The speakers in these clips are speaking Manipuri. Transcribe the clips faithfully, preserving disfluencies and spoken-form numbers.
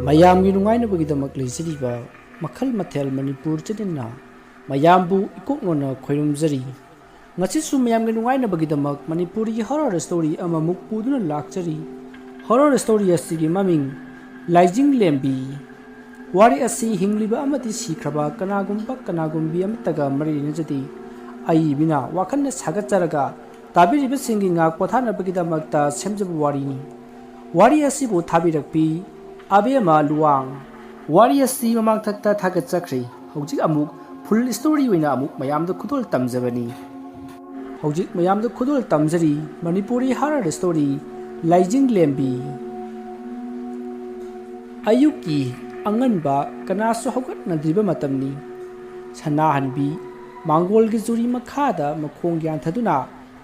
ꯃꯌꯥꯝꯒꯤ ꯅꯨꯡꯉꯥꯏꯅꯕꯒꯤꯗꯃꯛ ꯂꯩꯖꯔꯤꯕ ꯃꯈꯜ ꯃꯊꯦꯜ ꯃꯅꯤꯄꯨꯔ ꯆꯦꯅꯦꯜꯅ ꯃꯌꯥꯝꯕꯨ ꯏꯀꯣꯛꯅꯣꯅ ꯈꯣꯏꯔꯨꯝꯖꯔꯤ꯫ ꯉꯁꯤꯁꯨ ꯃꯌꯥꯝꯒꯤ ꯅꯨꯡꯉꯥꯏꯅꯕꯒꯤꯗꯃꯛ ꯃꯅꯤꯄꯨꯔꯤ ꯍꯣꯔꯔ ꯁ꯭ꯇꯣꯔꯤ ꯑꯃꯃꯨꯛ ꯄꯨꯗꯨꯅ ꯂꯥꯛꯆꯔꯤ꯫ ꯍꯣꯔꯔ ꯁ꯭ꯇꯣꯔꯤ ꯑꯁꯤꯒꯤ ꯃꯃꯤꯡ ꯂꯥꯏꯖꯤꯡ ꯂꯦꯝꯕꯤ꯫ ꯋꯥꯔꯤ ꯑꯁꯤ ꯍꯤꯡꯂꯤꯕ ꯑꯃꯗꯤ ꯁꯤꯈ꯭ꯔꯕ ꯀꯅꯥꯒꯨꯝꯕ ꯀꯅꯥꯒꯨꯝꯕꯤ ꯑꯃꯠꯇꯒ ꯃꯔꯤ ꯂꯩꯅꯖꯗꯦ꯫ ꯑꯏꯕꯤꯅ ꯋꯥꯈꯜꯅ ꯁꯥꯒꯠꯆꯔꯒ ꯇꯥꯕꯤꯔꯤꯕꯁꯤꯡꯒꯤ ꯉꯥꯛ ꯄꯣꯊꯥꯅꯕꯒꯤꯗꯃꯛꯇ ꯁꯦꯝꯖꯕ ꯋꯥꯔꯤꯅꯤ꯫ ꯋꯥꯔꯤ ꯑꯁꯤꯕꯨ ꯊꯥꯕꯤꯔꯛꯄꯤ ꯑꯕꯦꯝꯃ ꯂꯨꯋꯥꯡ꯫ ꯋꯥꯔꯤ ꯑꯁꯤ ꯃꯃꯥꯡꯊꯛꯇ ꯊꯥꯒꯠꯆꯈ꯭ꯔꯦ꯫ ꯍꯧꯖꯤꯛ ꯑꯃꯨꯛ ꯐꯨꯜ ꯁ꯭ꯇꯣꯔꯤ ꯑꯣꯏꯅ ꯑꯃꯨꯛ ꯃꯌꯥꯝꯗ ꯈꯨꯗꯣꯜ ꯇꯝꯖꯕꯅꯤ꯫ ꯍꯧꯖꯤꯛ ꯃꯌꯥꯝꯗ ꯈꯨꯗꯣꯜ ꯇꯝꯖꯔꯤ ꯃꯅꯤꯄꯨꯔꯤ ꯍꯣꯔꯔ ꯁ꯭ꯇꯣꯔꯤ ꯂꯥꯏꯖꯤꯡ ꯂꯦꯝꯕꯤ꯫ ꯑꯌꯨꯛꯀꯤ ꯑꯉꯟꯕ ꯀꯅꯥꯁꯨ ꯍꯧꯒꯠꯅꯗ꯭ꯔꯤꯕ ꯃꯇꯝꯅꯤ꯫ ꯁꯅꯥꯍꯟꯕꯤ ꯃꯥꯡꯒꯣꯜꯒꯤ ꯆꯨꯔꯤ ꯃꯈꯥꯗ ꯃꯈꯣꯡ ꯌꯥꯟꯊꯗꯨꯅ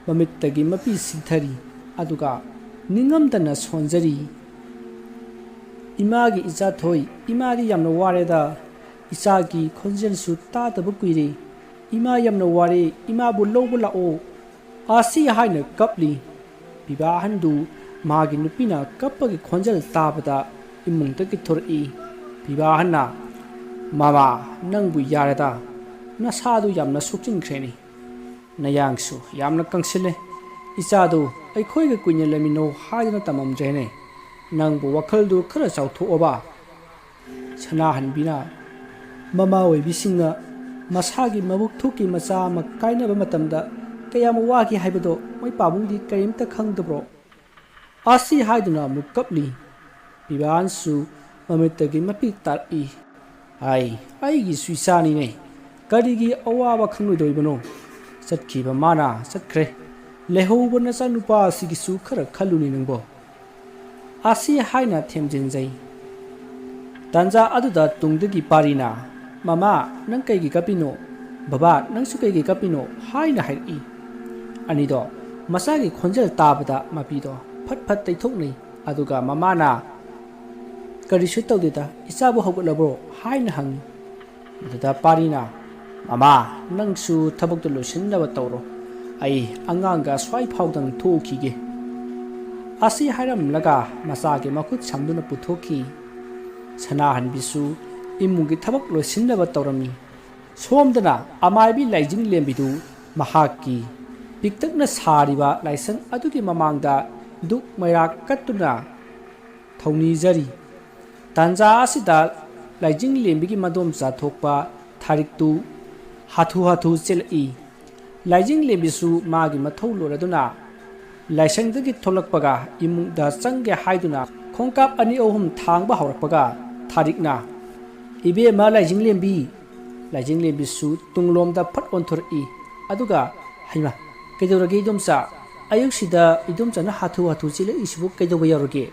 ꯃꯃꯤꯠꯇꯒꯤ ꯃꯄꯤ ꯁꯤꯡꯊꯔꯤ, ꯑꯗꯨꯒ ꯅꯤꯡꯉꯝꯗꯅ ꯁꯣꯟꯖꯔꯤ꯫ "ꯏꯃꯥꯒꯤ ꯏꯆꯥꯊꯣꯏ, ꯏꯃꯥꯗꯤ ꯌꯥꯝꯅ ꯋꯥꯔꯦꯗ꯫ ꯏꯆꯥꯒꯤ ꯈꯣꯟꯖꯦꯜꯁꯨ ꯇꯥꯗꯕ ꯀꯨꯏꯔꯦ꯫ ꯏꯃꯥ ꯌꯥꯝꯅ ꯋꯥꯔꯦ, ꯏꯃꯥꯕꯨ ꯂꯧꯕ ꯂꯥꯛꯑꯣ", ꯑꯁꯤ ꯍꯥꯏꯅ ꯀꯞꯂꯤ꯫ ꯄꯤꯕꯥ ꯑꯍꯟꯗꯨ ꯃꯥꯒꯤ ꯅꯨꯄꯤꯅ ꯀꯞꯄꯒꯤ ꯈꯣꯟꯖꯦꯜ ꯇꯥꯕꯗ ꯏꯃꯨꯡꯗꯒꯤ ꯊꯣꯔꯛꯏ꯫ ꯄꯤꯕꯥ ꯑꯍꯟꯅ, "ꯃꯃꯥ, ꯅꯪꯕꯨ ꯌꯥꯔꯦꯗ, ꯅꯁꯥꯗꯨ ꯌꯥꯝꯅ ꯁꯣꯛꯆꯤꯟꯈ꯭ꯔꯦꯅꯦ꯫ ꯅꯌꯥꯡꯁꯨ ꯌꯥꯝꯅ ꯀꯪꯁꯤꯜꯂꯦ꯫ ꯏꯆꯥꯗꯨ ꯑꯩꯈꯣꯏꯒ ꯀꯨꯏꯅ ꯂꯩꯃꯤꯟꯅꯧ ꯍꯥꯏꯗꯨꯅ ꯇꯝꯃꯝꯗ꯭ꯔꯦꯅꯦ꯫ ꯅꯪꯕꯨ ꯋꯥꯈꯜꯗꯨ ꯈꯔ ꯆꯥꯎꯊꯣꯛꯑꯣꯕ"꯫ ꯁꯅꯥꯍꯟꯕꯤꯅ, "ꯃꯃꯥ ꯑꯣꯏꯕꯤꯁꯤꯡꯅ ꯃꯁꯥꯒꯤ ꯃꯕꯨꯛ ꯊꯣꯛꯀꯤ ꯃꯆꯥ ꯑꯃ ꯀꯥꯏꯅꯕ ꯃꯇꯝꯗ ꯀꯌꯥꯝ ꯋꯥꯈꯤ ꯍꯥꯏꯕꯗꯣ ꯃꯣꯏ ꯄꯥꯕꯨꯡꯗꯤ ꯀꯔꯤꯝꯇ ꯈꯪꯗꯕ꯭ꯔꯣ?" ꯑꯁꯤ ꯍꯥꯏꯗꯨꯅ ꯑꯃꯨꯛ ꯀꯞꯂꯤ꯫ ꯄꯤꯕꯥ ꯑꯍꯟꯁꯨ ꯃꯃꯤꯠꯇꯒꯤ ꯃꯄꯤ ꯇꯥꯔꯛꯏ꯫ "ꯍꯥꯏ, ꯑꯩꯒꯤꯁꯨ ꯏꯆꯥꯅꯤꯅꯦ꯫ ꯀꯔꯤꯒꯤ ꯑꯋꯥꯕ ꯈꯪꯂꯣꯏꯗꯧꯔꯤꯕꯅꯣ? ꯆꯠꯈꯤꯕ ꯃꯥꯅ ꯆꯠꯈ꯭ꯔꯦ꯫ ꯂꯩꯍꯧꯕ ꯅꯆꯥꯅꯨꯄꯥ ꯑꯁꯤꯒꯤꯁꯨ ꯈꯔ ꯈꯜꯂꯨꯅꯦ ꯅꯪꯕꯣ"꯫ ꯑꯁꯤ ꯍꯥꯏꯅ ꯊꯦꯝꯖꯤꯟꯖꯩ꯫ ꯇꯥꯟꯖꯥ ꯑꯗꯨꯗ ꯇꯨꯡꯗꯒꯤ ꯄꯥꯔꯤꯅ, "ꯃꯃꯥ, ꯅꯪ ꯀꯩꯒꯤ ꯀꯞꯄꯤꯅꯣ? ꯕꯕꯥ, ꯅꯪꯁꯨ ꯀꯩꯒꯤ ꯀꯞꯄꯤꯅꯣ?" ꯍꯥꯏꯅ ꯍꯥꯏꯔꯛꯏ꯫ ꯑꯅꯤꯗꯣ ꯃꯆꯥꯒꯤ ꯈꯣꯟꯖꯦꯜ ꯇꯥꯕꯗ ꯃꯄꯤꯗꯣ ꯐꯠ ꯐꯠ ꯇꯩꯊꯣꯛꯅꯩ꯫ ꯑꯗꯨꯒ ꯃꯃꯥꯅ, "ꯀꯔꯤꯁꯨ ꯇꯧꯗꯦꯗ, ꯏꯆꯥꯕꯨ ꯍꯧꯒꯠꯂꯕ꯭ꯔꯣ?" ꯍꯥꯏꯅ ꯍꯪꯉꯤ꯫ ꯑꯗꯨꯗ ꯄꯥꯔꯤꯅ, "ꯃꯃꯥ, ꯅꯪꯁꯨ ꯊꯕꯛꯇꯨ ꯂꯣꯏꯁꯤꯟꯅꯕ ꯇꯧꯔꯣ꯫ ꯑꯩ ꯑꯉꯥꯡꯒ ꯁ꯭ꯋꯥꯏ ꯐꯥꯎꯗꯪ ꯊꯣꯛꯎꯈꯤꯒꯦ"꯫ ꯑꯁꯤ ꯍꯥꯏꯔꯝꯂꯒ ꯃꯆꯥꯒꯤ ꯃꯈꯨꯠ ꯁꯝꯗꯨꯅ ꯄꯨꯊꯣꯛꯈꯤ꯫ ꯁꯅꯥꯍꯟꯕꯤꯁꯨ ꯏꯃꯨꯡꯒꯤ ꯊꯕꯛ ꯂꯣꯏꯁꯤꯟꯅꯕ ꯇꯧꯔꯝꯃꯤ꯫ ꯁꯣꯝꯗꯅ ꯑꯃꯥꯏꯕꯤ ꯂꯥꯏꯖꯤꯡꯂꯦꯝꯕꯤꯗꯨ ꯃꯍꯥꯛꯀꯤ ꯄꯤꯛꯇꯛꯅ ꯁꯥꯔꯤꯕ ꯂꯥꯏꯁꯪ ꯑꯗꯨꯒꯤ ꯃꯃꯥꯡꯗ ꯙꯨꯛ ꯃꯩꯔꯥ ꯀꯠꯇꯨꯅ ꯊꯧꯅꯤꯖꯔꯤ꯫ ꯇꯥꯟꯖꯥ ꯑꯁꯤꯗ ꯂꯥꯏꯖꯤꯡꯂꯦꯝꯕꯤꯒꯤ ꯃꯗꯣꯝꯆꯥ ꯊꯣꯛꯄ ꯊꯥꯔꯤꯛꯇꯨ ꯍꯥꯊꯨ ꯍꯥꯊꯨ ꯆꯦꯜꯂꯛꯏ꯫ ꯂꯥꯏꯖꯤꯡꯂꯦꯝꯕꯤꯁꯨ ꯃꯥꯒꯤ ꯃꯊꯧ ꯂꯣꯏꯔꯗꯨꯅ ꯂꯥꯏꯁꯪꯗꯒꯤ ꯊꯣꯛꯂꯛꯄꯒ ꯏꯃꯨꯡꯗ ꯆꯪꯒꯦ ꯍꯥꯏꯗꯨꯅ ꯈꯣꯡꯀꯥꯞ ꯑꯅꯤ ꯑꯍꯨꯝ ꯊꯥꯡꯕ ꯍꯧꯔꯛꯄꯒ ꯊꯥꯔꯤꯛꯅ, "ꯏꯕꯦꯝꯃ ꯂꯥꯏꯖꯤꯡꯂꯦꯝꯕꯤ!" ꯂꯥꯏꯖꯤꯡꯂꯦꯝꯕꯤꯁꯨ ꯇꯨꯡꯂꯣꯝꯗ ꯐꯠ ꯑꯣꯟꯊꯣꯔꯛꯏ꯫ ꯑꯗꯨꯒ, "ꯍꯩꯃꯥ, ꯀꯩꯗꯧꯔꯒꯦ ꯏꯗꯣꯝꯆꯥ? ꯑꯌꯨꯛꯁꯤꯗ ꯏꯗꯣꯝꯆꯥꯅ ꯍꯥꯊꯨ ꯍꯥꯊꯨ ꯆꯦꯜꯂꯛꯏꯁꯤꯕꯨ ꯀꯩꯗꯧꯕ ꯌꯥꯎꯔꯒꯦ?"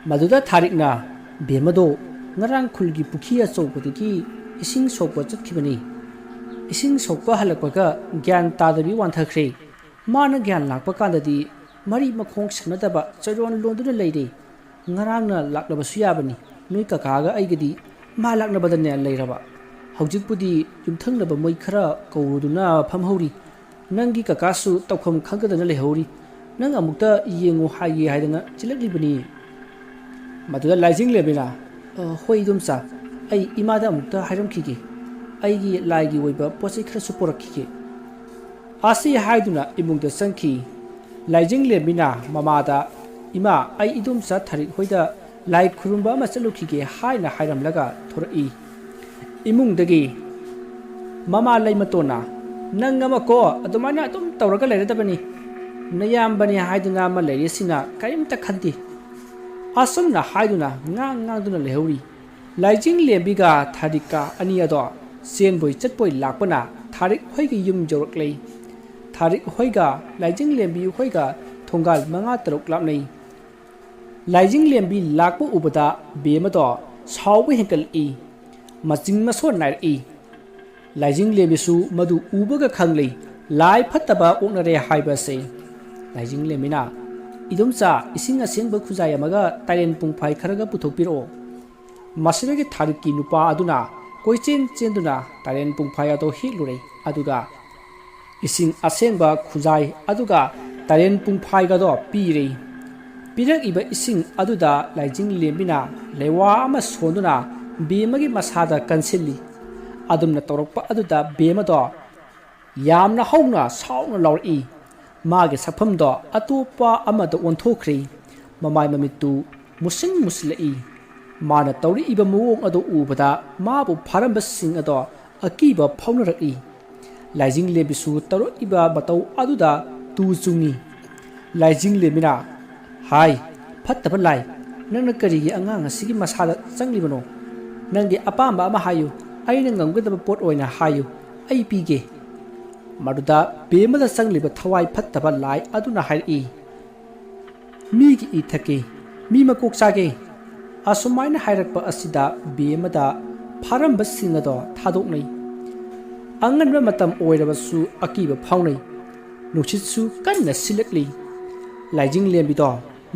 ꯃꯗꯨꯗ ꯊꯥꯔꯤꯛꯅ, "ꯕꯦꯝꯃꯗꯣ ꯉꯔꯥꯡ ꯈꯨꯜꯒꯤ ꯄꯨꯈ꯭ꯔꯤ ꯑꯆꯧꯕꯗꯒꯤ ꯏꯁꯤꯡ ꯁꯣꯛꯄ ꯆꯠꯈꯤꯕꯅꯤ꯫ ꯏꯁꯤꯡ ꯁꯣꯛꯄ ꯍꯜꯂꯛꯄꯒ ꯒ꯭ꯌꯥꯟ ꯇꯥꯗꯕꯤ ꯋꯥꯟꯊꯈ꯭ꯔꯦ꯫ ꯃꯥꯅ ꯒ꯭ꯌꯥꯟ ꯂꯥꯛꯄ ꯀꯥꯟꯗꯗꯤ ꯃꯔꯤ ꯃꯈꯣꯡ ꯁꯝꯅꯗꯕ ꯆꯩꯔꯣꯟ ꯂꯣꯟꯗꯨꯅ ꯂꯩꯔꯦ꯫ ꯉꯔꯥꯡꯅ ꯂꯥꯛꯂꯕꯁꯨ ꯌꯥꯕꯅꯤ, ꯅꯣꯏ ꯀꯀꯥꯒ ꯑꯩꯒꯗꯤ ꯃꯥ ꯂꯥꯛꯅꯕꯗꯅꯦ ꯂꯩꯔꯕ꯫ ꯍꯧꯖꯤꯛꯄꯨꯗꯤ ꯌꯨꯝꯊꯪꯅꯕ ꯃꯣꯏ ꯈꯔ ꯀꯧꯔꯨꯗꯨꯅ ꯐꯝꯍꯧꯔꯤ꯫ ꯅꯪꯒꯤ ꯀꯀꯥꯁꯨ ꯇꯧꯐꯝ ꯈꯪꯗꯗꯅ ꯂꯩꯍꯧꯔꯤ꯫ ꯅꯪ ꯑꯃꯨꯛꯇ ꯌꯦꯡꯉꯨ ꯍꯥꯏꯒꯦ ꯍꯥꯏꯗꯅ ꯆꯦꯜꯂꯛꯂꯤꯕꯅꯤ꯫" ꯃꯗꯨꯗ ꯂꯥꯏꯖꯤꯡꯂꯦꯝꯕꯤꯅ, "ꯑ, ꯍꯣꯏ ꯏꯗꯣꯝꯆꯥ, ꯑꯩ ꯏꯃꯥꯗ ꯑꯃꯨꯛꯇ ꯍꯥꯏꯔꯝꯈꯤꯒꯦ꯫ ꯑꯩꯒꯤ ꯂꯥꯏꯒꯤ ꯑꯣꯏꯕ ꯄꯣꯠ ꯆꯩ ꯈꯔꯁꯨ ꯄꯨꯔꯛꯈꯤꯒꯦ꯫" ꯑꯁꯤ ꯍꯥꯏꯗꯨꯅ ꯏꯃꯨꯡꯗ ꯆꯪꯈꯤ꯫ ꯂꯥꯏꯖꯤꯡꯂꯦꯝꯕꯤꯅ ꯃꯃꯥꯗ, "ꯏꯃꯥ, ꯑꯩ ꯏꯗꯣꯝꯆꯥ ꯊꯥꯔꯤꯛ ꯍꯣꯏꯗ ꯂꯥꯏ ꯈꯨꯔꯨꯝꯕ ꯑꯃ ꯆꯠꯂꯨꯈꯤꯒꯦ" ꯍꯥꯏꯅ ꯍꯥꯏꯔꯝꯂꯒ ꯊꯣꯔꯛꯏ꯫ ꯏꯃꯨꯡꯗꯒꯤ ꯃꯃꯥ ꯂꯩꯃꯇꯣꯟꯅ, "ꯅꯪ ꯑꯃꯀꯣ ꯑꯗꯨꯃꯥꯏꯅ ꯑꯗꯨꯝ ꯇꯧꯔꯒ ꯂꯩꯔꯗꯕꯅꯤ꯫ ꯅꯌꯥꯝꯕꯅꯤ ꯍꯥꯏꯗꯨꯅ ꯑꯃ ꯂꯩꯔꯤꯁꯤꯅ ꯀꯔꯤꯝꯇ ꯈꯟꯗꯦ꯫" ꯑꯁꯨꯝꯅ ꯍꯥꯏꯗꯨꯅ ꯉꯥꯡ ꯉꯥꯡꯗꯨꯅ ꯂꯩꯍꯧꯔꯤ꯫ ꯂꯥꯏꯖꯤꯡꯂꯦꯝꯕꯤꯒ ꯊꯥꯔꯤꯛꯀ ꯑꯅꯤ ꯑꯗꯣ ꯆꯦꯟꯕꯣꯏ ꯆꯠꯄꯣꯏ ꯂꯥꯛꯄꯅ ꯊꯥꯔꯤꯛ ꯍꯣꯏꯒꯤ ꯌꯨꯝ ꯌꯧꯔꯛꯂꯦ꯫ ꯊꯥꯔꯤꯛ ꯍꯣꯏꯒ ꯂꯥꯏꯖꯤꯡꯂꯦꯝꯕꯤ ꯍꯣꯏꯒ ꯊꯣꯡꯒꯥꯜ ꯃꯉꯥ ꯇꯔꯨꯛ ꯂꯥꯞꯅꯩ꯫ ꯂꯥꯏꯖꯤꯡꯂꯦꯝꯕꯤ ꯂꯥꯛꯄ ꯎꯕꯗ ꯕꯦꯝꯃꯗꯣ ꯁꯥꯎꯕ ꯍꯦꯟꯒꯠꯂꯛꯏ꯫ ꯃꯆꯤꯡ ꯃꯁꯣꯟ ꯅꯥꯏꯔꯛꯏ꯫ ꯂꯥꯏꯖꯤꯡꯂꯦꯝꯕꯤꯁꯨ ꯃꯗꯨ ꯎꯕꯒ ꯈꯪꯂꯦ, ꯂꯥꯏ ꯐꯠꯇꯕ ꯑꯣꯛꯅꯔꯦ ꯍꯥꯏꯕ ꯑꯁꯦ꯫ ꯂꯥꯏꯖꯤꯡꯂꯦꯝꯕꯤꯅ, "ꯏꯗꯣꯝꯆꯥ, ꯏꯁꯤꯡ ꯑꯁꯦꯡꯕ ꯈꯨꯖꯥꯏ ꯑꯃꯒ ꯇꯥꯏꯔꯦꯟ ꯄꯨꯡꯐꯥꯏ ꯈꯔꯒ ꯄꯨꯊꯣꯛꯄꯤꯔꯛꯑꯣ꯫" ꯃꯁꯤꯗꯒꯤ ꯊꯥꯔꯤꯛꯀꯤ ꯅꯨꯄꯥ ꯑꯗꯨꯅ ꯀꯣꯏꯆꯦꯟ ꯆꯦꯟꯗꯨꯅ ꯇꯥꯏꯔꯦꯟ ꯄꯨꯡꯐꯥꯏ ꯑꯗꯨ ꯍꯦꯛꯂꯨꯔꯦ, ꯑꯗꯨꯒ ꯏꯁꯤꯡ ꯑꯁꯦꯡꯕ ꯈꯨꯖꯥꯏ ꯑꯗꯨꯒ ꯇꯥꯏꯔꯦꯟ ꯄꯨꯡꯐꯥꯏꯒꯗꯣ ꯄꯤꯔꯦ꯫ ꯄꯤꯔꯛꯏꯕ ꯏꯁꯤꯡ ꯑꯗꯨꯗ ꯂꯥꯏꯖꯤꯡ ꯂꯦꯝꯕꯤꯅ ꯂꯩꯋꯥ ꯑꯃ ꯁꯣꯟꯗꯨꯅ ꯕꯦꯝꯃꯒꯤ ꯃꯁꯥꯗ ꯀꯟꯁꯤꯜꯂꯤ꯫ ꯑꯗꯨꯝꯅ ꯇꯧꯔꯛꯄ ꯑꯗꯨꯗ ꯕꯦꯝꯃꯗꯣ ꯌꯥꯝꯅ ꯍꯧꯅ ꯁꯥꯎꯅ ꯂꯥꯎꯔꯛꯏ꯫ ꯃꯥꯒꯤ ꯁꯛꯐꯝꯗꯣ ꯑꯇꯣꯞꯄ ꯑꯃꯗ ꯑꯣꯟꯊꯣꯛꯈ꯭ꯔꯦ꯫ ꯃꯃꯥꯏ ꯃꯃꯤꯠꯇꯨ ꯃꯨꯁꯤꯟ ꯃꯨꯁꯤꯜꯂꯛꯏ꯫ ꯃꯥꯅ ꯇꯧꯔꯛꯏꯕ ꯃꯑꯣꯡ ꯑꯗꯨ ꯎꯕꯗ ꯃꯥꯕꯨ ꯐꯥꯔꯝꯕꯁꯤꯡ ꯑꯗꯣ ꯑꯀꯤꯕ ꯐꯥꯎꯅꯔꯛꯏ꯫ ꯂꯥꯏꯖꯤꯡ ꯂꯦꯝꯕꯤꯁꯨ ꯇꯧꯔꯛꯏꯕ ꯃꯇꯧ ꯑꯗꯨꯗ ꯇꯨ ꯆꯨꯡꯏ꯫ ꯂꯥꯏꯖꯤꯡ ꯂꯦꯝꯕꯤꯅ, "ꯍꯥꯏ, ꯐꯠꯇꯕ ꯂꯥꯏ, ꯅꯪꯅ ꯀꯔꯤꯒꯤ ꯑꯉꯥꯡ ꯑꯁꯤꯒꯤ ꯃꯁꯥꯗ ꯆꯪꯂꯤꯕꯅꯣ? ꯅꯪꯒꯤ ꯑꯄꯥꯝꯕ ꯑꯃ ꯍꯥꯏꯌꯨ, ꯑꯩꯅ ꯉꯝꯒꯗꯕ ꯄꯣꯠ ꯑꯣꯏꯅ ꯍꯥꯏꯌꯨ, ꯑꯩ ꯄꯤꯒꯦ꯫" ꯃꯗꯨꯗ ꯕꯦꯝꯃꯗ ꯆꯪꯂꯤꯕ ꯊꯋꯥꯏ ꯐꯠꯇꯕ ꯂꯥꯏ ꯑꯗꯨꯅ ꯍꯥꯏꯔꯛꯏ, "ꯃꯤꯒꯤ ꯏ ꯊꯛꯀꯦ, ꯃꯤ ꯃꯀꯣꯛ ꯆꯥꯒꯦ꯫" ꯑꯁꯨꯃꯥꯏꯅ ꯍꯥꯏꯔꯛꯄ ꯑꯁꯤꯗ ꯕꯦꯝꯃꯗ ꯐꯥꯔꯝꯕꯁꯤꯡ ꯑꯗꯣ ꯊꯥꯗꯣꯛꯅꯩ꯫ ꯑꯉꯟꯕ ꯃꯇꯝ ꯑꯣꯏꯔꯕꯁꯨ ꯑꯀꯤꯕ ꯐꯥꯎꯅꯩ꯫ ꯅꯨꯡꯁꯤꯠꯁꯨ ꯀꯟꯅ ꯁꯤꯜꯂꯛꯂꯤ꯫ ꯂꯥꯏꯖꯤꯡ ꯂꯦꯝꯕꯤꯗꯣ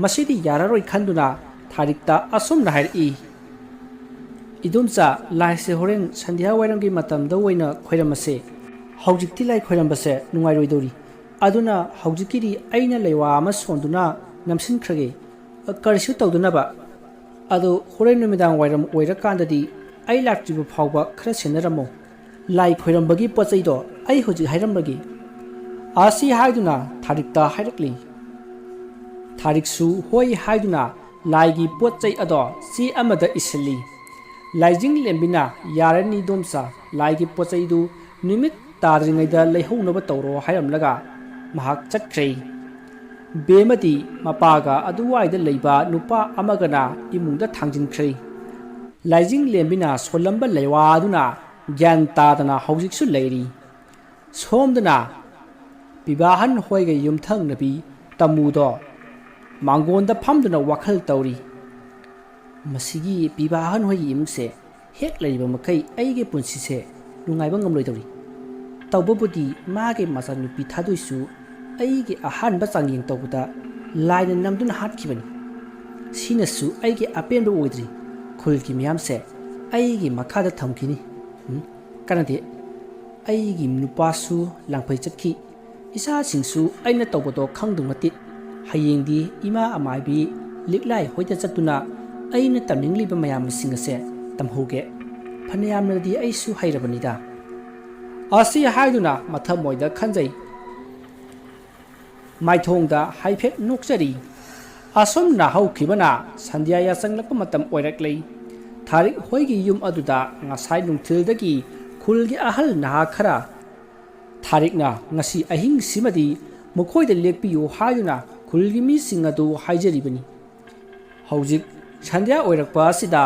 ꯃꯁꯤꯗꯤ ꯌꯥꯔꯔꯣꯏ ꯈꯟꯗꯨꯅ ꯊꯥꯔꯤꯛꯇ ꯑꯁꯨꯝꯅ ꯍꯥꯏꯔꯛꯏ, "ꯏꯗꯣꯝꯆꯥ, ꯂꯥꯏꯁꯦ ꯍꯣꯔꯦꯟ ꯁꯟꯙ꯭ꯌꯥ ꯋꯥꯏꯔꯝꯒꯤ ꯃꯇꯝꯗ ꯑꯣꯏꯅ ꯈꯣꯏꯔꯝꯃꯁꯦ꯫ ꯍꯧꯖꯤꯛꯇꯤ ꯂꯥꯏ ꯈꯣꯏꯔꯝꯕꯁꯦ ꯅꯨꯡꯉꯥꯏꯔꯣꯏꯗꯧꯔꯤ꯫ ꯑꯗꯨꯅ ꯍꯧꯖꯤꯛꯀꯤꯗꯤ ꯑꯩꯅ ꯂꯩꯋꯥ ꯑꯃ ꯁꯣꯟꯗꯨꯅ ꯅꯝꯁꯤꯟꯈ꯭ꯔꯒꯦ, ꯀꯔꯤꯁꯨ ꯇꯧꯗꯅꯕ꯫ ꯑꯗꯣ ꯍꯣꯔꯦꯟ ꯅꯨꯃꯤꯗꯥꯡ ꯋꯥꯏꯔꯝ ꯑꯣꯏꯔꯀꯥꯟꯗꯗꯤ ꯑꯩ ꯂꯥꯛꯇ꯭ꯔꯤꯕ ꯐꯥꯎꯕ ꯈꯔ ꯁꯦꯟꯅꯔꯝꯃꯣ꯫ ꯂꯥꯏ ꯈꯣꯏꯔꯝꯕꯒꯤ ꯄꯣꯠ ꯆꯩꯗꯣ ꯑꯩ ꯍꯧꯖꯤꯛ ꯍꯥꯏꯔꯝꯂꯒꯦ꯫" ꯑꯁꯤ ꯍꯥꯏꯗꯨꯅ ꯊꯥꯔꯤꯛꯇ ꯍꯥꯏꯔꯛꯂꯤ꯫ ꯊꯥꯔꯤꯛꯁꯨ ꯍꯣꯏ ꯍꯥꯏꯗꯨꯅ ꯂꯥꯏꯒꯤ ꯄꯣꯠ ꯆꯩ ꯑꯗꯣ ꯆꯦ ꯑꯃꯗ ꯏꯁꯤꯜꯂꯤ꯫ ꯂꯥꯏꯖꯤꯡ ꯂꯦꯝꯕꯤꯅ, "ꯌꯥꯔꯅꯤ ꯏꯗꯣꯝꯆꯥ, ꯂꯥꯏꯒꯤ ꯄꯣꯠ ꯆꯩꯗꯨ ꯅꯨꯃꯤꯠ ꯇꯥꯗ꯭ꯔꯤꯉꯩꯗ ꯂꯩꯍꯧꯅꯕ ꯇꯧꯔꯣ" ꯍꯥꯏꯔꯝꯂꯒ ꯃꯍꯥꯛ ꯆꯠꯈ꯭ꯔꯦ꯫ ꯕꯦꯝꯃꯗꯤ ꯃꯄꯥꯒ ꯑꯗꯨꯋꯥꯏꯗ ꯂꯩꯕ ꯅꯨꯄꯥ ꯑꯃꯒꯅ ꯏꯃꯨꯡꯗ ꯊꯥꯡꯖꯤꯟꯈ꯭ꯔꯦ꯫ ꯂꯥꯏꯖꯤꯡ ꯂꯦꯝꯕꯤꯅ ꯁꯣꯜꯂꯝꯕ ꯂꯩꯋꯥ ꯑꯗꯨꯅ ꯒ꯭ꯌꯥꯟ ꯇꯥꯗꯅ ꯍꯧꯖꯤꯛꯁꯨ ꯂꯩꯔꯤ꯫ ꯁꯣꯝꯗꯅ ꯄꯤꯕꯥꯍꯟ ꯍꯣꯏꯒ ꯌꯨꯝꯊꯪꯅꯕꯤ ꯇꯃꯨꯗꯣ ꯃꯥꯡꯒꯣꯟꯗ ꯐꯝꯗꯨꯅ ꯋꯥꯈꯜ ꯇꯧꯔꯤ꯫ "ꯃꯁꯤꯒꯤ ꯄꯤꯕꯥꯍꯟ ꯍꯣꯏꯒꯤ ꯏꯃꯨꯡꯁꯦ ꯍꯦꯛ ꯂꯩꯔꯤꯕ ꯃꯈꯩ ꯑꯩꯒꯤ ꯄꯨꯟꯁꯤꯁꯦ ꯅꯨꯡꯉꯥꯏꯕ ꯉꯝꯂꯣꯏꯗꯧꯔꯤ꯫ ꯇꯧꯕꯕꯨꯗꯤ ꯃꯥꯒꯤ ꯃꯆꯥꯅꯨꯄꯤ ꯊꯥꯗꯣꯏꯁꯨ ꯑꯩꯒꯤ ꯑꯍꯥꯟꯕ ꯆꯥꯡꯌꯦꯡ ꯇꯧꯕꯗ ꯂꯥꯏꯅ ꯅꯝꯗꯨꯅ ꯍꯥꯠꯈꯤꯕꯅꯤ꯫ ꯁꯤꯅꯁꯨ ꯑꯩꯒꯤ ꯑꯄꯦꯟꯕ ꯑꯣꯏꯗ꯭ꯔꯤ꯫ ꯈꯨꯜꯒꯤ ꯃꯤꯌꯥꯝꯁꯦ ꯑꯩꯒꯤ ꯃꯈꯥꯗ ꯊꯝꯈꯤꯅꯤ꯫ ꯎꯝ, ꯀꯥꯟꯅꯗꯦ꯫ ꯑꯩꯒꯤ ꯅꯨꯄꯥꯁꯨ ꯂꯥꯡꯐꯩ ꯆꯠꯈꯤ꯫ ꯏꯆꯥꯁꯤꯡꯁꯨ ꯑꯩꯅ ꯇꯧꯕꯗꯣ ꯈꯪꯗꯧ ꯅꯠꯇꯦ꯫ ꯍꯌꯦꯡꯗꯤ ꯏꯃꯥ ꯑꯃꯥꯏꯕꯤ ꯂꯤꯛꯂꯥꯏ ꯍꯣꯏꯗ ꯆꯠꯇꯨꯅ ꯑꯩꯅ ꯇꯝꯅꯤꯡꯂꯤꯕ ꯃꯌꯥꯝꯁꯤꯡ ꯑꯁꯦ ꯇꯝꯍꯧꯒꯦ꯫ ꯐꯅꯌꯥꯝꯅꯗꯤ ꯑꯩꯁꯨ ꯍꯩꯔꯕꯅꯤꯗ꯫ ꯑꯁꯤ ꯍꯥꯏꯗꯨꯅ ꯃꯊꯃꯣꯏꯗ ꯈꯟꯖꯩ꯫ ꯃꯥꯏꯊꯣꯡꯗ ꯍꯥꯏꯐꯦꯠ ꯅꯣꯛꯆꯔꯤ꯫ ꯑꯁꯨꯝꯅ ꯍꯧꯈꯤꯕꯅ ꯁꯟꯙ꯭ꯌꯥ ꯌꯥꯆꯪꯂꯛꯄ ꯃꯇꯝ ꯑꯣꯏꯔꯛꯂꯦ꯫ ꯊꯥꯔꯤꯛ ꯍꯣꯏꯒꯤ ꯌꯨꯝ ꯑꯗꯨꯗ ꯉꯁꯥꯏ ꯅꯨꯡꯊꯤꯜꯗꯒꯤ ꯈꯨꯜꯒꯤ ꯑꯍꯜ ꯅꯍꯥ ꯈꯔ ꯊꯥꯔꯤꯛꯅ ꯉꯁꯤ ꯑꯍꯤꯡꯁꯤꯃꯗꯤ ꯃꯈꯣꯏꯗ ꯂꯦꯛꯄꯤꯌꯨ ꯍꯥꯏꯗꯨꯅ ꯈꯨꯜꯒꯤ ꯃꯤꯁꯤꯡ ꯑꯗꯨ ꯍꯥꯏꯖꯔꯤꯕꯅꯤ꯫ ꯍꯧꯖꯤꯛ ꯁꯟꯙ꯭ꯌꯥ ꯑꯣꯏꯔꯛꯄ ꯑꯁꯤꯗ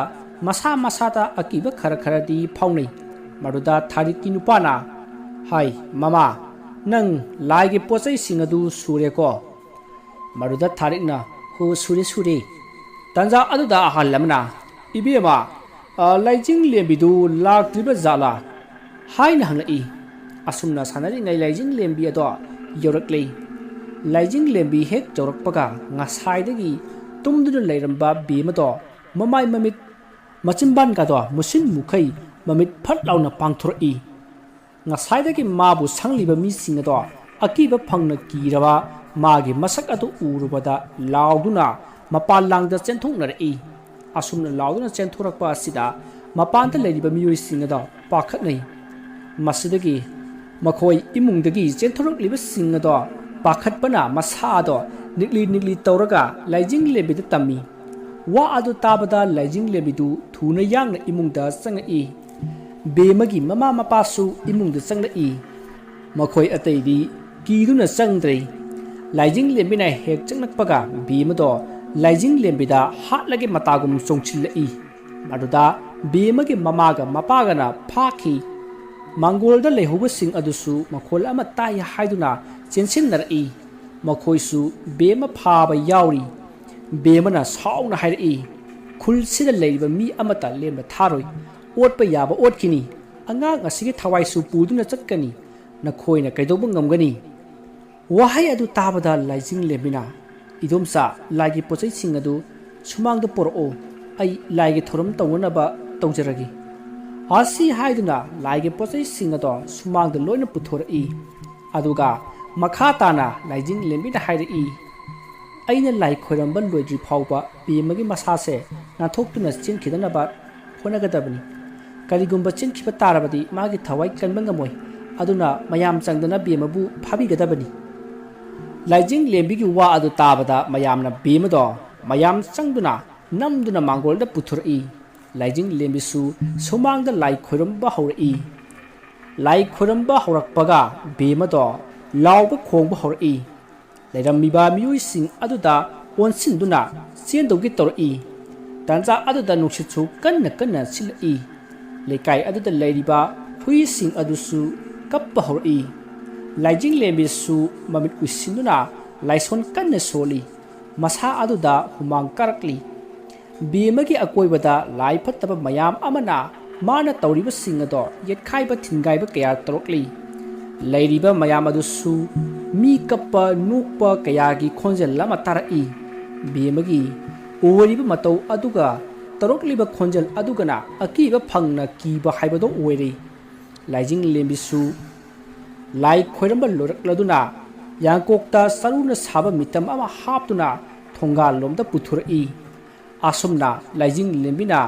ꯃꯁꯥ ꯃꯁꯥꯗ ꯑꯀꯤꯕ ꯈꯔ ꯈꯔꯗꯤ ꯐꯥꯎꯅꯩ꯫ ꯃꯗꯨꯗ ꯊꯥꯔꯤꯛꯀꯤ ꯅꯨꯄꯥꯅ ꯍꯥꯏ, "ꯃꯃꯥ, ꯅꯪ ꯂꯥꯏꯒꯤ ꯄꯣꯠ ꯆꯩꯁꯤꯡ ꯑꯗꯨ ꯁꯨꯔꯦꯀꯣ?" ꯃꯗꯨꯗ ꯊꯥꯔꯤꯛꯅ, "ꯍꯣ, ꯁꯨꯔꯦ, ꯁꯨꯔꯦ"꯫ ꯇꯟꯖꯥ ꯑꯗꯨꯗ ꯑꯍꯜ ꯑꯃꯅ, "ꯏꯕꯦꯝꯃ, ꯑ, ꯂꯥꯏꯖꯤꯡ ꯂꯦꯝꯕꯤꯗꯨ ꯂꯥꯛꯇ꯭ꯔꯤꯕ ꯖꯥꯠꯂꯥ?" ꯍꯥꯏꯅ ꯍꯪꯂꯛꯏ꯫ ꯑꯁꯨꯝꯅ ꯁꯥꯟꯅꯔꯤꯉꯩ ꯂꯥꯏꯖꯤꯡ ꯂꯦꯝꯕꯤ ꯑꯗꯣ ꯌꯧꯔꯛꯂꯦ꯫ ꯂꯥꯏꯖꯤꯡ ꯂꯦꯝꯕꯤ ꯍꯦꯛ ꯌꯧꯔꯛꯄꯒ ꯉꯁꯥꯏꯗꯒꯤ ꯇꯨꯝꯗꯨꯅ ꯂꯩꯔꯝꯕ ꯕꯦꯝ ꯑꯗꯣ ꯃꯃꯥꯏ ꯃꯃꯤꯠ ꯃꯆꯤꯟꯕꯥꯟꯒꯗꯣ ꯃꯨꯁꯤꯟ ꯃꯨꯈꯩ ꯃꯃꯤꯠ ꯐꯠ ꯂꯥꯎꯅ ꯄꯥꯡꯊꯣꯔꯛꯏ꯫ ꯉꯁꯥꯏꯗꯒꯤ ꯃꯥꯕꯨ ꯁꯪꯂꯤꯕ ꯃꯤꯁꯤꯡ ꯑꯗꯣ ꯑꯀꯤꯕ ꯐꯪꯅ ꯀꯤꯔꯕ ꯃꯥꯒꯤ ꯃꯁꯛ ꯑꯗꯨ ꯎꯔꯨꯕꯗ ꯂꯥꯎꯗꯨꯅ ꯃꯄꯥꯟ ꯂꯥꯡꯗ ꯆꯦꯟꯊꯣꯛꯅꯔꯛꯏ꯫ ꯑꯁꯨꯝꯅ ꯂꯥꯎꯗꯨꯅ ꯆꯦꯟꯊꯣꯔꯛꯄ ꯑꯁꯤꯗ ꯃꯄꯥꯟꯗ ꯂꯩꯔꯤꯕ ꯃꯤꯑꯣꯏꯁꯤꯡ ꯑꯗꯣ ꯄꯥꯈꯠꯅꯩ꯫ ꯃꯁꯤꯗꯒꯤ ꯃꯈꯣꯏ ꯏꯃꯨꯡꯗꯒꯤ ꯆꯦꯟꯊꯣꯔꯛꯂꯤꯕꯁꯤꯡ ꯑꯗꯣ ꯄꯥꯈꯠꯄꯅ ꯃꯁꯥꯗꯣ ꯅꯤꯛꯂꯤ ꯅꯤꯛꯂꯤ ꯇꯧꯔꯒ ꯂꯥꯏꯖꯤꯡ ꯂꯦꯝꯕꯤꯗ ꯇꯝꯃꯤ꯫ ꯋꯥ ꯑꯗꯨ ꯇꯥꯕꯗ ꯂꯥꯏꯖꯤꯡ ꯂꯦꯝꯕꯤꯗꯨ ꯊꯨꯅ ꯌꯥꯡꯅ ꯏꯃꯨꯡꯗ ꯆꯪꯉꯛꯏ꯫ ꯕꯦꯝꯃꯒꯤ ꯃꯃꯥ ꯃꯄꯥꯁꯨ ꯏꯃꯨꯡꯗ ꯆꯪꯂꯛꯏ꯫ ꯃꯈꯣꯏ ꯑꯇꯩꯗꯤ ꯀꯤꯗꯨꯅ ꯆꯪꯗ꯭ꯔꯦ꯫ ꯂꯥꯏꯖꯤꯡ ꯂꯦꯝꯕꯤꯅ ꯍꯦꯛ ꯆꯪꯂꯛꯄꯒ ꯕꯦꯝꯃꯗꯣ ꯂꯥꯏꯖꯤꯡ ꯂꯦꯝꯕꯤꯗ ꯍꯥꯠꯂꯒꯦ ꯃꯇꯥꯒꯨꯝ ꯆꯣꯡꯁꯤꯜꯂꯛꯏ꯫ ꯃꯗꯨꯗ ꯕꯦꯝꯃꯒꯤ ꯃꯃꯥꯒ ꯃꯄꯥꯒꯅ ꯐꯥꯈꯤ꯫ ꯃꯥꯡꯒꯣꯜꯗ ꯂꯩꯍꯧꯕꯁꯤꯡ ꯑꯗꯨꯁꯨ ꯃꯈꯣꯜ ꯑꯃ ꯇꯥꯏ ꯍꯥꯏꯗꯨꯅ ꯆꯦꯟꯁꯤꯟꯅꯔꯛꯏ꯫ ꯃꯈꯣꯏꯁꯨ ꯕꯦꯝꯃ ꯐꯥꯕ ꯌꯥꯎꯔꯤ꯫ ꯕꯦꯝꯃꯅ ꯁꯥꯎꯅ ꯍꯥꯏꯔꯛꯏ, "ꯈꯨꯜꯁꯤꯗ ꯂꯩꯔꯤꯕ ꯃꯤ ꯑꯃꯠꯇ ꯂꯦꯝꯅ ꯊꯥꯔꯣꯏ꯫ ꯑꯣꯠꯄ ꯌꯥꯕ ꯑꯣꯠꯈꯤꯅꯤ꯫ ꯑꯉꯥꯡ ꯑꯁꯤꯒꯤ ꯊꯋꯥꯏꯁꯨ ꯄꯨꯗꯨꯅ ꯆꯠꯀꯅꯤ꯫ ꯅꯈꯣꯏꯅ ꯀꯩꯗꯧꯕ ꯉꯝꯒꯅꯤ?" ꯋꯥꯍꯩ ꯑꯗꯨ ꯇꯥꯕꯗ ꯂꯥꯏꯖꯤꯡ ꯂꯦꯝꯕꯤꯅ, "ꯏꯗꯣꯝꯆꯥ, ꯂꯥꯏꯒꯤ ꯄꯣꯠꯆꯩꯁꯤꯡ ꯑꯗꯨ ꯁꯨꯃꯥꯡꯗ ꯄꯨꯔꯛꯑꯣ꯫ ꯑꯩ ꯂꯥꯏꯒꯤ ꯊꯧꯔꯝ ꯇꯧꯅꯅꯕ ꯇꯧꯖꯔꯒꯦ"꯫ ꯑꯁꯤ ꯍꯥꯏꯗꯨꯅ ꯂꯥꯏꯒꯤ ꯄꯣꯠꯆꯩꯁꯤꯡ ꯑꯗꯣ ꯁꯨꯃꯥꯡꯗ ꯂꯣꯏꯅ ꯄꯨꯊꯣꯔꯛꯏ꯫ ꯑꯗꯨꯒ ꯃꯈꯥ ꯇꯥꯅ ꯂꯥꯏꯖꯤꯡ ꯂꯦꯝꯕꯤꯅ ꯍꯥꯏꯔꯛꯏ, ꯑꯩꯅ ꯂꯥꯏ ꯈꯣꯏꯔꯝꯕ ꯂꯣꯏꯗ꯭ꯔꯤ ꯐꯥꯎꯕ ꯕꯦꯝꯃꯒꯤ ꯃꯁꯥꯁꯦ ꯅꯥꯟꯊꯣꯛꯇꯨꯅ ꯆꯦꯟꯈꯤꯗꯅꯕ ꯍꯣꯠꯅꯒꯗꯕꯅꯤ꯫ ꯀꯔꯤꯒꯨꯝꯕ ꯆꯦꯟꯈꯤꯕ ꯇꯥꯔꯕꯗꯤ ꯃꯥꯒꯤ ꯊꯋꯥꯏ ꯀꯟꯕ ꯉꯝꯃꯣꯏ꯫ ꯑꯗꯨꯅ ꯃꯌꯥꯝ ꯆꯪꯗꯅ ꯕꯦꯝꯃꯕꯨ ꯐꯥꯕꯤꯒꯗꯕꯅꯤ꯫ ꯂꯥꯏꯖꯤꯡ ꯂꯦꯝꯕꯤꯒꯤ ꯋꯥ ꯑꯗꯨ ꯇꯥꯕꯗ ꯃꯌꯥꯝꯅ ꯕꯦꯝꯃꯗꯣ ꯃꯌꯥꯝ ꯆꯪꯗꯨꯅ ꯅꯝꯗꯨꯅ ꯃꯥꯡꯒꯣꯜꯗ ꯄꯨꯊꯣꯔꯛꯏ꯫ ꯂꯥꯏꯖꯤꯡ ꯂꯦꯝꯕꯤꯁꯨ ꯁꯨꯃꯥꯡꯗ ꯂꯥꯏ ꯈꯣꯏꯔꯝꯕ ꯍꯧꯔꯛꯏ꯫ ꯂꯥꯏ ꯈꯣꯏꯔꯝꯕ ꯍꯧꯔꯛꯄꯒ ꯕꯦꯝꯃꯗꯣ ꯂꯥꯎꯕ ꯈꯣꯡꯕ ꯍꯧꯔꯛꯏ꯫ ꯂꯩꯔꯝꯃꯤꯕ ꯃꯤꯑꯣꯏꯁꯤꯡ ꯑꯗꯨꯗ ꯑꯣꯟꯁꯤꯟꯗꯨꯅ ꯆꯦꯟꯗꯧꯒꯤ ꯇꯧꯔꯛꯏ꯫ ꯇꯥꯟꯖꯥ ꯑꯗꯨꯗ ꯅꯨꯡꯁꯤꯠꯁꯨ ꯀꯟꯅ ꯀꯟꯅ ꯁꯤꯠꯂꯛꯏ꯫ ꯂꯩꯀꯥꯏ ꯑꯗꯨꯗ ꯂꯩꯔꯤꯕ ꯍꯨꯏꯁꯤꯡ ꯑꯗꯨꯁꯨ ꯀꯞꯄ ꯍꯧꯔꯛꯏ꯫ ꯂꯥꯏꯖꯤꯡ ꯂꯦꯝꯕꯤꯁꯨ ꯃꯃꯤꯠ ꯎꯏꯁꯤꯟꯗꯨꯅ ꯂꯥꯏꯁꯣꯟ ꯀꯟꯅ ꯁꯣꯜꯂꯤ꯫ ꯃꯁꯥ ꯑꯗꯨꯗ ꯍꯨꯃꯥꯡ ꯀꯥꯔꯛꯂꯤ꯫ ꯕꯦꯝꯃꯒꯤ ꯑꯀꯣꯏꯕꯗ ꯂꯥꯏ ꯐꯠꯇꯕ ꯃꯌꯥꯝ ꯑꯃꯅ ꯃꯥꯅ ꯇꯧꯔꯤꯕꯁꯤꯡ ꯑꯗꯣ ꯌꯦꯠꯈꯥꯏꯕ ꯊꯤꯟꯒꯥꯏꯕ ꯀꯌꯥ ꯇꯧꯔꯛꯂꯤ꯫ ꯂꯩꯔꯤꯕ ꯃꯌꯥꯝ ꯑꯗꯨꯁꯨ ꯃꯤ ꯀꯞꯄ ꯅꯣꯛꯄ ꯀꯌꯥꯒꯤ ꯈꯣꯟꯖꯦꯜ ꯑꯃ ꯇꯥꯔꯛꯏ꯫ ꯕꯦꯝꯃꯒꯤ ꯑꯣꯏꯔꯤꯕ ꯃꯇꯧ ꯑꯗꯨꯒ ꯇꯧꯔꯛꯂꯤꯕ ꯈꯣꯟꯖꯦꯜ ꯑꯗꯨꯒꯅ ꯑꯀꯤꯕ ꯐꯪꯅ ꯀꯤꯕ ꯍꯥꯏꯕꯗꯣ ꯑꯣꯏꯔꯦ꯫ ꯂꯥꯏꯖꯤꯡ ꯂꯦꯝꯕꯤꯁꯨ ꯂꯥꯏ ꯈꯣꯏꯔꯝꯕ ꯂꯣꯏꯔꯛꯂꯗꯨꯅ ꯌꯥꯡꯀꯣꯛꯇ ꯆꯔꯨꯅ ꯁꯥꯕ ꯃꯤꯇꯝ ꯑꯃ ꯍꯥꯞꯇꯨꯅ ꯊꯣꯡꯒꯥꯜ ꯂꯣꯝꯗ ꯄꯨꯊꯣꯔꯛꯏ꯫ ꯑꯁꯨꯝꯅ ꯂꯥꯏꯖꯤꯡ ꯂꯦꯝꯕꯤꯅ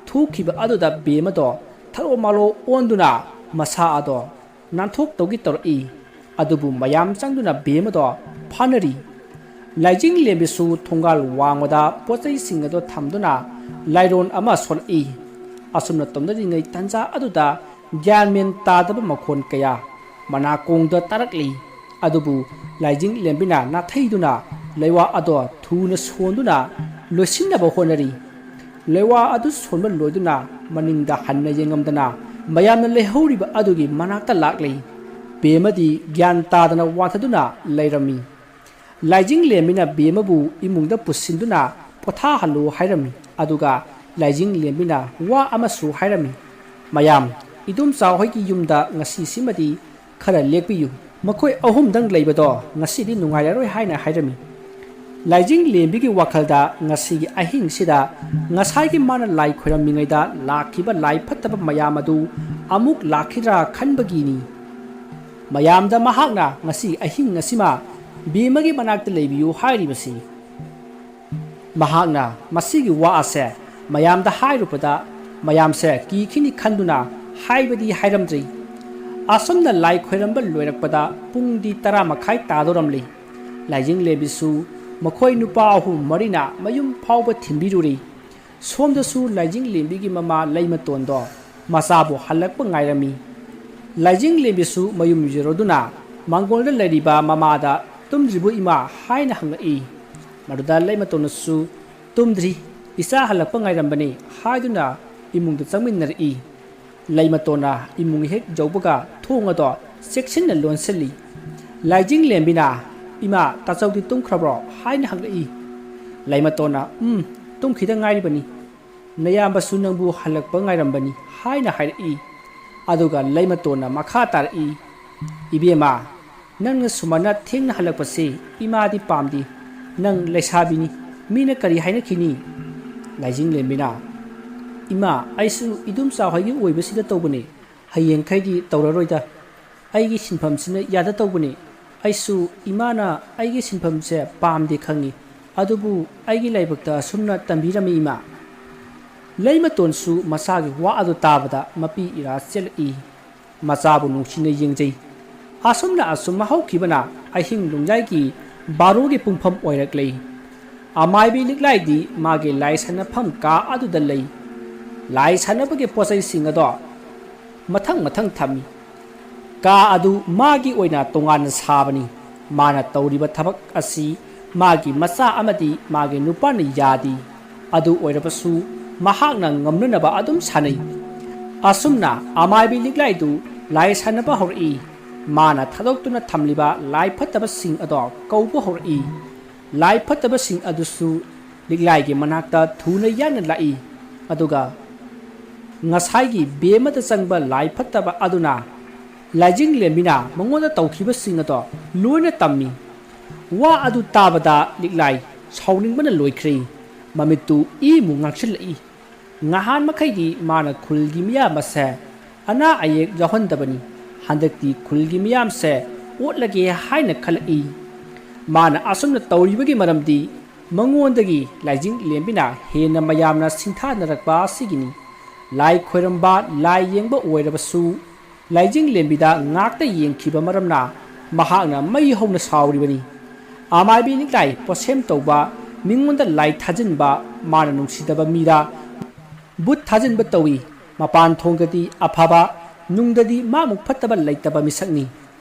ꯊꯣꯛꯈꯤꯕ ꯑꯗꯨꯗ ꯕꯦꯝꯃꯗꯣ ꯊꯔꯣ ꯃꯥꯂꯣ ꯑꯣꯟꯗꯨꯅ ꯃꯁꯥ ꯑꯗꯣ ꯅꯥꯟꯊꯣꯛꯇꯧꯒꯤ ꯇꯧꯔꯛꯏ꯫ ꯑꯗꯨꯕꯨ ꯃꯌꯥꯝ ꯆꯪꯗꯨꯅ ꯕꯦꯝꯃꯗꯣ ꯐꯥꯅꯔꯤ꯫ ꯂꯥꯏꯖꯤꯡ ꯂꯦꯝꯕꯤꯁꯨ ꯊꯣꯡꯒꯥꯜ ꯋꯥꯡꯃꯗ ꯄꯣꯠ ꯆꯩꯁꯤꯡ ꯑꯗꯨ ꯊꯝꯗꯨꯅ ꯂꯥꯏꯔꯣꯟ ꯑꯃ ꯁꯣꯜꯂꯛꯏ꯫ ꯑꯁꯨꯝꯅ ꯇꯧꯅꯔꯤꯉꯩ ꯇꯥꯟꯖꯥ ꯑꯗꯨꯗ ꯒ꯭ꯌꯥꯟ ꯃꯦꯟ ꯇꯥꯗꯕ ꯃꯈꯣꯟ ꯀꯌꯥ, ꯃꯅꯥꯀꯣꯡꯗ ꯇꯥꯔꯛꯂꯤ꯫ ꯑꯗꯨꯕꯨ ꯂꯥꯏꯖꯤꯡ ꯂꯦꯝꯕꯤꯅ ꯅꯥꯊꯩꯗꯨꯅ ꯂꯩꯋꯥ ꯑꯗꯣ ꯊꯨꯅ ꯁꯣꯟꯗꯨꯅ ꯂꯣꯏꯁꯤꯟꯅꯕ ꯍꯣꯠꯅꯔꯤ꯫ ꯂꯩꯋꯥ ꯑꯗꯨ ꯁꯣꯟꯕ ꯂꯣꯏꯗꯨꯅ ꯃꯅꯤꯡꯗ ꯍꯟꯅ ꯌꯦꯡꯉꯝꯗꯅ ꯃꯌꯥꯝꯅ ꯂꯩꯍꯧꯔꯤꯕ ꯑꯗꯨꯒꯤ ꯃꯅꯥꯛꯇ ꯂꯥꯛꯂꯤ꯫ ꯕꯦꯝꯃꯗꯤ ꯒ꯭ꯌꯥꯟ ꯇꯥꯗꯅ ꯋꯥꯟꯊꯗꯨꯅ ꯂꯩꯔꯝꯃꯤ꯫ ꯂꯥꯏꯖꯤꯡ ꯂꯦꯝꯕꯤꯅ ꯕꯦꯝꯃꯕꯨ ꯏꯃꯨꯡꯗ ꯄꯨꯁꯤꯟꯗꯨꯅ ꯄꯣꯊꯥꯍꯜꯂꯨ ꯍꯥꯏꯔꯝꯃꯤ꯫ ꯑꯗꯨꯒ ꯂꯥꯏꯖꯤꯡ ꯂꯦꯝꯕꯤꯅ ꯋꯥ ꯑꯃꯁꯨ ꯍꯥꯏꯔꯝꯃꯤ, "ꯃꯌꯥꯝ, ꯏꯗꯣꯝꯆꯥ ꯍꯣꯏꯒꯤ ꯌꯨꯝꯗ ꯉꯁꯤꯁꯤꯃꯗꯤ ꯈꯔ ꯂꯦꯛꯄꯤꯌꯨ꯫ ꯃꯈꯣꯏ ꯑꯍꯨꯝꯗꯪ ꯂꯩꯕꯗꯣ ꯉꯁꯤꯗꯤ ꯅꯨꯡꯉꯥꯏꯔꯔꯣꯏ" ꯍꯥꯏꯅ ꯍꯥꯏꯔꯝꯃꯤ꯫ ꯂꯥꯏꯖꯤꯡ ꯂꯦꯝꯕꯤꯒꯤ ꯋꯥꯈꯜꯗ ꯉꯁꯤꯒꯤ ꯑꯍꯤꯡꯁꯤꯗ ꯉꯁꯥꯏꯒꯤ ꯃꯥꯅ ꯂꯥꯏ ꯈꯣꯏꯔꯝꯃꯤꯉꯩꯗ ꯂꯥꯛꯈꯤꯕ ꯂꯥꯏ ꯐꯠꯇꯕ ꯃꯌꯥꯝ ꯑꯗꯨ ꯑꯃꯨꯛ ꯂꯥꯛꯈꯤꯗ꯭ꯔꯥ ꯈꯟꯕꯒꯤꯅꯤ꯫ ꯃꯌꯥꯝꯗ ꯃꯍꯥꯛꯅ ꯉꯁꯤ ꯑꯍꯤꯡ ꯑꯁꯤꯃ ꯕꯦꯝꯃꯒꯤ ꯃꯅꯥꯛꯇ ꯂꯩꯕꯤꯌꯨ ꯍꯥꯏꯔꯤꯕꯁꯤ꯫ ꯃꯍꯥꯛꯅ ꯃꯁꯤꯒꯤ ꯋꯥ ꯑꯁꯦ ꯃꯌꯥꯝꯗ ꯍꯥꯏꯔꯨꯕꯗ, ꯃꯌꯥꯝꯁꯦ ꯀꯤꯈꯤꯅꯤ ꯈꯟꯗꯨꯅ ꯍꯥꯏꯕꯗꯤ ꯍꯥꯏꯔꯝꯗ꯭ꯔꯤ꯫ ꯑꯁꯨꯝꯅ ꯂꯥꯏ ꯈꯣꯏꯔꯝꯕ ꯂꯣꯏꯔꯛꯄꯗ ꯄꯨꯡꯗꯤ ꯇꯔꯥ ꯃꯈꯥꯏ ꯇꯥꯗꯧꯔꯝꯂꯤ꯫ ꯂꯥꯏꯖꯤꯡꯂꯦꯝꯕꯤꯁꯨ ꯃꯈꯣꯏ ꯅꯨꯄꯥ ꯑꯍꯨꯝ ꯃꯔꯤꯅ ꯃꯌꯨꯝ ꯐꯥꯎꯕ ꯊꯤꯟꯕꯤꯔꯨꯔꯤ꯫ ꯁꯣꯝꯗꯁꯨ ꯂꯥꯏꯖꯤꯡꯂꯦꯝꯕꯤꯒꯤ ꯃꯃꯥ ꯂꯩꯃꯇꯣꯟꯗꯣ ꯃꯆꯥꯕꯨ ꯍꯜꯂꯛꯄ ꯉꯥꯏꯔꯝꯃꯤ꯫ ꯂꯥꯏꯖꯤꯡꯂꯦꯝꯕꯤꯁꯨ ꯃꯌꯨꯝ ꯌꯧꯔꯗꯨꯅ ꯃꯥꯡꯒꯣꯜꯗ ꯂꯩꯔꯤꯕ ꯃꯃꯥꯗ "ꯇꯨꯝꯗ꯭ꯔꯤꯕꯣ ꯏꯃꯥ?" ꯍꯥꯏꯅ ꯍꯪꯂꯛꯏ꯫ ꯃꯗꯨꯗ ꯂꯩꯃꯇꯣꯟꯅꯁꯨ "ꯇꯨꯝꯗ꯭ꯔꯤ, ꯏꯆꯥ ꯍꯜꯂꯛꯄ ꯉꯥꯏꯔꯝꯕꯅꯤ" ꯍꯥꯏꯗꯨꯅ ꯏꯃꯨꯡꯗ ꯆꯪꯃꯤꯟꯅꯔꯛꯏ꯫ ꯂꯩꯃꯇꯣꯟꯅ ꯏꯃꯨꯡ ꯍꯦꯛ ꯌꯧꯕꯒ ꯊꯣꯡ ꯑꯗꯣ ꯆꯦꯛꯁꯤꯟꯅ ꯂꯣꯟꯁꯤꯜꯂꯤ꯫ ꯂꯥꯏꯖꯤꯡꯂꯦꯝꯕꯤꯅ "ꯏꯃꯥ, ꯇꯥꯆꯧꯗꯤ ꯇꯨꯝꯈ꯭ꯔꯕ꯭ꯔꯣ?" ꯍꯥꯏꯅ ꯍꯪꯂꯛꯏ꯫ ꯂꯩꯃꯇꯣꯟꯅ "ꯎꯝ, ꯇꯨꯝꯈꯤꯗ ꯉꯥꯏꯔꯤꯕꯅꯤ꯫ ꯅꯌꯥꯝꯕꯁꯨ ꯅꯪꯕꯨ ꯍꯜꯂꯛꯄ ꯉꯥꯏꯔꯝꯕꯅꯤ" ꯍꯥꯏꯅ ꯍꯥꯏꯔꯛꯏ꯫ ꯑꯗꯨꯒ ꯂꯩꯃꯇꯣꯟꯅ ꯃꯈꯥ ꯇꯥꯔꯛꯏ, "ꯏꯕꯦꯝꯃ, ꯅꯪꯅ ꯁꯨꯃꯥꯏꯅ ꯊꯦꯡꯅ ꯍꯜꯂꯛꯄꯁꯤ ꯏꯃꯥꯗꯤ ꯄꯥꯝꯗꯦ꯫ ꯅꯪ ꯂꯩꯁꯥꯕꯤꯅꯤ, ꯃꯤꯅ ꯀꯔꯤ ꯍꯥꯏꯅꯈꯤꯅꯤ?" ꯂꯥꯏꯖꯤꯡꯂꯦꯝꯕꯤꯅ, "ꯏꯃꯥ, ꯑꯩꯁꯨ ꯏꯗꯣꯝꯆꯥ ꯍꯣꯏꯒꯤ ꯑꯣꯏꯕꯁꯤꯗ ꯇꯧꯕꯅꯤ, ꯍꯌꯦꯡꯈꯩꯗꯤ ꯇꯧꯔꯔꯣꯏꯗ꯫ ꯑꯩꯒꯤ ꯁꯤꯟꯐꯝꯁꯤꯅ ꯌꯥꯗ ꯇꯧꯕꯅꯤ꯫ ꯑꯩꯁꯨ ꯏꯃꯥꯅ ꯑꯩꯒꯤ ꯁꯤꯟꯐꯝꯁꯦ ꯄꯥꯝꯗꯦ ꯈꯪꯉꯤ, ꯑꯗꯨꯕꯨ ꯑꯩꯒꯤ ꯂꯥꯏꯕꯛꯇ ꯑꯁꯨꯝꯅ ꯇꯝꯕꯤꯔꯝꯃꯤ ꯏꯃꯥ"꯫ ꯂꯩꯃꯇꯣꯟꯁꯨ ꯃꯆꯥꯒꯤ ꯋꯥ ꯑꯗꯨ ꯇꯥꯕꯗ ꯃꯄꯤ ꯏꯔꯥ ꯆꯦꯜꯂꯛꯏ꯫ ꯃꯆꯥꯕꯨ ꯅꯨꯡꯁꯤꯅ ꯌꯦꯡꯖꯩ꯫ ꯑꯁꯨꯝꯅ ꯑꯁꯨꯝ ꯍꯧꯈꯤꯕꯅ ꯑꯍꯤꯡ ꯅꯣꯡꯌꯥꯏꯒꯤ ꯕꯥꯔꯣꯒꯤ ꯄꯨꯡꯐꯝ ꯑꯣꯏꯔꯛꯂꯦ꯫ ꯑꯃꯥꯏꯕꯤ ꯂꯤꯛꯂꯥꯏꯗꯤ ꯃꯥꯒꯤ ꯂꯥꯏ ꯁꯥꯟꯅꯐꯝ ꯀꯥ ꯑꯗꯨꯗ ꯂꯩ꯫ ꯂꯥꯏ ꯁꯥꯟꯅꯕꯒꯤ ꯄꯣꯠꯆꯩꯁꯤꯡ ꯑꯗꯣ ꯃꯊꯪ ꯃꯊꯪ ꯊꯝꯃꯤ꯫ ꯀꯥ ꯑꯗꯨ ꯃꯥꯒꯤ ꯑꯣꯏꯅ ꯇꯣꯉꯥꯟꯅ ꯁꯥꯕꯅꯤ꯫ ꯃꯥꯅ ꯇꯧꯔꯤꯕ ꯊꯕꯛ ꯑꯁꯤ ꯃꯥꯒꯤ ꯃꯆꯥ ꯑꯃꯗꯤ ꯃꯥꯒꯤ ꯅꯨꯄꯥꯅ ꯌꯥꯗꯦ꯫ ꯑꯗꯨ ꯑꯣꯏꯔꯕꯁꯨ ꯃꯍꯥꯛꯅ ꯉꯝꯅꯅꯕ ꯑꯗꯨꯝ ꯁꯥꯟꯅꯩ꯫ ꯑꯁꯨꯝꯅ ꯑꯃꯥꯏꯕꯤ ꯂꯤꯛꯂꯥꯏꯗꯨ ꯂꯥꯏ ꯁꯥꯟꯅꯕ ꯍꯧꯔꯛꯏ꯫ ꯃꯥꯅ ꯊꯥꯗꯣꯛꯇꯨꯅ ꯊꯝꯂꯤꯕ ꯂꯥꯏ ꯐꯠꯇꯕꯁꯤꯡ ꯑꯗꯣ ꯀꯧꯕ ꯍꯧꯔꯛꯏ꯫ ꯂꯥꯏ ꯐꯠꯇꯕꯁꯤꯡ ꯑꯗꯨꯁꯨ ꯂꯤꯛꯂꯥꯏꯒꯤ ꯃꯅꯥꯛꯇ ꯊꯨꯅ ꯌꯥꯡꯅ ꯂꯥꯛꯏ꯫ ꯑꯗꯨꯒ ꯉꯁꯥꯏꯒꯤ ꯕꯦꯝꯃꯗ ꯆꯪꯕ ꯂꯥꯏ ꯐꯠꯇꯕ ꯑꯗꯨꯅ ꯂꯥꯏꯖꯤꯡꯂꯦꯝꯕꯤꯅ ꯃꯉꯣꯟꯗ ꯇꯧꯈꯤꯕꯁꯤꯡ ꯑꯗꯣ ꯂꯣꯏꯅ ꯇꯝꯃꯤ꯫ ꯋꯥ ꯑꯗꯨ ꯇꯥꯕꯗ ꯂꯤꯛꯂꯥꯏ ꯁꯥꯎꯅꯤꯡꯕꯅ ꯂꯣꯏꯈ꯭ꯔꯦ꯫ ꯃꯃꯤꯠꯇꯨ ꯏꯃꯨ ꯉꯥꯡꯁꯤꯜꯂꯛꯏ꯫ ꯉꯍꯥꯟ ꯃꯈꯩꯗꯤ ꯃꯥꯅ ꯈꯨꯜꯒꯤ ꯃꯤꯌꯥꯝ ꯑꯁꯦ ꯑꯅꯥ ꯑꯌꯦꯛ ꯌꯥꯎꯍꯟꯗꯕꯅꯤ꯫ ꯍꯟꯗꯛꯇꯤ ꯈꯨꯜꯒꯤ ꯃꯤꯌꯥꯝꯁꯦ ꯑꯣꯠꯂꯒꯦ ꯍꯥꯏꯅ ꯈꯜꯂꯛꯏ꯫ ꯃꯥꯅ ꯑꯁꯨꯝꯅ ꯇꯧꯔꯤꯕꯒꯤ ꯃꯔꯝꯗꯤ ꯃꯉꯣꯟꯗꯒꯤ ꯂꯥꯏꯖꯤꯡ ꯂꯦꯝꯕꯤꯅ ꯍꯦꯟꯅ ꯃꯌꯥꯝꯅ ꯁꯤꯡꯊꯥꯅꯔꯛꯄ ꯑꯁꯤꯒꯤꯅꯤ꯫ ꯂꯥꯏ ꯈꯣꯏꯔꯝꯕ, ꯂꯥꯏ ꯌꯦꯡꯕ ꯑꯣꯏꯔꯕꯁꯨ, ꯂꯥꯏꯖꯤꯡ ꯂꯦꯝꯕꯤꯗ ꯉꯥꯛꯇ ꯌꯦꯡꯈꯤꯕ ꯃꯔꯝꯅ ꯃꯍꯥꯛꯅ ꯃꯩ ꯍꯧꯅ ꯁꯥꯎꯔꯤꯕꯅꯤ꯫ ꯑꯃꯥꯏꯕꯤ ꯂꯤꯛꯂꯥꯏ ꯄꯣꯠꯁꯦꯝ ꯇꯧꯕ, ꯃꯤꯉꯣꯟꯗ ꯂꯥꯏ ꯊꯥꯖꯤꯟꯕ, ꯃꯥꯅ ꯅꯨꯡꯁꯤꯗꯕ ꯃꯤꯗ ꯕꯨꯠ ꯊꯥꯖꯤꯟꯕ ꯇꯧꯏ꯫ ꯃꯄꯥꯟ ꯊꯣꯡꯗꯗꯤ ꯑꯐꯕ, ꯅꯨꯡꯗꯗꯤ ꯃꯥꯃꯨꯛ ꯐꯠꯇꯕ ꯂꯩꯇꯕ ꯃꯤꯁꯛꯅꯤ꯫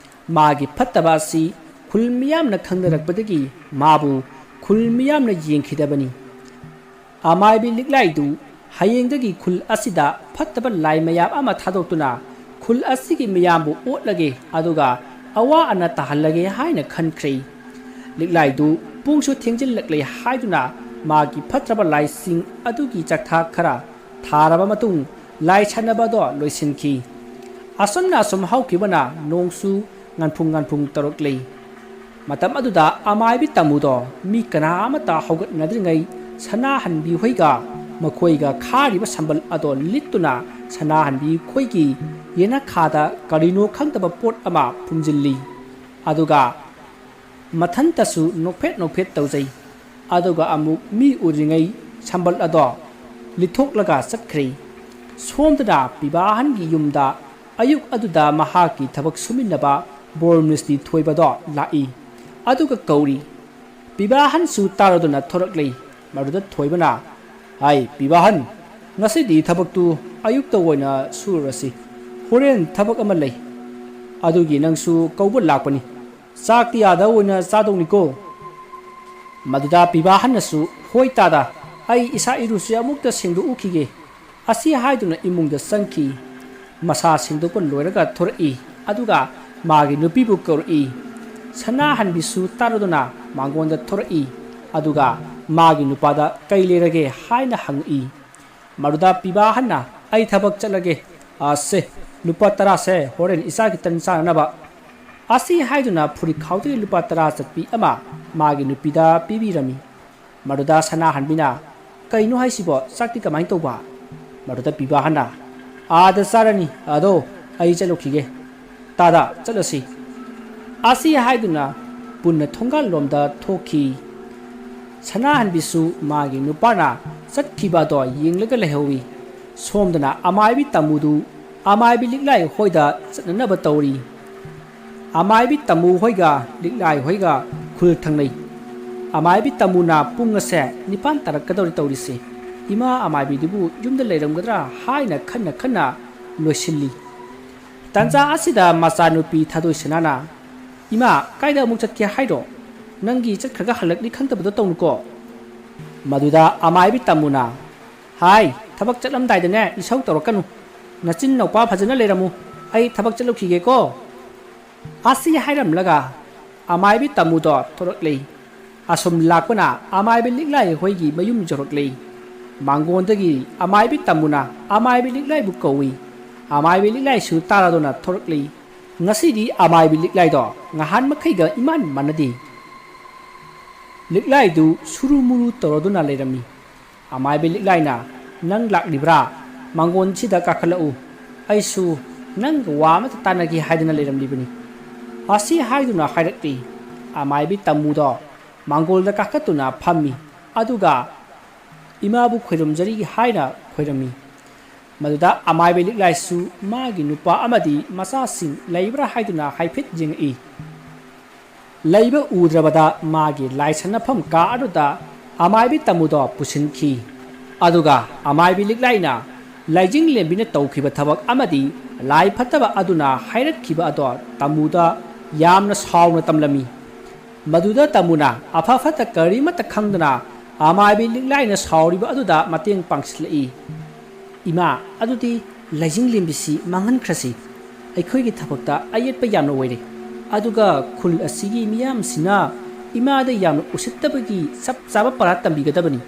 ꯃꯥꯒꯤ ꯐꯠꯇꯕ ꯑꯁꯤ ꯈꯨꯜ ꯃꯤꯌꯥꯝꯅ ꯈꯪꯅꯔꯛꯄꯗꯒꯤ ꯃꯥꯕꯨ ꯈꯨꯜ ꯃꯤꯌꯥꯝꯅ ꯌꯦꯡꯈꯤꯗꯕꯅꯤ꯫ ꯑꯃꯥꯏꯕꯤ ꯂꯤꯛꯂꯥꯏꯗꯨ ꯍꯌꯦꯡꯗꯒꯤ ꯈꯨꯜ ꯑꯁꯤꯗ ꯐꯠꯇꯕ ꯂꯥꯏ ꯃꯌꯥꯝ ꯑꯃ ꯊꯥꯗꯣꯛꯇꯨꯅ ꯈꯨꯜ ꯑꯁꯤꯒꯤ ꯃꯤꯌꯥꯝꯕꯨ ꯑꯣꯠꯂꯒꯦ, ꯑꯗꯨꯒ ꯑꯋꯥ ꯑꯅꯥ ꯇꯥꯍꯜꯂꯒꯦ ꯍꯥꯏꯅ ꯈꯟꯈ꯭ꯔꯦ꯫ ꯂꯤꯛꯂꯥꯏꯗꯨ ꯄꯨꯡꯁꯨ ꯊꯦꯡꯖꯤꯜꯂꯛꯂꯦ ꯍꯥꯏꯗꯨꯅ ꯃꯥꯒꯤ ꯐꯠꯇ꯭ꯔꯕ ꯂꯥꯏꯁꯤꯡ ꯑꯗꯨꯒꯤ ꯆꯥꯛꯊꯥꯛ ꯈꯔ ꯊꯥꯔꯕ ꯃꯇꯨꯡ ꯂꯥꯏ ꯁꯥꯟꯅꯕꯗꯣ ꯂꯣꯏꯁꯤꯟꯈꯤ꯫ ꯑꯁꯨꯝꯅ ꯑꯁꯨꯝ ꯍꯧꯈꯤꯕꯅ ꯅꯣꯡꯁꯨ ꯉꯟꯐꯨꯡ ꯉꯟꯐꯨꯡ ꯇꯧꯔꯛꯂꯤ꯫ ꯃꯇꯝ ꯑꯗꯨꯗ ꯑꯃꯥꯏꯕꯤ ꯇꯥꯃꯨꯗꯣ ꯃꯤ ꯀꯅꯥ ꯑꯃꯠꯇ ꯍꯧꯒꯠꯅꯗ꯭ꯔꯤꯉꯩ ꯁꯅꯥꯍꯟꯕꯤ ꯍꯣꯏꯒ ꯃꯈꯣꯏꯒ ꯈꯥꯔꯤꯕ ꯁꯝꯕꯜ ꯑꯗꯣ ꯂꯤꯠꯇꯨꯅ ꯁꯅꯥꯍꯟꯕꯤ ꯈꯣꯏꯒꯤ ꯌꯦꯅꯈꯥꯗ ꯀꯔꯤꯅꯣ ꯈꯪꯗꯕ ꯄꯣꯠ ꯑꯃ ꯐꯨꯝꯖꯤꯜꯂꯤ꯫ ꯑꯗꯨꯒ ꯃꯊꯟꯇꯁꯨ ꯅꯣꯛꯐꯦꯠ ꯅꯣꯛꯐꯦꯠ ꯇꯧꯖꯩ꯫ ꯑꯗꯨꯒ ꯑꯃꯨꯛ ꯃꯤ ꯎꯗ꯭ꯔꯤꯉꯩ ꯁꯝꯕꯜ ꯑꯗꯣ ꯂꯤꯊꯣꯛꯂꯒ ꯆꯠꯈ꯭ꯔꯦ꯫ ꯁꯣꯝꯗꯅ ꯄꯤꯕꯥꯍꯟꯒꯤ ꯌꯨꯝꯗ ꯑꯌꯨꯛ ꯑꯗꯨꯗ ꯃꯍꯥꯛꯀꯤ ꯊꯕꯛ ꯁꯨꯃꯤꯟꯅꯕ ꯕꯣꯔ ꯃꯤꯁꯇ꯭ꯔꯤ ꯊꯣꯏꯕꯗꯣ ꯂꯥꯛꯏ꯫ ꯑꯗꯨꯒ ꯀꯧꯔꯤ꯫ ꯄꯤꯕꯥꯍꯟꯁꯨ ꯇꯥꯔꯗꯨꯅ ꯊꯣꯔꯛꯂꯤ꯫ ꯃꯗꯨꯗ ꯊꯣꯏꯕꯅ, "ꯍꯥꯏ ꯄꯤꯕꯥꯍꯟ, ꯉꯁꯤꯗꯤ ꯊꯕꯛꯇꯨ ꯑꯌꯨꯛꯇ ꯑꯣꯏꯅ ꯁꯨꯔꯨꯔꯁꯤ꯫ ꯍꯣꯔꯦꯟ ꯊꯕꯛ ꯑꯃ ꯂꯩ꯫ ꯑꯗꯨꯒꯤ ꯅꯪꯁꯨ ꯀꯧꯕ ꯂꯥꯛꯄꯅꯤ꯫ ꯆꯥꯛꯇꯤ ꯑꯥꯗ ꯑꯣꯏꯅ ꯆꯥꯗꯧꯅꯤꯀꯣ?" ꯃꯗꯨꯗ ꯄꯤꯕꯥꯍꯟꯅꯁꯨ, "ꯍꯣꯏ ꯇꯥꯗ, ꯑꯩ ꯏꯁꯥ ꯏꯔꯨꯁꯦ ꯑꯃꯨꯛꯇ ꯁꯦꯡꯗꯣꯛꯎꯈꯤꯒꯦ"꯫ ꯑꯁꯤ ꯍꯥꯏꯗꯨꯅ ꯏꯃꯨꯡꯗ ꯆꯪꯈꯤ꯫ ꯃꯁꯥ ꯁꯦꯡꯗꯣꯛꯄ ꯂꯣꯏꯔꯒ ꯊꯣꯔꯛꯏ꯫ ꯑꯗꯨꯒ ꯃꯥꯒꯤ ꯅꯨꯄꯤꯕꯨ ꯀꯧꯔꯛꯏ꯫ ꯁꯅꯥꯍꯟꯕꯤꯁꯨ ꯇꯥꯔꯗꯨꯅ ꯃꯉꯣꯟꯗ ꯊꯣꯔꯛꯏ꯫ ꯑꯗꯨꯒ ꯃꯥꯒꯤ ꯅꯨꯄꯥꯗ "ꯀꯩ ꯂꯩꯔꯒꯦ?" ꯍꯥꯏꯅ ꯍꯪꯉꯛꯏ꯫ ꯃꯗꯨꯗ ꯄꯤꯕꯥꯍꯟꯅ, "ꯑꯩ ꯊꯕꯛ ꯆꯠꯂꯒꯦ꯫ ꯑꯁꯦ, ꯂꯨꯄꯥ ꯇꯔꯥꯁꯦ ꯍꯣꯔꯦꯟ ꯏꯆꯥ ꯈꯤꯇꯪ ꯆꯥꯅꯅꯕ"꯫ ꯑꯁꯤ ꯍꯥꯏꯗꯨꯅ ꯐꯨꯔꯤꯠꯈꯥꯎꯗꯒꯤ ꯂꯨꯄꯥ ꯇꯔꯥ ꯆꯠꯄꯤ ꯑꯃ ꯃꯥꯒꯤ ꯅꯨꯄꯤꯗ ꯄꯤꯕꯤꯔꯝꯃꯤ꯫ ꯃꯗꯨꯗ ꯁꯅꯥꯍꯟꯕꯤꯅ, "ꯀꯩꯅꯣ ꯍꯥꯏꯁꯤꯕꯣ? ꯆꯥꯛꯇꯤ ꯀꯃꯥꯏꯅ ꯇꯧꯕ?" ꯃꯗꯨꯗ ꯄꯤꯕꯥꯍꯟꯅ, "ꯑꯥꯗ ꯆꯥꯔꯅꯤ, ꯑꯗꯣ ꯑꯩ ꯆꯠꯂꯨꯈꯤꯒꯦ꯫ ꯇꯥꯗ, ꯆꯠꯂꯁꯤ"꯫ ꯑꯁꯤ ꯍꯥꯏꯗꯨꯅ ꯄꯨꯟꯅ ꯊꯣꯡꯒꯥꯜꯂꯣꯝꯗ ꯊꯣꯛꯈꯤ꯫ ꯁꯅꯥꯍꯟꯕꯤꯁꯨ ꯃꯥꯒꯤ ꯅꯨꯄꯥꯅ ꯆꯠꯈꯤꯕ ꯑꯗꯣ ꯌꯦꯡꯂꯒ ꯂꯩꯍꯧꯏ꯫ ꯁꯣꯝꯗꯅ ꯑꯃꯥꯏꯕꯤ ꯇꯥꯃꯨꯗꯨ ꯑꯃꯥꯏꯕꯤ ꯂꯤꯛꯂꯥꯏ ꯍꯣꯏꯗ ꯆꯠꯅꯅꯕ ꯇꯧꯔꯤ꯫ ꯑꯃꯥꯏꯕꯤ ꯇꯥꯃꯨ ꯍꯣꯏꯒ ꯂꯤꯛꯂꯥꯏ ꯍꯣꯏꯒ ꯈꯨꯜ ꯊꯪꯅꯩ꯫ ꯑꯃꯥꯏꯕꯤ ꯇꯥꯃꯨꯅ ꯄꯨꯡ ꯑꯁꯦ ꯅꯤꯄꯥꯟ ꯇꯥꯔꯛꯀꯗꯧꯔꯤ ꯇꯧꯔꯤꯁꯦ꯫ ꯏꯃꯥ ꯑꯃꯥꯏꯕꯤꯗꯨꯕꯨ ꯌꯨꯝꯗ ꯂꯩꯔꯝꯒꯗ꯭ꯔꯥ ꯍꯥꯏꯅ ꯈꯟꯅ ꯈꯟꯅ ꯂꯣꯏꯁꯤꯜꯂꯤ꯫ ꯇꯥꯟꯖꯥ ꯑꯁꯤꯗ ꯃꯆꯥꯅꯨꯄꯤ ꯊꯥꯗꯣꯏ ꯁꯅꯥꯅ, "ꯏꯃꯥ, ꯀꯥꯏꯗ ꯑꯃꯨꯛ ꯆꯠꯀꯦ ꯍꯥꯏꯔꯣ? ꯅꯪꯒꯤ ꯆꯠꯈ꯭ꯔꯒ ꯍꯜꯂꯛꯅꯤ ꯈꯪꯗꯕꯗꯣ ꯇꯧꯅꯨꯀꯣ"꯫ ꯃꯗꯨꯗ ꯑꯃꯥꯏꯕꯤ ꯇꯥꯃꯨꯅ, "ꯍꯥꯏ, ꯊꯕꯛ ꯆꯠꯂꯝꯗꯥꯏꯗꯅꯦ ꯏꯁꯧ ꯇꯧꯔꯛꯀꯅꯨ꯫ ꯅꯆꯤꯟ ꯅꯧꯄꯥ ꯐꯖꯅ ꯂꯩꯔꯝꯃꯨ꯫ ꯑꯩ ꯊꯕꯛ ꯆꯠꯂꯨꯈꯤꯒꯦꯀꯣ"꯫ ꯑꯁꯤ ꯍꯥꯏꯔꯝꯂꯒ ꯑꯃꯥꯏꯕꯤ ꯇꯥꯃꯨꯗꯣ ꯊꯣꯔꯛꯂꯦ꯫ ꯑꯁꯨꯝ ꯂꯥꯛꯄꯅ ꯑꯃꯥꯏꯕꯤ ꯂꯤꯛꯂꯥꯏ ꯍꯣꯏꯒꯤ ꯃꯌꯨꯝ ꯌꯧꯔꯛꯂꯦ꯫ ꯃꯥꯡꯒꯣꯟꯗꯒꯤ ꯑꯃꯥꯏꯕꯤ ꯇꯥꯃꯨꯅ ꯑꯃꯥꯏꯕꯤ ꯂꯤꯛꯂꯥꯏꯕꯨ ꯀꯧꯏ꯫ ꯑꯃꯥꯏꯕꯤ ꯂꯤꯛꯂꯥꯏꯁꯨ ꯇꯥꯔꯗꯨꯅ ꯊꯣꯔꯛꯂꯤ꯫ ꯉꯁꯤꯗꯤ ꯑꯃꯥꯏꯕꯤ ꯂꯤꯛꯂꯥꯏꯗꯣ ꯉꯍꯥꯟ ꯃꯈꯩꯒ ꯏꯃꯥꯟ ꯃꯥꯟꯅꯗꯦ꯫ ꯂꯤꯛꯂꯥꯏꯗꯨ ꯁꯨꯔꯨ ꯃꯨꯔꯨ ꯇꯧꯔꯗꯨꯅ ꯂꯩꯔꯝꯃꯤ꯫ ꯑꯃꯥꯏꯕꯤ ꯂꯤꯛꯂꯥꯏꯅ, "ꯅꯪ ꯂꯥꯛꯂꯤꯕ꯭ꯔꯥ? ꯃꯥꯡꯒꯣꯟꯁꯤꯗ ꯀꯥꯈꯠꯂꯛꯎ꯫ ꯑꯩꯁꯨ ꯅꯪꯒ ꯋꯥ ꯑꯃꯇ ꯇꯥꯟꯅꯒꯦ ꯍꯥꯏꯗꯅ ꯂꯩꯔꯝꯂꯤꯕꯅꯤ"꯫ ꯑꯁꯤ ꯍꯥꯏꯗꯨꯅ ꯍꯥꯏꯔꯛꯂꯤ꯫ ꯑꯃꯥꯏꯕꯤ ꯇꯥꯃꯨꯗꯣ ꯃꯥꯡꯒꯣꯜꯗ ꯀꯥꯈꯠꯇꯨꯅ ꯐꯝꯃꯤ꯫ ꯑꯗꯨꯒ ꯏꯃꯥꯕꯨ ꯈꯣꯏꯔꯨꯝꯖꯔꯤ ꯍꯥꯏꯅ ꯈꯣꯏꯔꯝꯃꯤ꯫ ꯃꯗꯨꯗ ꯑꯃꯥꯏꯕꯤ ꯂꯤꯛꯂꯥꯏꯁꯨ ꯃꯥꯒꯤ ꯅꯨꯄꯥ ꯑꯃꯗꯤ ꯃꯆꯥꯁꯤꯡ ꯂꯩꯕ꯭ꯔꯥ ꯍꯥꯏꯗꯨꯅ ꯍꯥꯏꯐꯦꯠ ꯌꯦꯡꯉꯛꯏ꯫ ꯂꯩꯕ ꯎꯗ꯭ꯔꯕꯗ ꯃꯥꯒꯤ ꯂꯥꯏ ꯁꯥꯟꯅꯐꯝ ꯀꯥ ꯑꯗꯨꯗ ꯑꯃꯥꯏꯕꯤ ꯇꯥꯃꯨꯗꯣ ꯄꯨꯁꯤꯟꯈꯤ꯫ ꯑꯗꯨꯒ ꯑꯃꯥꯏꯕꯤ ꯂꯤꯛꯂꯥꯏꯅ ꯂꯥꯏꯖꯤꯡ ꯂꯦꯝꯕꯤꯅ ꯇꯧꯈꯤꯕ ꯊꯕꯛ ꯑꯃꯗꯤ ꯂꯥꯏ ꯐꯠꯇꯕ ꯑꯗꯨꯅ ꯍꯥꯏꯔꯛꯈꯤꯕ ꯑꯗꯣ ꯇꯥꯃꯨꯗ ꯌꯥꯝꯅ ꯁꯥꯎꯅ ꯇꯝꯂꯝꯃꯤ꯫ ꯃꯗꯨꯗ ꯇꯥꯃꯨꯅ ꯑꯐ ꯐꯠꯇ ꯀꯔꯤꯃꯠꯇ ꯈꯪꯗꯅ ꯑꯃꯥꯏꯕꯤ ꯂꯤꯛꯂꯥꯏꯅ ꯁꯥꯎꯔꯤꯕ ꯑꯗꯨꯗ ꯃꯇꯦꯡ ꯄꯥꯡꯁꯤꯜꯂꯛꯏ꯫ "ꯏꯃꯥ, ꯑꯗꯨꯗꯤ ꯂꯥꯏꯖꯤꯡ ꯂꯦꯝꯕꯤꯁꯤ ꯃꯥꯡꯍꯟꯈ꯭ꯔꯁꯤ꯫ ꯑꯩꯈꯣꯏꯒꯤ ꯊꯕꯛꯇ ꯑꯌꯦꯠꯄ ꯌꯥꯝꯅ ꯑꯣꯏꯔꯦ꯫ ꯑꯗꯨꯒ ꯈꯨꯜ ꯑꯁꯤꯒꯤ ꯃꯤꯌꯥꯝꯁꯤꯅ ꯏꯃꯥꯗ ꯌꯥꯝꯅ ꯎꯁꯤꯠꯇꯕꯒꯤ ꯆꯞ ꯆꯥꯕ ꯄꯔꯥ ꯇꯝꯕꯤꯒꯗꯕꯅꯤ"꯫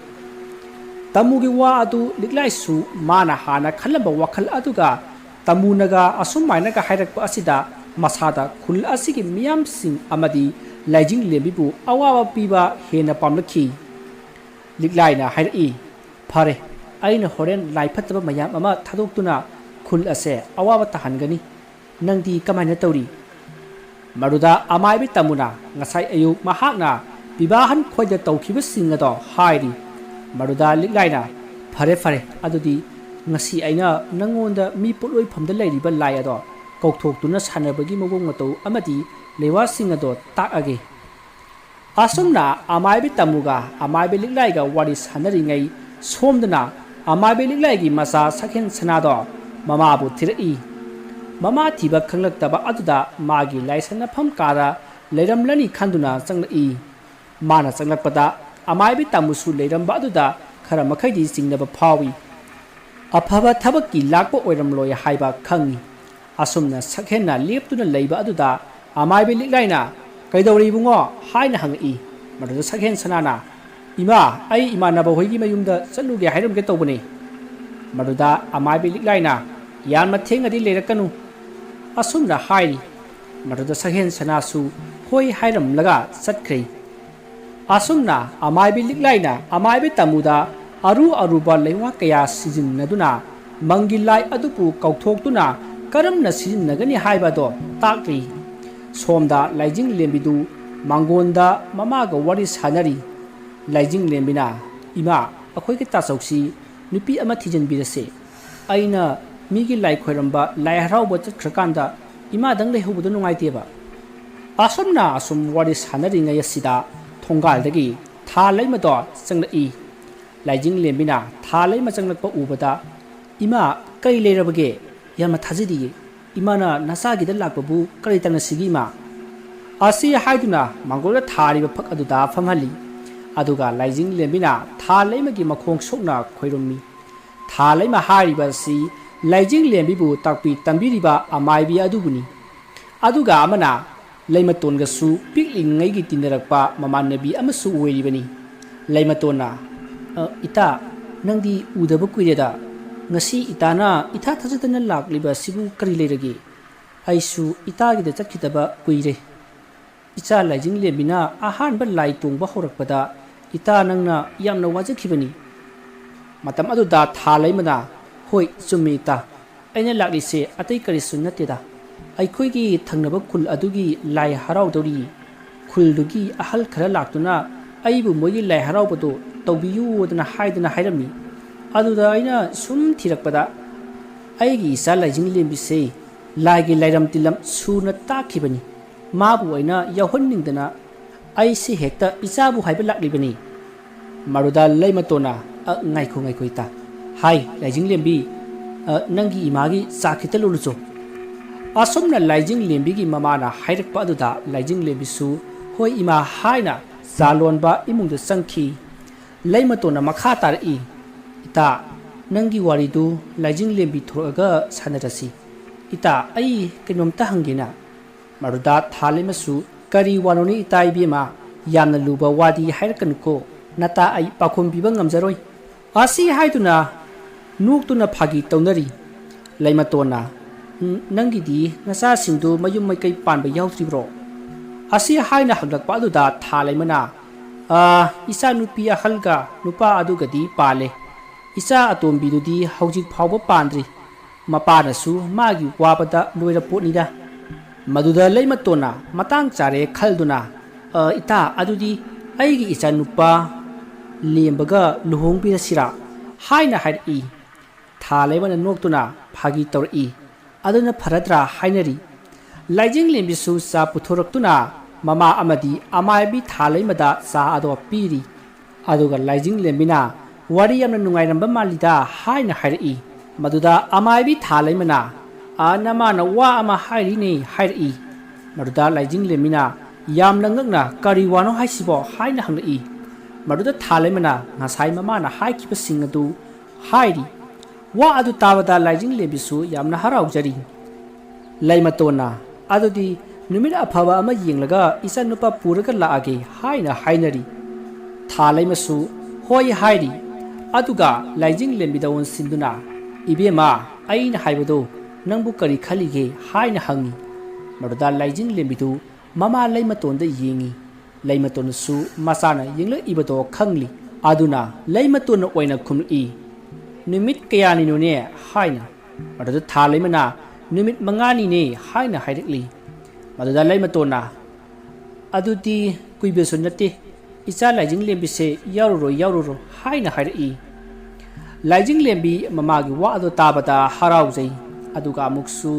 ꯇꯥꯃꯨꯒꯤ ꯋꯥ ꯑꯗꯨ ꯂꯤꯛꯂꯥꯏꯁꯨ ꯃꯥꯅ ꯍꯥꯟꯅ ꯈꯜꯂꯝꯕ ꯋꯥꯈꯜ ꯑꯗꯨꯒ ꯇꯥꯃꯨꯅꯒ ꯑꯁꯨꯃꯥꯏꯅꯒ ꯍꯥꯏꯔꯛꯄ ꯑꯁꯤꯗ ꯃꯁꯥꯗ ꯈꯨꯜ ꯑꯁꯤꯒꯤ ꯃꯤꯌꯥꯝꯁꯤꯡ ꯑꯃꯗꯤ ꯂꯥꯏꯖꯤꯡ ꯂꯦꯝꯕꯤꯕꯨ ꯑꯋꯥꯕ ꯄꯤꯕ ꯍꯦꯟꯅ ꯄꯥꯝꯂꯛꯈꯤ꯫ ꯂꯤꯛꯂꯥꯏꯅ ꯍꯥꯏꯔꯛꯏ, "ꯐꯔꯦ, ꯑꯩꯅ ꯍꯣꯔꯦꯟ ꯂꯥꯏ ꯐꯠꯇꯕ ꯃꯌꯥꯝ ꯑꯃ ꯊꯥꯗꯣꯛꯇꯨꯅ ꯈꯨꯜ ꯑꯁꯦ ꯑꯋꯥꯕ ꯇꯥꯍꯟꯒꯅꯤ꯫ ꯅꯪꯗꯤ ꯀꯃꯥꯏꯅ ꯇꯧꯔꯤ?" ꯃꯗꯨꯗ ꯑꯃꯥꯏꯕꯤ ꯇꯥꯃꯨꯅ ꯉꯁꯥꯏ ꯑꯌꯨꯛ ꯃꯍꯥꯛꯅ ꯕꯤꯕꯥꯍꯟ ꯈꯣꯏꯗ ꯇꯧꯈꯤꯕꯁꯤꯡ ꯑꯗꯣ ꯍꯥꯏꯔꯤ꯫ ꯃꯗꯨꯗ ꯂꯤꯛꯂꯥꯏꯅ, "ꯐꯔꯦ, ꯐꯔꯦ, ꯑꯗꯨꯗꯤ ꯉꯁꯤ ꯑꯩꯅ ꯅꯪꯉꯣꯟꯗ ꯃꯤ ꯄꯣꯠꯂꯣꯏꯐꯝꯗ ꯂꯩꯔꯤꯕ ꯂꯥꯏ ꯑꯗꯣ ꯀꯧꯊꯣꯛꯇꯨꯅ ꯁꯥꯟꯅꯕꯒꯤ ꯃꯑꯣꯡ ꯃꯇꯧ ꯑꯃꯗꯤ ꯂꯩꯋꯥꯁꯤꯡ ꯑꯗꯣ ꯇꯥꯛꯑꯒꯦ"꯫ ꯑꯁꯨꯝꯅ ꯑꯃꯥꯏꯕꯤ ꯇꯥꯃꯨꯒ ꯑꯃꯥꯏꯕꯤ ꯂꯤꯛꯂꯥꯏꯒ ꯋꯥꯔꯤ ꯁꯥꯟꯅꯔꯤꯉꯩ, ꯁꯣꯝꯗꯅ ꯑꯃꯥꯏꯕꯤ ꯂꯤꯛꯂꯥꯏꯒꯤ ꯃꯆꯥ ꯁꯛꯍꯦꯟ ꯁꯅꯥꯗꯣ ꯃꯃꯥꯕꯨ ꯊꯤꯔꯛꯏ꯫ ꯃꯃꯥ ꯊꯤꯕ ꯈꯪꯂꯛꯇꯕ ꯑꯗꯨꯗ ꯃꯥꯒꯤ ꯂꯥꯏꯁꯪꯅꯐꯝ ꯀꯥꯗ ꯂꯩꯔꯝꯂꯅꯤ ꯈꯟꯗꯨꯅ ꯆꯪꯂꯛꯏ꯫ ꯃꯥꯅ ꯆꯪꯂꯛꯄꯗ ꯑꯃꯥꯏꯕꯤ ꯇꯥꯃꯨꯁꯨ ꯂꯩꯔꯝꯕ ꯑꯗꯨꯗ ꯈꯔ ꯃꯈꯩꯗꯤ ꯆꯤꯡꯅꯕ ꯐꯥꯎꯏ꯫ ꯑꯐꯕ ꯊꯕꯛꯀꯤ ꯂꯥꯛꯄ ꯑꯣꯏꯔꯝꯂꯣꯏ ꯍꯥꯏꯕ ꯈꯪꯏ꯫ ꯑꯁꯨꯝꯅ ꯁꯛꯍꯦꯟꯅ ꯂꯦꯞꯇꯨꯅ ꯂꯩꯕ ꯑꯗꯨꯗ ꯑꯃꯥꯏꯕꯤ ꯂꯤꯛꯂꯥꯏꯅ, "ꯀꯩꯗꯧꯔꯦ ꯏꯕꯨꯡꯉꯣ?" ꯍꯥꯏꯅ ꯍꯪꯉꯛꯏ꯫ ꯃꯗꯨꯗ ꯁꯛꯍꯦꯟ ꯁꯅꯥꯅ, "ꯏꯃꯥ, ꯑꯩ ꯏꯃꯥꯟꯅꯕ ꯍꯣꯏꯒꯤ ꯃꯌꯨꯝꯗ ꯆꯠꯂꯨꯒꯦ ꯍꯥꯏꯔꯝꯒꯦ ꯇꯧꯕꯅꯦ"꯫ ꯃꯗꯨꯗ ꯑꯃꯥꯏꯕꯤ ꯂꯤꯛꯂꯥꯏꯅ, "ꯌꯥꯝꯅ ꯊꯦꯡꯅꯗꯤ ꯂꯩꯔꯛꯀꯅꯨ"꯫ ꯑꯁꯨꯝꯅ ꯍꯥꯏꯔꯤ꯫ ꯃꯗꯨꯗ ꯁꯛꯍꯦꯟ ꯁꯅꯥꯁꯨ ꯍꯣꯏ ꯍꯥꯏꯔꯝꯂꯒ ꯆꯠꯈ꯭ꯔꯦ꯫ ꯑꯁꯨꯝꯅ ꯑꯃꯥꯏꯕꯤ ꯂꯤꯛꯂꯥꯏꯅ ꯑꯃꯥꯏꯕꯤ ꯇꯥꯃꯨꯗ ꯑꯔꯨ ꯑꯔꯨꯕ ꯂꯩꯋꯥ ꯀꯌꯥ ꯁꯤꯖꯤꯟꯅꯗꯨꯅ ꯃꯪꯒꯤ ꯂꯥꯏ ꯑꯗꯨꯕꯨ ꯀꯧꯊꯣꯛꯇꯨꯅ ꯀꯔꯝꯅ ꯁꯤꯖꯤꯟꯅꯒꯅꯤ ꯍꯥꯏꯕꯗꯣ ꯇꯥꯛꯂꯤ꯫ ꯁꯣꯝꯗ ꯂꯥꯏꯖꯤꯡ ꯂꯦꯝꯕꯤꯗꯨ ꯃꯥꯡꯒꯣꯟꯗ ꯃꯃꯥꯒ ꯋꯥꯔꯤ ꯁꯥꯟꯅꯔꯤ꯫ ꯂꯥꯏꯖꯤꯡ ꯂꯦꯝꯕꯤꯅ, "ꯏꯃꯥ, ꯑꯩꯈꯣꯏꯒꯤ ꯇꯥꯆꯧꯁꯤ ꯅꯨꯄꯤ ꯑꯃ ꯊꯤꯖꯤꯟꯕꯤꯔꯁꯦ꯫ ꯑꯩꯅ ꯃꯤꯒꯤ ꯂꯥꯏ ꯈꯣꯏꯔꯝꯕ, ꯂꯥꯏ ꯍꯔꯥꯎꯕ ꯆꯠꯈ꯭ꯔꯀꯥꯟꯗ ꯏꯃꯥꯗꯪ ꯂꯩꯍꯧꯕꯗꯣ ꯅꯨꯡꯉꯥꯏꯇꯦꯕ"꯫ ꯑꯁꯨꯝꯅ ꯑꯁꯨꯝ ꯋꯥꯔꯤ ꯁꯥꯟꯅꯔꯤꯉꯩ ꯑꯁꯤꯗ ꯊꯣꯡꯒꯥꯜꯗꯒꯤ ꯊꯥ ꯂꯩꯃꯗꯣ ꯆꯪꯂꯛꯏ꯫ ꯂꯥꯏꯖꯤꯡ ꯂꯦꯝꯕꯤꯅ ꯊꯥ ꯂꯩꯃ ꯆꯪꯂꯛꯄ ꯎꯕꯗ, "ꯏꯃꯥ, ꯀꯔꯤ ꯂꯩꯔꯕꯒꯦ? ꯌꯥꯝꯅ ꯊꯥꯖꯗꯤꯌꯦ꯫ ꯏꯃꯥꯅ ꯅꯆꯥꯒꯤꯗ ꯂꯥꯛꯄꯕꯨ ꯀꯔꯤ ꯇꯥꯟꯅꯁꯤꯒꯦ, ꯏꯃꯥ?" ꯑꯁꯤ ꯍꯥꯏꯗꯨꯅ ꯃꯥꯡꯒꯣꯜꯗ ꯊꯥꯔꯤꯕ ꯐꯛ ꯑꯗꯨꯗ ꯐꯝꯍꯜꯂꯤ꯫ ꯑꯗꯨꯒ ꯂꯥꯏꯖꯤꯡ ꯂꯦꯝꯕꯤꯅ ꯊꯥ ꯂꯩꯃꯒꯤ ꯃꯈꯣꯡ ꯁꯣꯛꯅ ꯈꯣꯏꯔꯨꯝꯃꯤ꯫ ꯊꯥ ꯂꯩꯃ ꯍꯥꯏꯔꯤꯕ ꯑꯁꯤ ꯂꯥꯏꯖꯤꯡ ꯂꯦꯝꯕꯤꯕꯨ ꯇꯥꯛꯄꯤ ꯇꯝꯕꯤꯔꯤꯕ ꯑꯃꯥꯏꯕꯤ ꯑꯗꯨꯕꯨꯅꯤ꯫ ꯑꯗꯨꯒ ꯑꯃꯅ ꯂꯩꯃꯇꯣꯟꯒꯁꯨ ꯄꯤꯛꯂꯤꯉꯩꯒꯤ ꯇꯤꯟꯅꯔꯛꯄ ꯃꯃꯥꯟꯅꯕꯤ ꯑꯃꯁꯨ ꯑꯣꯏꯔꯤꯕꯅꯤ꯫ ꯂꯩꯃꯇꯣꯟꯅ, "ꯑ, ꯏꯇꯥ, ꯅꯪꯗꯤ ꯎꯗꯕ ꯀꯨꯏꯔꯦꯗ꯫ ꯉꯁꯤ ꯏꯇꯥꯅ ꯏꯊꯥ ꯊꯥꯖꯗꯅ ꯂꯥꯛꯂꯤꯕ ꯑꯁꯤꯕꯨ ꯀꯔꯤ ꯂꯩꯔꯒꯦ? ꯑꯩꯁꯨ ꯏꯇꯥꯒꯤꯗ ꯆꯠꯈꯤꯗꯕ ꯀꯨꯏꯔꯦ꯫ ꯏꯆꯥ ꯂꯥꯏꯖꯤꯡ ꯂꯦꯝꯕꯤꯅ ꯑꯍꯥꯟꯕ ꯂꯥꯏ ꯇꯣꯡꯕ ꯍꯧꯔꯛꯄꯗ ꯏꯇꯥ ꯅꯪꯅ ꯌꯥꯝꯅ ꯋꯥꯖꯈꯤꯕꯅꯤ"꯫ ꯃꯇꯝ ꯑꯗꯨꯗ ꯊꯥ ꯂꯩꯃꯅ, "ꯍꯣꯏ, ꯆꯨꯝꯃꯤ ꯏꯇꯥ꯫ ꯑꯩꯅ ꯂꯥꯛꯂꯤꯁꯦ ꯑꯇꯩ ꯀꯔꯤꯁꯨ ꯅꯠꯇꯦꯗ꯫ ꯑꯩꯈꯣꯏꯒꯤ ꯊꯪꯅꯕ ꯈꯨꯜ ꯑꯗꯨꯒꯤ ꯂꯥꯏ ꯍꯔꯥꯎꯗꯧꯔꯤ꯫ ꯈꯨꯜꯗꯨꯒꯤ ꯑꯍꯜ ꯈꯔ ꯂꯥꯛꯇꯨꯅ ꯑꯩꯕꯨ ꯃꯣꯏꯒꯤ ꯂꯥꯏ ꯍꯔꯥꯎꯕꯗꯨ ꯇꯧꯕꯤꯌꯨꯗꯅ ꯍꯥꯏꯗꯅ ꯍꯥꯏꯔꯝꯃꯤ꯫ ꯑꯗꯨꯗ ꯑꯩꯅ ꯁꯨꯝ ꯊꯤꯔꯛꯄꯗ ꯑꯩꯒꯤ ꯏꯆꯥ ꯂꯥꯏꯖꯤꯡꯂꯦꯝꯕꯤꯁꯦ ꯂꯥꯏꯒꯤ ꯂꯥꯏꯔꯝ ꯇꯤꯜꯂꯝ ꯁꯨꯅ ꯇꯥꯛꯈꯤꯕꯅꯤ꯫ ꯃꯥꯕꯨ ꯑꯩꯅ ꯌꯥꯎꯍꯟꯅꯤꯡꯗꯅ ꯑꯩꯁꯦ ꯍꯦꯛꯇ ꯏꯆꯥꯕꯨ ꯍꯥꯏꯕ ꯂꯥꯛꯂꯤꯕꯅꯤ꯫ ꯃꯗꯨꯗ ꯂꯩꯃꯇꯣꯟꯅ, "ꯑ, ꯉꯥꯏꯈꯣ, ꯉꯥꯏꯈꯣ ꯏꯇꯥ꯫ ꯍꯥꯏ, ꯂꯥꯏꯖꯤꯡꯂꯦꯝꯕꯤ, ꯑ, ꯅꯪꯒꯤ ꯏꯃꯥꯒꯤ ꯆꯥ ꯈꯤꯇ ꯂꯣꯜꯂꯨꯆꯣ꯫" ꯑꯁꯨꯝꯅ ꯂꯥꯏꯖꯤꯡꯂꯦꯝꯕꯤꯒꯤ ꯃꯃꯥꯅ ꯍꯥꯏꯔꯛꯄ ꯑꯗꯨꯗ ꯂꯥꯏꯖꯤꯡꯂꯦꯝꯕꯤꯁꯨ, "ꯍꯣꯏ ꯏꯃꯥ" ꯍꯥꯏꯅ ꯆꯥ ꯂꯣꯟꯕ ꯏꯃꯨꯡꯗ ꯆꯪꯈꯤ꯫ ꯂꯩꯃꯇꯣꯟꯅ ꯃꯈꯥ ꯇꯥꯔꯛꯏ, "ꯏꯇꯥ, ꯅꯪꯒꯤ ꯋꯥꯔꯤꯗꯨ ꯂꯥꯏꯖꯤꯡꯂꯦꯝꯕꯤ ꯊꯣꯛꯂꯛꯑꯒ ꯁꯥꯟꯅꯔꯁꯤ꯫ ꯏꯇꯥ, ꯑꯩ ꯀꯩꯅꯣꯝꯇ ꯍꯪꯒꯦꯅ꯫" ꯃꯗꯨꯗ ꯊꯥꯂꯩꯃꯁꯨ, "ꯀꯔꯤ ꯋꯥꯅꯣꯅꯦ ꯏꯇꯥ ꯏꯕꯦꯝꯃ? ꯌꯥꯝꯅ ꯂꯨꯕ ꯋꯥꯗꯤ ꯍꯥꯏꯔꯛꯀꯅꯨꯀꯣ꯫ ꯅꯇꯥ ꯑꯩ ꯄꯥꯎꯈꯨꯝ ꯄꯤꯕ ꯉꯝꯖꯔꯣꯏ꯫" ꯑꯁꯤ ꯍꯥꯏꯗꯨꯅ ꯅꯣꯛꯇꯨꯅ ꯐꯥꯒꯤ ꯇꯧꯅꯔꯤ꯫ ꯂꯩꯃꯇꯣꯟꯅ, "ꯎꯝ, ꯅꯪꯒꯤꯗꯤ ꯅꯆꯥꯁꯤꯡꯗꯨ ꯃꯌꯨꯝ ꯃꯀꯩ ꯄꯥꯟꯕ ꯌꯥꯎꯗ꯭ꯔꯤꯕ꯭ꯔꯣ?" ꯑꯁꯤ ꯍꯥꯏꯅ ꯍꯪꯂꯛꯄ ꯑꯗꯨꯗ ꯊꯥꯂꯩꯃꯅ, "ꯑ, ꯏꯆꯥꯅꯨꯄꯤ ꯑꯍꯜꯒ ꯅꯨꯄꯥ ꯑꯗꯨꯒꯗꯤ ꯄꯥꯜꯂꯦ꯫ ꯏꯆꯥ ꯑꯇꯣꯝꯕꯤꯗꯨꯗꯤ ꯍꯧꯖꯤꯛ ꯐꯥꯎꯕ ꯄꯥꯟꯗ꯭ꯔꯤ꯫ ꯃꯄꯥꯅꯁꯨ ꯃꯥꯒꯤ ꯋꯥꯕꯗ ꯂꯣꯏꯔ ꯄꯣꯠꯅꯤꯗ꯫" ꯃꯗꯨꯗ ꯂꯩꯃꯇꯣꯟꯅ ꯃꯇꯥꯡ ꯆꯥꯔꯦ ꯈꯜꯗꯨꯅ, "ꯑ, ꯏꯇꯥ, ꯑꯗꯨꯗꯤ ꯑꯩꯒꯤ ꯏꯆꯥꯅꯨꯄꯥ ꯂꯦꯝꯕꯒ ꯂꯨꯍꯣꯡꯕꯤꯔꯁꯤꯔꯥ?" ꯍꯥꯏꯅ ꯍꯥꯏꯔꯛꯏ꯫ ꯊꯥꯂꯩꯃꯅ ꯅꯣꯛꯇꯨꯅ ꯐꯥꯒꯤ ꯇꯧꯔꯛꯏ꯫ "ꯑꯗꯨꯅ ꯐꯔꯗ꯭ꯔꯥ?" ꯍꯥꯏꯅꯔꯤ꯫ ꯂꯥꯏꯖꯤꯡꯂꯦꯝꯕꯤꯁꯨ ꯆꯥ ꯄꯨꯊꯣꯔꯛꯇꯨꯅ ꯃꯃꯥ ꯑꯃꯗꯤ ꯑꯃꯥꯏꯕꯤ ꯊꯥꯂꯩꯃꯗ ꯆꯥ ꯑꯗꯣ ꯄꯤꯔꯤ꯫ ꯑꯗꯨꯒ ꯂꯥꯏꯖꯤꯡꯂꯦꯝꯕꯤꯅ, "ꯋꯥꯔꯤ ꯌꯥꯝꯅ ꯅꯨꯡꯉꯥꯏꯔꯝꯕ ꯃꯥꯜꯂꯤꯗ" ꯍꯥꯏꯅ ꯍꯥꯏꯔꯛꯏ꯫ ꯃꯗꯨꯗ ꯑꯃꯥꯏꯕꯤ ꯊꯥꯂꯩꯃꯅ, "ꯑ, ꯅꯃꯥꯅ ꯋꯥ ꯑꯃ ꯍꯥꯏꯔꯤꯅꯦ" ꯍꯥꯏꯔꯛꯏ꯫ ꯃꯗꯨꯗ ꯂꯥꯏꯖꯤꯡꯂꯦꯝꯕꯤꯅ ꯌꯥꯝꯅ ꯉꯛꯅ, "ꯀꯔꯤ ꯋꯥꯅꯣ ꯍꯥꯏꯁꯤꯕꯣ?" ꯍꯥꯏꯅ ꯍꯪꯂꯛꯏ꯫ ꯃꯗꯨꯗ ꯊꯥꯂꯩꯃꯅ ꯉꯁꯥꯏ ꯃꯃꯥꯅ ꯍꯥꯏꯈꯤꯕꯁꯤꯡ ꯑꯗꯨ ꯍꯥꯏꯔꯤ꯫ ꯋꯥ ꯑꯗꯨ ꯇꯥꯕꯗ ꯂꯥꯏꯖꯤꯡꯂꯦꯝꯕꯤꯁꯨ ꯌꯥꯝꯅ ꯍꯔꯥꯎꯖꯔꯤ꯫ ꯂꯩꯃꯇꯣꯟꯅ, "ꯑꯗꯨꯗꯤ ꯅꯨꯃꯤꯠ ꯑꯐꯕ ꯑꯃ ꯌꯦꯡꯂꯒ ꯏꯆꯥꯅꯨꯄꯥ ꯄꯨꯔꯒ ꯂꯥꯛꯑꯒꯦ" ꯍꯥꯏꯅ ꯍꯥꯏꯅꯔꯤ꯫ ꯊꯥꯂꯩꯃꯁꯨ ꯍꯣꯏ ꯍꯥꯏꯔꯤ꯫ ꯑꯗꯨꯒ ꯂꯥꯏꯖꯤꯡꯂꯦꯝꯕꯤꯗ ꯑꯣꯟꯁꯤꯟꯗꯨꯅ, "ꯏꯕꯦꯝꯃ, ꯑꯩꯅ ꯍꯥꯏꯕꯗꯣ ꯅꯪꯕꯨ ꯀꯔꯤ ꯈꯜꯂꯤꯒꯦ?" ꯍꯥꯏꯅ ꯍꯪꯉꯤ꯫ ꯃꯗꯨꯗ ꯂꯥꯏꯖꯤꯡꯂꯦꯝꯕꯤꯗꯨ ꯃꯃꯥ ꯂꯩꯃꯇꯣꯟꯗ ꯌꯦꯡꯉꯤ꯫ ꯂꯩꯃꯇꯣꯟꯅꯁꯨ ꯃꯆꯥꯅ ꯌꯦꯡꯂꯛꯏꯕꯗꯣ ꯈꯪꯂꯤ꯫ ꯑꯗꯨꯅ ꯂꯩꯃꯇꯣꯟꯅ ꯑꯣꯏꯅ ꯈꯨꯝꯂꯛꯏ, "ꯅꯨꯃꯤꯠ ꯀꯌꯥꯅꯤꯅꯣꯅꯦ?" ꯍꯥꯏꯅ꯫ ꯃꯗꯨꯗ ꯊꯥꯂꯩꯃꯅ, "ꯅꯨꯃꯤꯠ ꯃꯉꯥꯅꯤꯅꯦ" ꯍꯥꯏꯅ ꯍꯥꯏꯔꯛꯂꯤ꯫ ꯃꯗꯨꯗ ꯂꯩꯃꯇꯣꯟꯅ, "ꯑꯗꯨꯗꯤ ꯀꯨꯏꯕꯁꯨ ꯅꯠꯇꯦ, ꯏꯆꯥ ꯂꯥꯏꯖꯤꯡꯂꯦꯝꯕꯤꯁꯦ ꯌꯥꯎꯔꯨꯔꯣ, ꯌꯥꯎꯔꯨꯔꯣ" ꯍꯥꯏꯅ ꯍꯥꯏꯔꯛꯏ꯫ ꯂꯥꯏꯖꯤꯡꯂꯦꯝꯕꯤ ꯃꯃꯥꯒꯤ ꯋꯥ ꯑꯗꯨ ꯇꯥꯕꯗ ꯍꯔꯥꯎꯖꯩ꯫ ꯑꯗꯨꯒ ꯑꯃꯨꯛꯁꯨ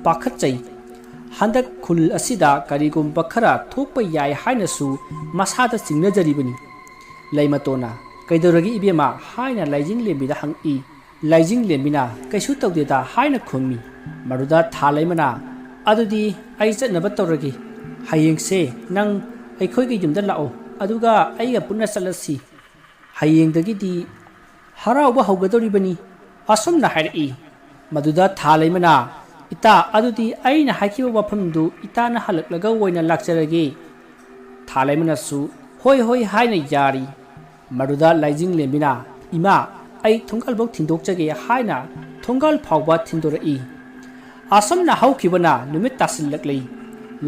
ꯄꯥꯈꯠꯆꯩ꯫ ꯍꯟꯗꯛ ꯈꯨꯜ ꯑꯁꯤꯗ ꯀꯔꯤꯒꯨꯝꯕ ꯈꯔ ꯊꯣꯛꯄ ꯌꯥꯏ ꯍꯥꯏꯅꯁꯨ ꯃꯁꯥꯗ ꯆꯤꯡꯅꯖꯔꯤꯕꯅꯤ꯫ ꯂꯩꯃꯇꯣꯟꯅ, "ꯀꯩꯗꯧꯔꯒꯦ ꯏꯕꯦꯝꯃ?" ꯍꯥꯏꯅ ꯂꯥꯏꯖꯤꯡꯂꯦꯝꯕꯤꯗ ꯍꯪꯉꯛꯏ꯫ ꯂꯥꯏꯖꯤꯡꯂꯦꯝꯕꯤꯅ, "ꯀꯩꯁꯨ ꯇꯧꯗꯦꯗ" ꯍꯥꯏꯅ ꯈꯨꯝꯃꯤ꯫ ꯃꯗꯨꯗ ꯊꯥꯂꯩꯃꯅ, "ꯑꯗꯨꯗꯤ ꯑꯩ ꯆꯠꯅꯕ ꯇꯧꯔꯒꯦ꯫ ꯍꯌꯦꯡꯁꯦ ꯅꯪ ꯑꯩꯈꯣꯏꯒꯤ ꯌꯨꯝꯗ ꯂꯥꯛꯑꯣ, ꯑꯗꯨꯒ ꯑꯩꯒ ꯄꯨꯟꯅ ꯆꯠꯂꯁꯤ꯫ ꯍꯌꯦꯡꯗꯒꯤꯗꯤ ꯍꯔꯥꯎꯕ ꯍꯧꯒꯗꯧꯔꯤꯕꯅꯤ" ꯑꯁꯨꯝꯅ ꯍꯥꯏꯔꯛꯏ꯫ ꯃꯗꯨꯗ ꯊꯥꯂꯩꯃꯅ, "ꯏꯇꯥ, ꯑꯗꯨꯗꯤ ꯑꯩꯅ ꯍꯥꯏꯈꯤꯕ ꯋꯥꯐꯝꯗꯨ ꯏꯇꯥꯅ ꯍꯜꯂꯛꯂꯒ ꯑꯣꯏꯅ ꯂꯥꯛꯆꯔꯒꯦ"꯫ ꯊꯥꯂꯩꯃꯅꯁꯨ "ꯍꯣꯏ, ꯍꯣꯏ" ꯍꯥꯏꯅ ꯌꯥꯔꯤ꯫ ꯃꯗꯨꯗ ꯂꯥꯏꯖꯤꯡꯂꯦꯝꯕꯤꯅ, "ꯏꯃꯥ, ꯑꯩ ꯊꯣꯡꯒꯥꯜꯐꯥꯎ ꯊꯤꯟꯗꯣꯛꯆꯒꯦ" ꯍꯥꯏꯅ ꯊꯣꯡꯒꯥꯜ ꯐꯥꯎꯕ ꯊꯤꯟꯗꯣꯔꯛꯏ꯫ ꯑꯁꯨꯝꯅ ꯍꯧꯈꯤꯕꯅ ꯅꯨꯃꯤꯠ ꯇꯥꯁꯤꯜꯂꯛꯂꯤ꯫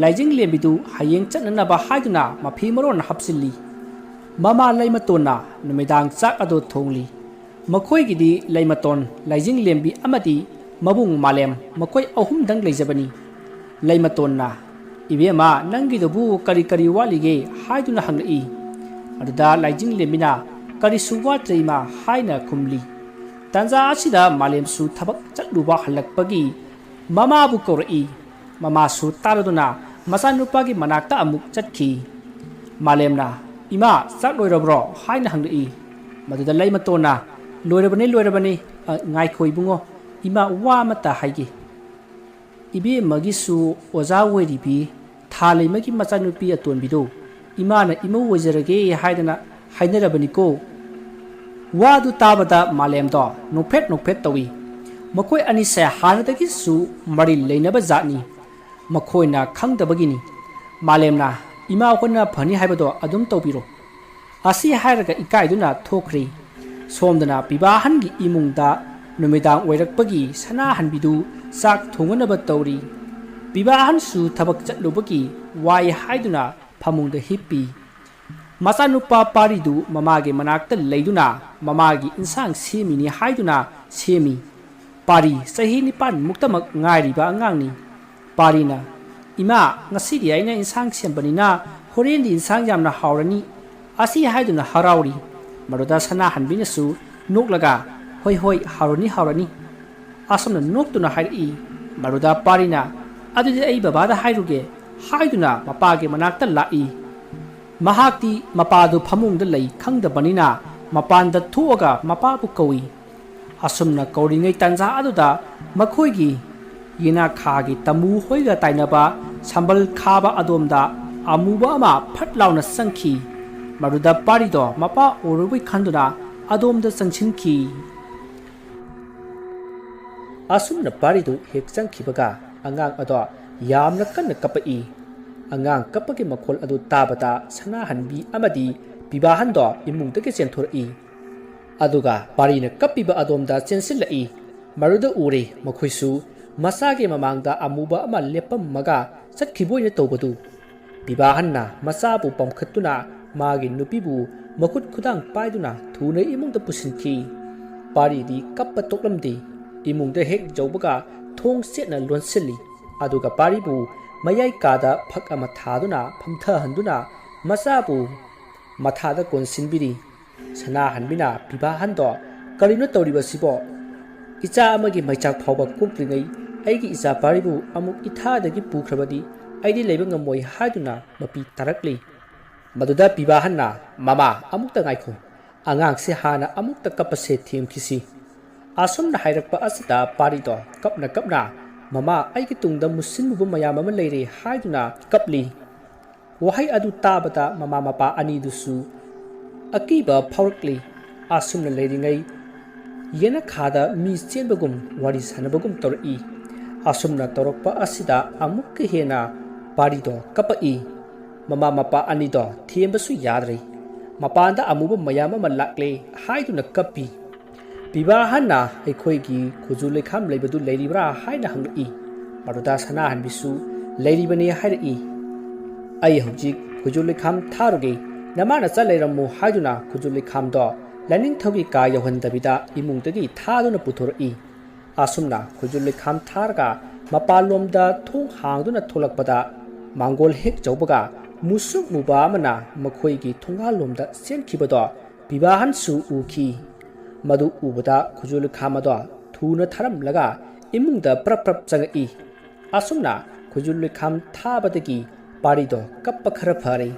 ꯂꯥꯏꯖꯤꯡꯂꯦꯝꯕꯤꯗꯨ ꯍꯌꯦꯡ ꯆꯠꯅꯅꯕ ꯍꯥꯏꯗꯨꯅ ꯃꯐꯤ ꯃꯔꯣꯟ ꯍꯥꯞꯆꯤꯜꯂꯤ꯫ ꯃꯃꯥ ꯂꯩꯃꯇꯣꯟꯅ ꯅꯨꯃꯤꯗꯥꯡ ꯆꯥꯛ ꯑꯗꯨ ꯊꯣꯡꯂꯤ꯫ ꯃꯈꯣꯏꯒꯤꯗꯤ ꯂꯩꯃꯇꯣꯟ, ꯂꯥꯏꯖꯤꯡꯂꯦꯝꯕꯤ ꯑꯃꯗꯤ ꯃꯕꯨꯡ ꯃꯥꯂꯦꯝ, ꯃꯈꯣꯏ ꯑꯍꯨꯝꯗꯪ ꯂꯩꯖꯕꯅꯤ꯫ ꯂꯩꯃꯇꯣꯟꯅ, "ꯏꯕꯦꯝꯃ, ꯅꯪꯒꯤꯗꯨꯕꯨ ꯀꯔꯤ ꯀꯔꯤ ꯋꯥꯠꯂꯤꯒꯦ?" ꯍꯥꯏꯗꯨꯅ ꯍꯪꯂꯛꯏ꯫ ꯑꯗꯨꯗ ꯂꯥꯏꯖꯤꯡꯂꯦꯝꯕꯤꯅ, "ꯀꯔꯤꯁꯨ ꯋꯥꯠꯇ꯭ꯔꯦ ꯏꯃꯥ" ꯍꯥꯏꯅ ꯈꯨꯝꯂꯤ꯫ ꯇꯥꯟꯖꯥ ꯑꯁꯤꯗ ꯃꯥꯂꯦꯝꯁꯨ ꯊꯕꯛ ꯆꯠꯂꯨꯕ ꯍꯜꯂꯛꯄꯒꯤ ꯃꯃꯥꯕꯨ ꯀꯧꯔꯛꯏ꯫ ꯃꯃꯥꯁꯨ ꯇꯥꯔꯗꯨꯅ ꯃꯆꯥꯅꯨꯄꯥꯒꯤ ꯃꯅꯥꯛꯇ ꯑꯃꯨꯛ ꯆꯠꯈꯤ꯫ ꯃꯥꯂꯦꯝꯅ, "ꯏꯃꯥ, ꯆꯥꯛ ꯂꯣꯏꯔꯕ꯭ꯔꯣ?" ꯍꯥꯏꯅ ꯍꯪꯂꯛꯏ꯫ ꯃꯗꯨꯗ ꯂꯩꯃꯇꯣꯟꯅ, "ꯂꯣꯏꯔꯕꯅꯤ, ꯂꯣꯏꯔꯕꯅꯤ꯫ ꯑ, ꯉꯥꯏꯈꯣ ꯏꯕꯨꯡꯉꯣ, ꯏꯃꯥ ꯋꯥ ꯑꯃꯇ ꯍꯥꯏꯒꯦ꯫ ꯏꯕꯦꯝꯃꯒꯤꯁꯨ ꯑꯣꯖꯥ ꯑꯣꯏꯔꯤꯕꯤ ꯊꯥꯂꯩꯃꯒꯤ ꯃꯆꯥꯅꯨꯄꯤ ꯑꯇꯣꯟꯕꯤꯗꯣ ꯏꯃꯥꯅ ꯏꯃꯧ ꯑꯣꯏꯖꯔꯒꯦ ꯍꯥꯏꯗꯅ ꯍꯥꯏꯅꯔꯕꯅꯤꯀꯣ"꯫ ꯋꯥꯗꯨ ꯇꯥꯕꯗ ꯃꯥꯂꯦꯝꯗꯣ ꯅꯣꯛꯐꯦꯠ ꯅꯣꯛꯐꯦꯠ ꯇꯧꯏ꯫ ꯃꯈꯣꯏ ꯑꯅꯤꯁꯦ ꯍꯥꯟꯅꯗꯒꯤꯁꯨ ꯃꯔꯤ ꯂꯩꯅꯕ ꯖꯥꯠꯅꯤ꯫ ꯃꯈꯣꯏꯅ ꯈꯪꯗꯕꯒꯤꯅꯤ꯫ ꯃꯥꯂꯦꯝꯅ, "ꯏꯃꯥ ꯍꯣꯏꯅ ꯐꯅꯤ ꯍꯥꯏꯕꯗꯣ ꯑꯗꯨꯝ ꯇꯧꯕꯤꯔꯣ"꯫ ꯑꯁꯤ ꯍꯥꯏꯔꯒ ꯏꯀꯥꯏꯗꯨꯅ ꯊꯣꯛꯈ꯭ꯔꯦ꯫ ꯁꯣꯝꯗꯅ ꯄꯤꯕꯥꯍꯟꯒꯤ ꯏꯃꯨꯡꯗ ꯅꯨꯃꯤꯗꯥꯡ ꯑꯣꯏꯔꯛꯄꯒꯤ ꯁꯅꯥꯍꯟꯕꯤꯗꯨ ꯆꯥꯛ ꯊꯣꯡꯅꯅꯕ ꯇꯧꯔꯤ꯫ ꯄꯤꯕꯥꯍꯟꯁꯨ ꯊꯕꯛ ꯆꯠꯂꯨꯕꯒꯤ ꯋꯥꯏ ꯍꯥꯏꯗꯨꯅ ꯐꯃꯨꯡꯗ ꯍꯤꯞꯄꯤ꯫ ꯃꯆꯥꯅꯨꯄꯥ ꯄꯥꯔꯤꯗꯨ ꯃꯃꯥꯒꯤ ꯃꯅꯥꯛꯇ ꯂꯩꯗꯨꯅ ꯃꯃꯥꯒꯤ ꯏꯟꯁꯥꯡ ꯁꯦꯝꯃꯤꯅꯤ ꯍꯥꯏꯗꯨꯅ ꯁꯦꯝꯃꯤ꯫ ꯄꯥꯔꯤ ꯆꯍꯤ ꯅꯤꯄꯥꯟ ꯃꯨꯛꯇꯃꯛ ꯉꯥꯏꯔꯤꯕ ꯑꯉꯥꯡꯅꯤ꯫ ꯄꯥꯔꯤꯅ, "ꯏꯃꯥ, ꯉꯁꯤꯗꯤ ꯑꯩꯅ ꯏꯟꯁꯥꯡ ꯁꯦꯝꯕꯅꯤꯅ ꯍꯣꯔꯦꯟꯗꯤ ꯏꯟꯁꯥꯡ ꯌꯥꯝꯅ ꯍꯥꯎꯔꯅꯤ" ꯑꯁꯤ ꯍꯥꯏꯗꯨꯅ ꯍꯔꯥꯎꯔꯤ꯫ ꯃꯗꯨꯗ ꯁꯅꯥꯍꯟꯕꯤꯅꯁꯨ ꯅꯣꯛꯂꯒ, "ꯍꯣꯏ, ꯍꯣꯏ, ꯍꯥꯎꯔꯅꯤ, ꯍꯥꯎꯔꯅꯤ" ꯑꯁꯨꯝꯅ ꯅꯣꯛꯇꯨꯅ ꯍꯥꯏꯔꯛꯏ꯫ ꯃꯗꯨꯗ ꯄꯥꯔꯤꯅ, "ꯑꯗꯨꯗꯤ ꯑꯩ ꯕꯕꯥꯗ ꯍꯥꯏꯔꯨꯒꯦ" ꯍꯥꯏꯗꯨꯅ ꯃꯄꯥꯒꯤ ꯃꯅꯥꯛꯇ ꯂꯥꯛꯏ꯫ ꯃꯍꯥꯛꯇꯤ ꯃꯄꯥꯗꯨ ꯐꯃꯨꯡꯗ ꯂꯩ ꯈꯪꯗꯕꯅꯤꯅ ꯃꯄꯥꯟꯗ ꯊꯣꯛꯑꯒ ꯃꯄꯥꯕꯨ ꯀꯧꯏ꯫ ꯑꯁꯨꯝꯅ ꯀꯧꯔꯤꯉꯩ ꯇꯥꯟꯖꯥ ꯑꯗꯨꯗ ꯃꯈꯣꯏꯒꯤ ꯌꯦꯅꯥꯈꯥꯒꯤ ꯇꯥꯃꯨ ꯍꯣꯏꯒ ꯇꯥꯏꯅꯕ ꯁꯝꯕꯜ ꯈꯥꯕ ꯑꯗꯣꯝꯗ ꯑꯃꯨꯕ ꯑꯃ ꯐꯠ ꯂꯥꯎꯅ ꯆꯪꯈꯤ꯫ ꯃꯗꯨꯗ ꯄꯥꯔꯤꯗꯣ ꯃꯄꯥ ꯎꯔꯨꯕꯩ ꯈꯟꯗꯨꯅ ꯑꯗꯣꯝꯗ ꯆꯪꯁꯤꯟꯈꯤ꯫ ꯑꯁꯨꯝꯅ ꯄꯥꯔꯤꯗꯨ ꯍꯦꯛ ꯆꯪꯈꯤꯕꯒ ꯑꯉꯥꯡ ꯑꯗꯣ ꯌꯥꯝꯅ ꯀꯟꯅ ꯀꯞꯄꯛꯏ꯫ ꯑꯉꯥꯡ ꯀꯞꯄꯒꯤ ꯃꯈꯣꯜ ꯑꯗꯨ ꯇꯥꯕꯗ ꯁꯅꯥꯍꯟꯕꯤ ꯑꯃꯗꯤ ꯄꯤꯕꯥꯍꯟꯗꯣ ꯏꯃꯨꯡꯗꯒꯤ ꯆꯦꯟꯊꯣꯔꯛꯏ꯫ ꯑꯗꯨꯒ ꯄꯥꯔꯤꯅ ꯀꯞꯄꯤꯕ ꯑꯗꯣꯝꯗ ꯆꯦꯟꯁꯤꯜꯂꯛꯏ꯫ ꯃꯗꯨꯗ ꯎꯔꯦ ꯃꯈꯣꯏꯁꯨ ꯃꯆꯥꯒꯤ ꯃꯃꯥꯡꯗ ꯑꯃꯨꯕ ꯑꯃ ꯂꯦꯞꯄꯝꯃꯒ ꯆꯠꯈꯤꯕ ꯑꯣꯏꯅ ꯇꯧꯕꯗꯨ꯫ ꯄꯤꯕꯥꯍꯟꯅ ꯃꯆꯥꯕꯨ ꯄꯝꯈꯠꯇꯨꯅ ꯃꯥꯒꯤ ꯅꯨꯄꯤꯕꯨ ꯃꯈꯨꯠ ꯈꯨꯗꯥꯡ ꯄꯥꯏꯗꯨꯅ ꯊꯨꯅ ꯏꯃꯨꯡꯗ ꯄꯨꯁꯤꯟꯈꯤ꯫ ꯄꯥꯔꯤꯗꯤ ꯀꯞꯄ ꯇꯣꯛꯂꯝꯗꯦ꯫ ꯏꯃꯨꯡꯗ ꯍꯦꯛ ꯌꯧꯕꯒ ꯊꯣꯡ ꯆꯦꯠꯅ ꯂꯣꯟꯁꯤꯜꯂꯤ꯫ ꯑꯗꯨꯒ ꯄꯥꯔꯤꯕꯨ ꯃꯌꯥꯏ ꯀꯥꯗ ꯐꯛ ꯑꯃ ꯊꯥꯗꯨꯅ ꯐꯝꯊꯍꯟꯗꯨꯅ ꯃꯆꯥꯕꯨ ꯃꯊꯥꯗ ꯀꯣꯟꯁꯤꯟꯕꯤꯔꯤ꯫ ꯁꯅꯥꯍꯟꯕꯤꯅ ꯄꯤꯕꯥꯍꯟꯗꯣ, "ꯀꯔꯤꯅꯣ ꯇꯧꯔꯤꯕꯁꯤꯕꯣ? ꯏꯆꯥ ꯑꯃꯒꯤ ꯃꯩꯆꯥꯛ ꯐꯥꯎꯕ ꯀꯣꯛꯇ꯭ꯔꯤꯉꯩ ꯑꯩꯒꯤ ꯏꯆꯥ ꯄꯥꯔꯤꯕꯨ ꯑꯃꯨꯛ ꯏꯊꯥꯗꯒꯤ ꯄꯨꯈ꯭ꯔꯕꯗꯤ ꯑꯩꯗꯤ ꯂꯩꯕ ꯉꯝꯃꯣꯏ" ꯍꯥꯏꯗꯨꯅ ꯃꯄꯤ ꯇꯥꯔꯛꯂꯤ꯫ ꯃꯗꯨꯗ ꯄꯤꯕꯥꯍꯟꯅ, "ꯃꯃꯥ, ꯑꯃꯨꯛꯇ ꯉꯥꯏꯈꯣ꯫ ꯑꯉꯥꯡꯁꯦ ꯍꯥꯟꯅ ꯑꯃꯨꯛꯇ ꯀꯞꯄꯁꯦ ꯊꯦꯝꯈꯤꯁꯤ"꯫ ꯑꯁꯨꯝꯅ ꯍꯥꯏꯔꯛꯄ ꯑꯁꯤꯗ ꯄꯥꯔꯤꯗꯣ ꯀꯞꯅ ꯀꯞꯅ, "ꯃꯃꯥ, ꯑꯩꯒꯤ ꯇꯨꯡꯗ ꯃꯨꯁꯤꯟꯃꯨꯕ ꯃꯌꯥꯝ ꯑꯃ ꯂꯩꯔꯦ" ꯍꯥꯏꯗꯨꯅ ꯀꯞꯂꯤ꯫ ꯋꯥꯍꯩ ꯑꯗꯨ ꯇꯥꯕꯗ ꯃꯃꯥ ꯃꯄꯥ ꯑꯅꯤꯗꯨꯁꯨ ꯑꯀꯤꯕ ꯐꯥꯎꯔꯛꯂꯤ꯫ ꯑꯁꯨꯝꯅ ꯂꯩꯔꯤꯉꯩ ꯌꯦꯅꯈꯥꯗ ꯃꯤ ꯆꯦꯟꯕꯒꯨꯝ ꯋꯥꯔꯤ ꯁꯥꯟꯅꯕꯒꯨꯝ ꯇꯧꯔꯛꯏ꯫ ꯑꯁꯨꯝꯅ ꯇꯧꯔꯛꯄ ꯑꯁꯤꯗ ꯑꯃꯨꯛꯀ ꯍꯦꯟꯅ ꯄꯥꯔꯤꯗꯣ ꯀꯞꯄꯛꯏ꯫ ꯃꯃꯥ ꯃꯄꯥ ꯑꯅꯤꯗꯣ ꯊꯦꯝꯕꯁꯨ ꯌꯥꯗ꯭ꯔꯦ꯫ ꯃꯄꯥꯟꯗ ꯑꯃꯨꯕ ꯃꯌꯥꯝ ꯑꯃ ꯂꯥꯛꯂꯦ ꯍꯥꯏꯗꯨꯅ ꯀꯞꯄꯤ꯫ ꯄꯤꯕꯥꯍꯟꯅ ꯑꯩꯈꯣꯏꯒꯤ ꯈꯨꯖꯨ ꯂꯩꯈꯥꯝ ꯂꯩꯕꯗꯨ ꯂꯩꯔꯤꯕ꯭ꯔꯥ ꯍꯥꯏꯅ ꯍꯪꯂꯛꯏ꯫ ꯃꯗꯨꯗ ꯁꯅꯥꯍꯟꯕꯤꯁꯨ ꯂꯩꯔꯤꯕꯅꯤ ꯍꯥꯏꯔꯛꯏ꯫ "ꯑꯩ ꯍꯧꯖꯤꯛ ꯈꯨꯖꯨ ꯂꯩꯈꯥꯝ ꯊꯥꯔꯨꯒꯦ, ꯅꯃꯥꯅ ꯆꯠ ꯂꯩꯔꯝꯃꯨ" ꯍꯥꯏꯗꯨꯅ ꯈꯨꯖꯨ ꯂꯩꯈꯥꯝꯗꯣ ꯂꯥꯏꯅꯤꯡꯊꯧꯒꯤ ꯀꯥ ꯌꯧꯍꯟꯗꯕꯤꯗ ꯏꯃꯨꯡꯗꯒꯤ ꯊꯥꯗꯨꯅ ꯄꯨꯊꯣꯔꯛꯏ꯫ ꯑꯁꯨꯝꯅ ꯈꯨꯖꯨ ꯂꯩꯈꯥꯝ ꯊꯥꯔꯒ ꯃꯄꯥꯟꯂꯣꯝꯗ ꯊꯣꯡ ꯍꯥꯡꯗꯨꯅ ꯊꯣꯛꯂꯛꯄꯗ ꯃꯥꯡꯒꯣꯜ ꯍꯦꯛ ꯌꯧꯕꯒ ꯃꯨꯁꯨꯛ ꯃꯨꯕ ꯑꯃꯅ ꯃꯈꯣꯏꯒꯤ ꯊꯣꯡꯒꯥꯜꯂꯣꯝꯗ ꯆꯦꯟꯈꯤꯕꯗꯣ ꯕꯤꯚꯥꯍꯟꯁꯨ ꯎꯈꯤ꯫ ꯃꯗꯨ ꯎꯕꯗ ꯈꯨꯖꯨ ꯂꯨꯈꯥꯝ ꯑꯗꯣ ꯊꯨꯅ ꯊꯥꯔꯝꯂꯒ ꯏꯃꯨꯡꯗ ꯄ꯭ꯔꯞ ꯄ꯭ꯔꯞ ꯆꯪꯉꯛꯏ꯫ ꯑꯁꯨꯝꯅ ꯈꯨꯖꯨ ꯂꯨꯈꯥꯝ ꯊꯥꯕꯗꯒꯤ ꯄꯥꯔꯤꯗꯣ ꯀꯞꯄ ꯈꯔ ꯐꯔꯦ꯫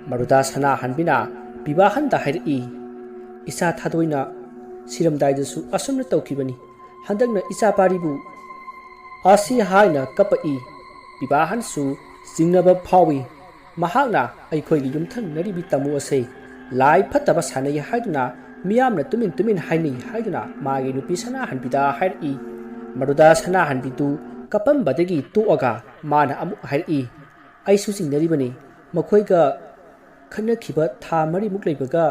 ꯃꯔꯨꯗꯥ ꯁꯅꯥꯍꯟꯕꯤꯅ ꯕꯤꯚꯥꯍꯟꯗ ꯍꯥꯏꯔꯛꯏ, "ꯏꯆꯥ ꯊꯥꯗꯣꯏꯅ ꯁꯤꯔꯝꯗꯥꯏꯗꯁꯨ ꯑꯁꯨꯝꯅ ꯇꯧꯈꯤꯕꯅꯤ꯫ ꯍꯟꯗꯛꯅ ꯏꯆꯥ ꯄꯥꯔꯤꯕꯨ" ꯑꯁꯤ ꯍꯥꯏꯅ ꯀꯞꯄꯛꯏ꯫ ꯕꯤꯚꯥꯍꯟꯁꯨ ꯆꯤꯡꯅꯕ ꯐꯥꯎꯏ꯫ ꯃꯍꯥꯛꯅ ꯑꯩꯈꯣꯏꯒꯤ ꯌꯨꯝꯊꯪꯅꯔꯤꯕꯤ ꯇꯥꯃꯣ ꯑꯁꯤ ꯂꯥꯏ ꯐꯠꯇꯕ ꯁꯥꯟꯅꯩ ꯍꯥꯏꯗꯨꯅ ꯃꯤꯌꯥꯝꯅ ꯇꯨꯃꯤꯟ ꯇꯨꯃꯤꯟ ꯍꯥꯏꯅꯩ ꯍꯥꯏꯗꯨꯅ ꯃꯥꯒꯤ ꯅꯨꯄꯤ ꯁꯅꯥꯍꯟꯕꯤꯗ ꯍꯥꯏꯔꯛꯏ꯫ ꯃꯗꯨꯗ ꯁꯅꯥꯍꯟꯕꯤꯗꯨ ꯀꯞꯄꯝꯕꯗꯒꯤ ꯇꯣꯛꯑꯒ ꯃꯥꯅ ꯑꯃꯨꯛ ꯍꯥꯏꯔꯛꯏ, "ꯑꯩꯁꯨ ꯆꯤꯡꯅꯔꯤꯕꯅꯤ꯫ ꯃꯈꯣꯏꯒ ꯈꯠꯅꯈꯤꯕ ꯊꯥ ꯃꯔꯤꯃꯨꯛ ꯂꯩꯕꯒ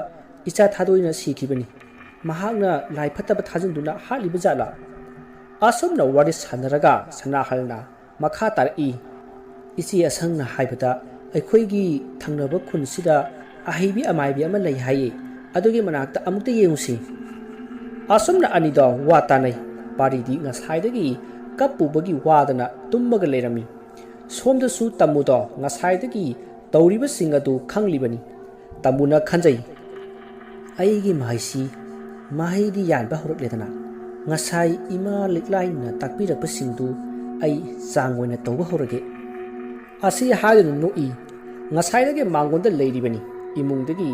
ꯏꯆꯥ ꯊꯥꯗꯣꯏꯅ ꯁꯤꯈꯤꯕꯅꯤ꯫ ꯃꯍꯥꯛꯅ ꯂꯥꯏ ꯐꯠꯇꯕ ꯊꯥꯖꯤꯟꯗꯨꯅ ꯍꯥꯠꯂꯤꯕ ꯖꯥꯠꯂꯥ?" ꯑꯁꯨꯝꯅ ꯋꯥꯔꯤ ꯁꯥꯟꯅꯔꯒ ꯁꯅꯥꯍꯜꯅ ꯃꯈꯥ ꯇꯥꯔꯛꯏ, "ꯏꯆꯦ ꯑꯁꯪꯅ ꯍꯥꯏꯕꯗ ꯑꯩꯈꯣꯏꯒꯤ ꯊꯪꯅꯕ ꯈꯨꯟꯁꯤꯗ ꯑꯍꯩꯕꯤ ꯑꯃꯥꯏꯕꯤ ꯑꯃ ꯂꯩ ꯍꯥꯏꯌꯦ꯫ ꯑꯗꯨꯒꯤ ꯃꯅꯥꯛꯇ ꯑꯃꯨꯛꯇ ꯌꯦꯡꯉꯨꯁꯤ꯫" ꯑꯁꯨꯝꯅ ꯑꯅꯤꯗꯣ ꯋꯥ ꯇꯥꯅꯩ꯫ ꯄꯥꯔꯤꯗꯤ ꯉꯁꯥꯏꯗꯒꯤ ꯀꯞꯄꯨꯕꯒꯤ ꯋꯥꯗꯅ ꯇꯨꯝꯃꯒ ꯂꯩꯔꯝꯃꯤ꯫ ꯁꯣꯝꯗꯁꯨ ꯇꯥꯃꯣꯗꯣ ꯉꯁꯥꯏꯗꯒꯤ ꯇꯧꯔꯤꯕꯁꯤꯡ ꯑꯗꯨ ꯈꯪꯂꯤꯕꯅꯤ꯫ ꯇꯥꯃꯣꯅ ꯈꯟꯖꯩ, "ꯑꯩꯒꯤ ꯃꯍꯩꯁꯤ ꯃꯍꯩꯗꯤ ꯌꯥꯟꯕ ꯍꯧꯔꯛꯂꯦꯗꯅ꯫ ꯉꯁꯥꯏ ꯏꯃꯥ ꯂꯤꯛꯂꯥꯏꯅ ꯇꯥꯛꯄꯤꯔꯛꯄꯁꯤꯡꯗꯨ ꯑꯩ ꯆꯥꯡ ꯑꯣꯏꯅ ꯇꯧꯕ ꯍꯧꯔꯒꯦ꯫" ꯑꯁꯤ ꯍꯥꯏꯗꯨꯅ ꯅꯣꯛꯏ꯫ ꯉꯁꯥꯏꯗꯒꯤ ꯃꯥꯡꯒꯣꯟꯗ ꯂꯩꯔꯤꯕꯅꯤ꯫ ꯏꯃꯨꯡꯗꯒꯤ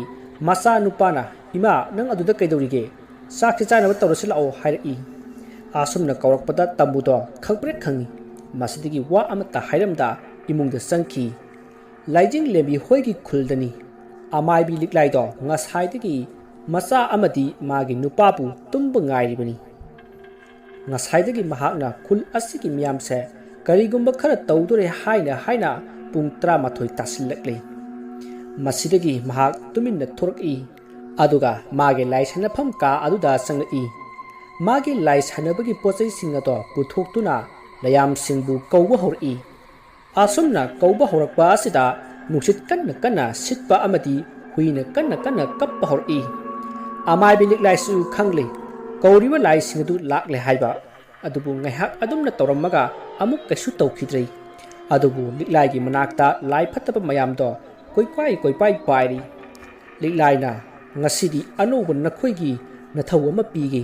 ꯃꯆꯥ ꯅꯨꯄꯥꯅ, "ꯏꯃꯥ, ꯅꯪ ꯑꯗꯨꯗ ꯀꯩꯗꯧꯔꯤꯒꯦ? ꯆꯥꯛꯁꯤ ꯆꯥꯅꯕ ꯇꯧꯔꯁꯤ ꯂꯥꯛꯑꯣ," ꯍꯥꯏꯔꯛꯏ꯫ ꯑꯁꯨꯝꯅ ꯀꯧꯔꯛꯄꯗ ꯇꯥꯃꯣꯗꯣ ꯈꯪꯄ꯭ꯔꯦꯛ ꯈꯪꯏ꯫ ꯃꯁꯤꯗꯒꯤ ꯋꯥ ꯑꯃꯠꯇ ꯍꯥꯏꯔꯝꯗ ꯏꯃꯨꯡꯗ ꯆꯪꯈꯤ꯫ ꯂꯥꯏꯖꯤꯡ ꯂꯦꯝꯕꯤ ꯍꯣꯏꯒꯤ ꯈꯨꯜꯗꯅꯤ꯫ ꯑꯃꯥꯏꯕꯤ ꯂꯤꯛꯂꯥꯏꯗꯣ ꯉꯁꯥꯏꯗꯒꯤ ꯃꯆꯥ ꯑꯃꯗꯤ ꯃꯥꯒꯤ ꯅꯨꯄꯥꯕꯨ ꯇꯨꯝꯕ ꯉꯥꯏꯔꯤꯕꯅꯤ꯫ ꯉꯁꯥꯏꯗꯒꯤ ꯃꯍꯥꯛꯅ ꯈꯨꯜ ꯑꯁꯤꯒꯤ ꯃꯤꯌꯥꯝꯁꯦ ꯀꯔꯤꯒꯨꯝꯕ ꯈꯔ ꯇꯧꯗꯣꯔꯦ ꯍꯥꯏꯅ ꯍꯥꯏꯅ ꯄꯨꯡ ꯇꯔꯥꯃꯥꯊꯣꯏ ꯇꯥꯁꯤꯜꯂꯛꯂꯦ꯫ ꯃꯁꯤꯗꯒꯤ ꯃꯍꯥꯛ ꯇꯨꯃꯤꯟꯅ ꯊꯣꯔꯛꯏ꯫ ꯑꯗꯨꯒ ꯃꯥꯒꯤ ꯂꯥꯏ ꯁꯥꯟꯅꯐꯝ ꯀꯥ ꯑꯗꯨꯗ ꯆꯪꯂꯛꯏ꯫ ꯃꯥꯒꯤ ꯂꯥꯏ ꯁꯥꯟꯅꯕꯒꯤ ꯄꯣꯠꯆꯩꯁꯤꯡ ꯑꯗꯣ ꯄꯨꯊꯣꯛꯇꯨꯅ ꯂꯌꯥꯝꯁꯤꯡꯕꯨ ꯀꯧꯕ ꯍꯧꯔꯛꯏ꯫ ꯑꯁꯨꯝꯅ ꯀꯧꯕ ꯍꯧꯔꯛꯄ ꯑꯁꯤꯗ ꯅꯨꯡꯁꯤꯠ ꯀꯟꯅ ꯀꯟꯅ ꯁꯤꯠꯄ ꯑꯃꯗꯤ ꯍꯨꯏꯅ ꯀꯟꯅ ꯀꯟꯅ ꯀꯞꯄ ꯍꯧꯔꯛꯏ꯫ ꯑꯃꯥꯏꯕꯤ ꯂꯤꯛꯂꯥꯏꯁꯨ ꯈꯪꯂꯦ, ꯀꯧꯔꯤꯕ ꯂꯥꯏꯁꯤꯡ ꯑꯗꯨ ꯂꯥꯛꯂꯦ ꯍꯥꯏꯕ꯫ ꯑꯗꯨꯕꯨ ꯉꯥꯏꯍꯥꯛ ꯑꯗꯨꯝꯅ ꯇꯧꯔꯝꯃꯒ ꯑꯃꯨꯛ ꯀꯩꯁꯨ ꯇꯧꯈꯤꯗ꯭ꯔꯦ꯫ ꯑꯗꯨꯕꯨ ꯂꯤꯛꯂꯥꯏꯒꯤ ꯃꯅꯥꯛꯇ ꯂꯥꯏ ꯐꯠꯇꯕ ꯃꯌꯥꯝꯗꯣ ꯀꯣꯏꯄꯥꯏ ꯀꯣꯏꯄꯥꯏ ꯄꯥꯏꯔꯤ꯫ ꯂꯤꯛꯂꯥꯏꯅ ꯉꯁꯤꯗꯤ ꯑꯅꯧꯕ ꯅꯈꯣꯏꯒꯤ ꯅꯊꯧ ꯑꯃ ꯄꯤꯒꯦ꯫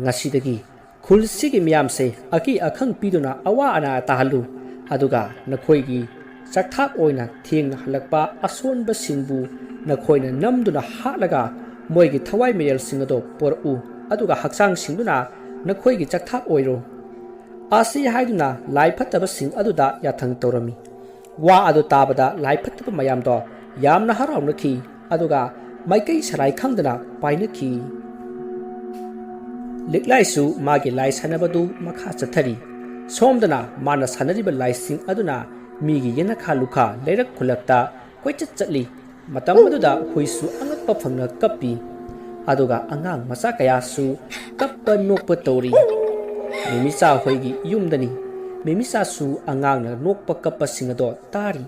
ꯉꯁꯤꯗꯒꯤ ꯈꯨꯜꯁꯤꯒꯤ ꯃꯤꯌꯥꯝꯁꯦ ꯑꯀꯤ ꯑꯈꯪ ꯄꯤꯗꯨꯅ ꯑꯋꯥ ꯑꯅꯥ ꯇꯥꯍꯜꯂꯨ꯫ ꯑꯗꯨꯒ ꯅꯈꯣꯏꯒꯤ ꯆꯥꯛꯊꯥꯛ ꯑꯣꯏꯅ ꯊꯦꯡꯅ ꯍꯜꯂꯛꯄ ꯑꯁꯣꯟꯕꯁꯤꯡꯕꯨ ꯅꯈꯣꯏꯅ ꯅꯝꯗꯨꯅ ꯍꯥꯠꯂꯒ ꯃꯣꯏꯒꯤ ꯊꯋꯥꯏ ꯃꯤꯔꯦꯜꯁꯤꯡ ꯑꯗꯣ ꯄꯣꯔꯛꯎ꯫ ꯑꯗꯨꯒ ꯍꯛꯆꯥꯡ ꯁꯤꯡꯗꯨꯅ ꯅꯈꯣꯏꯒꯤ ꯆꯥꯛꯊꯥꯛ ꯑꯣꯏꯔꯣ꯫ ꯑꯁꯤ ꯍꯥꯏꯗꯨꯅ ꯂꯥꯏ ꯐꯠꯇꯕꯁꯤꯡ ꯑꯗꯨꯗ ꯌꯥꯊꯪ ꯇꯧꯔꯝꯃꯤ꯫ ꯋꯥ ꯑꯗꯨ ꯇꯥꯕꯗ ꯂꯥꯏ ꯐꯠꯇꯕ ꯃꯌꯥꯝꯗꯣ ꯌꯥꯝꯅ ꯍꯔꯥꯎꯅꯈꯤ꯫ ꯑꯗꯨꯒ ꯃꯥꯏꯀꯩ ꯁꯔꯥꯏ ꯈꯪꯗꯅ ꯄꯥꯏꯅꯈꯤ꯫ ꯂꯤꯛꯂꯥꯏꯁꯨ ꯃꯥꯒꯤ ꯂꯥꯏ ꯁꯥꯟꯅꯕꯗꯨ ꯃꯈꯥ ꯆꯠꯊꯔꯤ꯫ ꯁꯣꯝꯗꯅ ꯃꯥꯅ ꯁꯥꯟꯅꯔꯤꯕ ꯂꯥꯏꯁꯤꯡ ꯑꯗꯨꯅ ꯃꯤꯒꯤ ꯌꯦꯅꯈꯥ ꯂꯨꯈꯥ ꯂꯩꯔꯛ ꯈꯨꯜꯂꯛꯇ ꯀꯣꯏꯆꯠ ꯆꯠꯂꯤ꯫ ꯃꯇꯝ ꯑꯗꯨꯗ ꯍꯨꯏꯁꯨ ꯑꯉꯛꯄ ꯐꯪꯅ ꯀꯞꯄꯤ꯫ ꯑꯗꯨꯒ ꯑꯉꯥꯡ ꯃꯆꯥ ꯀꯌꯥꯁꯨ ꯀꯞꯄ ꯅꯣꯛꯄ ꯇꯧꯔꯤ꯫ ꯃꯤꯃꯤꯆꯥ ꯍꯣꯏꯒꯤ ꯌꯨꯝꯗꯅꯤ꯫ ꯃꯤꯃꯤꯆꯥꯁꯨ ꯑꯉꯥꯡꯅ ꯅꯣꯛꯄ ꯀꯞꯄꯁꯤꯡ ꯑꯗꯣ ꯇꯥꯔꯤ꯫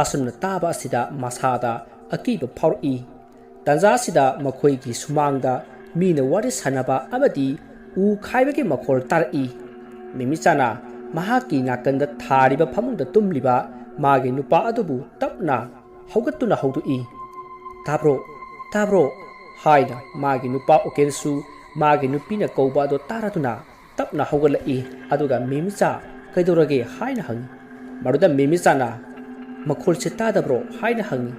ꯑꯁꯨꯝꯅ ꯇꯥꯕ ꯑꯁꯤꯗ ꯃꯁꯥꯗ ꯑꯀꯤꯕ ꯐꯥꯎꯔꯛꯏ꯫ ꯇꯥꯟꯖꯥꯁꯤꯗ ꯃꯈꯣꯏꯒꯤ ꯁꯨꯃꯥꯡꯗ ꯃꯤꯅ ꯋꯥꯔꯤ ꯁꯥꯟꯅꯕ ꯑꯃꯗꯤ ꯎ ꯈꯥꯏꯕꯒꯤ ꯃꯈꯣꯜ ꯇꯥꯔꯛꯏ꯫ ꯃꯤꯃꯤꯆꯥꯅ ꯃꯍꯥꯛꯀꯤ ꯅꯥꯀꯟꯗ ꯊꯥꯔꯤꯕ ꯐꯃꯨꯡꯗ ꯇꯨꯝꯂꯤꯕ ꯃꯥꯒꯤ ꯅꯨꯄꯥ ꯑꯗꯨꯕꯨ ꯇꯞꯅ ꯍꯧꯒꯠꯇꯨꯅ ꯍꯧꯗꯣꯛꯏ꯫ "ꯇꯥꯕ꯭ꯔꯣ? ꯇꯥꯕ꯭ꯔꯣ?" ꯍꯥꯏꯅ ꯃꯥꯒꯤ ꯅꯨꯄꯥ ꯎꯀꯦꯟꯁꯨ ꯃꯥꯒꯤ ꯅꯨꯄꯤꯅ ꯀꯧꯕ ꯑꯗꯨ ꯇꯥꯔꯗꯨꯅ ꯇꯞꯅ ꯍꯧꯒꯠꯂꯛꯏ꯫ ꯑꯗꯨꯒ "ꯃꯤꯃꯤꯆꯥ, ꯀꯩꯗꯧꯔꯒꯦ?" ꯍꯥꯏꯅ ꯍꯪꯉꯤ꯫ ꯃꯗꯨꯗ ꯃꯤꯃꯤꯆꯥꯅ "ꯃꯈꯣꯜꯁꯦ ꯇꯥꯗꯕ꯭ꯔꯣ?" ꯍꯥꯏꯅ ꯍꯪꯉꯤ꯫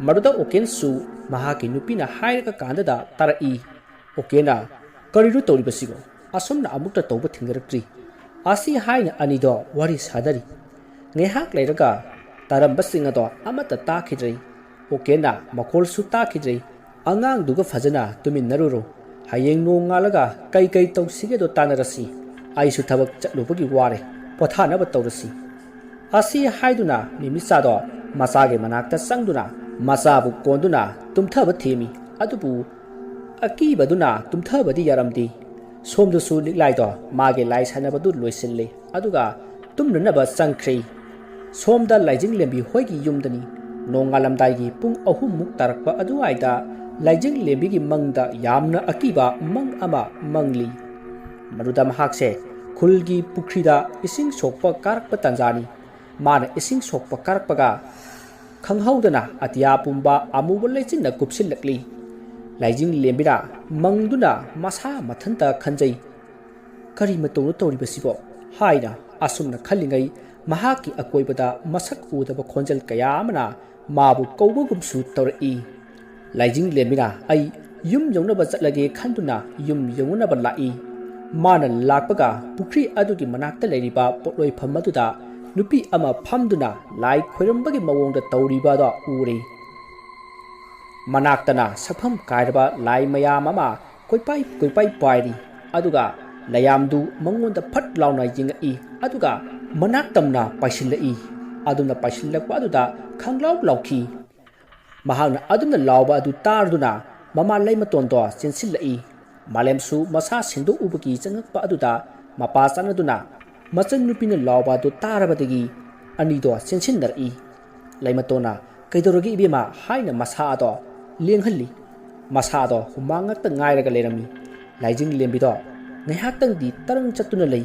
ꯃꯗꯨꯗ ꯎꯀꯦꯟꯁꯨ ꯃꯍꯥꯛꯀꯤ ꯅꯨꯄꯤꯅ ꯍꯥꯏꯔꯒ ꯀꯥꯟꯗꯗ ꯇꯥꯔꯛꯏ꯫ ꯎꯀꯦꯟꯅ "ꯀꯔꯤꯅꯣ ꯇꯧꯔꯤꯕꯁꯤꯕꯣ? ꯑꯁꯨꯝꯅ ꯑꯃꯨꯛꯇ ꯇꯧꯕ ꯊꯦꯡꯅꯔꯛꯇ꯭ꯔꯤ"꯫ ꯑꯁꯤ ꯍꯥꯏꯅ ꯑꯅꯤꯗꯣ ꯋꯥꯔꯤ ꯁꯥꯅꯔꯤ꯫ ꯉꯥꯏꯍꯥꯛ ꯂꯩꯔꯒ ꯇꯥꯔꯝꯕꯁꯤꯡ ꯑꯗꯣ ꯑꯃꯠꯇ ꯇꯥꯈꯤꯗ꯭ꯔꯦ꯫ ꯎꯀꯦꯟꯅ "ꯃꯈꯣꯜꯁꯨ ꯇꯥꯈꯤꯗ꯭ꯔꯦ꯫ ꯑꯉꯥꯡꯗꯨꯒ ꯐꯖꯅ ꯇꯨꯃꯤꯟꯅꯔꯨꯔꯣ꯫ ꯍꯌꯦꯡ ꯅꯣꯡꯉꯥꯜꯂꯒ ꯀꯩ ꯀꯩ ꯇꯧꯁꯤꯒꯦꯗꯣ ꯇꯥꯟꯅꯔꯁꯤ꯫ ꯑꯩꯁꯨ ꯊꯕꯛ ꯆꯠꯂꯨꯕꯒꯤ ꯋꯥꯔꯦ꯫ ꯄꯣꯊꯥꯅꯕ ꯇꯧꯔꯁꯤ"꯫ ꯑꯁꯤ ꯍꯥꯏꯗꯨꯅ ꯃꯤꯃꯤꯆꯥꯗꯣ ꯃꯆꯥꯒꯤ ꯃꯅꯥꯛꯇ ꯆꯪꯗꯨꯅ ꯃꯆꯥꯕꯨ ꯀꯣꯟꯗꯨꯅ ꯇꯨꯝꯊꯕ ꯊꯦꯝꯃꯤ꯫ ꯑꯗꯨꯕꯨ ꯑꯀꯤꯕꯗꯨꯅ ꯇꯨꯝꯊꯕꯗꯤ ꯌꯥꯔꯝꯗꯦ꯫ ꯁꯣꯝꯗꯁꯨ ꯂꯤꯛꯂꯥꯏꯗꯣ ꯃꯥꯒꯤ ꯂꯥꯏ ꯁꯥꯟꯅꯕꯗꯨ ꯂꯣꯏꯁꯤꯜꯂꯦ꯫ ꯑꯗꯨꯒ ꯇꯨꯝꯅꯅꯕ ꯆꯪꯈ꯭ꯔꯦ꯫ ꯁꯣꯝꯗ ꯂꯥꯏꯖꯤꯡ ꯂꯦꯝꯕꯤ ꯍꯣꯏꯒꯤ ꯌꯨꯝꯗꯅꯤ꯫ ꯅꯣꯡꯉꯥꯜꯂꯝꯗꯥꯏꯒꯤ ꯄꯨꯡ ꯑꯍꯨꯝꯃꯨꯛ ꯇꯥꯔꯛꯄ ꯑꯗꯨꯋꯥꯏꯗ ꯂꯥꯏꯖꯤꯡ ꯂꯦꯝꯕꯤꯒꯤ ꯃꯪꯗ ꯌꯥꯝꯅ ꯑꯀꯤꯕ ꯃꯪ ꯑꯃ ꯃꯪꯂꯤ꯫ ꯃꯗꯨꯗ ꯃꯍꯥꯛꯁꯦ ꯈꯨꯜꯒꯤ ꯄꯨꯈ꯭ꯔꯤꯗ ꯏꯁꯤꯡ ꯁꯣꯛꯄ ꯀꯥꯔꯛꯄ ꯇꯥꯟꯖꯥꯅꯤ꯫ ꯃꯥꯅ ꯏꯁꯤꯡ ꯁꯣꯛꯄ ꯀꯥꯔꯛꯄꯒ ꯈꯪꯍꯧꯗꯅ ꯑꯇꯤꯌꯥ ꯄꯨꯝꯕ ꯑꯃꯨꯕ ꯂꯩꯆꯤꯟꯅ ꯀꯨꯞꯁꯤꯜꯂꯛꯂꯤ꯫ ꯂꯥꯏꯖꯤꯡ ꯂꯦꯝꯕꯤꯅ ꯃꯪꯗꯨꯅ ꯃꯁꯥ ꯃꯊꯟꯇ ꯈꯟꯖꯩ, "ꯀꯔꯤ ꯃꯇꯧꯅꯣ ꯇꯧꯔꯤꯕꯁꯤꯕꯣ?" ꯍꯥꯏꯅ꯫ ꯑꯁꯨꯝꯅ ꯈꯜꯂꯤꯉꯩ ꯃꯍꯥꯛꯀꯤ ꯑꯀꯣꯏꯕꯗ ꯃꯁꯛ ꯎꯗꯕ ꯈꯣꯟꯖꯦꯜ ꯀꯌꯥ ꯑꯃꯅ ꯃꯥꯕꯨ ꯀꯧꯕꯒꯨꯝꯁꯨ ꯇꯧꯔꯛꯏ꯫ ꯂꯥꯏꯖꯤꯡ ꯂꯦꯝꯕꯤꯅ ꯑꯩ ꯌꯨꯝ ꯌꯧꯅꯕ ꯆꯠꯂꯒꯦ ꯈꯟꯗꯨꯅ ꯌꯨꯝ ꯌꯧꯅꯅꯕ ꯂꯥꯛꯏ꯫ ꯃꯥꯅ ꯂꯥꯛꯄꯒ ꯄꯨꯈ꯭ꯔꯤ ꯑꯗꯨꯒꯤ ꯃꯅꯥꯛꯇ ꯂꯩꯔꯤꯕ ꯄꯣꯠꯂꯣꯏꯐꯝ ꯑꯗꯨꯗ ꯅꯨꯄꯤ ꯑꯃ ꯐꯝꯗꯨꯅ ꯂꯥꯏ ꯈꯣꯏꯔꯝꯕꯒꯤ ꯃꯑꯣꯡꯗ ꯇꯧꯔꯤꯕ ꯑꯗꯨ ꯎꯔꯦ꯫ ꯃꯅꯥꯛꯇꯅ ꯁꯛꯐꯝ ꯀꯥꯏꯔꯕ ꯂꯥꯏ ꯃꯌꯥꯝ ꯑꯃ ꯀꯣꯏꯄꯥꯏ ꯀꯣꯏꯄꯥꯏ ꯄꯥꯏꯔꯤ꯫ ꯑꯗꯨꯒ ꯂꯩꯌꯥꯝꯗꯨ ꯃꯉꯣꯟꯗ ꯐꯠ ꯂꯥꯎꯅ ꯌꯦꯡꯉꯛꯏ꯫ ꯑꯗꯨꯒ ꯃꯅꯥꯛ ꯇꯝꯅ ꯄꯥꯏꯁꯤꯜꯂꯛꯏ꯫ ꯑꯗꯨꯝꯅ ꯄꯥꯏꯁꯤꯜꯂꯛꯄ ꯑꯗꯨꯗ ꯈꯪꯂꯥꯎ ꯂꯥꯎꯈꯤ꯫ ꯃꯍꯥꯛꯅ ꯑꯗꯨꯝꯅ ꯂꯥꯎꯕ ꯑꯗꯨ ꯇꯥꯔꯗꯨꯅ ꯃꯃꯥ ꯂꯩꯃꯇꯣꯟꯗꯣ ꯆꯦꯟꯁꯤꯜꯂꯛꯏ꯫ ꯃꯥꯂꯦꯝꯁꯨ ꯃꯁꯥ ꯁꯦꯡꯗꯣꯛꯎꯕꯒꯤ ꯆꯪꯉꯛꯄ ꯑꯗꯨꯗ ꯃꯄꯥ ꯆꯥꯟꯅꯗꯨꯅ ꯃꯆꯟꯅꯨꯄꯤꯅ ꯂꯥꯎꯕ ꯑꯗꯨ ꯇꯥꯔꯕꯗꯒꯤ ꯑꯅꯤꯗꯣ ꯆꯦꯟꯁꯤꯟꯅꯔꯛꯏ꯫ ꯂꯩꯃꯇꯣꯟꯅ, "ꯀꯩꯗꯧꯔꯒꯦ ꯏꯕꯦꯝꯃ?" ꯍꯥꯏꯅ ꯃꯁꯥ ꯑꯗꯣ ꯂꯦꯡꯍꯜꯂꯤ꯫ ꯃꯁꯥ ꯑꯗꯣ ꯍꯨꯃꯥꯡ ꯉꯥꯛꯇ ꯉꯥꯏꯔꯒ ꯂꯩꯔꯝꯃꯤ꯫ ꯂꯥꯏꯖꯤꯡ ꯂꯦꯝꯕꯤꯗꯣ ꯉꯥꯏꯍꯥꯛꯇꯪꯗꯤ ꯇꯔꯪ ꯆꯠꯇꯨꯅ ꯂꯩ꯫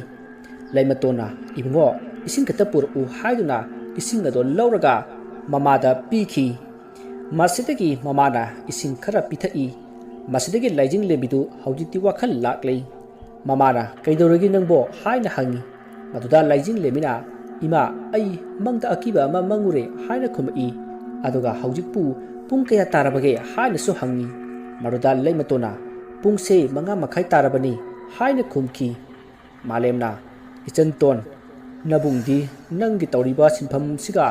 ꯂꯩꯃꯇꯣꯟꯅ, "ꯏꯕꯨꯡꯉꯣ, ꯏꯁꯤꯡ ꯈꯛꯇ ꯄꯨꯔꯛꯎ" ꯍꯥꯏꯗꯨꯅ ꯏꯁꯤꯡ ꯑꯗꯣ ꯂꯧꯔꯒ ꯃꯃꯥꯗ ꯄꯤꯈꯤ꯫ ꯃꯁꯤꯗꯒꯤ ꯃꯃꯥꯅ ꯏꯁꯤꯡ ꯈꯔ ꯄꯤꯊꯛꯏ꯫ ꯃꯁꯤꯗꯒꯤ ꯂꯥꯏꯖꯤꯡ ꯂꯦꯝꯕꯤꯗꯨ ꯍꯧꯖꯤꯛꯇꯤ ꯋꯥꯈꯜ ꯂꯥꯛꯂꯦ꯫ ꯃꯃꯥꯅ, "ꯀꯩꯗꯧꯔꯒꯦ ꯅꯪꯕꯣ?" ꯍꯥꯏꯅ ꯍꯪꯉꯤ꯫ ꯃꯗꯨꯗ ꯂꯥꯏꯖꯤꯡ ꯂꯦꯝꯕꯤꯅ, "ꯏꯃꯥ, ꯑꯩ ꯃꯪꯗ ꯑꯀꯤꯕ ꯑꯃ ꯃꯪꯉꯨꯔꯦ" ꯍꯥꯏꯅ ꯈꯨꯝꯃꯛꯏ꯫ ꯑꯗꯨꯒ "ꯍꯧꯖꯤꯛꯄꯨ ꯄꯨꯡ ꯀꯌꯥ ꯇꯥꯔꯕꯒꯦ?" ꯍꯥꯏꯅꯁꯨ ꯍꯪꯉꯤ꯫ ꯃꯗꯨꯗ ꯂꯩꯃꯇꯣꯟꯅ, "ꯄꯨꯡꯁꯦ ꯃꯉꯥ ꯃꯈꯥꯏ ꯇꯥꯔꯕꯅꯤ" ꯍꯥꯏꯅ ꯈꯨꯝꯈꯤ꯫ ꯃꯥꯂꯦꯝꯅ, "ꯏꯆꯟꯇꯣꯟ, ꯅꯕꯨꯡꯗꯤ ꯅꯪꯒꯤ ꯇꯧꯔꯤꯕ ꯁꯤꯟꯐꯝꯁꯤꯒ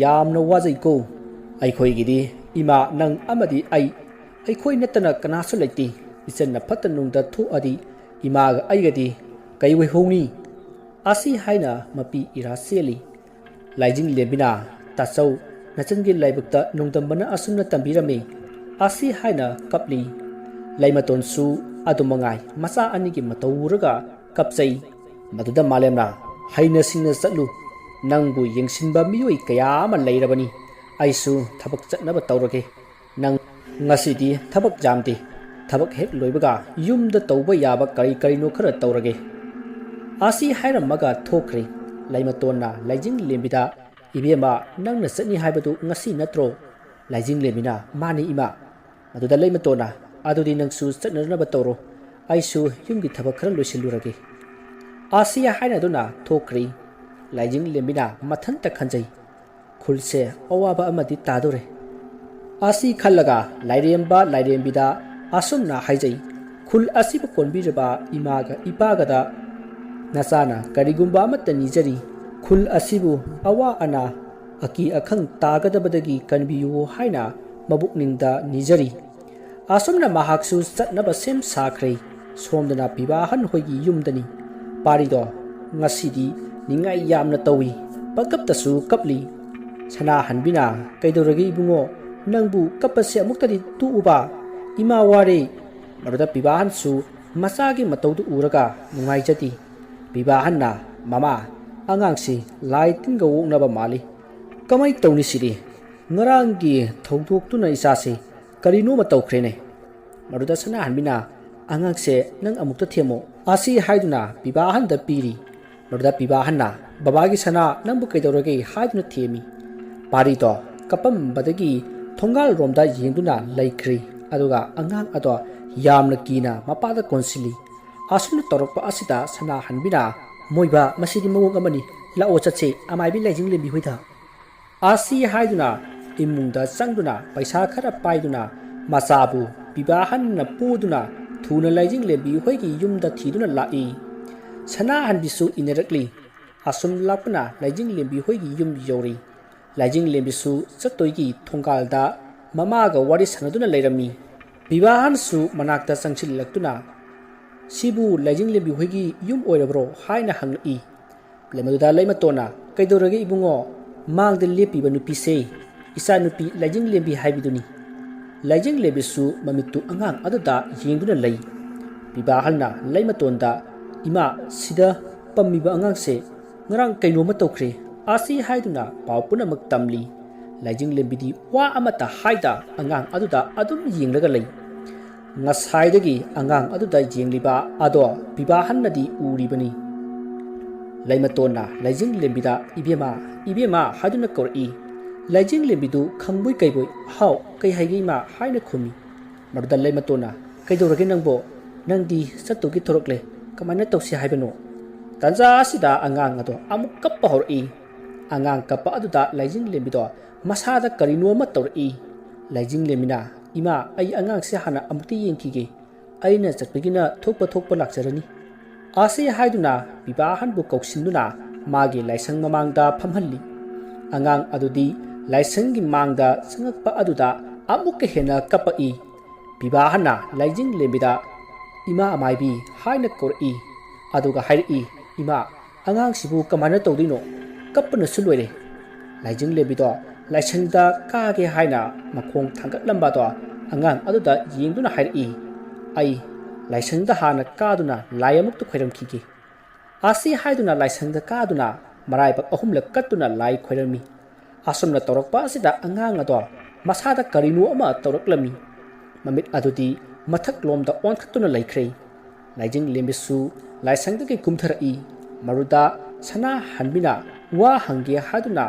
ꯌꯥꯝꯅ ꯋꯥꯖꯩꯀꯣ꯫ ꯑꯩꯈꯣꯏꯒꯤꯗꯤ ꯏꯃꯥ, ꯅꯪ ꯑꯃꯗꯤ ꯑꯩ, ꯑꯩꯈꯣꯏ ꯅꯠꯇꯅ ꯀꯅꯥꯁꯨ ꯂꯩꯇꯦ꯫ ꯏꯆꯟꯅ ꯐꯠꯇ ꯅꯨꯡꯗ ꯊꯣꯛꯑꯗꯤ ꯏꯃꯥꯒ ꯑꯩꯒꯗꯤ ꯀꯩ ꯑꯣꯏꯍꯧꯅꯤ?" ꯑꯁꯤ ꯍꯥꯏꯅ ꯃꯄꯤ ꯏꯔꯥ ꯆꯦꯜꯂꯤ꯫ ꯂꯥꯏꯖꯤꯡ ꯂꯦꯝꯕꯤꯅ, "ꯇꯥꯆꯧ, ꯅꯆꯟꯒꯤ ꯂꯥꯏꯕꯛꯇ ꯅꯣꯡꯗꯝꯕꯅ ꯑꯁꯨꯝꯅ ꯇꯝꯕꯤꯔꯝꯃꯤ" ꯑꯁꯤ ꯍꯥꯏꯅ ꯀꯞꯂꯤ꯫ ꯂꯩꯃꯇꯣꯟꯁꯨ ꯑꯗꯨ ꯃꯉꯥꯏ, ꯃꯆꯥ ꯑꯅꯤꯒꯤ ꯃꯇꯧ ꯎꯔꯒ ꯀꯞꯆꯩ꯫ ꯃꯗꯨꯗ ꯃꯥꯂꯦꯝꯅ, "ꯍꯩꯅ ꯁꯤꯡꯅ ꯆꯠꯂꯨ, ꯅꯪꯕꯨ ꯌꯦꯡꯁꯤꯟꯕ ꯃꯤꯑꯣꯏ ꯀꯌꯥ ꯑꯃ ꯂꯩꯔꯕꯅꯤ꯫ ꯑꯩꯁꯨ ꯊꯕꯛ ꯆꯠꯅꯕ ꯇꯧꯔꯒꯦ꯫ ꯅꯪ ꯉꯁꯤꯗꯤ ꯊꯕꯛ ꯌꯥꯝꯗꯦ, ꯊꯕꯛ ꯍꯦꯛ ꯂꯣꯏꯕꯒ ꯌꯨꯝꯗ ꯇꯧꯕ ꯌꯥꯕ ꯀꯔꯤ ꯀꯔꯤꯅꯣ ꯈꯔ ꯇꯧꯔꯒꯦ꯫ ꯑꯁꯤ ꯍꯥꯏꯔꯝꯃꯒ ꯊꯣꯛꯈ꯭ꯔꯦ꯫ ꯂꯩꯃꯇꯣꯟꯅ ꯂꯥꯏꯖꯤꯡꯂꯦꯝꯕꯤꯗ, "ꯏꯕꯦꯝꯃ, ꯅꯪꯅ ꯆꯠꯅꯤ ꯍꯥꯏꯕꯗꯨ ꯉꯁꯤ ꯅꯠꯇ꯭ꯔꯣ?" ꯂꯥꯏꯖꯤꯡꯂꯦꯝꯕꯤꯅ, "ꯃꯥꯅꯤ ꯏꯃꯥ"꯫ ꯃꯗꯨꯗ ꯂꯩꯃꯇꯣꯟꯅ, "ꯑꯗꯨꯗꯤ ꯅꯪꯁꯨ ꯆꯠꯅꯅꯕ ꯇꯧꯔꯣ, ꯑꯩꯁꯨ ꯌꯨꯝꯒꯤ ꯊꯕꯛ ꯈꯔ ꯂꯣꯏꯁꯤꯜꯂꯨꯔꯒꯦ"꯫ ꯑꯁꯤ ꯍꯥꯏꯅꯗꯨꯅ ꯊꯣꯛꯈ꯭ꯔꯦ꯫ ꯂꯥꯏꯖꯤꯡꯂꯦꯝꯕꯤꯅ ꯃꯊꯟꯇ ꯈꯟꯖꯩ, "ꯈꯨꯜꯁꯦ ꯑꯋꯥꯕ ꯑꯃꯗꯤ ꯇꯥꯗꯣꯔꯦ"꯫ ꯑꯁꯤ ꯈꯜꯂꯒ ꯂꯥꯏꯔꯦꯝꯕ ꯂꯥꯏꯔꯦꯝꯕꯤꯗ ꯑꯁꯨꯝꯅ ꯍꯥꯏꯖꯩ, "ꯈꯨꯜ ꯑꯁꯤꯕꯨ ꯀꯣꯟꯕꯤꯔꯕ ꯏꯃꯥꯒ ꯏꯄꯥꯒꯗ ꯅꯆꯥꯅ ꯀꯔꯤꯒꯨꯝꯕ ꯑꯃꯠꯇ ꯅꯤꯖꯔꯤ꯫ ꯈꯨꯜ ꯑꯁꯤꯕꯨ ꯑꯋꯥ ꯑꯅꯥ, ꯑꯀꯤ ꯑꯈꯪ ꯇꯥꯒꯗꯕꯗꯒꯤ ꯀꯟꯕꯤꯌꯨ ꯍꯥꯏꯅ ꯃꯕꯨꯛꯅꯤꯡꯗ ꯅꯤꯖꯔꯤ"꯫ ꯑꯁꯨꯝꯅ ꯃꯍꯥꯛꯁꯨ ꯆꯠꯅꯕ ꯁꯦꯝ ꯁꯥꯈ꯭ꯔꯦ꯫ ꯁꯣꯝꯗꯅ ꯄꯤꯕꯥꯍꯟ ꯍꯣꯏꯒꯤ ꯌꯨꯝꯗꯅꯤ꯫ ꯄꯥꯔꯤꯗꯣ ꯉꯁꯤꯗꯤ ꯅꯤꯡꯉꯥꯏ ꯌꯥꯝꯅ ꯇꯧꯏ, ꯄꯪꯀꯞꯇꯁꯨ ꯀꯞꯂꯤ꯫ ꯁꯅꯥꯍꯟꯕꯤꯅ, "ꯀꯩꯗꯧꯔꯒꯦ ꯏꯕꯨꯡꯉꯣ, ꯅꯪꯕꯨ ꯀꯞꯄꯁꯦ ꯑꯃꯨꯛꯇꯗꯤ ꯇꯣꯛꯎꯕ, ꯏꯃꯥ ꯋꯥꯔꯦ"꯫ ꯃꯗꯨꯗ ꯄꯤꯕꯥꯍꯟꯁꯨ ꯃꯆꯥꯒꯤ ꯃꯇꯧꯗꯨ ꯎꯔꯒ ꯅꯨꯡꯉꯥꯏꯖꯗꯦ꯫ ꯄꯤꯕꯥꯍꯟꯅ, "ꯃꯃꯥ, ꯑꯉꯥꯡꯁꯤ ꯂꯥꯏ ꯇꯤꯟꯒ ꯑꯣꯛꯅꯕ ꯃꯥꯜꯂꯤ꯫ ꯀꯃꯥꯏ ꯇꯧꯅꯤ ꯁꯤꯗꯤ? ꯉꯔꯥꯡꯒꯤ ꯊꯧꯗꯣꯛꯇꯨꯅ ꯏꯆꯥꯁꯤ ꯀꯔꯤꯅꯣꯃ ꯇꯧꯈ꯭ꯔꯦꯅꯦ"꯫ ꯃꯗꯨꯗ ꯁꯅꯥꯍꯟꯕꯤꯅ, "ꯑꯉꯥꯡꯁꯦ ꯅꯪ ꯑꯃꯨꯛꯇ ꯊꯦꯝꯃꯣ" ꯑꯁꯤ ꯍꯥꯏꯗꯨꯅ ꯄꯤꯕꯥꯍꯟꯗ ꯄꯤꯔꯤ꯫ ꯃꯗꯨꯗ ꯄꯤꯕꯥꯍꯟꯅ, "ꯕꯕꯥꯒꯤ ꯁꯅꯥ, ꯅꯪꯕꯨ ꯀꯩꯗꯧꯔꯒꯦ?" ꯍꯥꯏꯗꯨꯅ ꯊꯦꯝꯃꯤ꯫ ꯄꯥꯔꯤꯗꯣ ꯀꯞꯄꯝꯕꯗꯒꯤ ꯊꯣꯡꯒꯥꯜꯔꯣꯝꯗ ꯌꯦꯡꯗꯨꯅ ꯂꯩꯈ꯭ꯔꯤ꯫ ꯑꯗꯨꯒ ꯑꯉꯥꯡ ꯑꯗꯣ ꯌꯥꯝꯅ ꯀꯤꯅ ꯃꯄꯥꯗ ꯀꯣꯟꯁꯤꯜꯂꯤ꯫ ꯑꯁꯨꯝꯅ ꯇꯧꯔꯛꯄ ꯑꯁꯤꯗ ꯁꯅꯥꯍꯟꯕꯤꯅ, "ꯃꯣꯏꯕ, ꯃꯁꯤꯗꯤ ꯃꯑꯣꯡ ꯑꯃꯅꯤ, ꯂꯥꯛꯑꯣ ꯆꯠꯁꯦ ꯑꯃꯥꯏꯕꯤ ꯂꯥꯏꯖꯤꯡꯂꯦꯝꯕꯤ ꯍꯣꯏꯗ" ꯑꯁꯤ ꯍꯥꯏꯗꯨꯅ ꯏꯃꯨꯡꯗ ꯆꯪꯗꯨꯅ ꯄꯩꯁꯥ ꯈꯔ ꯄꯥꯏꯗꯨꯅ ꯃꯆꯥꯕꯨ ꯄꯤꯕꯥꯍꯟꯅ ꯄꯨꯗꯨꯅ ꯊꯨꯅ ꯂꯥꯏꯖꯤꯡꯂꯦꯝꯕꯤ ꯍꯣꯏꯒꯤ ꯌꯨꯝꯗ ꯊꯤꯗꯨꯅ ꯂꯥꯛꯏ꯫ ꯁꯅꯥꯍꯟꯕꯤꯁꯨ ꯏꯟꯅꯔꯛꯂꯤ꯫ ꯑꯁꯨꯝ ꯂꯥꯛꯄꯅ ꯂꯥꯏꯖꯤꯡꯂꯦꯝꯕꯤ ꯍꯣꯏꯒꯤ ꯌꯨꯝ ꯌꯧꯔꯤ꯫ ꯂꯥꯏꯖꯤꯡꯂꯦꯝꯕꯤꯁꯨ ꯆꯠꯇꯣꯏꯒꯤ ꯊꯣꯡꯒꯥꯜꯗ ꯃꯃꯥꯒ ꯋꯥꯔꯤ ꯁꯥꯟꯅꯗꯨꯅ ꯂꯩꯔꯝꯃꯤ꯫ ꯄꯤꯕꯥꯍꯟꯁꯨ ꯃꯅꯥꯛꯇ ꯆꯪꯁꯤꯜꯂꯛꯇꯨꯅ, "ꯁꯤꯕꯨ ꯂꯥꯏꯖꯤꯡꯂꯦꯝꯕꯤ ꯍꯣꯏꯒꯤ ꯌꯨꯝ ꯑꯣꯏꯔꯕ꯭ꯔꯣ?" ꯍꯥꯏꯅ ꯍꯪꯂꯛꯏ꯫ ꯃꯗꯨꯗ ꯂꯩꯃꯇꯣꯟꯅ, "ꯀꯩꯗꯧꯔꯒꯦ ꯏꯕꯨꯡꯉꯣ? ꯃꯥꯡꯗ ꯂꯦꯞꯄꯤꯕ ꯅꯨꯄꯤꯁꯦ ꯏꯆꯥꯅꯨꯄꯤ ꯂꯥꯏꯖꯤꯡꯂꯦꯝꯕꯤ ꯍꯥꯏꯕꯤꯗꯨꯅꯤ"꯫ ꯂꯥꯏꯖꯤꯡꯂꯦꯝꯕꯤꯁꯨ ꯃꯃꯤꯠꯇꯨ ꯑꯉꯥꯡ ꯑꯗꯨꯗ ꯌꯦꯡꯗꯨꯅ ꯂꯩ꯫ ꯄꯤꯕꯥꯍꯜꯅ ꯂꯩꯃꯇꯣꯟꯗ, "ꯏꯃꯥ, ꯁꯤꯗ ꯄꯝꯃꯤꯕ ꯑꯉꯥꯡꯁꯦ ꯉꯔꯥꯡ ꯀꯩꯅꯣꯝꯃ ꯇꯧꯈ꯭ꯔꯦ" ꯑꯁꯤ ꯍꯥꯏꯗꯨꯅ ꯄꯥꯎ ꯄꯨꯝꯅꯃꯛ ꯇꯝꯂꯤ꯫ ꯂꯥꯏꯖꯤꯡꯂꯦꯝꯕꯤꯗꯤ ꯋꯥ ꯑꯃꯠꯇ ꯍꯥꯏꯗ ꯑꯉꯥꯡ ꯑꯗꯨꯗ ꯑꯗꯨꯝ ꯌꯦꯡꯂꯒ ꯂꯩ꯫ ꯉꯁꯥꯏꯗꯒꯤ ꯑꯉꯥꯡ ꯑꯗꯨꯗ ꯌꯦꯡꯂꯤꯕ ꯑꯗꯣ ꯕꯤꯚꯥꯍꯟꯅꯗꯤ ꯎꯔꯤꯕꯅꯤ꯫ ꯂꯩꯃꯇꯣꯟꯅ ꯂꯥꯏꯖꯤꯡꯂꯦꯝꯕꯤꯗ "ꯏꯕꯦꯝꯃ, ꯏꯕꯦꯝꯃ" ꯍꯥꯏꯗꯨꯅ ꯀꯧꯔꯛꯏ꯫ ꯂꯥꯏꯖꯤꯡꯂꯦꯝꯕꯤꯗꯨ ꯈꯪꯕꯣꯏ ꯀꯩꯕꯣꯏ "ꯍꯥꯎ, ꯀꯩ ꯍꯥꯏꯒꯦ ꯏꯃꯥ?" ꯍꯥꯏꯅ ꯈꯨꯝꯃꯤ꯫ ꯃꯗꯨꯗ ꯂꯩꯃꯇꯣꯟꯅ "ꯀꯩꯗꯧꯔꯒꯦ ꯅꯪꯕꯣ? ꯅꯪꯗꯤ ꯆꯠꯇꯧꯒꯤ ꯊꯣꯔꯛꯂꯦ, ꯀꯃꯥꯏꯅ ꯇꯧꯁꯤ ꯍꯥꯏꯕꯅꯣ?" ꯇꯥꯟꯖꯥ ꯑꯁꯤꯗ ꯑꯉꯥꯡ ꯑꯗꯣ ꯑꯃꯨꯛ ꯀꯞꯄ ꯍꯧꯔꯛꯏ꯫ ꯑꯉꯥꯡ ꯀꯞꯄ ꯑꯗꯨꯗ ꯂꯥꯏꯖꯤꯡꯂꯦꯝꯕꯤꯗꯣ ꯃꯁꯥꯗ ꯀꯔꯤꯅꯣ ꯑꯃ ꯇꯧꯔꯛꯏ꯫ ꯂꯥꯏꯖꯤꯡꯂꯦꯝꯕꯤꯅ "ꯏꯃꯥ, ꯑꯩ ꯑꯉꯥꯡꯁꯦ ꯍꯥꯟꯅ ꯑꯃꯨꯛꯇ ꯌꯦꯡꯈꯤꯒꯦ, ꯑꯩꯅ ꯆꯠꯄꯒꯤꯅ ꯊꯣꯛꯄ ꯊꯣꯛꯄ ꯂꯥꯛꯆꯔꯅꯤ" ꯑꯁꯤ ꯍꯥꯏꯗꯨꯅ ꯕꯤꯚꯥꯍꯟꯕꯨ ꯀꯧꯁꯤꯟꯗꯨꯅ ꯃꯥꯒꯤ ꯂꯥꯏꯁꯪ ꯃꯃꯥꯡꯗ ꯐꯝꯍꯜꯂꯤ꯫ ꯑꯉꯥꯡ ꯑꯗꯨꯗꯤ ꯂꯥꯏꯁꯪꯒꯤ ꯃꯥꯡꯗ ꯆꯪꯉꯛꯄ ꯑꯗꯨꯗ ꯑꯃꯨꯛꯀ ꯍꯦꯟꯅ ꯀꯞꯄꯛꯏ꯫ ꯕꯤꯚꯥꯍꯟꯅ ꯂꯥꯏꯖꯤꯡꯂꯦꯝꯕꯤꯗ "ꯏꯃꯥ ꯃꯥꯏꯕꯤ" ꯍꯥꯏꯅ ꯀꯧꯔꯛꯏ꯫ ꯑꯗꯨꯒ ꯍꯥꯏꯔꯛꯏ, "ꯏꯃꯥ, ꯑꯉꯥꯡꯁꯤꯕꯨ ꯀꯃꯥꯏꯅ ꯇꯧꯗꯣꯏꯅꯣ? ꯀꯞꯄꯅꯁꯨ ꯂꯣꯏꯔꯦ"꯫ ꯂꯥꯏꯖꯤꯡꯂꯦꯝꯕꯤꯗꯣ ꯂꯥꯏꯁꯪꯗ ꯀꯥꯒꯦ ꯍꯥꯏꯅ ꯃꯈꯣꯡ ꯊꯥꯡꯒꯠꯂꯝꯕꯗꯣ ꯑꯉꯥꯡ ꯑꯗꯨꯗ ꯌꯦꯡꯗꯨꯅ ꯍꯥꯏꯔꯛꯏ, "ꯑꯩ ꯂꯥꯏꯁꯪꯗ ꯍꯥꯟꯅ ꯀꯥꯗꯨꯅ ꯂꯥꯏ ꯑꯃꯨꯛꯇ ꯈꯣꯏꯔꯝꯈꯤꯒꯦ" ꯑꯁꯤ ꯍꯥꯏꯗꯨꯅ ꯂꯥꯏꯁꯪꯗ ꯀꯥꯗꯨꯅ ꯃꯔꯥꯏꯕꯛ ꯑꯍꯨꯝꯂꯛ ꯀꯠꯇꯨꯅ ꯂꯥꯏ ꯈꯣꯏꯔꯝꯃꯤ꯫ ꯑꯁꯨꯝꯅ ꯇꯧꯔꯛꯄ ꯑꯁꯤꯗ ꯑꯉꯥꯡ ꯑꯗꯣ ꯃꯁꯥꯗ ꯀꯔꯤꯅꯣ ꯑꯃ ꯇꯧꯔꯛꯂꯝꯃꯤ꯫ ꯃꯃꯤꯠ ꯑꯗꯨꯗꯤ ꯃꯊꯛꯂꯣꯝꯗ ꯑꯣꯟꯈꯠꯇꯨꯅ ꯂꯩꯈ꯭ꯔꯦ꯫ ꯂꯥꯏꯖꯤꯡꯂꯦꯝꯕꯤꯁꯨ ꯂꯥꯏꯁꯪꯗꯒꯤ ꯀꯨꯝꯊꯔꯛꯏ꯫ ꯃꯗꯨꯗ ꯁꯅꯥꯍꯟꯕꯤꯅ ꯋꯥ ꯍꯪꯒꯦ ꯍꯥꯏꯗꯨꯅ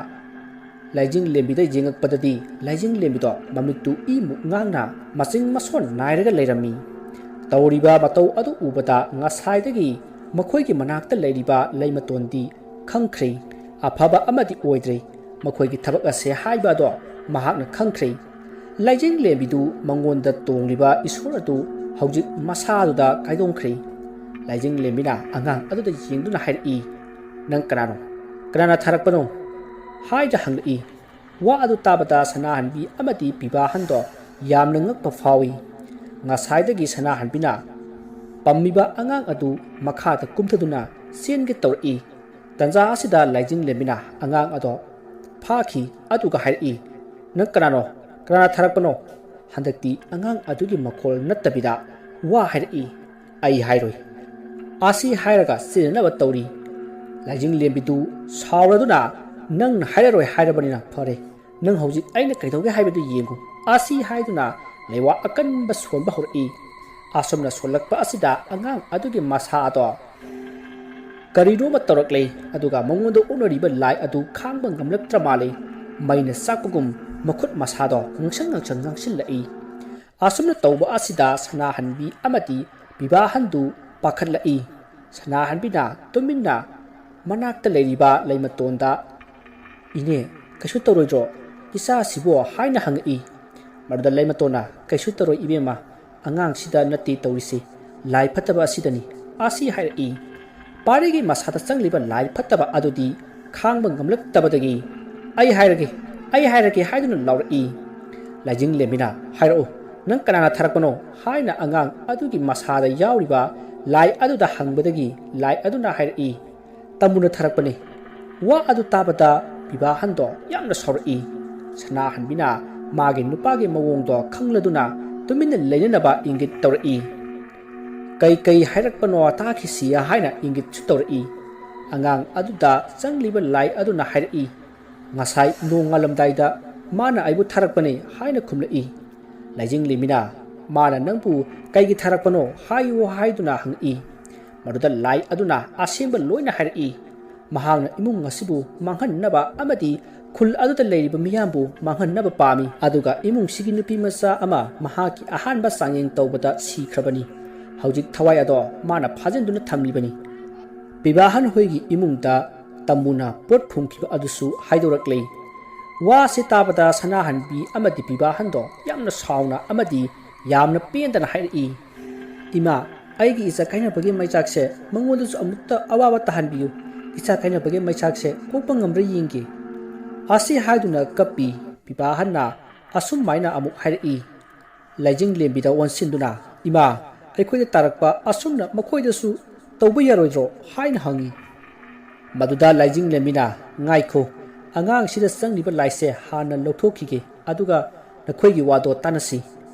ꯂꯥꯏꯖꯤꯡꯂꯦꯝꯕꯤꯗ ꯌꯦꯡꯉꯛꯄꯗꯗꯤ ꯂꯥꯏꯖꯤꯡꯂꯦꯝꯕꯤꯗꯣ ꯃꯃꯤꯠꯇꯨ ꯏꯃꯨꯛ ꯉꯥꯡꯅ ꯃꯆꯤꯟ ꯃꯁꯣꯟ ꯅꯥꯏꯔꯒ ꯂꯩꯔꯝꯃꯤ꯫ ꯇꯧꯔꯤꯕ ꯃꯇꯧ ꯑꯗꯨ ꯎꯕꯗ ꯉꯁꯥꯏꯗꯒꯤ ꯃꯈꯣꯏꯒꯤ ꯃꯅꯥꯛꯇ ꯂꯩꯔꯤꯕ ꯂꯩꯃꯇꯣꯟꯗꯤ ꯈꯪꯈ꯭ꯔꯦ꯫ ꯑꯐꯕ ꯑꯃꯗꯤ ꯑꯣꯏꯗ꯭ꯔꯦ꯫ ꯃꯈꯣꯏꯒꯤ ꯊꯕꯛ ꯑꯁꯦ ꯍꯥꯏꯕ ꯑꯗꯣ ꯃꯍꯥꯛꯅ ꯈꯪꯈ꯭ꯔꯦ꯫ ꯂꯥꯏꯖꯤꯡꯂꯦꯝꯕꯤꯗꯨ ꯃꯉꯣꯟꯗ ꯇꯣꯡꯂꯤꯕ ꯏꯁꯣꯔ ꯑꯗꯨ ꯍꯧꯖꯤꯛ ꯃꯁꯥꯗꯨꯗ ꯀꯥꯏꯗꯣꯡꯈ꯭ꯔꯦ꯫ ꯂꯥꯏꯖꯤꯡꯂꯦꯝꯕꯤꯅ ꯑꯉꯥꯡ ꯑꯗꯨꯗ ꯌꯦꯡꯗꯨꯅ ꯍꯥꯏꯔꯛꯏ, "ꯅꯪ ꯀꯅꯥꯅꯣ? ꯀꯅꯥꯅ ꯊꯥꯔꯛꯄꯅꯣ?" ꯍꯥꯏꯅ ꯍꯪꯂꯛꯏ꯫ ꯋꯥ ꯑꯗꯨ ꯇꯥꯕꯗ ꯁꯅꯥꯍꯟꯕꯤ ꯑꯃꯗꯤ ꯕꯤꯚꯥꯍꯟꯗꯣ ꯌꯥꯝꯅ ꯉꯛꯄ ꯐꯥꯎꯏ꯫ ꯉꯁꯥꯏꯗꯒꯤ ꯁꯅꯥꯍꯟꯕꯤꯅ ꯄꯝꯃꯤꯕ ꯑꯉꯥꯡ ꯑꯗꯨ ꯃꯈꯥꯗ ꯀꯨꯝꯊꯗꯨꯅ ꯆꯦꯟꯒꯦ ꯇꯧꯔꯛꯏ꯫ ꯇꯟꯖꯥ ꯑꯁꯤꯗ ꯂꯥꯏꯖꯤꯡꯂꯦꯝꯕꯤꯅ ꯑꯉꯥꯡ ꯑꯗꯣ ꯐꯥꯈꯤ, ꯑꯗꯨꯒ ꯍꯥꯏꯔꯛꯏ, "ꯅꯪ ꯀꯅꯥꯅꯣ? ꯀꯅꯥꯅ ꯊꯥꯔꯛꯄꯅꯣ?" ꯍꯟꯗꯛꯇꯤ ꯑꯉꯥꯡ ꯑꯗꯨꯒꯤ ꯃꯈꯣꯜ ꯅꯠꯇꯕꯤꯗ ꯋꯥ ꯍꯥꯏꯔꯛꯏ, "ꯑꯩ ꯍꯥꯏꯔꯣꯏ" ꯑꯁꯤ ꯍꯥꯏꯔꯒ ꯆꯦꯟꯅꯅꯕ ꯇꯧꯔꯤ꯫ ꯂꯥꯏꯖꯤꯡꯂꯦꯝꯕꯤꯗꯨ ꯁꯥꯎꯔꯗꯨꯅ, "ꯅꯪꯅ ꯍꯥꯏꯔꯔꯣꯏ ꯍꯥꯏꯔꯕꯅꯤꯅ ꯐꯔꯦ, ꯅꯪ ꯍꯧꯖꯤꯛ ꯑꯩꯅ ꯀꯩꯗꯧꯒꯦ ꯍꯥꯏꯕꯗꯨ ꯌꯦꯡꯉꯨ" ꯑꯁꯤ ꯍꯥꯏꯗꯨꯅ ꯂꯩꯋꯥ ꯑꯀꯟꯕ ꯁꯣꯟꯕ ꯍꯧꯔꯛꯏ꯫ ꯑꯁꯨꯝꯅ ꯁꯣꯜꯂꯛꯄ ꯑꯁꯤꯗ ꯑꯉꯥꯡ ꯑꯗꯨꯒꯤ ꯃꯁꯥ ꯑꯗꯣ ꯀꯔꯤꯅꯣꯃ ꯇꯧꯔꯛꯂꯦ, ꯑꯗꯨꯒ ꯃꯉꯣꯟꯗ ꯑꯣꯛꯅꯔꯤꯕ ꯂꯥꯏ ꯑꯗꯨ ꯈꯥꯡꯕ ꯉꯝꯂꯛꯇ꯭ꯔ ꯃꯥꯜꯂꯦ꯫ ꯃꯩꯅ ꯆꯥꯛꯄꯒꯨꯝ ꯃꯈꯨꯠ ꯃꯁꯥꯗꯣ ꯉꯥꯡꯁꯪ ꯉꯥꯡꯁꯪ ꯉꯥꯡꯁꯤꯜꯂꯛꯏ꯫ ꯑꯁꯨꯝꯅ ꯇꯧꯕ ꯑꯁꯤꯗ ꯁꯅꯥꯍꯟꯕꯤ ꯑꯃꯗꯤ ꯄꯤꯕꯥꯍꯟꯗꯨ ꯄꯥꯈꯠꯂꯛꯏ꯫ ꯁꯅꯥꯍꯟꯕꯤꯅ ꯇꯨꯃꯤꯟꯅ ꯃꯅꯥꯛꯇ ꯂꯩꯔꯤꯕ ꯂꯩꯃꯇꯣꯟꯗ, "ꯏꯅꯦ, ꯀꯩꯁꯨ ꯇꯧꯔꯣꯏꯗ꯭ꯔꯣ ꯏꯆꯥꯁꯤꯕꯣ?" ꯍꯥꯏꯅ ꯍꯪꯉꯛꯏ꯫ ꯃꯗꯨꯗ ꯂꯩꯃꯇꯣꯟꯅ, "ꯀꯩꯁꯨ ꯇꯧꯔꯣꯏ ꯏꯕꯦꯝꯃ, ꯑꯉꯥꯡꯁꯤꯗ ꯅꯠꯇꯦ ꯇꯧꯔꯤꯁꯤ, ꯂꯥꯏ ꯐꯠꯇꯕ ꯑꯁꯤꯗꯅꯤ" ꯑꯁꯤ ꯍꯥꯏꯔꯛꯏ꯫ ꯄꯥꯔꯤꯒꯤ ꯃꯁꯥꯗ ꯆꯪꯂꯤꯕ ꯂꯥꯏ ꯐꯠꯇꯕ ꯑꯗꯨꯗꯤ ꯈꯥꯡꯕ ꯉꯝꯂꯛꯇꯕꯗꯒꯤ, "ꯑꯩ ꯍꯥꯏꯔꯒꯦ, ꯑꯩ ꯍꯥꯏꯔꯒꯦ" ꯍꯥꯏꯗꯨꯅ ꯂꯥꯎꯔꯛꯏ꯫ ꯂꯥꯏꯖꯤꯡꯂꯦꯝꯕꯤꯅ, "ꯍꯥꯏꯔꯛꯎ, ꯅꯪ ꯀꯅꯥꯅ ꯊꯥꯔꯛꯄꯅꯣ?" ꯍꯥꯏꯅ ꯑꯉꯥꯡ ꯑꯗꯨꯒꯤ ꯃꯁꯥꯗ ꯌꯥꯎꯔꯤꯕ ꯂꯥꯏ ꯑꯗꯨꯗ ꯍꯪꯕꯗꯒꯤ ꯂꯥꯏ ꯑꯗꯨꯅ ꯍꯥꯏꯔꯛꯏ, "ꯇꯥꯃꯨꯅ ꯊꯥꯔꯛꯄꯅꯤ"꯫ ꯋꯥ ꯑꯗꯨ ꯇꯥꯕꯗ ꯄꯤꯕꯥꯍꯟꯗꯣ ꯌꯥꯝꯅ ꯁꯥꯎꯔꯛꯏ꯫ ꯁꯅꯥꯍꯟꯕꯤꯅ ꯃꯥꯒꯤ ꯅꯨꯄꯥꯒꯤ ꯃꯑꯣꯡꯗꯣ ꯈꯪꯂꯗꯨꯅ ꯇꯨꯃꯤꯟꯅ ꯂꯩꯅꯅꯕ ꯏꯪꯒꯤꯠ ꯇꯧꯔꯛꯏ꯫ "ꯀꯩ ꯀꯩ ꯍꯥꯏꯔꯛꯄꯅꯣ ꯇꯥꯈꯤꯁꯤ" ꯍꯥꯏꯅ ꯏꯪꯒꯤꯠꯁꯨ ꯇꯧꯔꯛꯏ꯫ ꯑꯉꯥꯡ ꯑꯗꯨꯗ ꯆꯪꯂꯤꯕ ꯂꯥꯏ ꯑꯗꯨꯅ ꯍꯥꯏꯔꯛꯏ, "ꯉꯁꯥꯏ ꯅꯣꯡꯉꯥꯜꯂꯝꯗꯥꯏꯗ ꯃꯥꯅ ꯑꯩꯕꯨ ꯊꯥꯔꯛꯄꯅꯤ" ꯍꯥꯏꯅ ꯈꯨꯝꯂꯛꯏ꯫ ꯂꯥꯏꯖꯤꯡꯂꯦꯝꯕꯤꯅ, "ꯃꯥꯅ ꯅꯪꯕꯨ ꯀꯩꯒꯤ ꯊꯥꯔꯛꯄꯅꯣ ꯍꯥꯏꯌꯨ" ꯍꯥꯏꯗꯨꯅ ꯍꯪꯉꯛꯏ꯫ ꯃꯗꯨꯗ ꯂꯥꯏ ꯑꯗꯨꯅ ꯑꯁꯦꯡꯕ ꯂꯣꯏꯅ ꯍꯥꯏꯔꯛꯏ꯫ ꯃꯍꯥꯛꯅ ꯏꯃꯨꯡ ꯑꯁꯤꯕꯨ ꯃꯥꯡꯍꯟꯅꯕ ꯑꯃꯗꯤ ꯈꯨꯜ ꯑꯗꯨꯗ ꯂꯩꯔꯤꯕ ꯃꯤꯌꯥꯝꯕꯨ ꯃꯥꯡꯍꯟꯅꯕ ꯄꯥꯝꯃꯤ, ꯑꯗꯨꯒ ꯏꯃꯨꯡꯁꯤꯒꯤ ꯅꯨꯄꯤ ꯃꯆꯥ ꯑꯃ ꯃꯍꯥꯛꯀꯤ ꯑꯍꯥꯟꯕ ꯆꯥꯡꯌꯦꯡ ꯇꯧꯕꯗ ꯁꯤꯈ꯭ꯔꯕꯅꯤ꯫ ꯍꯧꯖꯤꯛ ꯊꯋꯥꯏ ꯑꯗꯣ ꯃꯥꯅ ꯐꯥꯖꯤꯟꯗꯨꯅ ꯊꯝꯂꯤꯕꯅꯤ꯫ ꯄꯤꯕꯥꯍꯟ ꯍꯣꯏꯒꯤ ꯏꯃꯨꯡꯗ ꯇꯝꯕꯨꯅ ꯄꯣꯠ ꯐꯨꯝꯈꯤꯕ ꯑꯗꯨꯁꯨ ꯍꯥꯏꯗꯣꯔꯛꯂꯦ꯫ ꯋꯥꯁꯤ ꯇꯥꯕꯗ ꯁꯅꯥꯍꯟꯕꯤ ꯑꯃꯗꯤ ꯄꯤꯕꯥꯍꯟꯗꯣ ꯌꯥꯝꯅ ꯁꯥꯎꯅ ꯑꯃꯗꯤ ꯌꯥꯝꯅ ꯄꯦꯟꯗꯅ ꯍꯥꯏꯔꯛꯏ, "ꯏꯃꯥ, ꯑꯩꯒꯤ ꯏꯆꯥ ꯀꯥꯏꯅꯕꯒꯤ ꯃꯩꯆꯥꯛꯁꯦ ꯃꯉꯣꯟꯗꯁꯨ ꯑꯃꯨꯛꯇ ꯑꯋꯥꯕ ꯇꯥꯍꯟꯕꯤꯌꯨ꯫ ꯏꯆꯥ ꯀꯥꯏꯅꯕꯒꯤ ꯃꯩꯆꯥꯛꯁꯦ ꯀꯣꯛꯄ ꯉꯝꯕ꯭ꯔꯥ ꯌꯦꯡꯒꯦ"꯫ ꯑꯁꯤ ꯍꯥꯏꯗꯨꯅ ꯀꯞꯄꯤ꯫ ꯄꯤꯕꯥꯍꯟꯅ ꯑꯁꯨꯝꯃꯥꯏꯅ ꯑꯃꯨꯛ ꯍꯥꯏꯔꯛꯏ, ꯂꯥꯏꯖꯤꯡꯂꯦꯝꯕꯤꯗ ꯑꯣꯟꯁꯤꯟꯗꯨꯅ, "ꯏꯃꯥ, ꯑꯩꯈꯣꯏꯗ ꯇꯥꯔꯛꯄ ꯑꯁꯨꯝꯅ ꯃꯈꯣꯏꯗꯁꯨ ꯇꯧꯕ ꯌꯥꯔꯣꯏꯗ꯭ꯔꯣ?" ꯍꯥꯏꯅ ꯍꯪꯉꯤ꯫ ꯃꯗꯨꯗ ꯂꯥꯏꯖꯤꯡꯂꯦꯝꯕꯤꯅ, "ꯉꯥꯏꯈꯣ, ꯑꯉꯥꯡꯁꯤꯗ ꯆꯪꯂꯤꯕ ꯂꯥꯏꯁꯦ ꯍꯥꯟꯅ ꯂꯧꯊꯣꯛꯈꯤꯒꯦ, ꯑꯗꯨꯒ ꯅꯈꯣꯏꯒꯤ ꯋꯥꯗꯣ ꯇꯥꯟꯅꯁꯤ꯫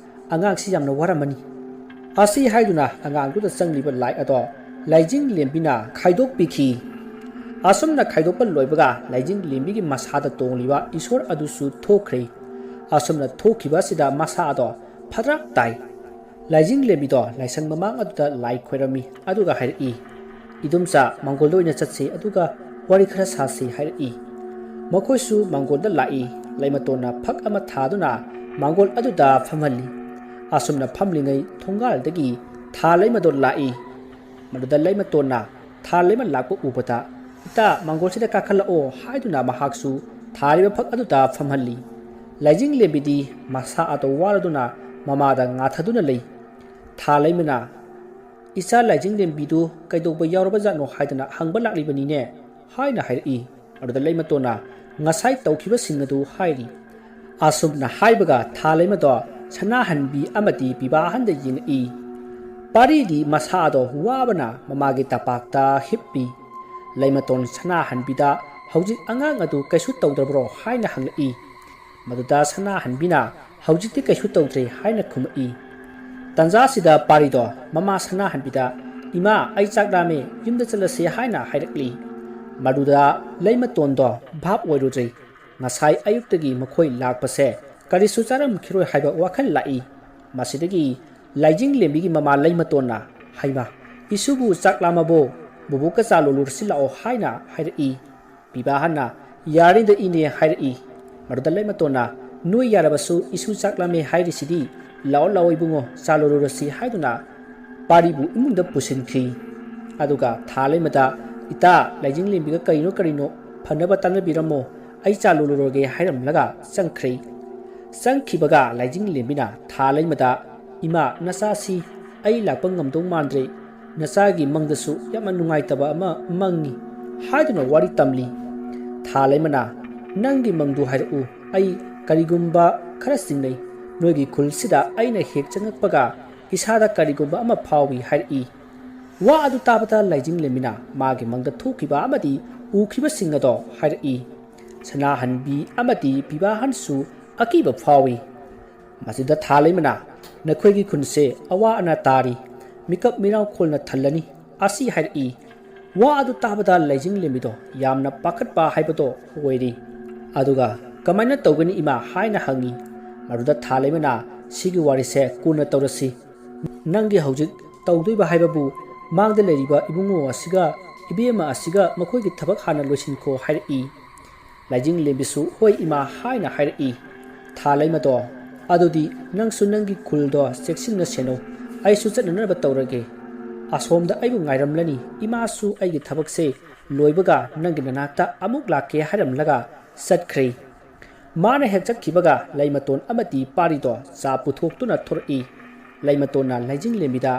ꯑꯉꯥꯡꯁꯤ ꯌꯥꯝꯅ ꯋꯥꯔꯝꯃꯅꯤ"꯫ ꯑꯁꯤ ꯍꯥꯏꯗꯨꯅ ꯑꯉꯥꯡꯗꯨꯗ ꯆꯪꯂꯤꯕ ꯂꯥꯏ ꯑꯗꯣ ꯂꯥꯏꯖꯤꯡꯂꯦꯝꯕꯤꯅ ꯈꯥꯏꯗꯣꯛꯄꯤꯈꯤ꯫ ꯑꯁꯨꯝꯅ ꯈꯥꯏꯗꯣꯛꯄ ꯂꯣꯏꯕꯒ ꯂꯥꯏꯖꯤꯡꯂꯦꯝꯕꯤꯒꯤ ꯃꯁꯥꯗ ꯇꯣꯡꯂꯤꯕ ꯏꯁꯣꯔ ꯑꯗꯨꯁꯨ ꯊꯣꯛꯈ꯭ꯔꯦ꯫ ꯑꯁꯨꯝꯅ ꯊꯣꯛꯈꯤꯕ ꯑꯁꯤꯗ ꯃꯁꯥ ꯑꯗꯣ ꯐꯗ꯭ꯔꯥꯛ ꯇꯥꯏ꯫ ꯂꯥꯏꯖꯤꯡ ꯂꯦꯝꯕꯤꯗꯣ ꯂꯥꯏꯁꯪ ꯃꯃꯥꯡ ꯑꯗꯨꯗ ꯂꯥꯏ ꯈꯣꯏꯔꯝꯃꯤ, ꯑꯗꯨꯒ ꯍꯥꯏꯔꯛꯏ, "ꯏꯗꯣꯝꯆꯥ, ꯃꯥꯡꯒꯣꯜꯗ ꯑꯣꯏꯅ ꯆꯠꯁꯤ, ꯑꯗꯨꯒ ꯋꯥꯔꯤ ꯈꯔ ꯁꯥꯁꯤ" ꯍꯥꯏꯔꯛꯏ꯫ ꯃꯈꯣꯏꯁꯨ ꯃꯥꯡꯒꯣꯜꯗ ꯂꯥꯛꯏ꯫ ꯂꯩꯃꯇꯣꯟꯅ ꯐꯛ ꯑꯃ ꯊꯥꯗꯨꯅ ꯃꯥꯡꯒꯣꯜ ꯑꯗꯨꯗ ꯐꯝꯍꯜꯂꯤ꯫ ꯑꯁꯨꯝꯅ ꯐꯝꯂꯤꯉꯩ ꯊꯣꯡꯒꯥꯜꯗꯒꯤ ꯊꯥ ꯂꯩꯃꯗꯣ ꯂꯥꯛꯏ꯫ ꯃꯗꯨꯗ ꯂꯩꯃꯇꯣꯟꯅ ꯊꯥ ꯂꯩꯃ ꯂꯥꯛꯄ ꯎꯕꯗ, "ꯏꯇꯥ, ꯃꯥꯡꯒꯣꯜꯁꯤꯗ ꯀꯥꯈꯠꯂꯛꯑꯣ" ꯍꯥꯏꯗꯨꯅ ꯃꯍꯥꯛꯁꯨ ꯊꯥꯔꯤꯕ ꯐꯛ ꯑꯗꯨꯗ ꯐꯝꯍꯜꯂꯤ꯫ ꯂꯥꯏꯖꯤꯡ ꯂꯦꯝꯕꯤꯗꯤ ꯃꯁꯥ ꯑꯗꯣ ꯋꯥꯔꯗꯨꯅ ꯃꯃꯥꯗ ꯉꯥꯊꯗꯨꯅ ꯂꯩ꯫ ꯊꯥ ꯂꯩꯃꯅ, "ꯏꯆꯥ ꯂꯥꯏꯖꯤꯡ ꯂꯦꯝꯕꯤꯗꯨ ꯀꯩꯗꯧꯕ ꯌꯥꯎꯔꯕꯖꯥꯠꯅꯣ ꯍꯥꯏꯗꯅ ꯍꯪꯕ ꯂꯥꯛꯂꯤꯕꯅꯤꯅꯦ" ꯍꯥꯏꯅ ꯍꯥꯏꯔꯛꯏ꯫ ꯑꯗꯨꯗ ꯂꯩꯃꯇꯣꯟꯅ ꯉꯁꯥꯏ ꯇꯧꯈꯤꯕꯁꯤꯡ ꯑꯗꯨ ꯍꯥꯏꯔꯤ꯫ ꯑꯁꯨꯝꯅ ꯍꯥꯏꯕꯒ ꯊꯥ ꯂꯩꯃꯗꯣ ꯁꯅꯥꯍꯟꯕꯤ ꯑꯃꯗꯤ ꯄꯤꯕꯥꯍꯟꯗ ꯌꯦꯡꯉꯛꯏ꯫ ꯄꯥꯔꯤꯗꯤ ꯃꯁꯥꯗꯣ ꯋꯥꯕꯅ ꯃꯃꯥꯒꯤ ꯇꯄꯥꯛꯇ ꯍꯤꯞꯄꯤ꯫ ꯂꯩꯃꯇꯣꯟ ꯁꯅꯥꯍꯟꯕꯤꯗ, "ꯍꯧꯖꯤꯛ ꯑꯉꯥꯡ ꯑꯗꯨ ꯀꯩꯁꯨ ꯇꯧꯗ꯭ꯔꯕ꯭ꯔꯣ?" ꯍꯥꯏꯅ ꯍꯪꯂꯛꯏ꯫ ꯃꯗꯨꯗ ꯁꯅꯥꯍꯟꯕꯤꯅ, "ꯍꯧꯖꯤꯛꯇꯤ ꯀꯩꯁꯨ ꯇꯧꯗ꯭ꯔꯦ" ꯍꯥꯏꯅ ꯈꯨꯝꯃꯛꯏ꯫ ꯇꯟꯖꯥꯁꯤꯗ ꯄꯥꯔꯤꯗꯣ ꯃꯃꯥ ꯁꯅꯥꯍꯟꯕꯤꯗ, "ꯏꯃꯥ, ꯑꯩ ꯆꯥꯛ ꯂꯥꯝꯃꯦ, ꯌꯨꯝꯗ ꯆꯠꯂꯁꯦ" ꯍꯥꯏꯅ ꯍꯥꯏꯔꯛꯂꯤ꯫ ꯃꯗꯨꯗ ꯂꯩꯃꯇꯣꯟꯗꯣ ꯚꯥꯞ ꯑꯣꯏꯔꯨꯗ꯭ꯔꯦ꯫ ꯉꯁꯥꯏ ꯑꯌꯨꯛꯇꯒꯤ ꯃꯈꯣꯏ ꯂꯥꯛꯄꯁꯦ ꯀꯔꯤꯁꯨ ꯆꯥꯔꯝꯈꯤꯔꯣꯏ ꯍꯥꯏꯕ ꯋꯥꯈꯜ ꯂꯥꯛꯏ꯫ ꯃꯁꯤꯗꯒꯤ ꯂꯥꯏꯖꯤꯡ ꯂꯦꯝꯕꯤꯒꯤ ꯃꯃꯥ ꯂꯩꯃꯇꯣꯟꯅ, "ꯍꯩꯃꯥ, ꯏꯁꯨꯕꯨ ꯆꯥꯛ ꯂꯥꯝꯃꯕꯣ? ꯕꯨꯕꯣꯛꯀ ꯆꯥ ꯂꯣꯜꯂꯨꯔꯁꯤ ꯂꯥꯛꯑꯣ" ꯍꯥꯏꯅ ꯍꯥꯏꯔꯛꯏ꯫ ꯄꯤꯕꯥꯍꯟꯅ, "ꯌꯥꯔꯤꯗ ꯏꯅꯦ" ꯍꯥꯏꯔꯛꯏ꯫ ꯃꯗꯨꯗ ꯂꯩꯃꯇꯣꯟꯅ, "ꯅꯣꯏ ꯌꯥꯔꯕꯁꯨ ꯏꯁꯨ ꯆꯥꯛ ꯂꯥꯝꯃꯦ ꯍꯥꯏꯔꯤꯁꯤꯗꯤ, ꯂꯥꯛꯑꯣ ꯂꯥꯛꯑꯣ ꯏꯕꯨꯡꯉꯣ, ꯆꯥ ꯂꯣꯜꯂꯨꯔꯁꯤ" ꯍꯥꯏꯗꯨꯅ ꯄꯥꯔꯤꯕꯨ ꯏꯃꯨꯡꯗ ꯄꯨꯁꯤꯟꯈꯤ꯫ ꯑꯗꯨꯒ ꯊꯥ ꯂꯩꯃꯗ, "ꯏꯇꯥ, ꯂꯥꯏꯖꯤꯡ ꯂꯦꯝꯕꯤꯒ ꯀꯔꯤꯅꯣ ꯀꯔꯤꯅꯣ ꯐꯅꯕ ꯇꯥꯟꯅꯕꯤꯔꯝꯃꯣ, ꯑꯩ ꯆꯥ ꯂꯣꯜꯂꯨꯔꯒꯦ" ꯍꯥꯏꯔꯝꯂꯒ ꯆꯪꯈ꯭ꯔꯦ꯫ ꯆꯪꯈꯤꯕꯒ ꯂꯥꯏꯖꯤꯡ ꯂꯦꯝꯕꯤꯅ ꯊꯥ ꯂꯩꯃꯗ, "ꯏꯃꯥ, ꯅꯆꯥꯁꯤ ꯑꯩ ꯂꯥꯛꯄ ꯉꯝꯗꯧ ꯃꯥꯟꯗ꯭ꯔꯦ, ꯅꯆꯥꯒꯤ ꯃꯪꯗꯁꯨ ꯌꯥꯝꯅ ꯅꯨꯡꯉꯥꯏꯇꯕ ꯑꯃ ꯃꯪꯉꯤ" ꯍꯥꯏꯗꯨꯅ ꯋꯥꯔꯤ ꯇꯝꯂꯤ꯫ ꯊꯥ ꯂꯩꯃꯅ, "ꯅꯪꯒꯤ ꯃꯪꯗꯨ ꯍꯥꯏꯔꯛꯎ, ꯑꯩ ꯀꯔꯤꯒꯨꯝꯕ ꯈꯔ ꯆꯤꯡꯅꯩ꯫ ꯅꯣꯏꯒꯤ ꯈꯨꯜꯁꯤꯗ ꯑꯩꯅ ꯍꯦꯛ ꯆꯪꯉꯛꯄꯒ ꯏꯁꯥꯗ ꯀꯔꯤꯒꯨꯝꯕ ꯑꯃ ꯐꯥꯎꯏ" ꯍꯥꯏꯔꯛꯏ꯫ ꯋꯥ ꯑꯗꯨ ꯇꯥꯕꯗ ꯂꯥꯏꯖꯤꯡ ꯂꯦꯝꯕꯤꯅ ꯃꯥꯒꯤ ꯃꯪꯗ ꯊꯣꯛꯈꯤꯕ ꯑꯃꯗꯤ ꯎꯈꯤꯕꯁꯤꯡ ꯑꯗꯣ ꯍꯥꯏꯔꯛꯏ꯫ ꯁꯅꯥꯍꯟꯕꯤ ꯑꯃꯗꯤ ꯄꯤꯕꯥꯍꯟꯁꯨ ꯑꯀꯤꯕ ꯐꯥꯎꯏ꯫ ꯃꯁꯤꯗ ꯊꯥ ꯂꯩꯃꯅ, "ꯅꯈꯣꯏꯒꯤ ꯈꯨꯟꯁꯦ ꯑꯋꯥ ꯑꯅꯥ ꯇꯥꯔꯤ, ꯃꯤꯀꯞ ꯃꯤꯔꯥꯎꯈꯣꯜꯅ ꯊꯜꯂꯅꯤ" ꯑꯁꯤ ꯍꯥꯏꯔꯛꯏ꯫ ꯋꯥ ꯑꯗꯨ ꯇꯥꯕꯗ ꯂꯥꯏꯖꯤꯡ ꯂꯦꯝꯕꯤꯗꯣ ꯌꯥꯝꯅ ꯄꯥꯈꯠꯄ ꯍꯥꯏꯕꯗꯣ ꯑꯣꯏꯔꯤ꯫ ꯑꯗꯨꯒ, "ꯀꯃꯥꯏꯅ ꯇꯧꯒꯅꯤ ꯏꯃꯥ?" ꯍꯥꯏꯅ ꯍꯪꯉꯤ꯫ ꯃꯗꯨꯗ ꯊꯥ ꯂꯩꯃꯅ, ꯁꯤꯒꯤ ꯋꯥꯔꯤꯁꯦ ꯀꯣꯟꯅ ꯇꯧꯔꯁꯤ꯫ ꯅꯪꯒꯤ ꯍꯧꯖꯤꯛ ꯇꯧꯗꯣꯏꯕ ꯍꯥꯏꯕꯕꯨ ꯃꯥꯡꯗ ꯂꯩꯔꯤꯕ ꯏꯕꯨꯡꯉꯣ ꯑꯁꯤꯒ ꯏꯕꯦꯝꯃ ꯑꯁꯤꯒ ꯃꯈꯣꯏꯒꯤ ꯊꯕꯛ ꯍꯥꯟꯅ ꯂꯣꯏꯁꯤꯟꯈꯣ ꯍꯥꯏꯔꯛꯏ꯫ ꯂꯥꯏꯖꯤꯡꯂꯦꯝꯕꯤꯁꯨ "ꯍꯣꯏ ꯏꯃꯥ" ꯍꯥꯏꯅ ꯍꯥꯏꯔꯛꯏ꯫ ꯊꯥ ꯂꯩꯃꯗꯣ, ꯑꯗꯨꯗꯤ ꯅꯪꯁꯨ ꯅꯪꯒꯤ ꯈꯨꯜꯗꯣ ꯆꯦꯛꯁꯤꯟꯅ ꯁꯦꯟꯅꯧ, ꯑꯩꯁꯨ ꯆꯠꯅꯅꯕ ꯇꯧꯔꯒꯦ꯫ ꯑꯁꯣꯝꯗ ꯑꯩꯕꯨ ꯉꯥꯏꯔꯝꯂꯅꯤ, ꯏꯃꯥꯁꯨ ꯑꯩꯒꯤ ꯊꯕꯛꯁꯦ ꯂꯣꯏꯕꯒ ꯅꯪꯒꯤ ꯅꯅꯥꯛꯇ ꯑꯃꯨꯛ ꯂꯥꯛꯀꯦ ꯍꯥꯏꯔꯝꯂꯒ ꯆꯠꯈ꯭ꯔꯦ꯫ ꯃꯥꯅ ꯍꯦꯛ ꯆꯠꯈꯤꯕꯒ ꯂꯩꯃꯇꯣꯟ ꯑꯃꯗꯤ ꯄꯥꯔꯤꯗꯣ ꯆꯥ ꯄꯨꯊꯣꯛꯇꯨꯅ ꯊꯣꯔꯛꯏ꯫ ꯂꯩꯃꯇꯣꯟꯅ ꯂꯥꯏꯖꯤꯡꯂꯦꯝꯕꯤꯗ,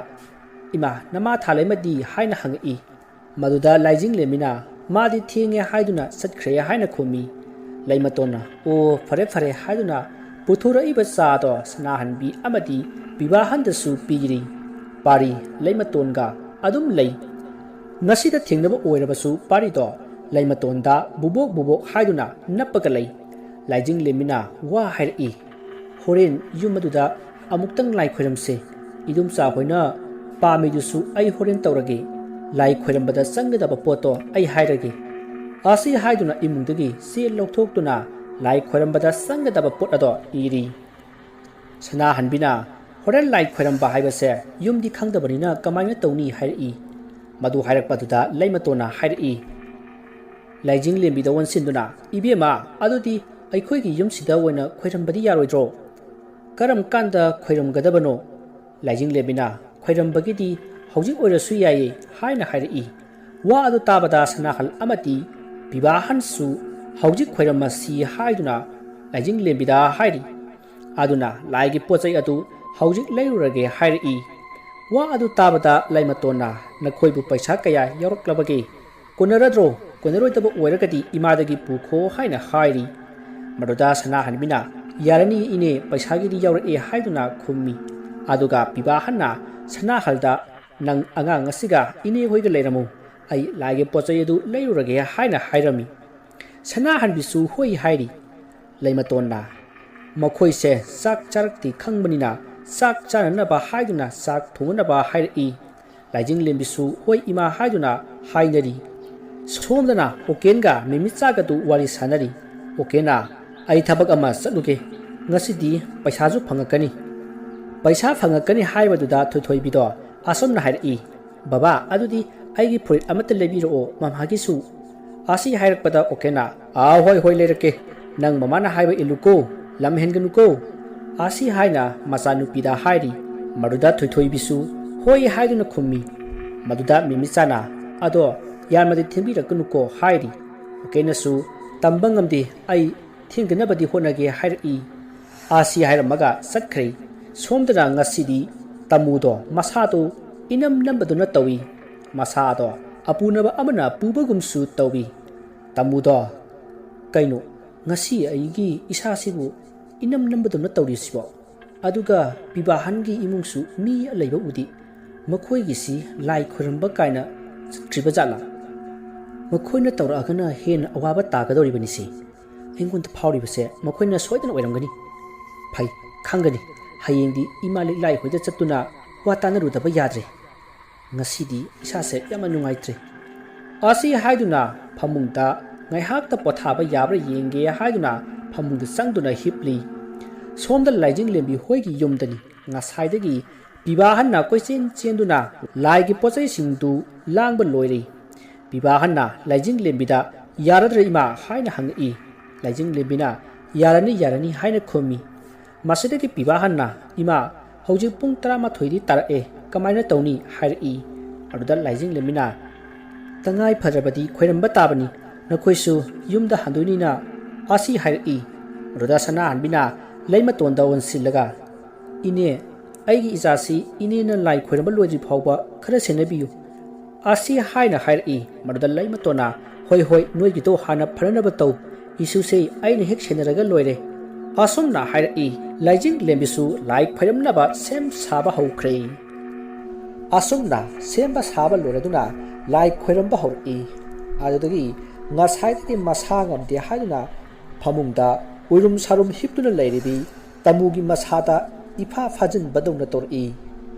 "ꯏꯃꯥ, ꯅꯃꯥ ꯊꯥ ꯂꯩꯃꯗꯤ?" ꯍꯥꯏꯅ ꯍꯪꯉꯛꯏ꯫ ꯃꯗꯨꯗ ꯂꯥꯏꯖꯤꯡꯂꯦꯝꯕꯤꯅ, "ꯃꯥꯗꯤ ꯊꯦꯡꯉꯦ ꯍꯥꯏꯗꯨꯅ ꯆꯠꯈ꯭ꯔꯦ" ꯍꯥꯏꯅ ꯈꯨꯝꯃꯤ꯫ ꯂꯩꯃꯇꯣꯟꯅ, "ꯑꯣ, ꯐꯔꯦ ꯐꯔꯦ" ꯍꯥꯏꯗꯨꯅ ꯄꯨꯊꯣꯔꯛꯏꯕ ꯆꯥꯗꯣ ꯁꯅꯥꯍꯟꯕꯤ ꯑꯃꯗꯤ ꯄꯤꯕꯥꯍꯟꯗꯁꯨ ꯄꯤꯔꯤ꯫ ꯄꯥꯔꯤ ꯂꯩꯃꯇꯣꯟꯒ ꯑꯗꯨꯝ ꯂꯩ꯫ ꯉꯁꯤꯗ ꯊꯦꯡꯅꯕ ꯑꯣꯏꯔꯕꯁꯨ ꯄꯥꯔꯤꯗꯣ ꯂꯩꯃꯇꯣꯟꯗ ꯕꯨꯕꯣꯛ ꯕꯨꯕꯣꯛ ꯍꯥꯏꯗꯨꯅ ꯅꯞꯄꯒ ꯂꯩ꯫ ꯂꯥꯏꯖꯤꯡꯂꯦꯝꯕꯤꯅ ꯋꯥ ꯍꯥꯏꯔꯛꯏ, "ꯍꯣꯔꯦꯟ ꯌꯨꯝ ꯑꯗꯨꯗ ꯑꯃꯨꯛꯇꯪ ꯂꯥꯏ ꯈꯣꯏꯔꯝꯁꯦ꯫ ꯏꯗꯣꯝꯆꯥ ꯍꯣꯏꯅ ꯄꯥꯝꯃꯤꯗꯨꯁꯨ ꯑꯩ ꯍꯣꯔꯦꯟ ꯇꯧꯔꯒꯦ꯫ ꯂꯥꯏ ꯈꯣꯏꯔꯝꯕꯗ ꯆꯪꯒꯗꯕ ꯄꯣꯠꯇꯣ ꯑꯩ ꯍꯥꯏꯔꯒꯦ"꯫ ꯑꯁꯤ ꯍꯥꯏꯗꯨꯅ ꯏꯃꯨꯡꯗꯒꯤ ꯆꯦ ꯂꯧꯊꯣꯛꯇꯨꯅ ꯂꯥꯏ ꯈꯣꯏꯔꯝꯕꯗ ꯆꯪꯒꯗꯕ ꯄꯣꯠ ꯑꯗꯣ ꯏꯔꯤ꯫ ꯁꯅꯥꯍꯟꯕꯤꯅ, "ꯍꯣꯔꯦꯟ ꯂꯥꯏ ꯈꯣꯏꯔꯝꯕ ꯍꯥꯏꯕꯁꯦ ꯌꯨꯝꯗꯤ ꯈꯪꯗꯕꯅꯤꯅ ꯀꯃꯥꯏꯅ ꯇꯧꯅꯤ?" ꯍꯥꯏꯔꯛꯏ꯫ ꯃꯗꯨ ꯍꯥꯏꯔꯛꯄꯗꯨꯗ ꯂꯩꯃꯇꯣꯟꯅ ꯍꯥꯏꯔꯛꯏ, ꯂꯥꯏꯖꯤꯡꯂꯦꯝꯕꯤꯗ ꯑꯣꯟꯁꯤꯟꯗꯨꯅ, "ꯏꯕꯦꯝꯃ, ꯑꯗꯨꯗꯤ ꯑꯩꯈꯣꯏꯒꯤ ꯌꯨꯝꯁꯤꯗ ꯑꯣꯏꯅ ꯈꯣꯏꯔꯝꯕꯗꯤ ꯌꯥꯔꯣꯏꯗ꯭ꯔꯣ? ꯀꯔꯝ ꯀꯥꯟꯗ ꯈꯣꯏꯔꯝꯒꯗꯕꯅꯣ?" ꯂꯥꯏꯖꯤꯡꯂꯦꯝꯕꯤꯅ, "ꯈꯣꯏꯔꯝꯕꯒꯤꯗꯤ ꯍꯧꯖꯤꯛ ꯑꯣꯏꯔꯁꯨ ꯌꯥꯏꯌꯦ" ꯍꯥꯏꯅ ꯍꯥꯏꯔꯛꯏ꯫ ꯋꯥ ꯑꯗꯨ ꯇꯥꯕꯗ ꯁꯅꯥꯍꯜ ꯑꯃꯗꯤ ꯄꯤꯕꯥꯍꯟꯁꯨ "ꯍꯧꯖꯤꯛ ꯈꯣꯏꯔꯝꯃꯁꯤ" ꯍꯥꯏꯗꯨꯅ ꯂꯥꯏꯖꯤꯡꯂꯦꯝꯕꯤꯗ ꯍꯥꯏꯔꯤ꯫ ꯑꯗꯨꯅ ꯂꯥꯏꯒꯤ ꯄꯣꯠ ꯆꯩ ꯑꯗꯨ ꯍꯧꯖꯤꯛ ꯂꯩꯔꯨꯔꯒꯦ ꯍꯥꯏꯔꯛꯏ꯫ ꯋꯥ ꯑꯗꯨ ꯇꯥꯕꯗ ꯂꯩꯃꯇꯣꯟꯅ, "ꯅꯈꯣꯏꯕꯨ ꯄꯩꯁꯥ ꯀꯌꯥ ꯌꯥꯎꯔꯛꯂꯕꯒꯦ? ꯀꯣꯟꯅꯔꯗ꯭ꯔꯣ? ꯀꯣꯟꯅꯔꯣꯏꯗꯕ ꯑꯣꯏꯔꯒꯗꯤ ꯏꯃꯥꯗꯒꯤ ꯄꯨꯈꯣ" ꯍꯥꯏꯅ ꯍꯥꯏꯔꯤ꯫ ꯃꯗꯨꯗ ꯁꯅꯥꯍꯟꯕꯤꯅ, "ꯌꯥꯔꯅꯤ ꯏꯅꯦ, ꯄꯩꯁꯥꯒꯤꯗꯤ ꯌꯥꯎꯔꯛꯑꯦ" ꯍꯥꯏꯗꯨꯅ ꯈꯨꯝꯃꯤ꯫ ꯑꯗꯨꯒ ꯄꯤꯕꯥꯍꯟꯅ ꯁꯅꯥꯍꯜꯗ, "ꯅꯪ ꯑꯉꯥꯡ ꯑꯁꯤꯒ ꯏꯅꯦ ꯍꯣꯏꯒ ꯂꯩꯔꯝꯃꯨ, ꯑꯩ ꯂꯥꯏꯒꯤ ꯄꯣꯠ ꯆꯩ ꯑꯗꯨ ꯂꯩꯔꯨꯔꯒꯦ" ꯍꯥꯏꯅ ꯍꯥꯏꯔꯝꯃꯤ꯫ ꯁꯅꯥꯍꯟꯕꯤꯁꯨ ꯍꯣꯏ ꯍꯥꯏꯔꯤ꯫ ꯂꯩꯃꯇꯣꯟꯅ, "ꯃꯈꯣꯏꯁꯦ ꯆꯥꯛ ꯆꯥꯔꯛꯇꯦ ꯈꯪꯕꯅꯤꯅ ꯆꯥꯛ ꯆꯥꯅꯅꯕ ꯍꯥꯏꯗꯨꯅ ꯆꯥꯛ ꯊꯣꯡꯅꯅꯕ ꯍꯥꯏꯔꯛꯏ"꯫ ꯂꯥꯏꯖꯤꯡꯂꯦꯝꯕꯤꯁꯨ "ꯍꯣꯏ ꯏꯃꯥ" ꯍꯥꯏꯗꯨꯅ ꯍꯥꯏꯅꯔꯤ꯫ ꯁꯣꯝꯗꯅ ꯑꯣꯀꯦꯟꯒ ꯃꯤꯃꯤꯆꯥꯒꯗꯨ ꯋꯥꯔꯤ ꯁꯥꯟꯅꯔꯤ꯫ ꯑꯣꯀꯦꯟꯅ, "ꯑꯩ ꯊꯕꯛ ꯑꯃ ꯆꯠꯂꯨꯒꯦ, "ꯉꯁꯤꯗꯤ ꯄꯩꯁꯥꯁꯨ ꯐꯪꯉꯛꯀꯅꯤ"꯫ ꯄꯩꯁꯥ ꯐꯪꯉꯛꯀꯅꯤ ꯍꯥꯏꯕꯗꯨꯗ ꯊꯣꯏꯊꯣꯏꯕꯤꯗꯣ ꯑꯁꯨꯝꯅ ꯍꯥꯏꯔꯛꯏ, "ꯕꯕꯥ, ꯑꯗꯨꯗꯤ ꯑꯩꯒꯤ ꯐꯨꯔꯤꯠ ꯑꯃꯠꯇ ꯂꯩꯕꯤꯔꯛꯑꯣ ꯃꯃꯥꯒꯤꯁꯨ"꯫ ꯑꯁꯤ ꯍꯥꯏꯔꯛꯄꯗ ꯑꯣꯀꯦꯅ, "ꯑꯥ, ꯍꯣꯏ ꯍꯣꯏ, ꯂꯩꯔꯛꯀꯦ꯫ ꯅꯪ ꯃꯃꯥꯅ ꯍꯥꯏꯕ ꯏꯜꯂꯨꯀꯣ, ꯂꯝ ꯍꯦꯟꯒꯅꯨꯀꯣ"꯫ ꯑꯁꯤ ꯍꯥꯏꯅ ꯃꯆꯥꯅꯨꯄꯤꯗ ꯍꯥꯏꯔꯤ꯫ ꯃꯗꯨꯗ ꯊꯣꯏꯊꯣꯏꯕꯤꯁꯨ ꯍꯣꯏ ꯍꯥꯏꯗꯨꯅ ꯈꯨꯝꯃꯤ꯫ ꯃꯗꯨꯗ ꯃꯤꯃꯤꯆꯥꯅ, "ꯑꯗꯣ ꯌꯥꯝꯅꯗꯤ ꯊꯦꯡꯕꯤꯔꯛꯀꯅꯨꯀꯣ" ꯍꯥꯏꯔꯤ꯫ ꯑꯣꯀꯦꯅꯁꯨ, "ꯇꯝꯕ ꯉꯝꯗꯦ, ꯑꯩ ꯊꯦꯡꯗꯅꯕꯗꯤ ꯍꯣꯠꯅꯒꯦ" ꯍꯥꯏꯔꯛꯏ꯫ ꯑꯁꯤ ꯍꯥꯏꯔꯝꯃꯒ ꯆꯠꯈ꯭ꯔꯦ꯫ ꯁꯣꯝꯗꯅ ꯉꯁꯤꯗꯤ ꯇꯥꯃꯨꯗꯣ ꯃꯁꯥꯗꯣ ꯏꯅꯝ ꯅꯝꯕꯗꯨꯅ ꯇꯧꯏ꯫ ꯃꯁꯥꯗꯣ ꯑꯄꯨꯅꯕ ꯑꯃꯅ ꯄꯨꯕꯒꯨꯝꯁꯨ ꯇꯧꯏ꯫ ꯇꯥꯃꯨꯗꯣ, "ꯀꯩꯅꯣ, ꯉꯁꯤ ꯑꯩꯒꯤ ꯏꯁꯥꯁꯤꯕꯨ ꯏꯅꯝ ꯅꯝꯕꯗꯧꯅ ꯇꯧꯔꯤꯁꯤꯕꯣ? ꯑꯗꯨꯒ ꯕꯤꯕꯥꯍꯟꯒꯤ ꯏꯃꯨꯡꯁꯨ ꯃꯤ ꯂꯩꯕ ꯎꯗꯦ꯫ ꯃꯈꯣꯏꯒꯤꯁꯤ ꯂꯥꯏ ꯈꯣꯏꯔꯝꯕ ꯀꯥꯏꯅ ꯆꯠꯇ꯭ꯔꯤꯕ ꯖꯥꯠꯂꯥ? ꯃꯈꯣꯏꯅ ꯇꯧꯔꯛꯑꯒꯅ ꯍꯦꯟꯅ ꯑꯋꯥꯕ ꯇꯥꯒꯗꯧꯔꯤꯕꯅꯤꯁꯦ꯫ ꯑꯩꯉꯣꯟꯗ ꯐꯥꯎꯔꯤꯕꯁꯦ ꯃꯈꯣꯏꯅ ꯁꯣꯏꯗꯅ ꯑꯣꯏꯔꯝꯒꯅꯤ꯫ ꯐꯩ, ꯈꯪꯒꯅꯤ꯫ ꯍꯌꯦꯡꯗꯤ ꯏꯃꯥ ꯂꯤꯛꯂꯥꯏ ꯍꯣꯏꯗ ꯆꯠꯇꯨꯅ ꯋꯥ ꯇꯥꯅꯔꯨꯗꯕ ꯌꯥꯗ꯭ꯔꯦ꯫ ꯉꯁꯤꯗꯤ ꯏꯁꯥꯁꯦ ꯌꯥꯝꯅ ꯅꯨꯡꯉꯥꯏꯇ꯭ꯔꯦ"꯫ ꯑꯁꯤ ꯍꯥꯏꯗꯨꯅ ꯐꯃꯨꯡꯗ ꯉꯥꯏꯍꯥꯛꯇ ꯄꯣꯊꯥꯕ ꯌꯥꯕ꯭ꯔꯥ ꯌꯦꯡꯒꯦ ꯍꯥꯏꯗꯨꯅ ꯐꯃꯨꯡꯗ ꯆꯪꯗꯨꯅ ꯍꯤꯞꯂꯤ꯫ ꯁꯣꯝꯗ ꯂꯥꯏꯖꯤꯡꯂꯦꯝꯕꯤ ꯍꯣꯏꯒꯤ ꯌꯨꯝꯗꯅꯤ꯫ ꯉꯁꯥꯏꯗꯒꯤ ꯕꯤꯕꯥꯍꯟꯅ ꯀꯣꯏꯆꯦꯟ ꯆꯦꯟꯗꯨꯅ ꯂꯥꯏꯒꯤ ꯄꯣꯠꯆꯩꯁꯤꯡꯗꯨ ꯂꯥꯡꯕ ꯂꯣꯏꯔꯦ꯫ ꯕꯤꯕꯥꯍꯟꯅ ꯂꯥꯏꯖꯤꯡꯂꯦꯝꯕꯤꯗ, "ꯌꯥꯔꯗ꯭ꯔꯥ ꯏꯃꯥ?" ꯍꯥꯏꯅ ꯍꯪꯉꯛꯏ꯫ ꯂꯥꯏꯖꯤꯡꯂꯦꯝꯕꯤꯅ, "ꯌꯥꯔꯅꯤ, ꯌꯥꯔꯅꯤ" ꯍꯥꯏꯅ ꯈꯨꯝꯃꯤ꯫ ꯃꯁꯤꯗꯒꯤ ꯕꯤꯕꯥꯍꯟꯅ, "ꯏꯃꯥ, ꯍꯧꯖꯤꯛ ꯄꯨꯡ ꯇꯔꯥꯃꯥꯊꯣꯏꯗꯤ ꯇꯥꯔꯛꯑꯦ, ꯀꯃꯥꯏꯅ ꯇꯧꯅꯤ?" ꯍꯥꯏꯔꯛꯏ꯫ ꯑꯗꯨꯗ ꯂꯥꯏꯖꯤꯡꯂꯦꯝꯕꯤꯅ, "ꯇꯉꯥꯏ ꯐꯗ꯭ꯔꯕꯗꯤ ꯈꯣꯏꯔꯝꯕ ꯇꯥꯕꯅꯤ, ꯅꯈꯣꯏꯁꯨ ꯌꯨꯝꯗ ꯍꯟꯗꯣꯏꯅꯤꯅ" ꯑꯁꯤ ꯍꯥꯏꯔꯛꯏ꯫ ꯑꯗꯨꯗ ꯁꯅꯥꯍꯟꯕꯤꯅ ꯂꯩꯃꯇꯣꯟꯗ ꯑꯣꯟꯁꯤꯜꯂꯒ, "ꯏꯅꯦ, ꯑꯩꯒꯤ ꯏꯆꯥꯁꯤ ꯏꯅꯦꯅ ꯂꯥꯏ ꯈꯣꯏꯔꯝꯕ ꯂꯣꯏꯗ꯭ꯔꯤ ꯐꯥꯎꯕ ꯈꯔ ꯁꯦꯟꯅꯕꯤꯌꯨ" ꯑꯁꯤ ꯍꯥꯏꯅ ꯍꯥꯏꯔꯛꯏ꯫ ꯃꯗꯨꯗ ꯂꯩꯃꯇꯣꯟꯅ, "ꯍꯣꯏ, ꯍꯣꯏ, ꯅꯣꯏꯒꯤꯗꯣ ꯍꯥꯟꯅ ꯐꯅꯅꯕ ꯇꯧ, ꯏꯁꯨꯁꯦ ꯑꯩꯅ ꯍꯦꯛ ꯁꯦꯟꯅꯔꯒ ꯂꯣꯏꯔꯦ" ꯑꯁꯨꯝꯅ ꯍꯥꯏꯔꯛꯏ꯫ ꯂꯥꯏꯖꯤꯡꯂꯦꯝꯕꯤꯁꯨ ꯂꯥꯏ ꯈꯣꯏꯔꯝꯅꯕ ꯁꯦꯝ ꯁꯥꯕ ꯍꯧꯈ꯭ꯔꯦ꯫ ꯑꯁꯨꯝꯅ ꯁꯦꯝꯕ ꯁꯥꯕ ꯂꯣꯏꯔꯗꯨꯅ ꯂꯥꯏ ꯈꯣꯏꯔꯝꯕ ꯍꯧꯔꯛꯏ꯫ ꯑꯗꯨꯗꯒꯤ ꯉꯁꯥꯏꯗꯒꯤ ꯃꯁꯥ ꯉꯝꯗꯦ ꯍꯥꯏꯗꯨꯅ ꯐꯃꯨꯡꯗ ꯎꯏꯔꯨꯝ ꯁꯥꯔꯨꯝ ꯍꯤꯞꯇꯨꯅ ꯂꯩꯔꯤꯕꯤ ꯇꯥꯃꯨꯒꯤ ꯃꯁꯥꯗ ꯏꯐꯥ ꯐꯥꯖꯤꯟꯕꯗꯧꯅ ꯇꯧꯔꯛꯏ꯫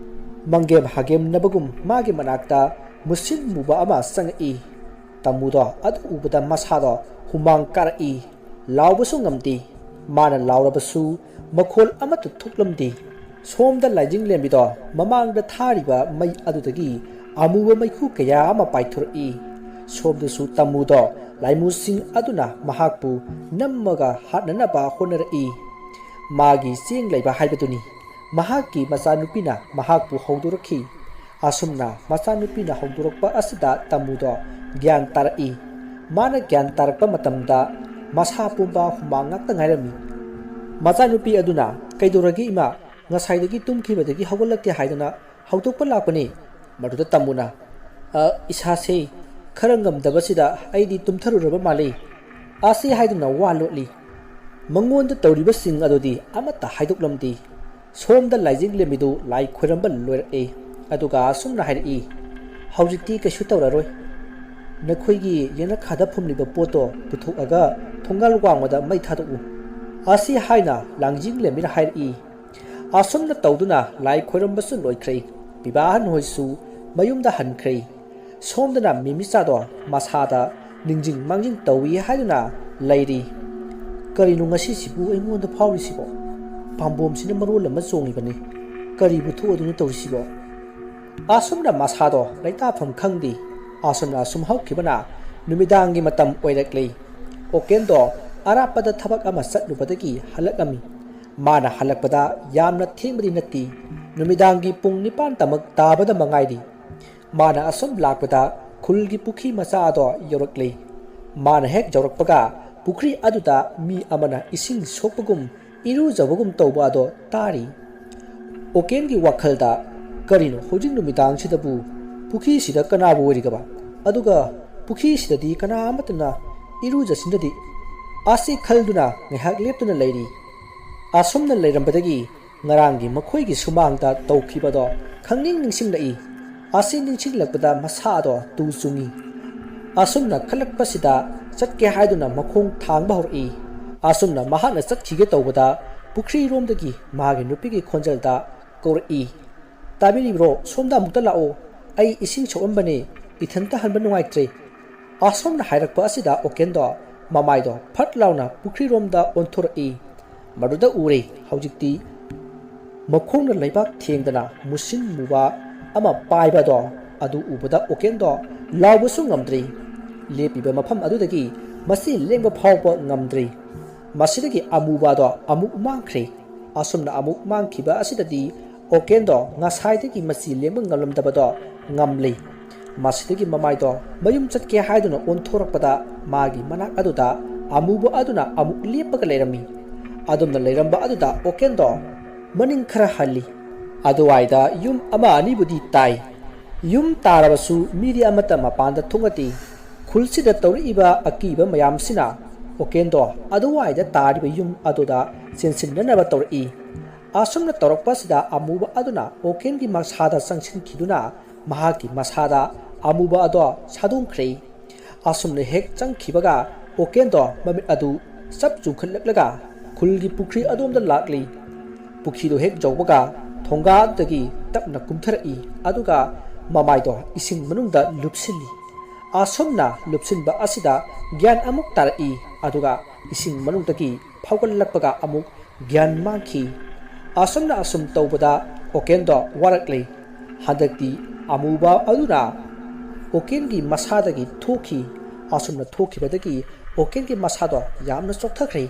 ꯃꯪꯒꯦꯝ ꯍꯥꯒꯦꯝꯅꯕꯒꯨꯝ ꯃꯥꯒꯤ ꯃꯅꯥꯛꯇ ꯃꯨꯁꯤꯟ ꯃꯨꯕ ꯑꯃ ꯆꯪꯉꯛꯏ꯫ ꯇꯥꯃꯨꯗꯣ ꯑꯗꯨ ꯎꯕꯗ ꯃꯁꯥꯗꯣ ꯍꯨꯃꯥꯡ ꯀꯥꯔꯛꯏ꯫ ꯂꯥꯎꯕꯁꯨ ꯉꯝꯗꯦ꯫ ꯃꯥꯅ ꯂꯥꯎꯔꯕꯁꯨ ꯃꯈꯣꯜ ꯑꯃꯠꯇ ꯊꯣꯛꯂꯝꯗꯦ꯫ ꯁꯣꯝꯗ ꯂꯥꯏꯖꯤꯡꯂꯦꯝꯕꯤꯗꯣ ꯃꯃꯥꯡꯗ ꯊꯥꯔꯤꯕ ꯃꯩ ꯑꯗꯨꯗꯒꯤ ꯑꯃꯨꯕ ꯃꯩꯈꯨ ꯀꯌꯥ ꯑꯃ ꯄꯥꯏꯊꯣꯔꯛꯏ꯫ ꯁꯣꯝꯗꯁꯨ ꯇꯃꯨꯗꯣ ꯂꯥꯏꯃꯨꯁꯤꯡ ꯑꯗꯨꯅ ꯃꯍꯥꯛꯄꯨ ꯅꯝꯃꯒ ꯍꯥꯠꯅꯅꯕ ꯍꯣꯠꯅꯔꯛꯏ꯫ ꯃꯥꯒꯤ ꯆꯦꯡ ꯂꯩꯕ ꯍꯥꯏꯕꯗꯨꯅꯤ꯫ ꯃꯍꯥꯛꯀꯤ ꯃꯆꯥꯅꯨꯄꯤꯅ ꯃꯍꯥꯛꯄꯨ ꯍꯧꯗꯣꯔꯛꯈꯤ꯫ ꯑꯁꯨꯝꯅ ꯃꯆꯥꯅꯨꯄꯤꯅ ꯍꯧꯗꯣꯔꯛꯄ ꯑꯁꯤꯗ ꯇꯃꯨꯗꯣ ꯒ꯭ꯌꯥꯟ ꯇꯥꯔꯛꯏ꯫ ꯃꯥꯅ ꯒ꯭ꯌꯥꯟ ꯇꯥꯔꯛꯄ ꯃꯇꯝꯗ ꯃꯁꯥ ꯄꯨꯝꯕ ꯍꯨꯃꯥꯡ ꯉꯥꯛꯇ ꯉꯥꯏꯔꯝꯃꯤ꯫ ꯃꯆꯥꯅꯨꯄꯤ ꯑꯗꯨꯅ, "ꯀꯩꯗꯧꯔꯒꯦ ꯏꯃꯥ? ꯉꯁꯥꯏꯗꯒꯤ ꯇꯨꯝꯈꯤꯕꯗꯒꯤ ꯍꯧꯒꯠꯂꯛꯇꯦ ꯍꯥꯏꯗꯅ ꯍꯧꯗꯣꯛꯄ ꯂꯥꯛꯄꯅꯤ꯫" ꯃꯗꯨꯗ ꯇꯃꯨꯅ, "ꯑ, ꯏꯁꯥꯁꯦ ꯈꯔ ꯉꯝꯗꯕꯁꯤꯗ ꯑꯩꯗꯤ ꯇꯨꯝꯊꯔꯨꯔꯕ ꯃꯥꯜꯂꯤ" ꯑꯁꯤ ꯍꯥꯏꯗꯨꯅ ꯋꯥ ꯂꯣꯠꯂꯤ꯫ ꯃꯉꯣꯟꯗ ꯇꯧꯔꯤꯕꯁꯤꯡ ꯑꯗꯨꯗꯤ ꯑꯃꯠꯇ ꯍꯥꯏꯗꯣꯛꯂꯝꯗꯦ꯫ ꯁꯣꯝꯗ ꯂꯥꯏꯖꯤꯡꯂꯦꯝꯕꯤꯗꯨ ꯂꯥꯏ ꯈꯣꯏꯔꯝꯕ ꯂꯣꯏꯔꯛꯏ꯫ ꯑꯗꯨꯒ ꯑꯁꯨꯝꯅ ꯍꯥꯏꯔꯛꯏ, "ꯍꯧꯖꯤꯛꯇꯤ ꯀꯩꯁꯨ ꯇꯧꯔꯔꯣꯏ꯫ ꯅꯈꯣꯏꯒꯤ ꯌꯦꯅꯈꯥꯗ ꯐꯨꯝꯂꯤꯕ ꯄꯣꯠꯇꯣ ꯄꯨꯊꯣꯛꯑꯒ ꯊꯣꯡꯒꯥꯜ ꯋꯥꯡꯃꯗ ꯃꯩ ꯊꯥꯗꯣꯛꯎ꯫" ꯑꯁꯤ ꯍꯥꯏꯅ ꯂꯥꯏꯖꯤꯡꯂꯦꯝꯕꯤꯅ ꯍꯥꯏꯔꯛꯏ꯫ ꯑꯁꯨꯝꯅ ꯇꯧꯗꯨꯅ ꯂꯥꯏ ꯈꯣꯏꯔꯝꯕꯁꯨ ꯂꯣꯏꯈ꯭ꯔꯦ꯫ ꯄꯤꯕꯥꯍꯟ ꯍꯣꯏꯁꯨ ꯃꯌꯨꯝꯗ ꯍꯟꯈ꯭ꯔꯦ꯫ ꯁꯣꯝꯗꯅ ꯃꯤꯃꯤꯆꯥꯗꯣ ꯃꯁꯥꯗ ꯅꯤꯡꯖꯤꯡ ꯃꯥꯡꯖꯤꯡ ꯇꯧꯏ ꯍꯥꯏꯗꯨꯅ ꯂꯩꯔꯤ꯫ "ꯀꯔꯤꯅꯣ ꯉꯁꯤꯁꯤꯕꯨ ꯑꯩꯉꯣꯟꯗ ꯐꯥꯎꯔꯤꯁꯤꯕꯣ? ꯄꯥꯝꯕꯣꯝꯁꯤꯅ ꯃꯔꯣꯜ ꯑꯃ ꯆꯣꯡꯉꯤꯕꯅꯤ꯫ ꯀꯔꯤꯕꯨ ꯊꯣꯛꯑꯗꯣꯏꯅꯣ ꯇꯧꯔꯤꯁꯤꯕꯣ?" ꯑꯁꯨꯝꯅ ꯃꯁꯥꯗꯣ ꯂꯩꯇꯥꯐꯝ ꯈꯪꯗꯦ꯫ ꯑꯁꯨꯝꯅ ꯑꯁꯨꯝ ꯍꯧꯈꯤꯕꯅ ꯅꯨꯃꯤꯗꯥꯡꯒꯤ ꯃꯇꯝ ꯑꯣꯏꯔꯛꯂꯤ꯫ ꯑꯣꯀꯦꯟꯗꯣ ꯑꯔꯥꯞꯄꯗ ꯊꯕꯛ ꯑꯃ ꯆꯠꯂꯨꯕꯗꯒꯤ ꯍꯜꯂꯛꯂꯝꯃꯤ꯫ ꯃꯥꯅ ꯍꯜꯂꯛꯄꯗ ꯌꯥꯝꯅ ꯊꯦꯡꯕꯗꯤ ꯅꯠꯇꯦ, ꯅꯨꯃꯤꯗꯥꯡꯒꯤ ꯄꯨꯡ ꯅꯤꯄꯥꯟ ꯇꯃꯛ ꯇꯥꯕꯗ ꯃꯉꯥꯏꯔꯤ꯫ ꯃꯥꯅ ꯑꯁꯨꯝ ꯂꯥꯛꯄꯗ ꯈꯨꯜꯒꯤ ꯄꯨꯈ꯭ꯔꯤ ꯃꯆꯥ ꯑꯗꯣ ꯌꯧꯔꯛꯂꯦ꯫ ꯃꯥꯅ ꯍꯦꯛ ꯌꯧꯔꯛꯄꯒ ꯄꯨꯈ꯭ꯔꯤ ꯑꯗꯨꯗ ꯃꯤ ꯑꯃꯅ ꯏꯁꯤꯡ ꯁꯣꯛꯄꯒꯨꯝ, ꯏꯔꯨꯖꯕꯒꯨꯝ ꯇꯧꯕ ꯑꯗꯣ ꯇꯥꯔꯤ꯫ ꯑꯣꯀꯦꯟꯒꯤ ꯋꯥꯈꯜꯗ, "ꯀꯔꯤꯅꯣ ꯍꯧꯖꯤꯛ ꯅꯨꯃꯤꯗꯥꯡꯁꯤꯗꯕꯨ ꯄꯨꯈ꯭ꯔꯤꯁꯤꯗ ꯀꯅꯥꯕꯨ ꯑꯣꯏꯔꯤꯒꯕ? ꯑꯗꯨꯒ ꯄꯨꯈ꯭ꯔꯤꯁꯤꯗꯗꯤ ꯀꯅꯥ ꯑꯃꯠꯇꯅ ꯏꯔꯨꯖꯁꯤꯟꯗꯗꯤ?" ꯑꯁꯤ ꯈꯜꯗꯨꯅ ꯉꯥꯏꯍꯥꯛ ꯂꯦꯞꯇꯨꯅ ꯂꯩꯔꯤ꯫ ꯑꯁꯨꯝꯅ ꯂꯩꯔꯝꯕꯗꯒꯤ ꯉꯔꯥꯡꯒꯤ ꯃꯈꯣꯏꯒꯤ ꯁꯨꯃꯥꯡꯗ ꯇꯧꯈꯤꯕꯗꯣ ꯈꯪꯅꯤꯡ ꯅꯤꯡꯁꯤꯡꯂꯛꯏ꯫ ꯑꯁꯤ ꯅꯤꯡꯁꯤꯡꯂꯛꯄꯗ ꯃꯁꯥꯗꯣ ꯇꯨ ꯆꯨꯡꯏ꯫ ꯑꯁꯨꯝꯅ ꯈꯜꯂꯛꯄꯁꯤꯗ ꯆꯠꯀꯦ ꯍꯥꯏꯗꯨꯅ ꯃꯈꯣꯡ ꯊꯥꯡꯕ ꯍꯧꯔꯛꯏ꯫ ꯑꯁꯨꯝꯅ ꯃꯍꯥꯛꯅ ꯆꯠꯈꯤꯒꯦ ꯇꯧꯕꯗ ꯄꯨꯈ꯭ꯔꯤꯔꯣꯝꯗꯒꯤ ꯃꯥꯒꯤ ꯅꯨꯄꯤꯒꯤ ꯈꯣꯟꯖꯦꯜꯗ ꯀꯧꯔꯛꯏ, "ꯇꯥꯕꯤꯔꯤꯕ꯭ꯔꯣ? ꯁꯣꯝꯗ ꯑꯃꯨꯛꯇ ꯂꯥꯛꯑꯣ꯫ ꯑꯩ ꯏꯁꯤꯡ ꯁꯣꯛꯑꯝꯕꯅꯦ꯫ ꯏꯊꯟꯇ ꯍꯟꯕ ꯅꯨꯡꯉꯥꯏꯇ꯭ꯔꯦ꯫" ꯑꯁꯣꯝꯅ ꯍꯥꯏꯔꯛꯄ ꯑꯁꯤꯗ ꯑꯣꯀꯦꯟꯗꯣ ꯃꯃꯥꯏꯗꯣ ꯐꯠ ꯂꯥꯎꯅ ꯄꯨꯈ꯭ꯔꯤꯔꯣꯝꯗ ꯑꯣꯟꯊꯣꯔꯛꯏ꯫ ꯃꯗꯨꯗ ꯎꯔꯦ, ꯍꯧꯖꯤꯛꯇꯤ ꯃꯈꯣꯡꯅ ꯂꯩꯕꯥꯛ ꯊꯦꯡꯗꯅ ꯃꯨꯁꯤꯟ ꯃꯨꯕ ꯑꯃ ꯄꯥꯏꯕꯗꯣ꯫ ꯑꯗꯨ ꯎꯕꯗ ꯑꯣꯀꯦꯟꯗꯣ ꯂꯥꯎꯕꯁꯨ ꯉꯝꯗ꯭ꯔꯤ꯫ ꯂꯦꯞꯄꯤꯕ ꯃꯐꯝ ꯑꯗꯨꯗꯒꯤ ꯃꯁꯤ ꯂꯦꯡꯕ ꯐꯥꯎꯕ ꯉꯝꯗ꯭ꯔꯤ꯫ ꯃꯁꯤꯗꯒꯤ ꯑꯃꯨꯕꯗꯣ ꯑꯃꯨꯛ ꯃꯥꯡꯈ꯭ꯔꯦ꯫ ꯑꯁꯨꯝꯅ ꯑꯃꯨꯛ ꯃꯥꯡꯈꯤꯕ ꯑꯁꯤꯗꯗꯤ ꯑꯣꯀꯦꯟꯗꯣ ꯉꯁꯥꯏꯗꯒꯤ ꯃꯁꯤ ꯂꯦꯡꯕ ꯉꯝꯂꯝꯗꯕꯗꯣ ꯉꯝꯂꯤ꯫ ꯃꯁꯤꯗꯒꯤ ꯃꯃꯥꯏꯗꯣ ꯃꯌꯨꯝ ꯆꯠꯀꯦ ꯍꯥꯏꯗꯨꯅ ꯑꯣꯟꯊꯣꯔꯛꯄꯗ, ꯃꯥꯒꯤ ꯃꯅꯥꯛ ꯑꯗꯨꯗ ꯑꯃꯨꯕ ꯑꯗꯨꯅ ꯑꯃꯨꯛ ꯂꯦꯞꯄꯒ ꯂꯩꯔꯝꯃꯤ꯫ ꯑꯗꯨꯝꯅ ꯂꯩꯔꯝꯕ ꯑꯗꯨꯗ ꯑꯣꯀꯦꯟꯗꯣ ꯃꯅꯤꯡ ꯈꯔ ꯍꯜꯂꯤ꯫ ꯑꯗꯨꯋꯥꯏꯗ ꯌꯨꯝ ꯑꯃ ꯑꯅꯤꯕꯨꯗꯤ ꯇꯥꯏ꯫ ꯌꯨꯝ ꯇꯥꯔꯕꯁꯨ ꯃꯤꯗꯤ ꯑꯃꯠꯇ ꯃꯄꯥꯟꯗ ꯊꯣꯛꯅꯗꯦ꯫ ꯈꯨꯜꯁꯤꯗ ꯇꯧꯔꯛꯏꯕ ꯑꯀꯤꯕ ꯃꯌꯥꯝꯁꯤꯅ ꯑꯣꯀꯦꯟꯗꯣ ꯑꯗꯨꯋꯥꯏꯗ ꯇꯥꯔꯤꯕ ꯌꯨꯝ ꯑꯗꯨꯗ ꯆꯦꯟꯁꯤꯟꯅꯅꯕ ꯇꯧꯔꯛꯏ꯫ ꯑꯁꯨꯝꯅ ꯇꯧꯔꯛꯄꯁꯤꯗ ꯑꯃꯨꯕ ꯑꯗꯨꯅ ꯑꯣꯀꯦꯟꯒꯤ ꯃꯁꯥꯗ ꯆꯪꯁꯤꯟꯈꯤꯗꯨꯅ ꯃꯍꯥꯛꯀꯤ ꯃꯁꯥꯗ ꯑꯃꯨꯕ ꯑꯗꯣ ꯁꯥꯗꯣꯡꯈ꯭ꯔꯦ꯫ ꯑꯁꯨꯝꯅ ꯍꯦꯛ ꯆꯪꯈꯤꯕꯒ ꯑꯣꯀꯦꯟꯗꯣ ꯃꯃꯤꯠ ꯑꯗꯨ ꯆꯞ ꯆꯨꯡꯈꯠꯂꯛꯂꯒ ꯈꯨꯜꯒꯤ ꯄꯨꯈ꯭ꯔꯤ ꯑꯗꯣꯝꯗ ꯂꯥꯛꯂꯤ꯫ ꯄꯨꯈ꯭ꯔꯤꯗꯨ ꯍꯦꯛ ꯌꯧꯕꯒ ꯊꯣꯡꯒꯥꯗꯒꯤ ꯇꯞꯅ ꯀꯨꯝꯊꯔꯛꯏ, ꯑꯗꯨꯒ ꯃꯃꯥꯏꯗꯣ ꯏꯁꯤꯡ ꯃꯅꯨꯡꯗ ꯂꯨꯞꯁꯤꯜꯂꯤ꯫ ꯑꯁꯨꯝꯅ ꯂꯨꯞꯁꯤꯟꯕ ꯑꯁꯤꯗ ꯒ꯭ꯌꯥꯟ ꯑꯃꯨꯛ ꯇꯥꯔꯛꯏ, ꯑꯗꯨꯒ ꯏꯁꯤꯡ ꯃꯅꯨꯡꯗꯒꯤ ꯐꯥꯎꯒꯠꯂꯛꯄꯒ ꯑꯃꯨꯛ ꯒ꯭ꯌꯥꯟ ꯃꯥꯡꯈꯤ꯫ ꯑꯁꯨꯝꯅ ꯑꯁꯨꯝ ꯇꯧꯕꯗ ꯑꯣꯀꯦꯟꯗꯣ ꯋꯥꯔꯛꯂꯦ꯫ ꯍꯟꯗꯛꯇꯤ ꯑꯃꯨꯕ ꯑꯗꯨꯅ ꯑꯣꯀꯦꯟꯒꯤ ꯃꯁꯥꯗꯒꯤ ꯊꯣꯛꯈꯤ꯫ ꯑꯁꯨꯝꯅ ꯊꯣꯛꯈꯤꯕꯗꯒꯤ ꯑꯣꯀꯦꯟꯒꯤ ꯃꯁꯥꯗꯣ ꯌꯥꯝꯅ ꯆꯣꯛꯊꯈ꯭ꯔꯦ꯫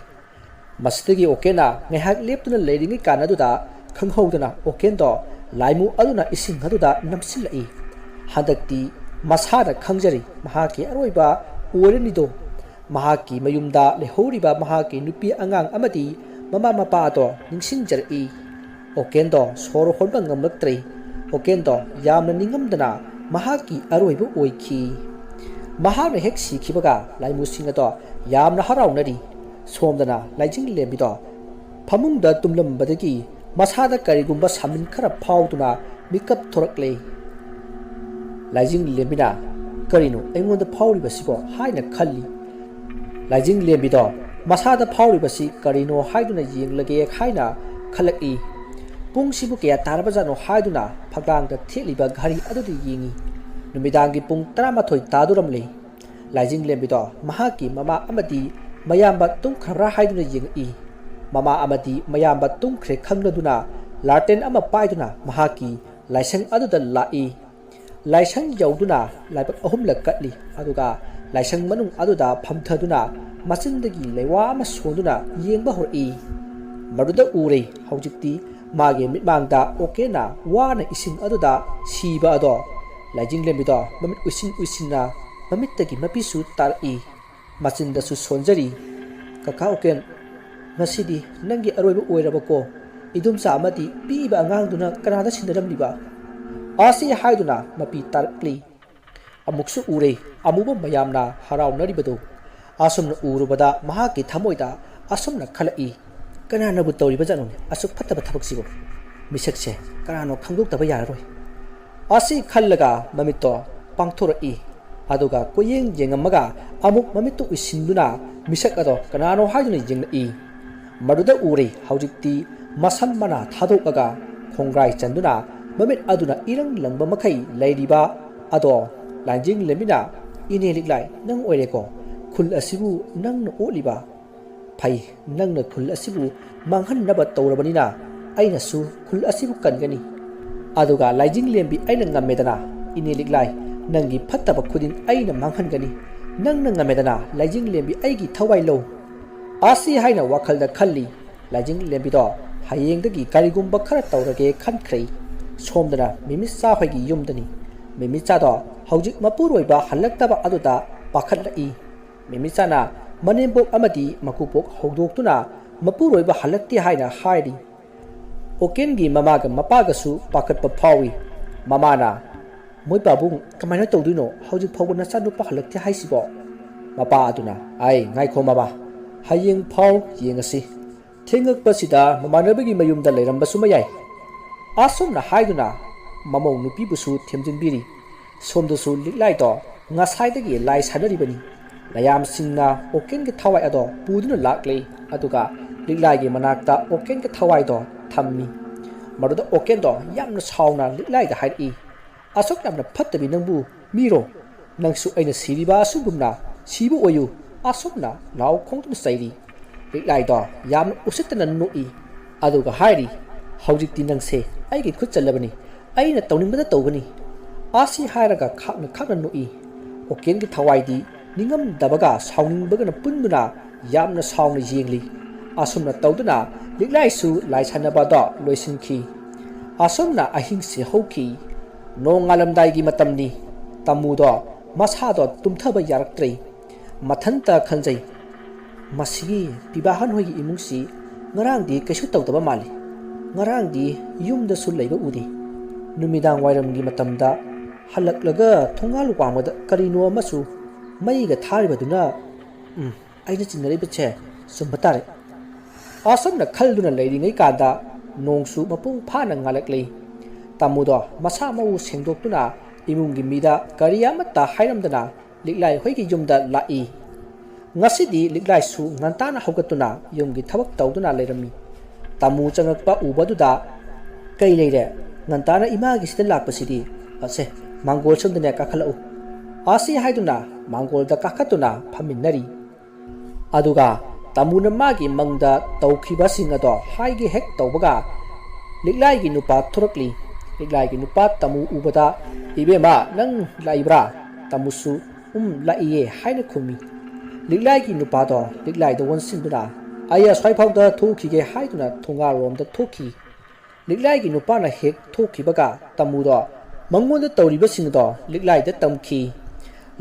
ꯃꯁꯤꯗꯒꯤ ꯑꯣꯀꯦꯟꯅ ꯉꯥꯏꯍꯥꯛ ꯂꯦꯞꯇꯨꯅ ꯂꯩꯔꯤꯉꯩ ꯀꯥꯟ ꯑꯗꯨꯗ ꯈꯪꯍꯧꯗꯅ ꯑꯣꯀꯦꯟꯗꯣ ꯂꯥꯏꯃꯨ ꯑꯗꯨꯅ ꯏꯁꯤꯡ ꯑꯗꯨꯗ ꯅꯝꯁꯤꯜꯂꯛꯏ꯫ ꯍꯟꯗꯛꯇꯤ ꯃꯁꯥꯅ ꯈꯪꯖꯔꯤ, ꯃꯍꯥꯛꯀꯤ ꯑꯔꯣꯏꯕ ꯑꯣꯏꯔꯅꯤꯗꯣ꯫ ꯃꯍꯥꯛꯀꯤ ꯃꯌꯨꯝꯗ ꯂꯩꯍꯧꯔꯤꯕ ꯃꯍꯥꯛꯀꯤ ꯅꯨꯄꯤ ꯑꯉꯥꯡ ꯑꯃꯗꯤ ꯃꯃꯥ ꯃꯄꯥ ꯑꯗꯣ ꯅꯤꯡꯁꯤꯡꯖꯔꯛꯏ꯫ ꯑꯣꯀꯦꯟꯗꯣ ꯁꯣꯔ ꯍꯣꯟꯕ ꯉꯝꯂꯛꯇ꯭ꯔꯦ꯫ ꯑꯣꯀꯦꯟꯗꯣ ꯌꯥꯝꯅ ꯅꯤꯡꯉꯝꯗꯅ ꯃꯍꯥꯛꯀꯤ ꯑꯔꯣꯏꯕ ꯑꯣꯏꯈꯤ꯫ ꯃꯍꯥꯛꯅ ꯍꯦꯛ ꯁꯤꯈꯤꯕꯒ ꯂꯥꯏꯃꯨꯁꯤꯡ ꯑꯗꯣ ꯌꯥꯝꯅ ꯍꯔꯥꯎꯅꯔꯤ꯫ ꯁꯣꯝꯗꯅ ꯂꯥꯏꯖꯤꯡ ꯂꯦꯝꯕꯤꯗꯣ ꯐꯃꯨꯡꯗ ꯇꯨꯝꯂꯝꯕꯗꯒꯤ ꯃꯁꯥꯗ ꯀꯔꯤꯒꯨꯝꯕ ꯁꯥꯃꯤꯟ ꯈꯔ ꯐꯥꯎꯗꯨꯅ ꯃꯤꯀꯞ ꯊꯣꯔꯛꯂꯦ꯫ ꯂꯥꯏꯖꯤꯡ ꯂꯦꯝꯕꯤꯅ "ꯀꯔꯤꯅꯣ ꯑꯩꯉꯣꯟꯗ ꯐꯥꯎꯔꯤꯕꯁꯤꯕꯣ?" ꯍꯥꯏꯅ ꯈꯜꯂꯤ꯫ ꯂꯥꯏꯖꯤꯡ ꯂꯦꯝꯕꯤꯗꯣ ꯃꯁꯥꯗ ꯐꯥꯎꯔꯤꯕꯁꯤ ꯀꯔꯤꯅꯣ ꯍꯥꯏꯗꯨꯅ ꯌꯦꯡꯂꯒꯦ ꯍꯥꯏꯅ ꯈꯜꯂꯛꯏ꯫ ꯄꯨꯡꯁꯤꯕꯨ ꯀꯌꯥ ꯇꯥꯔꯕꯖꯥꯠꯅꯣ ꯍꯥꯏꯗꯨꯅ ꯐꯛꯂꯥꯡꯗ ꯊꯦꯠꯂꯤꯕ ꯘꯔꯤ ꯑꯗꯨꯗ ꯌꯦꯡꯉꯤ꯫ ꯅꯨꯃꯤꯗꯥꯡꯒꯤ ꯄꯨꯡ ꯇꯔꯥꯃꯥꯊꯣꯏ ꯇꯥꯗꯣꯔꯝꯂꯦ꯫ ꯂꯥꯏꯖꯤꯡꯂꯦꯝꯕꯤꯗꯣ ꯃꯍꯥꯛꯀꯤ ꯃꯃꯥ ꯑꯃꯗꯤ ꯃꯌꯥꯝꯕ ꯇꯨꯝꯈ꯭ꯔꯕ꯭ꯔꯥ ꯍꯥꯏꯗꯨꯅ ꯌꯦꯡꯉꯛꯏ꯫ ꯃꯃꯥ ꯑꯃꯗꯤ ꯃꯌꯥꯝꯕ ꯇꯨꯝꯈ꯭ꯔꯦ ꯈꯪꯂꯗꯨꯅ ꯂꯥꯇꯦꯟ ꯑꯃ ꯄꯥꯏꯗꯨꯅ ꯃꯍꯥꯛꯀꯤ ꯂꯥꯏꯁꯪ ꯑꯗꯨꯗ ꯂꯥꯛꯏ꯫ ꯂꯥꯏꯁꯪ ꯌꯧꯗꯨꯅ ꯂꯥꯏꯕꯛ ꯑꯍꯨꯝꯂꯛ ꯀꯠꯂꯤ, ꯑꯗꯨꯒ ꯂꯥꯏꯁꯪ ꯃꯅꯨꯡ ꯑꯗꯨꯗ ꯐꯝꯊꯗꯨꯅ ꯃꯆꯤꯟꯗꯒꯤ ꯂꯩꯋꯥ ꯑꯃ ꯁꯣꯟꯗꯨꯅ ꯌꯦꯡꯕ ꯍꯧꯔꯛꯏ꯫ ꯃꯗꯨꯗ ꯎꯔꯦ, ꯍꯧꯖꯤꯛꯇꯤ ꯃꯥꯒꯤ ꯃꯤꯠꯃꯥꯡꯗ ꯑꯣꯀꯦꯅ ꯋꯥꯅ ꯏꯁꯤꯡ ꯑꯗꯨꯗ ꯁꯤꯕ ꯑꯗꯣ ꯂꯥꯏꯖꯤꯡꯂꯦꯝꯕꯤꯗꯣ ꯃꯃꯤꯠ ꯎꯏꯁꯤꯟ ꯎꯏꯁꯤꯟꯅ ꯃꯃꯤꯠꯇꯒꯤ ꯃꯄꯤꯁꯨ ꯇꯥꯔꯛꯏ꯫ ꯃꯆꯤꯟꯗꯁꯨ ꯁꯣꯟꯖꯔꯤ, "ꯀꯀꯥ ꯑꯣꯀꯦꯟ, ꯉꯁꯤꯗꯤ ꯅꯪꯒꯤ ꯑꯔꯣꯏꯕ ꯑꯣꯏꯔꯕꯀꯣ? ꯏꯗꯣꯝꯆꯥ ꯑꯃꯗꯤ ꯄꯤꯛꯏꯕ ꯑꯉꯥꯡꯗꯨꯅ ꯀꯅꯥꯗ ꯁꯤꯟꯅꯔꯝꯂꯤꯕ?" ꯑꯁꯤ ꯍꯥꯏꯗꯨꯅ ꯃꯄꯤ ꯇꯥꯔꯛꯂꯤ꯫ ꯑꯃꯨꯛꯁꯨ ꯎꯔꯦ, ꯑꯃꯨꯕ ꯃꯌꯥꯝꯅ ꯍꯔꯥꯎꯅꯔꯤꯕꯗꯨ꯫ ꯑꯁꯨꯝꯅ ꯎꯔꯨꯕꯗ ꯃꯍꯥꯛꯀꯤ ꯊꯃꯣꯏꯗ ꯑꯁꯨꯝꯅ ꯈꯜꯂꯛꯏ, "ꯀꯅꯥꯅꯕꯨ ꯇꯧꯔꯤꯕꯖꯥꯠꯅꯣꯅꯦ ꯑꯁꯨꯛ ꯐꯠꯇꯕ ꯊꯕꯛꯁꯤꯕꯨ? ꯃꯤꯁꯛꯁꯦ ꯀꯅꯥꯅꯣ ꯈꯪꯗꯣꯛꯇꯕ ꯌꯥꯔꯔꯣꯏ"꯫ ꯑꯁꯤ ꯈꯜꯂꯒ ꯃꯃꯤꯠꯇꯣ ꯄꯥꯡꯊꯣꯔꯛꯏ꯫ ꯑꯗꯨꯒ ꯀꯣꯌꯦꯡ ꯌꯦꯡꯉꯝꯃꯒ ꯑꯃꯨꯛ ꯃꯃꯤꯠꯇꯨ ꯎꯏꯁꯤꯟꯗꯨꯅ ꯃꯤꯁꯛ ꯑꯗꯣ ꯀꯅꯥꯅꯣ ꯍꯥꯏꯗꯨꯅ ꯌꯦꯡꯂꯛꯏ꯫ ꯃꯗꯨꯗ ꯎꯔꯦ, ꯍꯧꯖꯤꯛꯇꯤ ꯃꯁꯝ ꯃꯅꯥ ꯊꯥꯗꯣꯛꯂꯒ ꯈꯣꯡꯒ꯭ꯔꯥꯏ ꯆꯟꯗꯨꯅ ꯃꯃꯤꯠ ꯑꯗꯨꯅ ꯏꯔꯪ ꯂꯪꯕ ꯃꯈꯩ ꯂꯩꯔꯤꯕ ꯑꯗꯣ ꯂꯥꯏꯖꯤꯡꯂꯦꯝꯕꯤꯅ, "ꯏꯅꯦ ꯂꯤꯛꯂꯥꯏ, ꯅꯪ ꯑꯣꯏꯔꯦꯀꯣ? ꯈꯨꯜ ꯑꯁꯤꯕꯨ ꯅꯪꯅ ꯑꯣꯠꯂꯤꯕ? ꯐꯩ, ꯅꯪꯅ ꯈꯨꯜ ꯑꯁꯤꯕꯨ ꯃꯥꯡꯍꯟꯅꯕ ꯇꯧꯔꯕꯅꯤꯅ ꯑꯩꯅꯁꯨ ꯈꯨꯜ ꯑꯁꯤꯕꯨ ꯀꯟꯒꯅꯤ꯫ ꯑꯗꯨꯒ ꯂꯥꯏꯖꯤꯡꯂꯦꯝꯕꯤ ꯑꯩꯅ ꯉꯝꯃꯦꯗꯅ, ꯏꯅꯦ ꯂꯤꯛꯂꯥꯏ, ꯅꯪꯒꯤ ꯐꯠꯇꯕ ꯈꯨꯗꯤꯡ ꯑꯩꯅ ꯃꯥꯡꯍꯟꯒꯅꯤ꯫ ꯅꯪꯅ ꯉꯝꯃꯦꯗꯅ, ꯂꯥꯏꯖꯤꯡꯂꯦꯝꯕꯤ ꯑꯩꯒꯤ ꯊꯋꯥꯏ ꯂꯧ"꯫ ꯑꯁꯤ ꯍꯥꯏꯅ ꯋꯥꯈꯜꯗ ꯈꯜꯂꯤ꯫ ꯂꯥꯏꯖꯤꯡꯂꯦꯝꯕꯤꯗꯣ ꯍꯌꯦꯡꯗꯒꯤ ꯀꯔꯤꯒꯨꯝꯕ ꯈꯔ ꯇꯧꯔꯒꯦ ꯈꯟꯈ꯭ꯔꯦ꯫ ꯁꯣꯝꯗꯅ ꯃꯤꯃꯤꯆꯥ ꯍꯣꯏꯒꯤ ꯌꯨꯝꯗꯅꯤ꯫ ꯃꯤꯃꯤꯆꯥꯗꯣ ꯍꯧꯖꯤꯛ ꯃꯄꯨꯔꯣꯏꯕ ꯍꯜꯂꯛꯇꯕ ꯑꯗꯨꯗ ꯄꯥꯈꯠꯂꯛꯏ꯫ ꯃꯤꯃꯤꯆꯥꯅ ꯃꯅꯦꯝꯕꯣꯛ ꯑꯃꯗꯤ ꯃꯀꯨꯕꯣꯛ ꯍꯧꯗꯣꯛꯇꯨꯅ ꯃꯄꯨꯔꯣꯏꯕ ꯍꯜꯂꯛꯇꯦ ꯍꯥꯏꯅ ꯍꯥꯏꯔꯤ꯫ ꯑꯣꯀꯦꯟꯒꯤ ꯃꯃꯥꯒ ꯃꯄꯥꯒꯁꯨ ꯄꯥꯈꯠꯄ ꯐꯥꯎꯏ꯫ ꯃꯃꯥꯅ, "ꯃꯣꯏ ꯄꯥꯕꯨꯡ, ꯀꯃꯥꯏꯅ ꯇꯧꯗꯣꯏꯅꯣ? ꯍꯧꯖꯤꯛ ꯐꯥꯎꯕ ꯅꯆꯥꯅꯨꯄꯥ ꯍꯜꯂꯛꯇꯦ ꯍꯥꯏꯁꯤꯕꯣ?" ꯃꯄꯥ ꯑꯗꯨꯅ, "ꯑꯩ, ꯉꯥꯏꯈꯣ ꯃꯃꯥ, ꯍꯌꯦꯡ ꯐꯥꯎ ꯌꯦꯡꯉꯁꯤ꯫ ꯊꯦꯡꯉꯛꯄꯁꯤꯗ ꯃꯃꯥꯟꯅꯕꯒꯤ ꯃꯌꯨꯝꯗ ꯂꯩꯔꯝꯕꯁꯨ ꯃꯌꯥꯏ"꯫ ꯑꯁꯨꯝꯅ ꯍꯥꯏꯗꯨꯅ ꯃꯃꯧ ꯅꯨꯄꯤꯕꯨꯁꯨ ꯊꯦꯝꯖꯤꯟꯕꯤꯔꯤ꯫ ꯁꯣꯝꯗꯁꯨ ꯂꯤꯛꯂꯥꯏꯗꯣ ꯉꯁꯥꯏꯗꯒꯤ ꯂꯥꯏ ꯁꯥꯟꯅꯔꯤꯕꯅꯤ꯫ ꯃꯌꯥꯝꯁꯤꯡꯅ ꯑꯣꯀꯦꯟꯒꯤ ꯊꯋꯥꯏ ꯑꯗꯣ ꯄꯨꯗꯨꯅ ꯂꯥꯛꯂꯦ, ꯑꯗꯨꯒ ꯂꯤꯛꯂꯥꯏꯒꯤ ꯃꯅꯥꯛꯇ ꯑꯣꯀꯦꯟꯒꯤ ꯊꯋꯥꯏꯗꯣ ꯊꯝꯃꯤ꯫ ꯃꯗꯨꯗ ꯑꯣꯀꯦꯟꯗꯣ ꯌꯥꯝꯅ ꯁꯥꯎꯅ ꯂꯤꯛꯂꯥꯏꯗ ꯍꯥꯏꯔꯛꯏ, "ꯑꯁꯨꯛ ꯌꯥꯝꯅ ꯐꯠꯇꯕꯤ ꯅꯪꯕꯨ ꯃꯤꯔꯣ? "ꯅꯪꯁꯨ ꯑꯩꯅ ꯁꯤꯔꯤꯕ ꯑꯁꯨꯝꯒꯨꯝꯅ ꯁꯤꯕ ꯑꯣꯏꯌꯨ", ꯑꯁꯨꯝꯅ ꯂꯥꯎ ꯈꯣꯡꯗꯨꯅ ꯆꯩꯔꯤ꯫ ꯂꯤꯛꯂꯥꯏꯗꯣ ꯌꯥꯝꯅ ꯎꯁꯤꯠꯇꯅ ꯅꯣꯛꯏ, ꯑꯗꯨꯒ ꯍꯥꯏꯔꯤ, "ꯍꯧꯖꯤꯛꯇꯤ ꯅꯪꯁꯦ ꯑꯩꯒꯤ ꯈꯨꯠ ꯆꯜꯂꯕꯅꯤ, ꯑꯩꯅ ꯇꯧꯅꯤꯡꯕꯗ ꯇꯧꯒꯅꯤ"꯫ ꯑꯁꯤ ꯍꯥꯏꯔꯒ ꯈꯥꯛꯅ ꯈꯥꯛꯅ ꯅꯣꯛꯏ꯫ ꯑꯣꯀꯦꯟꯒꯤ ꯊꯋꯥꯏꯗꯤ ꯅꯤꯡꯉꯝꯗꯕꯒ ꯁꯥꯎꯅꯤꯡꯕꯒꯅ ꯄꯨꯟꯗꯨꯅ ꯌꯥꯝꯅ ꯁꯥꯎꯅ ꯌꯦꯡꯂꯤ꯫ ꯑꯁꯨꯝꯅ ꯇꯧꯗꯨꯅ ꯂꯤꯛꯂꯥꯏꯁꯨ ꯂꯥꯏ ꯁꯥꯟꯅꯕꯗꯣ ꯂꯣꯏꯁꯤꯟꯈꯤ꯫ ꯑꯁꯨꯝꯅ ꯑꯍꯤꯡꯁꯤ ꯍꯧꯈꯤ꯫ ꯅꯣꯡꯉꯥꯜꯂꯝꯗꯥꯏꯒꯤ ꯃꯇꯝꯅꯤ꯫ ꯇꯥꯃꯨꯗꯣ ꯃꯁꯥꯗꯣ ꯇꯨꯝꯊꯕ ꯌꯥꯔꯛꯇ꯭ꯔꯦ꯫ ꯃꯊꯟꯇ ꯈꯟꯖꯩ, "ꯃꯁꯤꯒꯤ ꯄꯤꯕꯥꯍꯟ ꯍꯣꯏꯒꯤ ꯏꯃꯨꯡꯁꯤ ꯉꯔꯥꯡꯗꯤ ꯀꯩꯁꯨ ꯇꯧꯗꯕ ꯃꯥꯜꯂꯤ꯫ ꯉꯔꯥꯡꯗꯤ ꯌꯨꯝꯗꯁꯨ ꯂꯩꯕ ꯎꯗꯦ꯫ ꯅꯨꯃꯤꯗꯥꯡ ꯋꯥꯏꯔꯝꯒꯤ ꯃꯇꯝꯗ ꯍꯜꯂꯛꯂꯒ ꯊꯣꯡꯒꯥꯜ ꯋꯥꯡꯃꯗ ꯀꯔꯤꯅꯣ ꯑꯃꯁꯨ ꯃꯩꯒ ꯊꯥꯔꯤꯕꯗꯨꯅ, ꯎꯝ, ꯑꯩꯅ ꯆꯤꯡꯅꯔꯤꯕꯁꯦ ꯆꯨꯝꯕ ꯇꯥꯔꯦ"꯫ ꯑꯁꯨꯝꯅ ꯈꯜꯗꯨꯅ ꯂꯩꯔꯤꯉꯩ ꯀꯥꯟꯗ ꯅꯣꯡꯁꯨ ꯃꯄꯨꯡ ꯐꯥꯅ ꯉꯥꯜꯂꯛꯂꯤ꯫ ꯇꯥꯃꯨꯗꯣ ꯃꯁꯥ ꯃꯎ ꯁꯦꯡꯗꯣꯛꯇꯨꯅ ꯏꯃꯨꯡꯒꯤ ꯃꯤꯗ ꯀꯔꯤ ꯑꯃꯠꯇ ꯍꯥꯏꯔꯝꯗꯅ ꯂꯤꯛꯂꯥꯏ ꯍꯣꯏꯒꯤ ꯌꯨꯝꯗ ꯂꯥꯛꯏ꯫ ꯉꯁꯤꯗꯤ ꯂꯤꯛꯂꯥꯏꯁꯨ ꯉꯟꯇꯥꯅ ꯍꯧꯒꯠꯇꯨꯅ ꯌꯨꯝꯒꯤ ꯊꯕꯛ ꯇꯧꯗꯨꯅ ꯂꯩꯔꯝꯃꯤ꯫ ꯇꯥꯃꯨ ꯆꯪꯉꯛꯄ ꯎꯕꯗꯨꯗ, "ꯀꯩ ꯂꯩꯔꯦ? ꯉꯟꯇꯥꯅ ꯏꯃꯥꯒꯤꯁꯤꯗ ꯂꯥꯛꯄꯁꯤꯗꯤ? ꯑꯁꯦ, ꯃꯥꯡꯒꯣꯜ ꯁꯣꯝꯗꯅꯦ ꯀꯥꯈꯠꯂꯛꯎ"꯫ ꯑꯁꯤ ꯍꯥꯏꯗꯨꯅ ꯃꯥꯡꯒꯣꯜꯗ ꯀꯥꯈꯠꯇꯨꯅ ꯐꯝꯃꯤꯟꯅꯔꯤ꯫ ꯑꯗꯨꯒ ꯇꯥꯃꯨꯅ ꯃꯥꯒꯤ ꯃꯪꯗ ꯇꯧꯈꯤꯕꯁꯤꯡ ꯑꯗꯣ ꯍꯥꯏꯒꯦ ꯍꯦꯛ ꯇꯧꯕꯒ ꯂꯤꯛꯂꯥꯏꯒꯤ ꯅꯨꯄꯥ ꯊꯣꯔꯛꯂꯤ꯫ ꯂꯤꯛꯂꯥꯏꯒꯤ ꯅꯨꯄꯥ ꯇꯥꯃꯨ ꯎꯕꯗ, "ꯏꯕꯦꯝꯃ, ꯅꯪ ꯂꯥꯛꯏꯕ꯭ꯔꯥ?" ꯇꯥꯃꯨꯁꯨ, "ꯎꯝ, ꯂꯥꯛꯏꯌꯦ" ꯍꯥꯏꯅ ꯈꯨꯝꯃꯤ꯫ ꯂꯤꯛꯂꯥꯏꯒꯤ ꯅꯨꯄꯥꯗꯣ ꯂꯤꯛꯂꯥꯏꯗ ꯑꯣꯟꯁꯤꯟꯗꯨꯅ, "ꯑꯩ ꯑꯁ꯭ꯋꯥꯏꯐꯥꯎꯗ ꯊꯣꯛꯈꯤꯒꯦ" ꯍꯥꯏꯗꯨꯅ ꯊꯣꯡꯒꯥꯜꯂꯣꯝꯗ ꯊꯣꯛꯈꯤ꯫ ꯂꯤꯛꯂꯥꯏꯒꯤ ꯅꯨꯄꯥꯅ ꯍꯦꯛ ꯊꯣꯛꯈꯤꯕꯒ ꯇꯥꯃꯨꯗꯣ ꯃꯉꯣꯟꯗ ꯇꯧꯔꯤꯕꯁꯤꯡꯗꯣ ꯂꯤꯛꯂꯥꯏꯗ ꯇꯝꯈꯤ꯫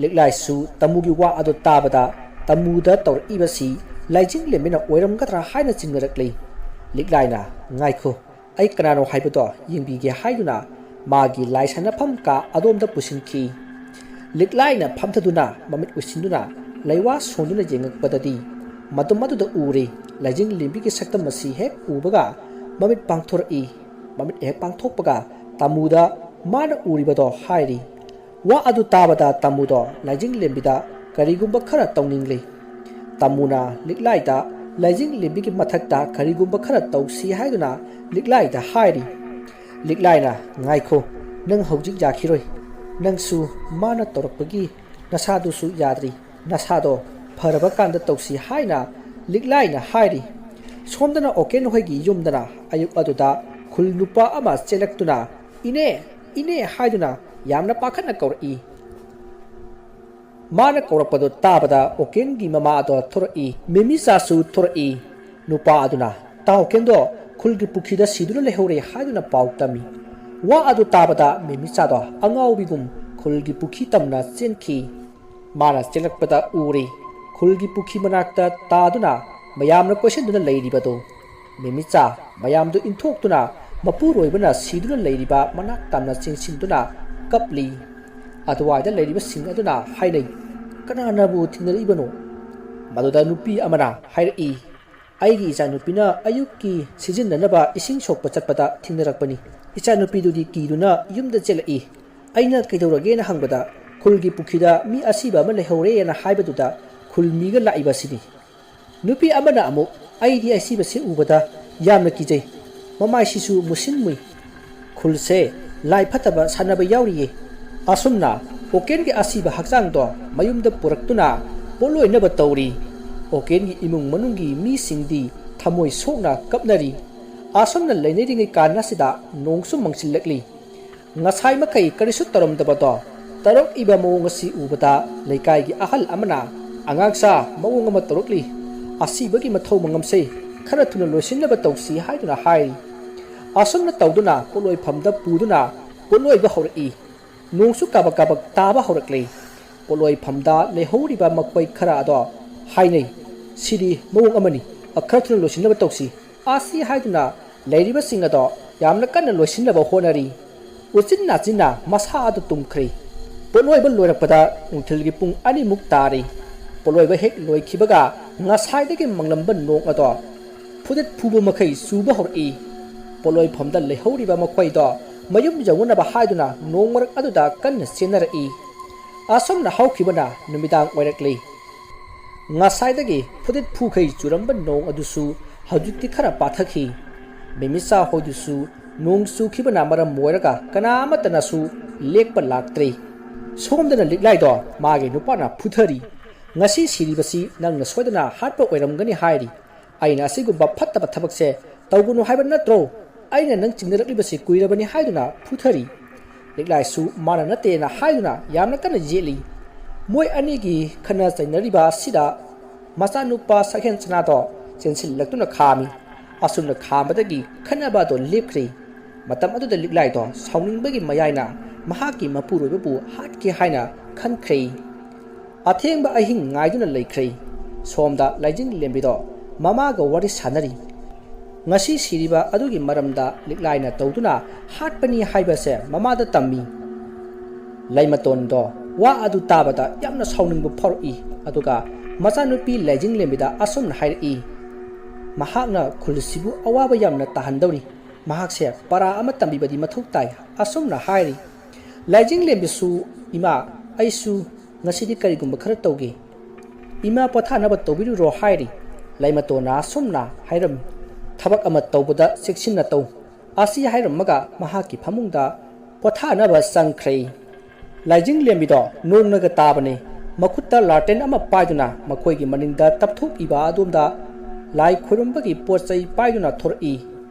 ꯂꯤꯛꯂꯥꯏꯁꯨ ꯇꯥꯃꯨꯒꯤ ꯋꯥ ꯑꯗꯨ ꯇꯥꯕꯗ ꯇꯥꯃꯨꯗ ꯇꯧꯔꯛꯏꯕꯁꯤ ꯂꯥꯏꯖꯤꯡꯂꯦꯝꯕꯤꯅ ꯑꯣꯏꯔꯝꯒꯗ꯭ꯔꯥ ꯍꯥꯏꯅ ꯆꯤꯡꯅꯔꯛꯂꯤ꯫ ꯂꯤꯛꯂꯥꯏꯅ, "ꯉꯥꯏꯈꯣ, ꯑꯩ ꯀꯅꯥꯅꯣ ꯍꯥꯏꯕꯗꯣ ꯌꯦꯡꯕꯤꯒꯦ" ꯍꯥꯏꯗꯨꯅ ꯃꯥꯒꯤ ꯂꯥꯏ ꯁꯥꯟꯅꯐꯝ ꯀꯥ ꯑꯗꯣꯝꯗ ꯄꯨꯁꯤꯟꯈꯤ꯫ ꯂꯤꯛꯂꯥꯏꯅ ꯐꯝꯊꯗꯨꯅ ꯃꯃꯤꯠ ꯎꯏꯁꯤꯟꯗꯨꯅ ꯂꯩꯋꯥ ꯁꯣꯟꯗꯨꯅ ꯌꯦꯡꯉꯛꯄꯗꯗꯤ ꯃꯇꯝ ꯑꯗꯨꯗ ꯎꯔꯦ꯫ ꯂꯥꯏꯖꯤꯡꯂꯦꯝꯕꯤꯒꯤ ꯁꯛꯇꯝ ꯑꯁꯤ ꯍꯦꯛ ꯎꯕꯒ ꯃꯃꯤꯠ ꯄꯥꯡꯊꯣꯔꯛꯏ꯫ ꯃꯃꯤꯠ ꯍꯦꯛ ꯄꯥꯡꯊꯣꯛꯄꯒ ꯇꯥꯃꯨꯗ ꯃꯥꯅ ꯎꯔꯤꯕꯗꯣ ꯍꯥꯏꯔꯤ꯫ ꯋꯥ ꯑꯗꯨ ꯇꯥꯕꯗ ꯇꯥꯃꯨꯗꯣ ꯂꯥꯏꯖꯤꯡꯂꯦꯝꯕꯤꯗ ꯀꯔꯤꯒꯨꯝꯕ ꯈꯔ ꯇꯧꯅꯤꯡꯂꯤ꯫ ꯇꯥꯃꯨꯅ ꯂꯤꯛꯂꯥꯏꯗ ꯂꯥꯏꯖꯤꯡꯂꯦꯝꯕꯤꯒꯤ ꯃꯊꯛꯇ ꯀꯔꯤꯒꯨꯝꯕ ꯈꯔ ꯇꯧꯁꯤ ꯍꯥꯏꯗꯨꯅ ꯂꯤꯛꯂꯥꯏꯗ ꯍꯥꯏꯔꯤ꯫ ꯂꯤꯛꯂꯥꯏꯅ, "ꯉꯥꯏꯈꯣ, ꯅꯪ ꯍꯧꯖꯤꯛ ꯌꯥꯈꯤꯔꯣꯏ꯫ ꯅꯪꯁꯨ ꯃꯥꯅ ꯇꯧꯔꯛꯄꯒꯤ ꯅꯁꯥꯗꯨꯁꯨ ꯌꯥꯗ꯭ꯔꯤ꯫ ꯅꯁꯥꯗꯣ ꯐꯔꯕ ꯀꯥꯟꯗ ꯇꯧꯁꯤ ꯍꯥꯏꯅ ꯂꯤꯛꯂꯥꯏꯅ ꯍꯥꯏꯔꯤ꯫ ꯁꯣꯝꯗꯅ ꯑꯣꯀꯦꯟ ꯍꯣꯏꯒꯤ ꯌꯨꯝꯗꯅ ꯑꯌꯨꯛ ꯑꯗꯨꯗ ꯈꯨꯜ ꯅꯨꯄꯥ ꯑꯃ ꯆꯦꯜꯂꯛꯇꯨꯅ "ꯏꯅꯦ, ꯏꯅꯦ" ꯍꯥꯏꯗꯨꯅ ꯌꯥꯝꯅ ꯄꯥꯈꯠꯅ ꯀꯧꯔꯛꯏ꯫ ꯃꯥꯅ ꯀꯧꯔꯛꯄꯗꯨ ꯇꯥꯕꯗ ꯑꯣꯀꯦꯟꯒꯤ ꯃꯃꯥ ꯑꯗꯣ ꯊꯣꯔꯛꯏ, ꯃꯦꯃꯤꯆꯥꯁꯨ ꯊꯣꯔꯛꯏ꯫ ꯅꯨꯄꯥ ꯑꯗꯨꯅ "ꯇꯥ ꯑꯣꯀꯦꯟꯗꯣ ꯈꯨꯜꯒꯤ ꯄꯨꯈ꯭ꯔꯤꯗ ꯁꯤꯗꯨꯅ ꯂꯩꯍꯧꯔꯦ" ꯍꯥꯏꯗꯨꯅ ꯄꯥꯎ ꯇꯝꯃꯤ꯫ ꯋꯥ ꯑꯗꯨ ꯇꯥꯕꯗ ꯃꯦꯃꯤꯆꯥꯗꯣ ꯑꯉꯥꯎꯕꯤꯒꯨꯝ ꯈꯨꯜꯒꯤ ꯄꯨꯈ꯭ꯔꯤ ꯇꯝꯅ ꯆꯦꯟꯈꯤ꯫ ꯃꯥꯅ ꯆꯦꯜꯂꯛꯄꯗ ꯎꯔꯤ ꯈꯨꯜꯒꯤ ꯄꯨꯈ꯭ꯔꯤ ꯃꯅꯥꯛꯇ ꯇꯥꯗꯨꯅ ꯃꯌꯥꯝꯅ ꯀꯣꯏꯁꯤꯟꯗꯨꯅ ꯂꯩꯔꯤꯕꯗꯨ꯫ ꯃꯦꯃꯤꯆꯥ ꯃꯌꯥꯝꯗꯨ ꯏꯟꯊꯣꯛꯇꯨꯅ ꯃꯄꯨꯔꯣꯏꯕꯅ ꯁꯤꯗꯨꯅ ꯂꯩꯔꯤꯕ ꯃꯅꯥꯛ ꯇꯝꯅ ꯆꯦꯟꯁꯤꯟꯗꯨꯅ ꯀꯞꯂꯤ꯫ ꯑꯗꯨꯋꯥꯏꯗ ꯂꯩꯔꯤꯕꯁꯤꯡ ꯑꯗꯨꯅ ꯍꯥꯏꯅꯩ, "ꯀꯅꯥꯅꯕꯨ ꯊꯦꯡꯅꯔꯛꯏꯕꯅꯣ?" ꯃꯗꯨꯗ ꯅꯨꯄꯤ ꯑꯃꯅ ꯍꯥꯏꯔꯛꯏ, "ꯑꯩꯒꯤ ꯏꯆꯥꯅꯨꯄꯤꯅ ꯑꯌꯨꯛꯀꯤ ꯁꯤꯖꯤꯟꯅꯅꯕ ꯏꯁꯤꯡ ꯁꯣꯛꯄ ꯆꯠꯄꯗ ꯊꯦꯡꯅꯔꯛꯄꯅꯤ꯫ ꯏꯆꯥꯅꯨꯄꯤꯗꯨꯗꯤ ꯀꯤꯗꯨꯅ ꯌꯨꯝꯗ ꯆꯦꯜꯂꯛꯏ꯫ ꯑꯩꯅ ꯀꯩꯗꯧꯔꯒꯦꯅ ꯍꯪꯕꯗ ꯈꯨꯜꯒꯤ ꯄꯨꯈ꯭ꯔꯤꯗ ꯃꯤ ꯑꯁꯤꯕ ꯑꯃ ꯂꯩꯍꯧꯔꯦꯅ ꯍꯥꯏꯕꯗꯨꯗ ꯈꯨꯜ ꯃꯤꯒ ꯂꯥꯛꯏꯕꯁꯤꯅꯤ"꯫ ꯅꯨꯄꯤ ꯑꯃꯅ ꯑꯃꯨꯛ, "ꯑꯩꯗꯤ ꯑꯁꯤꯕꯁꯤ ꯎꯕꯗ ꯌꯥꯝꯅ ꯀꯤꯖꯩ꯫ ꯃꯃꯥꯏꯁꯤꯁꯨ ꯃꯨꯁꯤꯟ ꯃꯨꯏ꯫ ꯈꯨꯜꯁꯦ ꯂꯥꯏ ꯐꯠꯇꯕ ꯁꯥꯟꯅꯕ ꯌꯥꯎꯔꯤꯌꯦ"꯫ ꯑꯁꯨꯝꯅ ꯑꯣꯀꯦꯟꯒꯤ ꯑꯁꯤꯕ ꯍꯛꯆꯥꯡꯗꯣ ꯃꯌꯨꯝꯗ ꯄꯨꯔꯛꯇꯨꯅ ꯄꯣꯠꯂꯣꯏꯅꯕ ꯇꯧꯔꯤ꯫ ꯑꯣꯀꯦꯟꯒꯤ ꯏꯃꯨꯡ ꯃꯅꯨꯡꯒꯤ ꯃꯤꯁꯤꯡꯗꯤ ꯊꯃꯣꯏ ꯁꯣꯛꯅ ꯀꯞꯅꯔꯤ꯫ ꯑꯁꯨꯝꯅ ꯂꯩꯅꯔꯤꯉꯩ ꯀꯥꯟ ꯑꯁꯤꯗ ꯅꯣꯡꯁꯨ ꯃꯪꯁꯤꯜꯂꯛꯂꯤ꯫ ꯉꯁꯥꯏ ꯃꯈꯩ ꯀꯔꯤꯁꯨ ꯇꯧꯔꯝꯗꯕꯗꯣ ꯇꯧꯔꯛꯏꯕ ꯃꯑꯣꯡ ꯑꯁꯤ ꯎꯕꯗ ꯂꯩꯀꯥꯏꯒꯤ ꯑꯍꯜ ꯑꯃꯅ, "ꯑꯉꯥꯡꯁꯥ, ꯃꯑꯣꯡ ꯑꯃ ꯇꯧꯔꯛꯂꯤ꯫ ꯑꯁꯤꯕꯒꯤ ꯃꯊꯧ ꯃꯉꯝꯁꯦ ꯈꯔ ꯊꯨꯅ ꯂꯣꯏꯁꯤꯟꯅꯕ ꯇꯧꯁꯤ" ꯍꯥꯏꯗꯨꯅ ꯍꯥꯏꯔꯤ꯫ ꯑꯁꯨꯝꯅ ꯇꯧꯗꯨꯅ ꯄꯣꯠꯂꯣꯏꯐꯝꯗ ꯄꯨꯗꯨꯅ ꯄꯣꯠꯂꯣꯏꯕ ꯍꯧꯔꯛꯏ꯫ ꯅꯣꯡꯁꯨ ꯀꯥꯕꯛ ꯀꯥꯕꯛ ꯇꯥꯕ ꯍꯧꯔꯛꯂꯦ꯫ ꯄꯣꯠꯂꯣꯏꯐꯝꯗ ꯂꯩꯍꯧꯔꯤꯕ ꯃꯈꯣꯏ ꯈꯔ ꯑꯗꯣ ꯍꯥꯏꯅꯩ, "ꯁꯤꯗꯤ ꯃꯑꯣꯡ ꯑꯃꯅꯤ, ꯈꯔ ꯊꯨꯅ ꯂꯣꯏꯁꯤꯟꯅꯕ ꯇꯧꯁꯤ" ꯑꯁꯤ ꯍꯥꯏꯗꯨꯅ ꯂꯩꯔꯤꯕꯁꯤꯡ ꯑꯗꯣ ꯌꯥꯝꯅ ꯀꯟꯅ ꯂꯣꯏꯁꯤꯟꯅꯕ ꯍꯣꯠꯅꯔꯤ꯫ ꯎꯆꯤꯟ ꯅꯥꯆꯤꯟꯅ ꯃꯁꯥ ꯑꯗꯨ ꯇꯨꯝꯈ꯭ꯔꯦ꯫ ꯄꯣꯠꯂꯣꯏꯕ ꯂꯣꯏꯔꯛꯄꯗ ꯅꯨꯡꯊꯤꯜꯒꯤ ꯄꯨꯡ ꯑꯅꯤꯃꯨꯛ ꯇꯥꯔꯤ꯫ ꯄꯣꯠꯂꯣꯏꯕ ꯍꯦꯛ ꯂꯣꯏꯈꯤꯕꯒ ꯉꯁꯥꯏꯗꯒꯤ ꯃꯪꯂꯝꯕ ꯅꯣꯡ ꯑꯗꯣ ꯐꯨꯗꯠ ꯐꯨꯕ ꯃꯈꯩ ꯆꯨꯕ ꯍꯧꯔꯛꯏ꯫ ꯄꯣꯠꯂꯣꯏꯐꯝꯗ ꯂꯩꯍꯧꯔꯤꯕ ꯃꯈꯣꯏꯗꯣ ꯃꯌꯨꯝ ꯌꯧꯅꯅꯕ ꯍꯥꯏꯗꯨꯅ ꯅꯣꯡ ꯃꯔꯛ ꯑꯗꯨꯗ ꯀꯟꯅ ꯆꯦꯟꯅꯔꯛꯏ꯫ ꯑꯁꯨꯝꯅ ꯍꯧꯈꯤꯕꯅ ꯅꯨꯃꯤꯗꯥꯡ ꯑꯣꯏꯔꯛꯂꯤ꯫ ꯉꯁꯥꯏꯗꯒꯤ ꯐꯨꯗꯠ ꯐꯨꯈꯩ ꯆꯨꯔꯝꯕ ꯅꯣꯡ ꯑꯗꯨꯁꯨ ꯍꯧꯖꯤꯛꯇꯤ ꯈꯔ ꯄꯥꯊꯈꯤ꯫ ꯃꯦꯃꯤꯆꯥ ꯍꯣꯏꯗꯨꯁꯨ ꯅꯣꯡ ꯆꯨꯈꯤꯕꯅ ꯃꯔꯝ ꯑꯣꯏꯔꯒ ꯀꯅꯥ ꯑꯃꯠꯇꯅꯁꯨ ꯂꯦꯛꯄ ꯂꯥꯛꯇ꯭ꯔꯦ꯫ ꯁꯣꯝꯗꯅ ꯂꯤꯛꯂꯥꯏꯗꯣ ꯃꯥꯒꯤ ꯅꯨꯄꯥꯅ ꯐꯨꯊꯔꯤ꯫ "ꯉꯁꯤ ꯁꯤꯔꯤꯕꯁꯤ ꯅꯪꯅ ꯁꯣꯏꯗꯅ ꯍꯥꯠꯄ ꯑꯣꯏꯔꯝꯒꯅꯤ" ꯍꯥꯏꯔꯤ꯫ "ꯑꯩꯅ ꯑꯁꯤꯒꯨꯝꯕ ꯐꯠꯇꯕ ꯊꯕꯛꯁꯦ ꯇꯧꯒꯅꯨ ꯍꯥꯏꯕ ꯅꯠꯇ꯭ꯔꯣ? ꯑꯩꯅ ꯅꯪ ꯆꯤꯡꯅꯔꯛꯂꯤꯕꯁꯤ ꯀꯨꯏꯔꯕꯅꯤ" ꯍꯥꯏꯗꯨꯅ ꯐꯨꯊꯔꯤ꯫ ꯂꯤꯛꯂꯥꯏꯁꯨ ꯃꯥꯅ ꯅꯠꯇꯦꯅ ꯍꯥꯏꯗꯨꯅ ꯌꯥꯝꯅ ꯀꯟꯅ ꯌꯦꯠꯂꯤ꯫ ꯃꯣꯏ ꯑꯅꯤꯒꯤ ꯈꯠꯅ ꯆꯩꯅꯔꯤꯕ ꯑꯁꯤꯗ ꯃꯆꯥꯅꯨꯄꯥ ꯁꯛꯍꯦꯟ ꯆꯅꯥꯗꯣ ꯆꯦꯟꯁꯤꯜꯂꯛꯇꯨꯅ ꯈꯥꯝꯃꯤ꯫ ꯑꯁꯨꯝꯅ ꯈꯥꯝꯕꯗꯒꯤ ꯈꯠꯅꯕ ꯑꯗꯣ ꯂꯦꯞꯈ꯭ꯔꯦ꯫ ꯃꯇꯝ ꯑꯗꯨꯗ ꯂꯤꯛꯂꯥꯏꯗꯣ ꯁꯥꯎꯅꯤꯡꯕꯒꯤ ꯃꯌꯥꯏꯅ ꯃꯍꯥꯛꯀꯤ ꯃꯄꯨꯔꯣꯏꯕꯕꯨ ꯍꯥꯠꯀꯦ ꯍꯥꯏꯅ ꯈꯟꯈ꯭ꯔꯦ꯫ ꯑꯊꯦꯡꯕ ꯑꯍꯤꯡ ꯉꯥꯏꯗꯨꯅ ꯂꯩꯈ꯭ꯔꯦ꯫ ꯁꯣꯝꯗ ꯂꯥꯏꯖꯤꯡ ꯂꯦꯝꯕꯤꯗꯣ ꯃꯃꯥꯒ ꯋꯥꯔꯤ ꯁꯥꯟꯅꯔꯤ꯫ ꯉꯁꯤ ꯁꯤꯔꯤꯕ ꯑꯗꯨꯒꯤ ꯃꯔꯝꯗ ꯂꯤꯛꯂꯥꯏꯅ ꯇꯧꯗꯨꯅ ꯍꯥꯠꯄꯅꯤ ꯍꯥꯏꯕꯁꯦ ꯃꯃꯥꯗ ꯇꯝꯃꯤ꯫ ꯂꯩꯃꯇꯣꯟꯗꯣ ꯋꯥ ꯑꯗꯨ ꯇꯥꯕꯗ ꯌꯥꯝꯅ ꯁꯥꯎꯅꯤꯡꯕ ꯐꯥꯎꯔꯛꯏ꯫ ꯑꯗꯨꯒ ꯃꯆꯥꯅꯨꯄꯤ ꯂꯥꯏꯖꯤꯡ ꯂꯦꯝꯕꯤꯗ ꯑꯁꯨꯝꯅ ꯍꯥꯏꯔꯛꯏ, "ꯃꯍꯥꯛꯅ ꯈꯨꯜꯁꯤꯕꯨ ꯑꯋꯥꯕ ꯌꯥꯝꯅ ꯇꯥꯍꯟꯗꯧꯔꯤ꯫ ꯃꯍꯥꯛꯁꯦ ꯄꯔꯥ ꯑꯃ ꯇꯝꯕꯤꯕꯗꯤ ꯃꯊꯧ ꯇꯥꯏ"꯫ ꯑꯁꯨꯝꯅ ꯍꯥꯏꯔꯤ꯫ ꯂꯥꯏꯖꯤꯡ ꯂꯦꯝꯕꯤꯁꯨ, "ꯏꯃꯥ, ꯑꯩꯁꯨ ꯉꯁꯤꯗꯤ ꯀꯔꯤꯒꯨꯝꯕ ꯈꯔ ꯇꯧꯒꯦ꯫ ꯏꯃꯥ ꯄꯣꯊꯥꯅꯕ ꯇꯧꯕꯤꯔꯨꯔꯣ" ꯍꯥꯏꯔꯤ꯫ ꯂꯩꯃꯇꯣꯟꯅ ꯑꯁꯨꯝꯅ ꯍꯥꯏꯔꯝꯃꯤ, "ꯊꯕꯛ ꯑꯃ ꯇꯧꯕꯗ ꯆꯦꯛꯁꯤꯟꯅ ꯇꯧ"꯫ ꯑꯁꯤ ꯍꯥꯏꯔꯝꯃꯒ ꯃꯍꯥꯛꯀꯤ ꯐꯃꯨꯡꯗ ꯄꯣꯊꯥꯅꯕ ꯆꯪꯈ꯭ꯔꯦ꯫ ꯂꯥꯏꯖꯤꯡ ꯂꯦꯝꯕꯤꯗꯣ ꯅꯣꯡꯅꯒ ꯇꯥꯕꯅꯤ꯫ ꯃꯈꯨꯠꯇ ꯂꯥꯇꯦꯟ ꯑꯃ ꯄꯥꯏꯗꯨꯅ ꯃꯈꯣꯏꯒꯤ ꯃꯅꯤꯡꯗ ꯇꯞꯊꯣꯛꯏꯕ ꯑꯗꯣꯝꯗ ꯂꯥꯏ ꯈꯣꯏꯔꯝꯕꯒꯤ ꯄꯣꯠ ꯆꯩ ꯄꯥꯏꯗꯨꯅ ꯊꯣꯔꯛꯏ꯫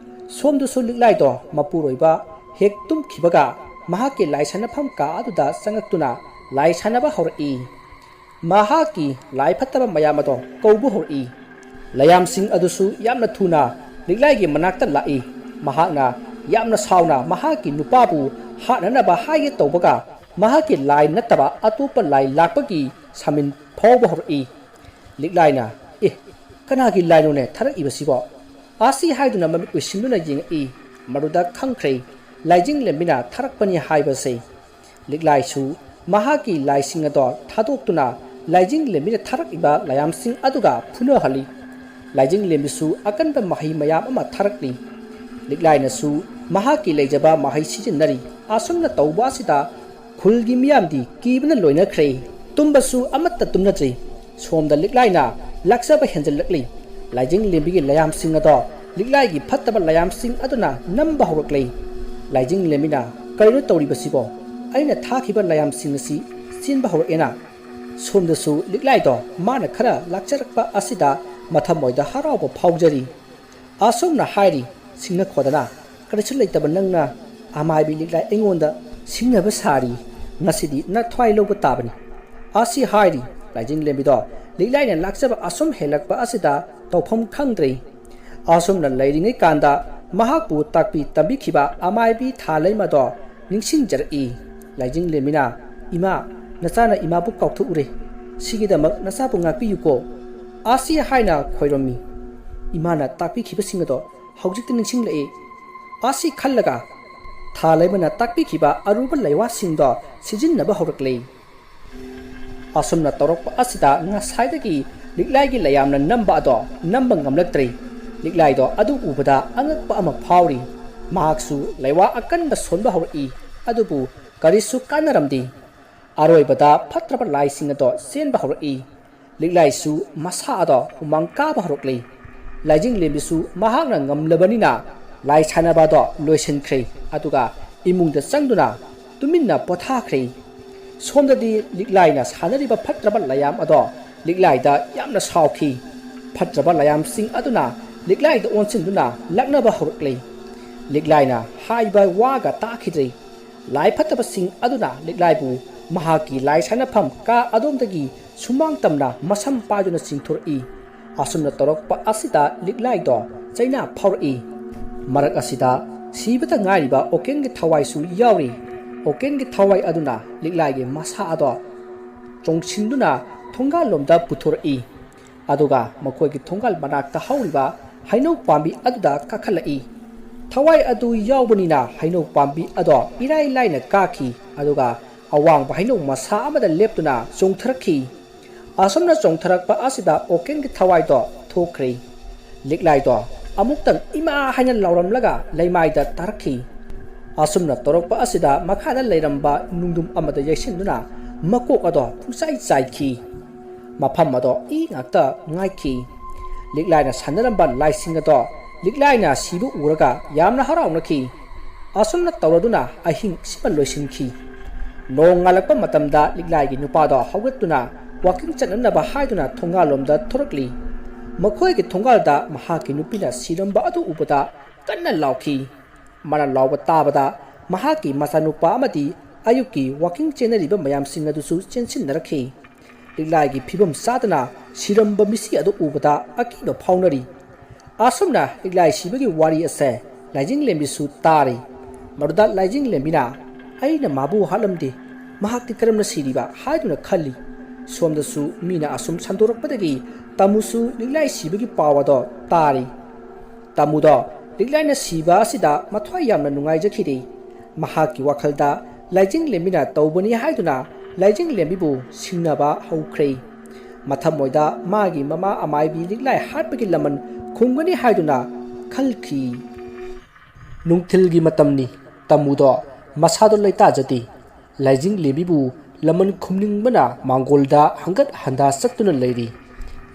ꯁꯣꯝꯗꯁꯨ ꯂꯤꯛꯂꯥꯏꯗꯣ ꯃꯄꯨꯔꯣꯏꯕ ꯍꯦꯛ ꯇꯨꯝꯈꯤꯕꯒ ꯃꯍꯥꯛꯀꯤ ꯂꯥꯏ ꯁꯥꯟꯅꯐꯝ ꯀꯥ ꯑꯗꯨꯗ ꯆꯪꯉꯛꯇꯨꯅ ꯂꯥꯏ ꯁꯥꯟꯅꯕ ꯍꯧꯔꯛꯏ꯫ ꯃꯍꯥꯛꯀꯤ ꯂꯥꯏ ꯐꯠꯇꯕ ꯃꯌꯥꯝ ꯑꯗꯣ ꯀꯧꯕ ꯍꯧꯔꯛꯏ꯫ ꯂꯥꯏꯌꯥꯝꯁꯤꯡ ꯑꯗꯨꯁꯨ ꯌꯥꯝꯅ ꯊꯨꯅ ꯂꯤꯛꯂꯥꯏꯒꯤ ꯃꯅꯥꯛꯇ ꯂꯥꯛꯏ꯫ ꯃꯍꯥꯛꯅ ꯌꯥꯝꯅ ꯁꯥꯎꯅ ꯃꯍꯥꯛꯀꯤ ꯅꯨꯄꯥꯕꯨ ꯍꯥꯠꯅꯅꯕ ꯍꯥꯏꯒꯦ ꯇꯧꯕꯒ, ꯃꯍꯥꯛꯀꯤ ꯂꯥꯏ ꯅꯠꯇꯕ ꯑꯇꯣꯞꯄ ꯂꯥꯏ ꯂꯥꯛꯄꯒꯤ ꯁꯃꯤꯟ ꯐꯥꯎꯕ ꯍꯧꯔꯛꯏ꯫ ꯂꯤꯛꯂꯥꯏꯅ, "ꯑꯦ, ꯀꯅꯥꯒꯤ ꯂꯥꯏꯅꯣꯅꯦ ꯊꯥꯔꯛꯏꯕꯁꯤꯕꯣ?" ꯑꯁꯤ ꯍꯥꯏꯗꯨꯅ ꯃꯃꯤꯠ ꯎꯏꯁꯤꯟꯗꯨꯅ ꯌꯦꯡꯉꯛꯏ꯫ ꯃꯗꯨꯗ ꯈꯪꯈ꯭ꯔꯦ, ꯂꯥꯏꯖꯤꯡ ꯂꯦꯝꯕꯤꯅ ꯊꯥꯔꯛꯄꯅꯤ ꯍꯥꯏꯕꯁꯦ꯫ ꯂꯤꯛꯂꯥꯏꯁꯨ ꯃꯍꯥꯛꯀꯤ ꯂꯥꯏꯁꯤꯡ ꯑꯗꯣ ꯊꯥꯗꯣꯛꯇꯨꯅ ꯂꯥꯏꯖꯤꯡ ꯂꯦꯝꯕꯤꯅ ꯊꯥꯔꯛꯂꯤꯕ ꯂꯥꯏꯌꯥꯝꯁꯤꯡ ꯑꯗꯨꯒ ꯐꯨꯅꯍꯜꯂꯤ꯫ ꯂꯥꯏꯖꯤꯡ ꯂꯦꯝꯕꯤꯁꯨ ꯑꯀꯟꯕ ꯃꯍꯩ ꯃꯌꯥꯝ ꯑꯃ ꯊꯥꯔꯛꯂꯤ꯫ ꯂꯤꯛꯂꯥꯏꯅꯁꯨ ꯃꯍꯥꯛꯀꯤ ꯂꯩꯖꯕ ꯃꯍꯩ ꯁꯤꯖꯤꯟꯅꯔꯤ꯫ ꯑꯁꯨꯝꯅ ꯇꯧꯕ ꯑꯁꯤꯗ ꯈꯨꯜꯒꯤ ꯃꯤꯌꯥꯝꯗꯤ ꯀꯤꯕꯅ ꯂꯣꯏꯅꯈ꯭ꯔꯦ꯫ ꯇꯨꯝꯕꯁꯨ ꯑꯃꯠꯇ ꯇꯨꯝꯅꯗ꯭ꯔꯤ꯫ ꯁꯣꯝꯗ ꯂꯤꯛꯂꯥꯏꯅ ꯂꯥꯛꯆꯕ ꯍꯦꯟꯖꯜꯂꯛꯂꯤ꯫ ꯂꯥꯏꯖꯤꯡ ꯂꯦꯝꯕꯤꯒꯤ ꯂꯥꯏꯌꯥꯝꯁꯤꯡ ꯑꯗꯣ ꯂꯤꯛꯂꯥꯏꯒꯤ ꯐꯠꯇꯕ ꯂꯥꯏꯌꯥꯝꯁꯤꯡ ꯑꯗꯨꯅ ꯅꯝꯕ ꯍꯧꯔꯛꯂꯦ꯫ ꯂꯥꯏꯖꯤꯡ ꯂꯦꯝꯕꯤꯅ, "ꯀꯔꯤꯅꯣ ꯇꯧꯔꯤꯕꯁꯤꯕꯣ? ꯑꯩꯅ ꯊꯥꯈꯤꯕ ꯂꯥꯏꯌꯥꯝꯁꯤꯡ ꯑꯁꯤ ꯆꯦꯟꯕ ꯍꯧꯔꯛꯑꯦꯅ꯫ ꯁꯣꯝꯗꯁꯨ ꯂꯤꯛꯂꯥꯏꯗꯣ ꯃꯥꯅ ꯈꯔ ꯂꯥꯛꯆꯔꯛꯄ ꯑꯁꯤꯗ ꯃꯊꯃꯣꯏꯗ ꯍꯔꯥꯎꯕ ꯐꯥꯎꯖꯔꯤ꯫ ꯑꯁꯣꯝꯅ ꯍꯥꯏꯔꯤ, "ꯁꯤꯡꯅꯈꯣꯗꯅ, ꯀꯔꯤꯁꯨ ꯂꯩꯇꯕ ꯅꯪꯅ ꯑꯃꯥꯏꯕꯤ ꯂꯤꯛꯂꯥꯏ ꯑꯩꯉꯣꯟꯗ ꯁꯤꯡꯅꯕ ꯁꯥꯔꯤ꯫ ꯉꯁꯤꯗꯤ ꯅꯊ꯭ꯋꯥꯏ ꯂꯧꯕ ꯇꯥꯕꯅꯤ"꯫ ꯑꯁꯤ ꯍꯥꯏꯔꯤ ꯂꯥꯏꯖꯤꯡꯂꯦꯝꯕꯤꯗꯣ ꯂꯤꯛꯂꯥꯏꯅ ꯂꯥꯛꯆꯕ ꯑꯁꯨꯝ ꯍꯦꯜꯂꯛꯄ ꯑꯁꯤꯗ ꯇꯧꯐꯝ ꯈꯪꯗ꯭ꯔꯦ꯫ ꯑꯁꯨꯝꯅ ꯂꯩꯔꯤꯉꯩ ꯀꯥꯟꯗ ꯃꯍꯥꯛꯄꯨ ꯇꯥꯛꯄꯤ ꯇꯝꯕꯤꯈꯤꯕ ꯑꯃꯥꯏꯕꯤ ꯊꯥꯂꯩꯃꯗꯣ ꯅꯤꯡꯁꯤꯡꯖꯔꯛꯏ꯫ ꯂꯥꯏꯖꯤꯡꯂꯦꯝꯕꯤꯅ, "ꯏꯃꯥ, ꯅꯆꯥꯅ ꯏꯃꯥꯕꯨ ꯀꯥꯎꯊꯣꯛꯎꯔꯦ꯫ ꯁꯤꯒꯤꯗꯃꯛ ꯅꯆꯥꯕꯨ ꯉꯥꯛꯄꯤꯌꯨꯀꯣ"꯫ ꯑꯁꯤ ꯍꯥꯏꯅ ꯈꯣꯏꯔꯝꯃꯤ꯫ ꯏꯃꯥꯅ ꯇꯥꯛꯄꯤꯈꯤꯕꯁꯤꯡ ꯑꯗꯣ ꯍꯧꯖꯤꯛꯇ ꯅꯤꯡꯁꯤꯡꯂꯛꯏ꯫ ꯑꯁꯤ ꯈꯜꯂꯒ ꯊꯥꯂꯩꯃꯅ ꯇꯥꯛꯄꯤꯈꯤꯕ ꯑꯔꯨꯕ ꯂꯩꯋꯥꯁꯤꯡꯗꯣ ꯁꯤꯖꯤꯟꯅꯕ ꯍꯧꯔꯛꯂꯦ꯫ ꯑꯁꯨꯝꯅ ꯇꯧꯔꯛꯄ ꯑꯁꯤꯗ ꯉꯁꯥꯏꯗꯒꯤ ꯂꯤꯛꯂꯥꯏꯒꯤ ꯂꯩꯌꯥꯝꯅ ꯅꯝꯕ ꯑꯗꯣ ꯅꯝꯕ ꯉꯝꯂꯛꯇ꯭ꯔꯦ꯫ ꯂꯤꯛꯂꯥꯏꯗꯣ ꯑꯗꯨ ꯎꯕꯗ ꯑꯉꯛꯄ ꯑꯃ ꯐꯥꯎꯔꯤ꯫ ꯃꯍꯥꯛꯁꯨ ꯂꯩꯋꯥ ꯑꯀꯟꯕ ꯁꯣꯟꯕ ꯍꯧꯔꯛꯏ꯫ ꯑꯗꯨꯕꯨ ꯀꯔꯤꯁꯨ ꯀꯥꯟꯅꯔꯝꯗꯦ꯫ ꯑꯔꯣꯏꯕꯗ ꯐꯠꯇ꯭ꯔꯕ ꯂꯥꯏꯁꯤꯡ ꯑꯗꯣ ꯆꯦꯟꯕ ꯍꯧꯔꯛꯏ꯫ ꯂꯤꯛꯂꯥꯏꯁꯨ ꯃꯁꯥ ꯑꯗꯣ ꯍꯨꯃꯥꯡ ꯀꯥꯕ ꯍꯧꯔꯛꯂꯤ꯫ ꯂꯥꯏꯖꯤꯡꯂꯦꯝꯕꯤꯁꯨ ꯃꯍꯥꯛꯅ ꯉꯝꯂꯕꯅꯤꯅ ꯂꯥꯏ ꯁꯥꯟꯅꯕ ꯑꯗꯣ ꯂꯣꯏꯁꯤꯟꯈ꯭ꯔꯦ꯫ ꯑꯗꯨꯒ ꯏꯃꯨꯡꯗ ꯆꯪꯗꯨꯅ ꯇꯨꯃꯤꯟꯅ ꯄꯣꯊꯥꯈ꯭ꯔꯦ꯫ ꯁꯣꯝꯗꯗꯤ ꯂꯤꯛꯂꯥꯏꯅ ꯁꯥꯟꯅꯔꯤꯕ ꯐꯠꯇ꯭ꯔꯕ ꯂꯥꯏꯌꯥꯝ ꯑꯗꯣ ꯂꯤꯛꯂꯥꯏꯗ ꯌꯥꯝꯅ ꯁꯥꯎꯈꯤ꯫ ꯐꯠꯇ꯭ꯔꯕ ꯂꯥꯏꯌꯥꯝꯁꯤꯡ ꯑꯗꯨꯅ ꯂꯤꯛꯂꯥꯏꯗ ꯑꯣꯟꯁꯤꯟꯗꯨꯅ ꯂꯛꯅꯕ ꯍꯧꯔꯛꯂꯤ꯫ ꯂꯤꯛꯂꯥꯏꯅ ꯍꯥꯏꯕ ꯋꯥꯒ ꯇꯥꯈꯤꯗ꯭ꯔꯦ꯫ ꯂꯥꯏ ꯐꯠꯇꯕꯁꯤꯡ ꯑꯗꯨꯅ ꯂꯤꯛꯂꯥꯏꯕꯨ ꯃꯍꯥꯛꯀꯤ ꯂꯥꯏ ꯁꯥꯟꯅꯐꯝ ꯀꯥ ꯑꯗꯣꯝꯗꯒꯤ ꯁꯨꯃꯥꯡ ꯇꯝꯅ ꯃꯁꯝ ꯄꯥꯏꯗꯨꯅ ꯆꯤꯡꯊꯣꯔꯛꯏ꯫ ꯑꯁꯨꯝꯅ ꯇꯧꯔꯛꯄ ꯑꯁꯤꯗ ꯂꯤꯛꯂꯥꯏꯗꯣ ꯆꯩꯅꯥ ꯐꯥꯎꯔꯛꯏ꯫ ꯃꯔꯛ ꯑꯁꯤꯗ ꯁꯤꯕꯇ ꯉꯥꯏꯔꯤꯕ ꯑꯣꯀꯦꯟꯒꯤ ꯊꯋꯥꯏꯁꯨ ꯌꯥꯎꯔꯤ꯫ ꯑꯣꯀꯦꯟꯒꯤ ꯊꯋꯥꯏ ꯑꯗꯨꯅ ꯂꯤꯛꯂꯥꯏꯒꯤ ꯃꯁꯥ ꯑꯗꯣ ꯆꯣꯡꯁꯤꯟꯗꯨꯅ ꯊꯣꯡꯒꯥꯜꯂꯣꯝꯗ ꯄꯨꯊꯣꯔꯛꯏ꯫ ꯑꯗꯨꯒ ꯃꯈꯣꯏꯒꯤ ꯊꯣꯡꯒꯥꯜ ꯃꯅꯥꯛꯇ ꯍꯧꯔꯤꯕ ꯍꯩꯅꯧ ꯄꯥꯝꯕꯤ ꯑꯗꯨꯗ ꯀꯥꯈꯠꯂꯛꯏ꯫ ꯊꯋꯥꯏ ꯑꯗꯨ ꯌꯥꯎꯕꯅꯤꯅ ꯍꯩꯅꯧ ꯄꯥꯝꯕꯤ ꯑꯗꯣ ꯏꯔꯥꯏ ꯂꯥꯏꯅ ꯀꯥꯈꯤ꯫ ꯑꯗꯨꯒ ꯑꯋꯥꯡꯕ ꯍꯩꯅꯧ ꯃꯁꯥ ꯑꯃꯗ ꯂꯦꯞꯇꯨꯅ ꯆꯣꯡꯊꯔꯛꯈꯤ꯫ ꯑꯁꯨꯝꯅ ꯆꯣꯡꯊꯔꯛꯄ ꯑꯁꯤꯗ ꯑꯣꯀꯦꯟꯒꯤ ꯊꯋꯥꯏꯗꯣ ꯊꯣꯛꯈ꯭ꯔꯦ꯫ ꯂꯤꯛꯂꯥꯏꯗꯣ ꯑꯃꯨꯛꯇꯪ "ꯏꯃꯥ" ꯍꯥꯏꯅ ꯂꯥꯎꯔꯝꯂꯒ ꯂꯩꯃꯥꯏꯗ ꯇꯥꯔꯛꯈꯤ꯫ ꯑꯁꯨꯝꯅ ꯇꯧꯔꯛꯄ ꯑꯁꯤꯗ ꯃꯈꯥꯗ ꯂꯩꯔꯝꯕ ꯅꯨꯡꯗꯨꯝ ꯑꯃꯗ ꯌꯩꯁꯤꯟꯗꯨꯅ ꯃꯀꯣꯛ ꯑꯗꯣ ꯄꯨꯡꯆꯥꯏ ꯆꯥꯏꯈꯤ꯫ ꯃꯐꯝ ꯑꯗꯣ ꯏ ꯉꯥꯛꯇ ꯉꯥꯏꯈꯤ꯫ ꯂꯤꯛꯂꯥꯏꯅ ꯁꯥꯟꯅꯔꯝꯕ ꯂꯥꯏꯁꯤꯡ ꯑꯗꯣ ꯂꯤꯛꯂꯥꯏꯅ ꯁꯤꯕ ꯎꯔꯒ ꯌꯥꯝꯅ ꯍꯔꯥꯎꯅꯈꯤ꯫ ꯑꯁꯨꯝꯅ ꯇꯧꯔꯗꯨꯅ ꯑꯍꯤꯡ ꯁꯤꯃ ꯂꯣꯏꯁꯤꯟꯈꯤ꯫ ꯅꯣꯡ ꯉꯥꯜꯂꯛꯄ ꯃꯇꯝꯗ ꯂꯤꯛꯂꯥꯏꯒꯤ ꯅꯨꯄꯥꯗꯣ ꯍꯧꯒꯠꯇꯨꯅ ꯋꯥꯀꯤꯡ ꯆꯠꯅꯅꯕ ꯍꯥꯏꯗꯨꯅ ꯊꯣꯡꯒꯥꯜꯂꯣꯝꯗ ꯊꯣꯔꯛꯂꯤ꯫ ꯃꯈꯣꯏꯒꯤ ꯊꯣꯡꯒꯥꯜꯗ ꯃꯍꯥꯛꯀꯤ ꯅꯨꯄꯤꯅ ꯁꯤꯔꯝꯕ ꯑꯗꯨ ꯎꯕꯗ ꯀꯟꯅ ꯂꯥꯎꯈꯤ꯫ ꯃꯥꯅ ꯂꯥꯎꯕ ꯇꯥꯕꯗ ꯃꯍꯥꯛꯀꯤ ꯃꯆꯥꯅꯨꯄꯥ ꯑꯃꯗꯤ ꯑꯌꯨꯛꯀꯤ ꯋꯥꯀꯤꯡ ꯆꯦꯟꯅꯔꯤꯕ ꯃꯌꯥꯝꯁꯤꯡ ꯑꯗꯨꯁꯨ ꯆꯦꯟꯁꯤꯟꯅꯔꯛꯈꯤ꯫ ꯂꯤꯛꯂꯥꯏꯒꯤ ꯐꯤꯕꯝ ꯆꯥꯗꯅ ꯁꯤꯔꯝꯕ ꯃꯤꯁꯤ ꯑꯗꯨ ꯎꯕꯗ ꯑꯀꯤꯕ ꯐꯥꯎꯅꯔꯤ꯫ ꯑꯁꯨꯝꯅ ꯂꯤꯛꯂꯥꯏ ꯁꯤꯕꯒꯤ ꯋꯥꯔꯤ ꯑꯁꯦ ꯂꯥꯏꯖꯤꯡꯂꯦꯝꯕꯤꯁꯨ ꯇꯥꯔꯤ꯫ ꯃꯗꯨꯗ ꯂꯥꯏꯖꯤꯡꯂꯦꯝꯕꯤꯅ, "ꯑꯩꯅ ꯃꯥꯕꯨ ꯍꯥꯠꯂꯝꯗꯦ, ꯃꯍꯥꯛꯇꯤ ꯀꯔꯝꯅ ꯁꯤꯔꯤꯕ?" ꯍꯥꯏꯗꯨꯅ ꯈꯜꯂꯤ꯫ ꯁꯣꯝꯗꯁꯨ ꯃꯤꯅ ꯑꯁꯨꯝ ꯁꯟꯗꯣꯔꯛꯄꯗꯒꯤ ꯇꯥꯃꯨꯁꯨ ꯂꯤꯛꯂꯥꯏ ꯁꯤꯕꯒꯤ ꯄꯥꯎ ꯑꯗꯣ ꯇꯥꯔꯤ꯫ ꯇꯥꯃꯨꯗꯣ ꯂꯤꯛꯂꯥꯏꯅ ꯁꯤꯕ ꯑꯁꯤꯗ ꯃꯊ꯭ꯋꯥꯏ ꯌꯥꯝꯅ ꯅꯨꯡꯉꯥꯏꯖꯈꯤꯗꯦ꯫ ꯃꯍꯥꯛꯀꯤ ꯋꯥꯈꯜꯗ ꯂꯥꯏꯖꯤꯡꯂꯦꯝꯕꯤꯅ ꯇꯧꯕꯅꯤ ꯍꯥꯏꯗꯨꯅ ꯂꯥꯏꯖꯤꯡꯂꯦꯝꯕꯤꯕꯨ ꯁꯤꯡꯅꯕ ꯍꯧꯈ꯭ꯔꯦ꯫ ꯃꯊꯃꯣꯏꯗ ꯃꯥꯒꯤ ꯃꯃꯥ ꯑꯃꯥꯏꯕꯤ ꯂꯤꯛꯂꯥꯏ ꯍꯥꯠꯄꯒꯤ ꯂꯃꯟ ꯈꯨꯝꯒꯅꯤ ꯍꯥꯏꯗꯨꯅ ꯈꯜꯈꯤ꯫ ꯅꯨꯡꯊꯤꯜꯒꯤ ꯃꯇꯝꯅꯤ꯫ ꯇꯥꯃꯨꯗꯣ ꯃꯁꯥꯗꯣ ꯂꯩꯇꯥꯖꯗꯦ꯫ ꯂꯥꯏꯖꯤꯡꯂꯦꯝꯕꯤꯕꯨ ꯂꯃꯟ ꯈꯨꯝꯅꯤꯡꯕꯅ ꯃꯥꯡꯒꯣꯜꯗ ꯍꯪꯒꯠ ꯍꯟꯗꯥ ꯆꯠꯇꯨꯅ ꯂꯩꯔꯤ꯫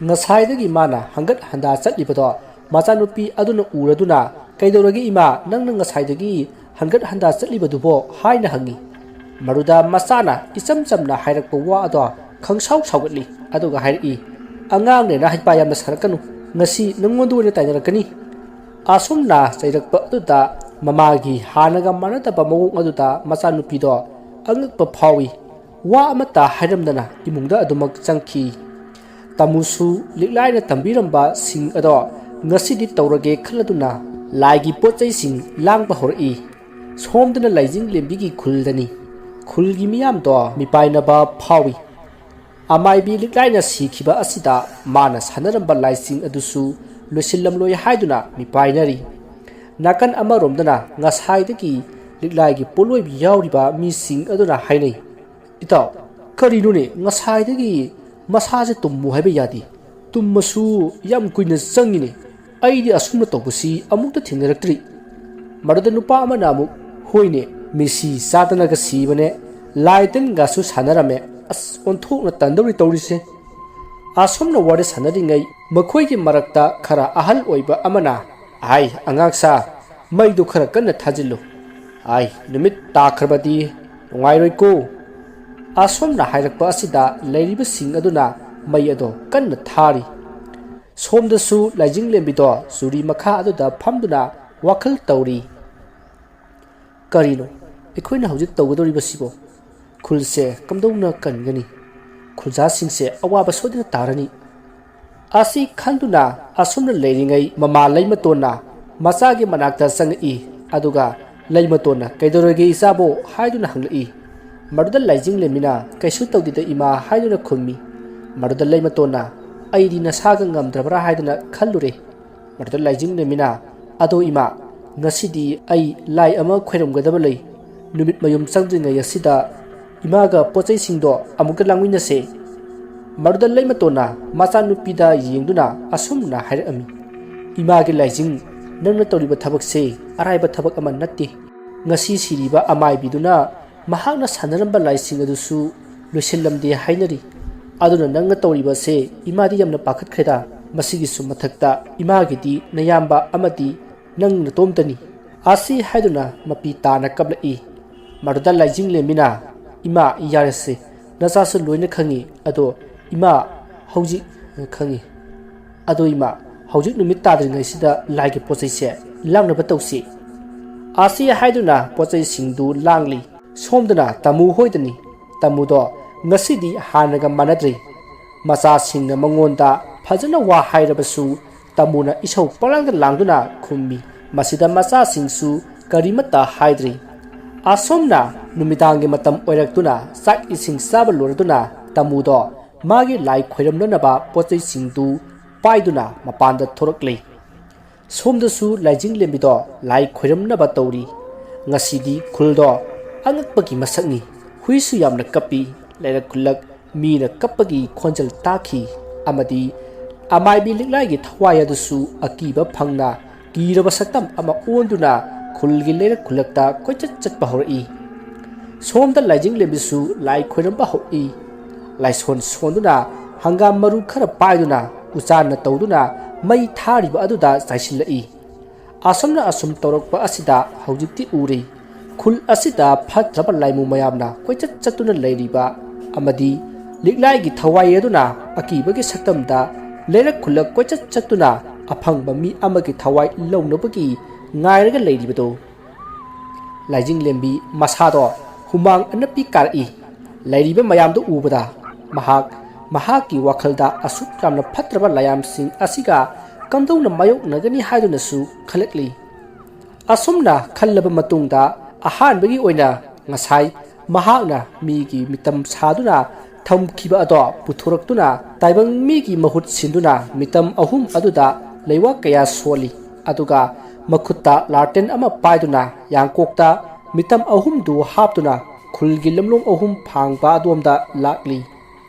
ꯉꯁꯥꯏꯗꯒꯤ ꯃꯥꯅ ꯍꯪꯒꯠ ꯍꯟꯗꯥ ꯆꯠꯂꯤꯕꯗꯣ ꯃꯆꯥꯅꯨꯄꯤ ꯑꯗꯨꯅ ꯎꯔꯗꯨꯅ, "ꯀꯩꯗꯧꯔꯒꯦ ꯏꯃꯥ, ꯅꯪꯅ ꯉꯁꯥꯏꯗꯒꯤ ꯍꯪꯒꯠ ꯍꯟꯗꯥ ꯆꯠꯂꯤꯕꯗꯨꯕꯣ?" ꯍꯥꯏꯅ ꯍꯪꯉꯤ꯫ ꯃꯗꯨꯗ ꯃꯆꯥꯅ ꯏꯆꯝ ꯆꯝꯅ ꯍꯥꯏꯔꯛꯄ ꯋꯥ ꯑꯗꯣ ꯈꯪꯁꯥꯎ ꯁꯥꯎꯒꯠꯂꯤ꯫ ꯑꯗꯨꯒ ꯍꯥꯏꯔꯛꯏ, "ꯑꯉꯥꯡꯅꯦꯅ ꯍꯩꯄꯥ ꯌꯥꯝꯅ ꯁꯥꯔꯛꯀꯅꯨ, ꯉꯁꯤ ꯅꯪꯉꯣꯟꯗ ꯑꯣꯏꯅ ꯇꯥꯏꯅꯔꯛꯀꯅꯤ"꯫ ꯑꯁꯨꯝꯅ ꯆꯩꯔꯛꯄ ꯑꯗꯨꯗ ꯃꯃꯥꯒꯤ ꯍꯥꯟꯅꯒ ꯃꯥꯟꯅꯗꯕ ꯃꯑꯣꯡ ꯑꯗꯨꯗ ꯃꯆꯥꯅꯨꯄꯤꯗꯣ ꯑꯉꯛꯄ ꯐꯥꯎꯏ꯫ ꯋꯥ ꯑꯃꯠꯇ ꯍꯥꯏꯔꯝꯗꯅ ꯏꯃꯨꯡꯗ ꯑꯗꯨꯃꯛ ꯆꯪꯈꯤ꯫ ꯇꯥꯃꯨꯁꯨ ꯂꯤꯛꯂꯥꯏꯅ ꯇꯝꯕꯤꯔꯝꯕꯁꯤꯡ ꯑꯗꯣ ꯉꯁꯤꯗꯤ ꯇꯧꯔꯒꯦ ꯈꯜꯂꯗꯨꯅ ꯂꯥꯏꯒꯤ ꯄꯣꯠ ꯆꯩꯁꯤꯡ ꯂꯥꯡꯕ ꯍꯧꯔꯛꯏ꯫ ꯁꯣꯝꯗꯅ ꯂꯥꯏꯖꯤꯡꯂꯦꯝꯕꯤꯒꯤ ꯈꯨꯜꯗꯅꯤ꯫ ꯈꯨꯜꯒꯤ ꯃꯤꯌꯥꯝꯗꯣ ꯃꯤꯄꯥꯏꯅꯕ ꯐꯥꯎꯏ꯫ ꯑꯃꯥꯏꯕꯤ ꯂꯤꯛꯂꯥꯏꯅ ꯁꯤꯈꯤꯕ ꯑꯁꯤꯗ ꯃꯥꯅ ꯁꯥꯟꯅꯔꯝꯕ ꯂꯥꯏꯁꯤꯡ ꯑꯗꯨꯁꯨ ꯂꯣꯏꯁꯤꯜꯂꯝꯂꯣꯏ ꯍꯥꯏꯗꯨꯅ ꯃꯤꯄꯥꯏꯅꯔꯤ꯫ ꯅꯥꯀꯟ ꯑꯃꯔꯣꯝꯗꯅ ꯉꯁꯥꯏꯗꯒꯤ ꯂꯤꯛꯂꯥꯏꯒꯤ ꯄꯣꯠꯂꯣꯏꯕꯤ ꯌꯥꯎꯔꯤꯕ ꯃꯤꯁꯤꯡ ꯑꯗꯨꯅ ꯍꯥꯏꯅꯩ, "ꯏꯇꯥꯎ, ꯀꯔꯤꯅꯣꯅꯦ, ꯉꯁꯥꯏꯗꯒꯤ ꯃꯁꯥꯁꯦ ꯇꯨꯝꯃꯨ ꯍꯥꯏꯕ ꯌꯥꯗꯦ꯫ ꯇꯨꯝꯃꯁꯨ ꯌꯥꯝ ꯀꯨꯏꯅ ꯆꯪꯉꯤꯅꯦ꯫ ꯑꯩꯗꯤ ꯑꯁꯨꯝꯅ ꯇꯧꯕꯁꯤ ꯑꯃꯨꯛꯇ ꯊꯦꯡꯅꯔꯛꯇ꯭ꯔꯤ"꯫ ꯃꯗꯨꯗ ꯅꯨꯄꯥ ꯑꯃꯅ ꯑꯃꯨꯛ, "ꯍꯣꯏꯅꯦ, ꯃꯤꯁꯤ ꯆꯥꯗꯅꯒ ꯁꯤꯕꯅꯦ, ꯂꯥꯏ ꯇꯤꯟꯒꯁꯨ ꯁꯥꯟꯅꯔꯝꯃꯦ꯫ ꯑꯁ, ꯑꯣꯟꯊꯣꯛꯅ ꯇꯟꯗꯧꯔꯤ ꯇꯧꯔꯤꯁꯦ"꯫ ꯑꯁꯨꯝꯅ ꯋꯥꯔꯤ ꯁꯥꯟꯅꯔꯤꯉꯩ ꯃꯈꯣꯏꯒꯤ ꯃꯔꯛꯇ ꯈꯔ ꯑꯍꯜ ꯑꯣꯏꯕ ꯑꯃꯅ, "ꯑꯥꯏ, ꯑꯉꯥꯡꯁꯥ, ꯃꯩꯗꯨ ꯈꯔ ꯀꯟꯅ ꯊꯥꯖꯤꯜꯂꯨ꯫ ꯑꯥꯏ, ꯅꯨꯃꯤꯠ ꯇꯥꯈ꯭ꯔꯕꯗꯤ ꯅꯨꯡꯉꯥꯏꯔꯣꯏꯀꯣ꯫ ꯑꯁꯣꯝꯅ ꯍꯥꯏꯔꯛꯄ ꯑꯁꯤꯗ ꯂꯩꯔꯤꯕꯁꯤꯡ ꯑꯗꯨꯅ ꯃꯩ ꯑꯗꯣ ꯀꯟꯅ ꯊꯥꯔꯤ꯫ ꯁꯣꯝꯗꯁꯨ ꯂꯥꯏꯖꯤꯡꯂꯦꯝꯕꯤꯗꯣ ꯆꯨꯔꯤ ꯃꯈꯥ ꯑꯗꯨꯗ ꯐꯝꯗꯨꯅ ꯋꯥꯈꯜ ꯇꯧꯔꯤ꯫ ꯀꯔꯤꯅꯣ ꯑꯩꯈꯣꯏꯅ ꯍꯧꯖꯤꯛ ꯇꯧꯒꯗꯧꯔꯤꯕꯁꯤꯕꯣ? ꯈꯨꯜꯁꯦ ꯀꯝꯗꯧꯅ ꯀꯟꯒꯅꯤ? ꯈꯨꯜꯖꯥꯁꯤꯡꯁꯦ ꯑꯋꯥꯕ ꯁꯣꯏꯗꯅ ꯇꯥꯔꯅꯤ꯫ ꯑꯁꯤ ꯈꯟꯗꯨꯅ ꯑꯁꯨꯝꯅ ꯂꯩꯔꯤꯉꯩ ꯃꯃꯥ ꯂꯩꯃꯇꯣꯟꯅ ꯃꯆꯥꯒꯤ ꯃꯅꯥꯛꯇ ꯆꯪꯉꯛꯏ꯫ ꯑꯗꯨꯒ ꯂꯩꯃꯇꯣꯟꯅ "ꯀꯩꯗꯧꯔꯒꯦ ꯏꯆꯥꯕꯣ?" ꯍꯥꯏꯗꯨꯅ ꯍꯪꯂꯛꯏ꯫ ꯃꯗꯨꯗ ꯂꯥꯏꯖꯤꯡꯂꯦꯝꯕꯤꯅ "ꯀꯩꯁꯨ ꯇꯧꯗꯦꯗ ꯏꯃꯥ" ꯍꯥꯏꯗꯨꯅ ꯈꯨꯝꯃꯤ꯫ ꯃꯗꯨꯗ ꯂꯩꯃꯇꯣꯟꯅ "ꯑꯩꯗꯤ ꯅꯁꯥꯒ ꯉꯝꯗ꯭ꯔꯕ꯭ꯔꯥ ꯍꯥꯏꯗꯨꯅ ꯈꯜꯂꯨꯔꯦ"꯫ ꯃꯗꯨꯗ ꯂꯥꯏꯖꯤꯡꯂꯦꯝꯕꯤꯅ "ꯑꯗꯣ ꯏꯃꯥ, ꯉꯁꯤꯗꯤ ꯑꯩ ꯂꯥꯏ ꯑꯃ ꯈꯣꯏꯔꯝꯒꯗꯕ ꯂꯩ꯫ ꯅꯨꯃꯤꯠ ꯃꯌꯨꯝ ꯆꯪꯗ꯭ꯔꯤꯉꯩ ꯑꯁꯤꯗ ꯏꯃꯥꯒ ꯄꯣꯠꯆꯩꯁꯤꯡꯗꯣ ꯑꯃꯨꯛꯇ ꯂꯥꯡꯃꯤꯟꯅꯁꯦ"꯫ ꯃꯗꯨꯗ ꯂꯩꯃꯇꯣꯟꯅ ꯃꯆꯥꯅꯨꯄꯤꯗ ꯌꯦꯡꯗꯨꯅ ꯑꯁꯨꯝꯅ ꯍꯥꯏꯔꯛꯑꯝꯃꯤ, "ꯏꯃꯥꯒꯤ ꯂꯥꯏꯖꯤꯡ, ꯅꯪꯅ ꯇꯧꯔꯤꯕ ꯊꯕꯛꯁꯦ ꯑꯔꯥꯏꯕ ꯊꯕꯛ ꯑꯃ ꯅꯠꯇꯦ꯫ ꯉꯁꯤ ꯁꯤꯔꯤꯕ ꯑꯃꯥꯏꯕꯤꯗꯨꯅ ꯃꯍꯥꯛꯅ ꯁꯥꯟꯅꯔꯝꯕ ꯂꯥꯏꯁꯤꯡ ꯑꯗꯨꯁꯨ ꯂꯣꯏꯁꯤꯜꯂꯝꯗꯦ ꯍꯥꯏꯅꯔꯤ꯫ ꯑꯗꯨꯅ ꯅꯪꯅ ꯇꯧꯔꯤꯕꯁꯦ ꯏꯃꯥꯗꯤ ꯌꯥꯝꯅ ꯄꯥꯈꯠꯈ꯭ꯔꯦꯗ꯫ ꯃꯁꯤꯒꯤꯁꯨ ꯃꯊꯛꯇ ꯏꯃꯥꯒꯤꯗꯤ ꯅꯌꯥꯝꯕ ꯑꯃꯗꯤ ꯅꯪ ꯅꯇꯣꯝꯇꯅꯤ"꯫ ꯑꯁꯤ ꯍꯥꯏꯗꯨꯅ ꯃꯄꯤ ꯇꯥꯅ ꯀꯞꯂꯛꯏ꯫ ꯃꯗꯨꯗ ꯂꯥꯏꯖꯤꯡꯂꯦꯝꯕꯤꯅ, "ꯏꯃꯥ, ꯌꯥꯔꯦꯁꯦ, ꯅꯆꯥꯁꯨ ꯂꯣꯏꯅ ꯈꯪꯉꯤ꯫ ꯑꯗꯣ ꯏꯃꯥ, ꯍꯧꯖꯤꯛ ꯈꯪꯉꯤ꯫ ꯑꯗꯣ ꯏꯃꯥ, ꯍꯧꯖꯤꯛ ꯅꯨꯃꯤꯠ ꯇꯥꯗ꯭ꯔꯤꯉꯩꯁꯤꯗ ꯂꯥꯏꯒꯤ ꯄꯣꯠꯆꯩꯁꯦ ꯂꯥꯡꯅꯕ ꯇꯧꯁꯤ"꯫ ꯑꯁꯤ ꯍꯥꯏꯗꯨꯅ ꯄꯣꯠꯆꯩꯁꯤꯡꯗꯨ ꯂꯥꯡꯂꯤ꯫ ꯁꯣꯝꯗꯅ ꯇꯥꯃꯨ ꯍꯣꯏꯗꯅꯤ꯫ ꯇꯥꯃꯨꯗꯣ ꯉꯁꯤꯗꯤ ꯍꯥꯟꯅꯒ ꯃꯥꯟꯅꯗ꯭ꯔꯦ꯫ ꯃꯆꯥꯁꯤꯡꯅ ꯃꯉꯣꯟꯗ ꯐꯖꯅ ꯋꯥ ꯍꯥꯏꯔꯕꯁꯨ ꯇꯥꯃꯨꯅ ꯏꯁꯧ ꯄꯪꯂꯥꯡꯗ ꯂꯥꯡꯗꯨꯅ ꯈꯨꯝꯃꯤ꯫ ꯃꯁꯤꯗ ꯃꯆꯥꯁꯤꯡꯁꯨ ꯀꯔꯤꯃꯠꯇ ꯍꯥꯏꯗ꯭ꯔꯤ꯫ ꯑꯁꯣꯝꯅ ꯅꯨꯃꯤꯗꯥꯡꯒꯤ ꯃꯇꯝ ꯑꯣꯏꯔꯛꯇꯨꯅ ꯆꯥꯛ ꯏꯁꯤꯡ ꯆꯥꯕ ꯂꯣꯏꯔꯗꯨꯅ ꯇꯥꯃꯨꯗꯣ ꯃꯥꯒꯤ ꯂꯥꯏ ꯈꯣꯏꯔꯝꯅꯅꯕ ꯄꯣꯠꯆꯩꯁꯤꯡꯗꯨ ꯄꯥꯏꯗꯨꯅ ꯃꯄꯥꯟꯗ ꯊꯣꯔꯛꯂꯦ꯫ ꯁꯣꯝꯗꯁꯨ ꯂꯥꯏꯖꯤꯡꯂꯦꯝꯕꯤꯗꯣ ꯂꯥꯏ ꯈꯣꯏꯔꯝꯅꯕ ꯇꯧꯔꯤ꯫ ꯉꯁꯤꯗꯤ ꯈꯨꯜꯗꯣ ꯑꯉꯛꯄꯒꯤ ꯃꯁꯛꯅꯤ꯫ ꯍꯨꯏꯁꯨ ꯌꯥꯝꯅ ꯀꯞꯄꯤ꯫ ꯂꯩꯔꯛ ꯈꯨꯜꯂꯛ ꯃꯤꯅ ꯀꯞꯄꯒꯤ ꯈꯣꯟꯖꯦꯜ ꯇꯥꯈꯤ꯫ ꯑꯃꯗꯤ ꯑꯃꯥꯏꯕꯤ ꯂꯤꯛꯂꯥꯏꯒꯤ ꯊꯋꯥꯏ ꯑꯗꯨꯁꯨ ꯑꯀꯤꯕ ꯐꯪꯅ ꯀꯤꯔꯕ ꯁꯛꯇꯝ ꯑꯃ ꯑꯣꯟꯗꯨꯅ ꯈꯨꯜꯒꯤ ꯂꯩꯔꯛ ꯈꯨꯜꯂꯛꯇ ꯀꯣꯏꯆꯠ ꯆꯠꯄ ꯍꯧꯔꯛꯏ꯫ ꯁꯣꯝꯗ ꯂꯥꯏꯖꯤꯡꯂꯦꯝꯕꯤꯁꯨ ꯂꯥꯏ ꯈꯣꯏꯔꯝꯕ ꯍꯧꯏ꯫ ꯂꯥꯏꯁꯣꯟ ꯁꯣꯟꯗꯨꯅ ꯍꯪꯒꯥꯝ ꯃꯔꯨ ꯈꯔ ꯄꯥꯏꯗꯨꯅ ꯎꯆꯥꯟꯅ ꯇꯧꯗꯨꯅ ꯃꯩ ꯊꯥꯔꯤꯕ ꯑꯗꯨꯗ ꯆꯥꯏꯁꯤꯜꯂꯛꯏ꯫ ꯑꯁꯨꯝꯅ ꯑꯁꯨꯝ ꯇꯧꯔꯛꯄ ꯑꯁꯤꯗ ꯍꯧꯖꯤꯛꯇꯤ ꯎꯔꯤ꯫ ꯈꯨꯜ ꯑꯁꯤꯗ ꯐꯠꯇ꯭ꯔꯕ ꯂꯥꯏꯃꯨ ꯃꯌꯥꯝꯅ ꯀꯣꯏꯆꯠ ꯆꯠꯇꯨꯅ ꯂꯩꯔꯤꯕ ꯑꯃꯗꯤ ꯂꯤꯛꯂꯥꯏꯒꯤ ꯊꯋꯥꯏ ꯑꯗꯨꯅ ꯑꯀꯤꯕꯒꯤ ꯁꯛꯇꯝꯗ ꯂꯩꯔꯛ ꯈꯨꯜꯂꯛ ꯀꯣꯏꯆꯠ ꯆꯠꯇꯨꯅ ꯑꯐꯪꯕ ꯃꯤ ꯑꯃꯒꯤ ꯊꯋꯥꯏ ꯂꯧꯅꯕꯒꯤ ꯉꯥꯏꯔꯒ ꯂꯩꯔꯤꯕꯗꯨ꯫ ꯂꯥꯏꯖꯤꯡꯂꯦꯝꯕꯤ ꯃꯁꯥꯗꯣ ꯍꯨꯃꯥꯡ ꯑꯅꯞꯄꯤ ꯀꯥꯔꯛꯏ꯫ ꯂꯩꯔꯤꯕ ꯃꯌꯥꯝꯗꯨ ꯎꯕꯗ ꯃꯍꯥꯛ ꯃꯍꯥꯛꯀꯤ ꯋꯥꯈꯜꯗ ꯑꯁꯨꯛ ꯌꯥꯝꯅ ꯐꯠꯇ꯭ꯔꯕ ꯂꯥꯏꯌꯥꯝꯁꯤꯡ ꯑꯁꯤꯒ ꯀꯝꯗꯧꯅ ꯃꯥꯌꯣꯛꯅꯒꯅꯤ ꯍꯥꯏꯗꯨꯅꯁꯨ ꯈꯜꯂꯛꯂꯤ꯫ ꯑꯁꯨꯝꯅ ꯈꯜꯂꯕ ꯃꯇꯨꯡꯗ ꯑꯍꯥꯟꯕꯒꯤ ꯑꯣꯏꯅ ꯉꯁꯥꯏ ꯃꯍꯥꯛꯅ ꯃꯤꯒꯤ ꯃꯤꯇꯝ ꯁꯥꯗꯨꯅ ꯊꯝꯈꯤꯕ ꯑꯗꯣ ꯄꯨꯊꯣꯔꯛꯇꯨꯅ ꯇꯥꯏꯕꯪ ꯃꯤꯒꯤ ꯃꯍꯨꯠ ꯁꯤꯟꯗꯨꯅ ꯃꯤꯇꯝ ꯑꯍꯨꯝ ꯑꯗꯨꯗ ꯂꯩꯋꯥ ꯀꯌꯥ ꯁꯣꯜꯂꯤ꯫ ꯑꯗꯨꯒ ꯃꯈꯨꯠꯇ ꯂꯥꯔꯇꯦꯟ ꯑꯃ ꯄꯥꯏꯗꯨꯅ ꯌꯥꯡꯀꯣꯛꯇ ꯃꯤꯇꯝ ꯑꯍꯨꯝꯗꯨ ꯍꯥꯞꯇꯨꯅ ꯈꯨꯜꯒꯤ ꯂꯝꯂꯣꯡ ꯑꯍꯨꯝ ꯐꯥꯡꯕ ꯑꯗꯣꯝꯗ ꯂꯥꯛꯂꯤ꯫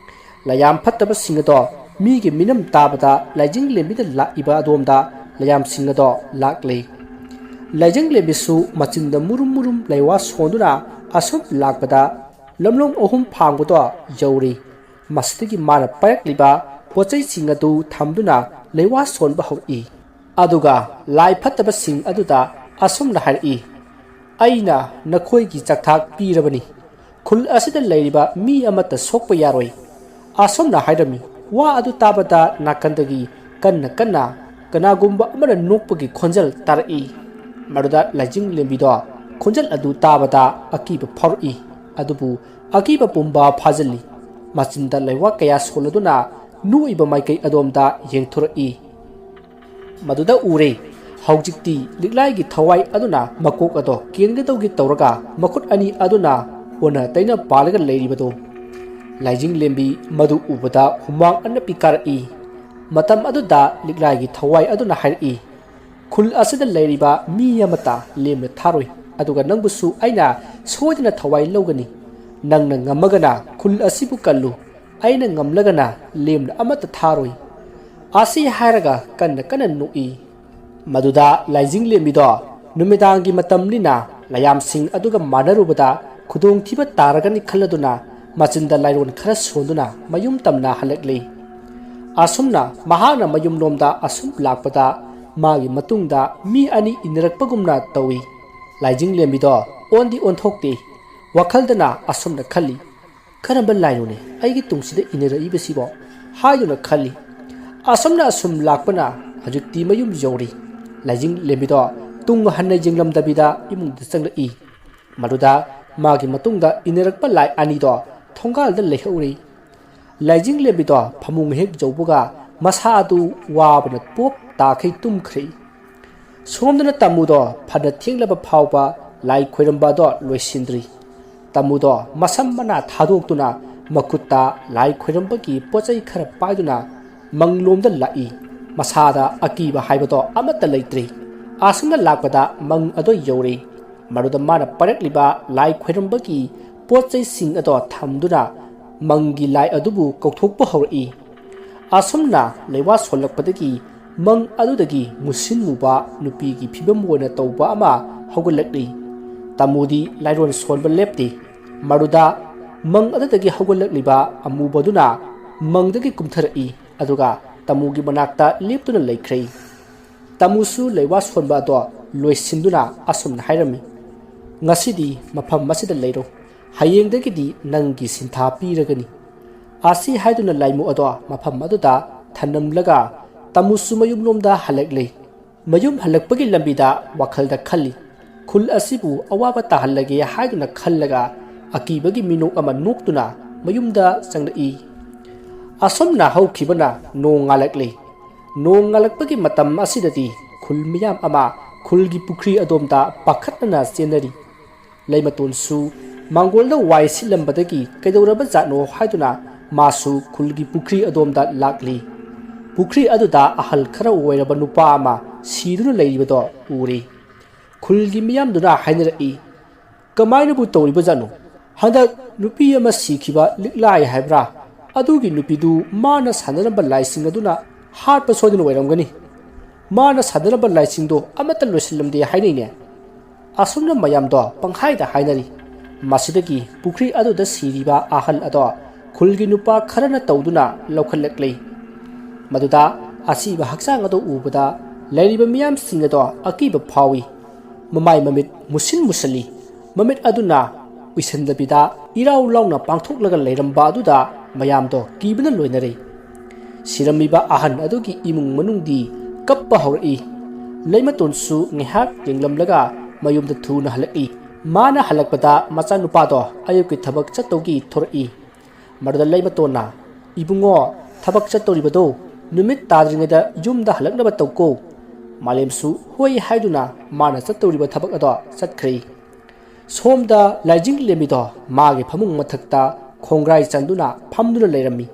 ꯂꯥꯏꯌꯥꯝ ꯐꯠꯇꯕꯁꯤꯡ ꯑꯗꯣ ꯃꯤꯒꯤ ꯃꯤꯅꯝ ꯇꯥꯕꯗ ꯂꯥꯏꯖꯤꯡꯂꯦꯝꯕꯤꯗ ꯂꯥꯛꯏꯕ ꯑꯗꯣꯝꯗ ꯂꯥꯏꯌꯥꯝꯁꯤꯡ ꯑꯗꯣ ꯂꯥꯛꯂꯤ꯫ ꯂꯥꯏꯖꯤꯡꯂꯦꯝꯕꯤꯁꯨ ꯃꯆꯤꯟꯗ ꯃꯨꯔꯨꯝ ꯃꯨꯔꯨꯝ ꯂꯩꯋꯥ ꯁꯣꯟꯗꯨꯅ ꯑꯁꯨꯝ ꯂꯥꯛꯄꯗ ꯂꯝꯂꯣꯡ ꯑꯍꯨꯝ ꯐꯥꯡꯕꯗꯣ ꯌꯧꯔꯤ꯫ ꯃꯁꯤꯗꯒꯤ ꯃꯥꯅ ꯄꯥꯏꯔꯛꯂꯤꯕ ꯄꯣꯠꯆꯩꯁꯤꯡ ꯑꯗꯨ ꯊꯝꯗꯨꯅ ꯂꯩꯋꯥ ꯁꯣꯟꯕ ꯍꯧꯔꯛꯏ꯫ ꯑꯗꯨꯒ ꯂꯥꯏ ꯐꯠꯇꯕꯁꯤꯡ ꯑꯗꯨꯗ ꯑꯁꯨꯝꯅ ꯍꯥꯏꯔꯛꯏ, "ꯑꯩꯅ ꯅꯈꯣꯏꯒꯤ ꯆꯥꯛꯊꯥꯛ ꯄꯤꯔꯕꯅꯤ꯫ ꯈꯨꯜ ꯑꯁꯤꯗ ꯂꯩꯔꯤꯕ ꯃꯤ ꯑꯃꯠꯇ ꯁꯣꯛꯄ ꯌꯥꯔꯣꯏ"꯫ ꯑꯁꯨꯝꯅ ꯍꯥꯏꯔꯝꯃꯤ꯫ ꯋꯥ ꯑꯗꯨ ꯇꯥꯕꯗ ꯅꯥꯀꯟꯗꯒꯤ ꯀꯟꯅ ꯀꯟꯅ ꯀꯅꯥꯒꯨꯝꯕ ꯑꯃꯅ ꯅꯣꯛꯄꯒꯤ ꯈꯣꯟꯖꯦꯜ ꯇꯥꯔꯛꯏ꯫ ꯃꯗꯨꯗ ꯂꯥꯏꯖꯤꯡꯂꯦꯝꯕꯤꯗꯣ ꯈꯣꯟꯖꯦꯜ ꯑꯗꯨ ꯇꯥꯕꯗ ꯑꯀꯤꯕ ꯐꯥꯎꯔꯛꯏ꯫ ꯑꯗꯨꯕꯨ ꯑꯀꯤꯕ ꯄꯨꯝꯕ ꯐꯥꯖꯤꯜꯂꯤ꯫ ꯃꯆꯤꯟꯗ ꯂꯩꯋꯥ ꯀꯌꯥ ꯁꯣꯜꯂꯗꯨꯅ ꯅꯣꯛꯏꯕ ꯃꯥꯏꯀꯩ ꯑꯗꯣꯝꯗ ꯌꯦꯡꯊꯣꯔꯛꯏ꯫ ꯃꯗꯨꯗ ꯎꯔꯦ꯫ ꯍꯧꯖꯤꯛꯇꯤ ꯂꯤꯛꯂꯥꯏꯒꯤ ꯊꯋꯥꯏ ꯑꯗꯨꯅ ꯃꯀꯣꯛ ꯑꯗꯣ ꯀꯦꯟꯒꯗꯧꯒꯤ ꯇꯧꯔꯒ ꯃꯈꯨꯠ ꯑꯅꯤ ꯑꯗꯨꯅ ꯑꯣꯟꯅ ꯇꯩꯅ ꯄꯥꯜꯂꯒ ꯂꯩꯔꯤꯕꯗꯨ꯫ ꯂꯥꯏꯖꯤꯡꯂꯦꯝꯕꯤ ꯃꯗꯨ ꯎꯕꯗ ꯍꯨꯃꯥꯡ ꯑꯅꯞꯄꯤ ꯀꯥꯔꯛꯏ꯫ ꯃꯇꯝ ꯑꯗꯨꯗ ꯂꯤꯛꯂꯥꯏꯒꯤ ꯊꯋꯥꯏ ꯑꯗꯨꯅ ꯍꯥꯏꯔꯛꯏ, "ꯈꯨꯜ ꯑꯁꯤꯗ ꯂꯩꯔꯤꯕ ꯃꯤ ꯑꯃꯠꯇ ꯂꯦꯝꯅ ꯊꯥꯔꯣꯏ, ꯑꯗꯨꯒ ꯅꯪꯕꯨꯁꯨ ꯑꯩꯅ ꯁꯣꯏꯗꯅ ꯊꯋꯥꯏ ꯂꯧꯒꯅꯤ꯫ ꯅꯪꯅ ꯉꯝꯃꯒꯅ ꯈꯨꯜ ꯑꯁꯤꯕꯨ ꯀꯜꯂꯨ, ꯑꯩꯅ ꯉꯝꯂꯒꯅ ꯂꯦꯝꯅ ꯑꯃꯠꯇ ꯊꯥꯔꯣꯏ"꯫ ꯑꯁꯤ ꯍꯥꯏꯔꯒ ꯀꯟꯅ ꯀꯟꯅ ꯅꯣꯛꯏ꯫ ꯃꯗꯨꯗ ꯂꯥꯏꯖꯤꯡꯂꯦꯝꯕꯤꯗꯣ ꯅꯨꯃꯤꯗꯥꯡꯒꯤ ꯃꯇꯝꯅꯤꯅ ꯂꯥꯏꯌꯥꯝꯁꯤꯡ ꯑꯗꯨꯒ ꯃꯥꯟꯅꯔꯨꯕꯗ ꯈꯨꯗꯣꯡꯊꯤꯕ ꯇꯥꯔꯒꯅꯤ ꯈꯜꯂꯗꯨꯅ ꯃꯆꯤꯟꯗ ꯂꯥꯏꯔꯣꯟ ꯈꯔ ꯁꯣꯟꯗꯨꯅ ꯃꯌꯨꯝ ꯇꯝꯅ ꯍꯜꯂꯛꯂꯤ꯫ ꯑꯁꯨꯝꯅ ꯃꯍꯥꯛꯅ ꯃꯌꯨꯝꯂꯣꯝꯗ ꯑꯁꯨꯝ ꯂꯥꯛꯄꯗ ꯃꯥꯒꯤ ꯃꯇꯨꯡꯗ ꯃꯤ ꯑꯅꯤ ꯏꯟꯅꯔꯛꯄꯒꯨꯝꯅ ꯇꯧꯏ꯫ ꯂꯥꯏꯖꯤꯡꯂꯦꯝꯕꯤꯗꯣ ꯑꯣꯟꯗꯤ ꯑꯣꯟꯊꯣꯛꯇꯦ꯫ ꯋꯥꯈꯜꯗꯅ ꯑꯁꯨꯝꯅ ꯈꯜꯂꯤ, "ꯀꯔꯝꯕ ꯂꯥꯏꯅꯣꯅꯦ ꯑꯩꯒꯤ ꯇꯨꯡꯁꯤꯗ ꯏꯟꯅꯔꯛꯏꯕꯁꯤꯕꯣ?" ꯍꯥꯏꯗꯨꯅ ꯈꯜꯂꯤ꯫ ꯑꯁꯨꯝꯅ ꯑꯁꯨꯝ ꯂꯥꯛꯄꯅ ꯍꯧꯖꯤꯛꯇꯤ ꯃꯌꯨꯝ ꯌꯧꯔꯤ꯫ ꯂꯥꯏꯖꯤꯡ ꯂꯦꯝꯕꯤꯗꯣ ꯇꯨꯡ ꯍꯟꯅ ꯌꯦꯡꯂꯝꯗꯕꯤꯗ ꯏꯃꯨꯡꯗ ꯆꯪꯂꯛꯏ꯫ ꯃꯗꯨꯗ ꯃꯥꯒꯤ ꯃꯇꯨꯡꯗ ꯏꯟꯅꯔꯛꯄ ꯂꯥꯏ ꯑꯅꯤꯗꯣ ꯊꯣꯡꯒꯥꯜꯗ ꯂꯩꯍꯧꯔꯤ꯫ ꯂꯥꯏꯖꯤꯡ ꯂꯦꯝꯕꯤꯗꯣ ꯐꯃꯨꯡ ꯍꯦꯛ ꯌꯧꯕꯒ ꯃꯁꯥ ꯑꯗꯨ ꯋꯥꯕꯅ ꯄꯣꯞ ꯇꯥꯈꯩ ꯇꯨꯝꯈ꯭ꯔꯦ꯫ ꯁꯣꯝꯗꯅ ꯇꯥꯃꯨꯗꯣ ꯐꯅ ꯊꯦꯡꯂꯕ ꯐꯥꯎꯕ ꯂꯥꯏ ꯈꯣꯏꯔꯝꯕ ꯑꯗꯣ ꯂꯣꯏꯁꯤꯟꯗ꯭ꯔꯤ꯫ ꯇꯥꯃꯨꯗꯣ ꯃꯁꯝ ꯃꯅꯥ ꯊꯥꯗꯣꯛꯇꯨꯅ ꯃꯈꯨꯠꯇ ꯂꯥꯏ ꯈꯣꯏꯔꯝꯕꯒꯤ ꯄꯣꯠ ꯆꯩ ꯈꯔ ꯄꯥꯏꯗꯨꯅ ꯃꯪꯂꯣꯝꯗ ꯂꯥꯛꯏ꯫ ꯃꯁꯥꯗ ꯑꯀꯤꯕ ꯍꯥꯏꯕꯗꯣ ꯑꯃꯠꯇ ꯂꯩꯇ꯭ꯔꯦ꯫ ꯑꯁꯨꯝꯅ ꯂꯥꯛꯄꯗ ꯃꯪ ꯑꯗꯣ ꯌꯧꯔꯦ꯫ ꯃꯗꯨꯗ ꯃꯥꯅ ꯄꯥꯏꯔꯛꯂꯤꯕ ꯂꯥꯏ ꯈꯣꯏꯔꯝꯕꯒꯤ ꯄꯣꯠ ꯆꯩꯁꯤꯡ ꯑꯗꯣ ꯊꯝꯗꯨꯅ ꯃꯪꯒꯤ ꯂꯥꯏ ꯑꯗꯨꯕꯨ ꯀꯧꯊꯣꯛꯄ ꯍꯧꯔꯛꯏ꯫ ꯑꯁꯨꯝꯅ ꯂꯩꯋꯥ ꯁꯣꯜꯂꯛꯄꯗꯒꯤ ꯃꯪ ꯑꯗꯨꯗꯒꯤ ꯃꯨꯁꯤꯟ ꯃꯨꯕ ꯅꯨꯄꯤꯒꯤ ꯐꯤꯕꯝ ꯑꯣꯏꯅ ꯇꯧꯕ ꯑꯃ ꯍꯧꯒꯠꯂꯛꯂꯤ꯫ ꯇꯥꯃꯨꯗꯤ ꯂꯥꯏꯔꯣꯟ ꯁꯣꯟꯕ ꯂꯦꯞꯇꯦ꯫ ꯃꯗꯨꯗ ꯃꯪ ꯑꯗꯨꯗꯒꯤ ꯍꯧꯒꯠꯂꯛꯂꯤꯕ ꯑꯃꯨꯕꯗꯨꯅ ꯃꯪꯗꯒꯤ ꯀꯨꯝꯊꯔꯛꯏ, ꯑꯗꯨꯒ ꯇꯥꯃꯨꯒꯤ ꯃꯅꯥꯛꯇ ꯂꯦꯞꯇꯨꯅ ꯂꯩꯈ꯭ꯔꯦ꯫ ꯇꯥꯃꯨꯁꯨ ꯂꯩꯋꯥ ꯁꯣꯟꯕ ꯑꯗꯣ ꯂꯣꯏꯁꯤꯟꯗꯨꯅ ꯑꯁꯨꯝꯅ ꯍꯥꯏꯔꯝꯃꯤ, "ꯉꯁꯤꯗꯤ ꯃꯐꯝ ꯑꯁꯤꯗ ꯂꯩꯔꯣ, ꯍꯌꯦꯡꯗꯒꯤꯗꯤ ꯅꯪꯒꯤ ꯁꯤꯟꯊꯥ ꯄꯤꯔꯒꯅꯤ"꯫ ꯑꯁꯤ ꯍꯥꯏꯗꯨꯅ ꯂꯥꯏꯃꯨ ꯑꯗꯣ ꯃꯐꯝ ꯑꯗꯨꯗ ꯊꯅꯝꯂꯒ ꯇꯥꯃꯨꯁꯨ ꯃꯌꯨꯝꯂꯣꯝꯗ ꯍꯜꯂꯛꯂꯦ꯫ ꯃꯌꯨꯝ ꯍꯜꯂꯛꯄꯒꯤ ꯂꯝꯕꯤꯗ ꯋꯥꯈꯜꯗ ꯈꯜꯂꯤ, "ꯈꯨꯜ ꯑꯁꯤꯕꯨ ꯑꯋꯥꯕ ꯇꯥꯍꯜꯂꯒꯦ" ꯍꯥꯏꯗꯨꯅ ꯈꯜꯂꯒ ꯑꯀꯤꯕꯒꯤ ꯃꯤꯅꯣꯛ ꯑꯃ ꯅꯣꯛꯇꯨꯅ ꯃꯌꯨꯝꯗ ꯆꯪꯂꯛꯏ꯫ ꯑꯁꯨꯝꯅ ꯍꯧꯈꯤꯕꯅ ꯅꯣꯡ ꯉꯥꯜꯂꯛꯂꯦ꯫ ꯅꯣꯡ ꯉꯥꯜꯂꯛꯄꯒꯤ ꯃꯇꯝ ꯑꯁꯤꯗꯗꯤ ꯈꯨꯜ ꯃꯤꯌꯥꯝ ꯑꯃ ꯈꯨꯜꯒꯤ ꯄꯨꯈ꯭ꯔꯤ ꯑꯗꯣꯝꯗ ꯄꯥꯈꯠꯅꯅ ꯆꯦꯟꯅꯔꯤ꯫ ꯂꯩꯃꯇꯣꯟꯁꯨ ꯃꯥꯡꯒꯣꯜꯗ ꯋꯥꯏ ꯁꯤꯠꯂꯝꯕꯗꯒꯤ ꯀꯩꯗꯧꯔꯕ ꯖꯥꯠꯅꯣ ꯍꯥꯏꯗꯨꯅ ꯃꯥꯁꯨ ꯈꯨꯜꯒꯤ ꯄꯨꯈ꯭ꯔꯤ ꯑꯗꯣꯝꯗ ꯂꯥꯛꯂꯤ꯫ ꯄꯨꯈ꯭ꯔꯤ ꯑꯗꯨꯗ ꯑꯍꯜ ꯈꯔ ꯑꯣꯏꯔꯕ ꯅꯨꯄꯥ ꯑꯃ ꯁꯤꯗꯨꯅ ꯂꯩꯔꯤꯕꯗꯣ ꯎꯔꯦ꯫ ꯈꯨꯜꯒꯤ ꯃꯤꯌꯥꯝꯗꯨꯅ ꯍꯥꯏꯅꯔꯛꯏ, "ꯀꯃꯥꯏꯅꯕꯨ ꯇꯧꯔꯤꯕꯖꯥꯠꯅꯣ? ꯍꯟꯗꯛ ꯅꯨꯄꯤ ꯑꯃ ꯁꯤꯈꯤꯕ ꯂꯤꯛꯂꯥꯏ ꯍꯥꯏꯕ꯭ꯔꯥ? ꯑꯗꯨꯒꯤ ꯅꯨꯄꯤꯗꯨ ꯃꯥꯅ ꯁꯥꯟꯅꯔꯝꯕ ꯂꯥꯏꯁꯤꯡ ꯑꯗꯨꯅ ꯍꯥꯠꯄ ꯁꯣꯏꯗꯅ ꯑꯣꯏꯔꯝꯒꯅꯤ꯫ ꯃꯥꯅ ꯁꯥꯟꯅꯔꯝꯕ ꯂꯥꯏꯁꯤꯡꯗꯣ ꯑꯃꯠꯇ ꯂꯣꯏꯁꯤꯜꯂꯝꯗꯦ" ꯍꯥꯏꯅꯩꯅꯦ꯫ ꯑꯁꯨꯝꯅ ꯃꯌꯥꯝꯗꯣ ꯄꯪꯍꯥꯏꯗ ꯍꯥꯏꯅꯔꯤ꯫ ꯃꯁꯤꯗꯒꯤ ꯄꯨꯈ꯭ꯔꯤ ꯑꯗꯨꯗ ꯁꯤꯔꯤꯕ ꯑꯍꯜ ꯑꯗꯣ ꯈꯨꯜꯒꯤ ꯅꯨꯄꯥ ꯈꯔꯅ ꯇꯧꯗꯨꯅ ꯂꯧꯈꯠꯂꯛꯂꯤ꯫ ꯃꯗꯨꯗ ꯑꯁꯤꯕ ꯍꯛꯆꯥꯡ ꯑꯗꯨ ꯎꯕꯗ ꯂꯩꯔꯤꯕ ꯃꯤꯌꯥꯝꯁꯤꯡ ꯑꯗꯣ ꯑꯀꯤꯕ ꯐꯥꯎꯏ꯫ ꯃꯃꯥꯏ ꯃꯃꯤꯠ ꯃꯨꯁꯤꯟ ꯃꯨꯁꯜꯂꯤ꯫ ꯃꯃꯤꯠ ꯑꯗꯨꯅ ꯎꯏꯁꯤꯟꯗꯕꯤꯗ ꯏꯔꯥꯎ ꯂꯥꯎꯅ ꯄꯥꯡꯊꯣꯛꯂꯒ ꯂꯩꯔꯝꯕ ꯑꯗꯨꯗ ꯃꯌꯥꯝꯗꯣ ꯀꯤꯕꯅ ꯂꯣꯏꯅꯔꯦ꯫ ꯁꯤꯔꯝꯃꯤꯕ ꯑꯍꯟ ꯑꯗꯨꯒꯤ ꯏꯃꯨꯡ ꯃꯅꯨꯡꯗꯤ ꯀꯞꯄ ꯍꯧꯔꯛꯏ꯫ ꯂꯩꯃꯇꯣꯟꯁꯨ ꯉꯥꯏꯍꯥꯛ ꯌꯦꯡꯂꯝꯂꯒ ꯃꯌꯨꯝꯗ ꯊꯨꯅ ꯍꯜꯂꯛꯏ꯫ ꯃꯥꯅ ꯍꯜꯂꯛꯄꯗ ꯃꯆꯥꯅꯨꯄꯥꯗꯣ ꯑꯌꯨꯛꯀꯤ ꯊꯕꯛ ꯆꯠꯇꯧꯒꯤ ꯊꯣꯔꯛꯏ꯫ ꯃꯗꯨꯗ ꯂꯩꯃꯇꯣꯟꯅ, "ꯏꯕꯨꯡꯉꯣ, ꯊꯕꯛ ꯆꯠꯇꯧꯔꯤꯕꯗꯣ ꯅꯨꯃꯤꯠ ꯇꯥꯗ꯭ꯔꯤꯉꯩꯗ ꯌꯨꯝꯗ ꯍꯜꯂꯛꯅꯕ ꯇꯧꯀꯣ꯫" ꯃꯥꯂꯦꯝꯁꯨ ꯍꯣꯏ ꯍꯥꯏꯗꯨꯅ ꯃꯥꯅ ꯆꯠꯇꯧꯔꯤꯕ ꯊꯕꯛ ꯑꯗꯣ ꯆꯠꯈ꯭ꯔꯦ꯫ ꯁꯣꯝꯗ ꯂꯥꯏꯖꯤꯡ ꯂꯦꯝꯕꯤꯗꯣ ꯃꯥꯒꯤ ꯐꯃꯨꯡ ꯃꯊꯛꯇ ꯈꯣꯡꯒ꯭ꯔꯥꯏ ꯆꯟꯗꯨꯅ ꯐꯝꯗꯨꯅ ꯂꯩꯔꯝꯃꯤ꯫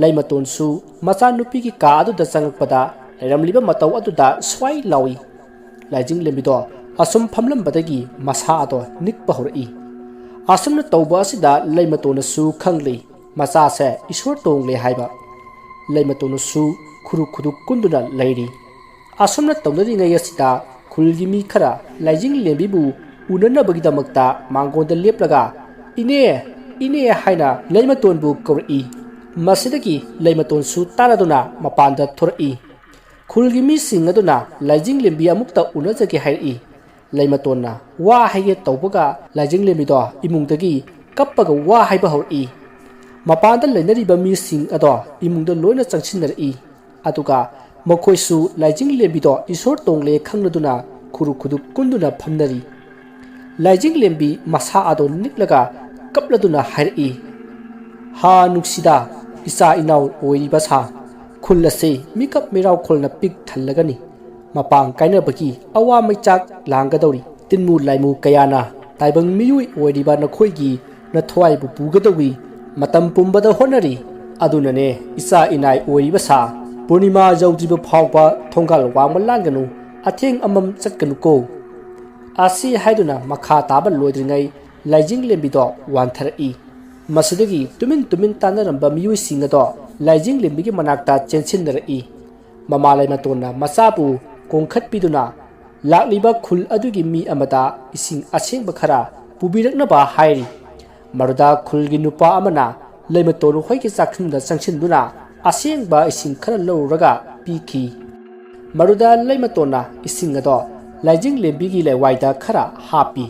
ꯂꯩꯃꯇꯣꯟꯁꯨ ꯃꯆꯥꯅꯨꯄꯤꯒꯤ ꯀꯥ ꯑꯗꯨꯗ ꯆꯪꯉꯛꯄꯗ ꯂꯩꯔꯝꯂꯤꯕ ꯃꯇꯧ ꯑꯗꯨꯗ ꯁ꯭ꯋꯥꯏ ꯂꯥꯎꯏ꯫ ꯂꯥꯏꯖꯤꯡ ꯂꯦꯝꯕꯤꯗꯣ ꯑꯁꯨꯝ ꯐꯝꯂꯝꯕꯗꯒꯤ ꯃꯁꯥ ꯑꯗꯣ ꯅꯤꯛꯄ ꯍꯧꯔꯛꯏ꯫ ꯑꯁꯨꯝꯅ ꯇꯧꯕ ꯑꯁꯤꯗ ꯂꯩꯃꯇꯣꯟꯅꯁꯨ ꯈꯪꯂꯤ, ꯃꯆꯥꯁꯦ ꯏꯁꯣꯔ ꯇꯣꯡꯂꯦ ꯍꯥꯏꯕ꯫ ꯂꯩꯃꯇꯣꯟꯅꯁꯨ ꯈꯨꯔꯨ ꯈꯨꯗꯨ ꯀꯨꯟꯗꯨꯅ ꯂꯩꯔꯤ꯫ ꯑꯁꯨꯝꯅ ꯇꯧꯅꯔꯤꯉꯩ ꯑꯁꯤꯗ ꯈꯨꯜꯒꯤ ꯃꯤ ꯈꯔ ꯂꯥꯏꯖꯤꯡ ꯂꯦꯝꯕꯤꯕꯨ ꯎꯅꯅꯕꯒꯤꯗꯃꯛꯇ ꯃꯥꯡꯒꯣꯟꯗ ꯂꯦꯞꯂꯒ, "ꯏꯅꯦ, ꯏꯅꯦ" ꯍꯥꯏꯅ ꯂꯩꯃꯇꯣꯟꯕꯨ ꯀꯧꯔꯛꯏ꯫ ꯃꯁꯤꯗꯒꯤ ꯂꯩꯃꯇꯣꯟꯁꯨ ꯇꯥꯔꯗꯨꯅ ꯃꯄꯥꯟꯗ ꯊꯣꯔꯛꯏ꯫ ꯈꯨꯜꯒꯤ ꯃꯤꯁꯤꯡ ꯑꯗꯨꯅ ꯂꯥꯏꯖꯤꯡ ꯂꯦꯝꯕꯤ ꯑꯃꯨꯛꯇ ꯎꯅꯖꯒꯦ ꯍꯥꯏꯔꯛꯏ꯫ ꯂꯩꯃꯇꯣꯟꯅ ꯋꯥ ꯍꯥꯏꯒꯦ ꯇꯧꯕꯒ ꯂꯥꯏꯖꯤꯡ ꯂꯦꯝꯕꯤꯗꯣ ꯏꯃꯨꯡꯗꯒꯤ ꯀꯞꯄꯒ ꯋꯥ ꯍꯥꯏꯕ ꯍꯧꯔꯛꯏ꯫ ꯃꯄꯥꯟꯗ ꯂꯩꯅꯔꯤꯕ ꯃꯤꯁꯤꯡ ꯑꯗꯣ ꯏꯃꯨꯡꯗ ꯂꯣꯏꯅ ꯆꯪꯁꯤꯟꯅꯔꯛꯏ꯫ ꯑꯗꯨꯒ ꯃꯈꯣꯏꯁꯨ ꯂꯥꯏꯖꯤꯡ ꯂꯦꯝꯕꯤꯗꯣ ꯏꯁꯣꯔ ꯇꯣꯡꯂꯦ ꯈꯪꯂꯗꯨꯅ ꯈꯨꯔꯨ ꯈꯨꯗꯨ ꯀꯨꯟꯗꯨꯅ ꯐꯝꯅꯔꯤ꯫ ꯂꯥꯏꯖꯤꯡ ꯂꯦꯝꯕꯤ ꯃꯁꯥ ꯑꯗꯣ ꯅꯤꯛꯂꯒ ꯀꯞꯂꯗꯨꯅ ꯍꯥꯏꯔꯛꯏ, "ꯍꯥ ꯅꯨꯡꯁꯤꯗ, ꯏꯆꯥ ꯏꯅꯥꯎ ꯑꯣꯏꯔꯤꯕ ꯁꯥ, ꯈꯨꯜ ꯑꯁꯤ ꯃꯤꯀꯞ ꯃꯤꯔꯥꯎꯈꯣꯜꯅ ꯄꯤꯛ ꯊꯜꯂꯒꯅꯤ꯫ ꯃꯄꯥꯡ ꯀꯥꯏꯅꯕꯒꯤ ꯑꯋꯥ ꯃꯩꯆꯥꯛ ꯂꯥꯡꯒꯗꯧꯔꯤ꯫ ꯇꯤꯟꯃꯨ ꯂꯥꯏꯃꯨ ꯀꯌꯥꯅ ꯇꯥꯏꯕꯪ ꯃꯤꯑꯣꯏ ꯑꯣꯏꯔꯤꯕ ꯅꯈꯣꯏꯒꯤ ꯅꯊ꯭ꯋꯥꯏꯕꯨ ꯄꯨꯒꯗꯧꯔꯤ꯫ ꯃꯇꯝ ꯄꯨꯝꯕꯗ ꯍꯣꯠꯅꯔꯤ꯫ ꯑꯗꯨꯅꯅꯦ, ꯏꯆꯥ ꯏꯅꯥꯏ ꯑꯣꯏꯔꯤꯕ ꯁꯥ, ꯄꯨꯔꯅꯤꯃꯥ ꯌꯧꯗ꯭ꯔꯤꯕ ꯐꯥꯎꯕ ꯊꯣꯡꯒꯥꯜ ꯋꯥꯡꯃ ꯂꯥꯟꯒꯅꯨ, ꯑꯊꯦꯡ ꯑꯃꯝ ꯆꯠꯀꯅꯨꯀꯣ"꯫ ꯑꯁꯤ ꯍꯥꯏꯗꯨꯅ ꯃꯈꯥ ꯇꯥꯕ ꯂꯣꯏꯗ꯭ꯔꯤꯉꯩ ꯂꯥꯏꯖꯤꯡ ꯂꯦꯝꯕꯤꯗꯣ ꯋꯥꯟꯊꯔꯛꯏ꯫ ꯃꯁꯤꯗꯒꯤ ꯇꯨꯃꯤꯟ ꯇꯨꯃꯤꯟ ꯇꯥꯟꯅꯔꯝꯕ ꯃꯤꯑꯣꯏꯁꯤꯡ ꯑꯗꯣ ꯂꯥꯏꯖꯤꯡ ꯂꯦꯝꯕꯤꯒꯤ ꯃꯅꯥꯛꯇ ꯆꯦꯟꯁꯤꯟꯅꯔꯛꯏ꯫ ꯃꯃꯥ ꯂꯩꯃꯇꯣꯟꯅ ꯃꯆꯥꯕꯨ ꯀꯣꯡꯈꯠꯄꯤꯗꯨꯅ ꯂꯥꯛꯂꯤꯕ ꯈꯨꯜ ꯑꯗꯨꯒꯤ ꯃꯤ ꯑꯃꯗ ꯏꯁꯤꯡ ꯑꯁꯦꯡꯕ ꯈꯔ ꯄꯨꯕꯤꯔꯛꯅꯕ ꯍꯥꯏꯔꯤ꯫ ꯃꯗꯨꯗ ꯈꯨꯜꯒꯤ ꯅꯨꯄꯥ ꯑꯃꯅ ꯂꯩꯃꯇꯣꯟ ꯍꯣꯏꯒꯤ ꯆꯥꯛꯈꯨꯝꯗ ꯆꯪꯁꯤꯟꯗꯨꯅ ꯑꯁꯦꯡꯕ ꯏꯁꯤꯡ ꯈꯔ ꯂꯧꯔꯨꯔꯒ ꯄꯤꯈꯤ꯫ ꯃꯗꯨꯗ ꯂꯩꯃꯇꯣꯟꯅ ꯏꯁꯤꯡ ꯑꯗꯣ ꯂꯥꯏꯖꯤꯡ ꯂꯦꯝꯕꯤꯒꯤ ꯂꯩꯋꯥꯏꯗ ꯈꯔ ꯍꯥꯞꯄꯤ꯫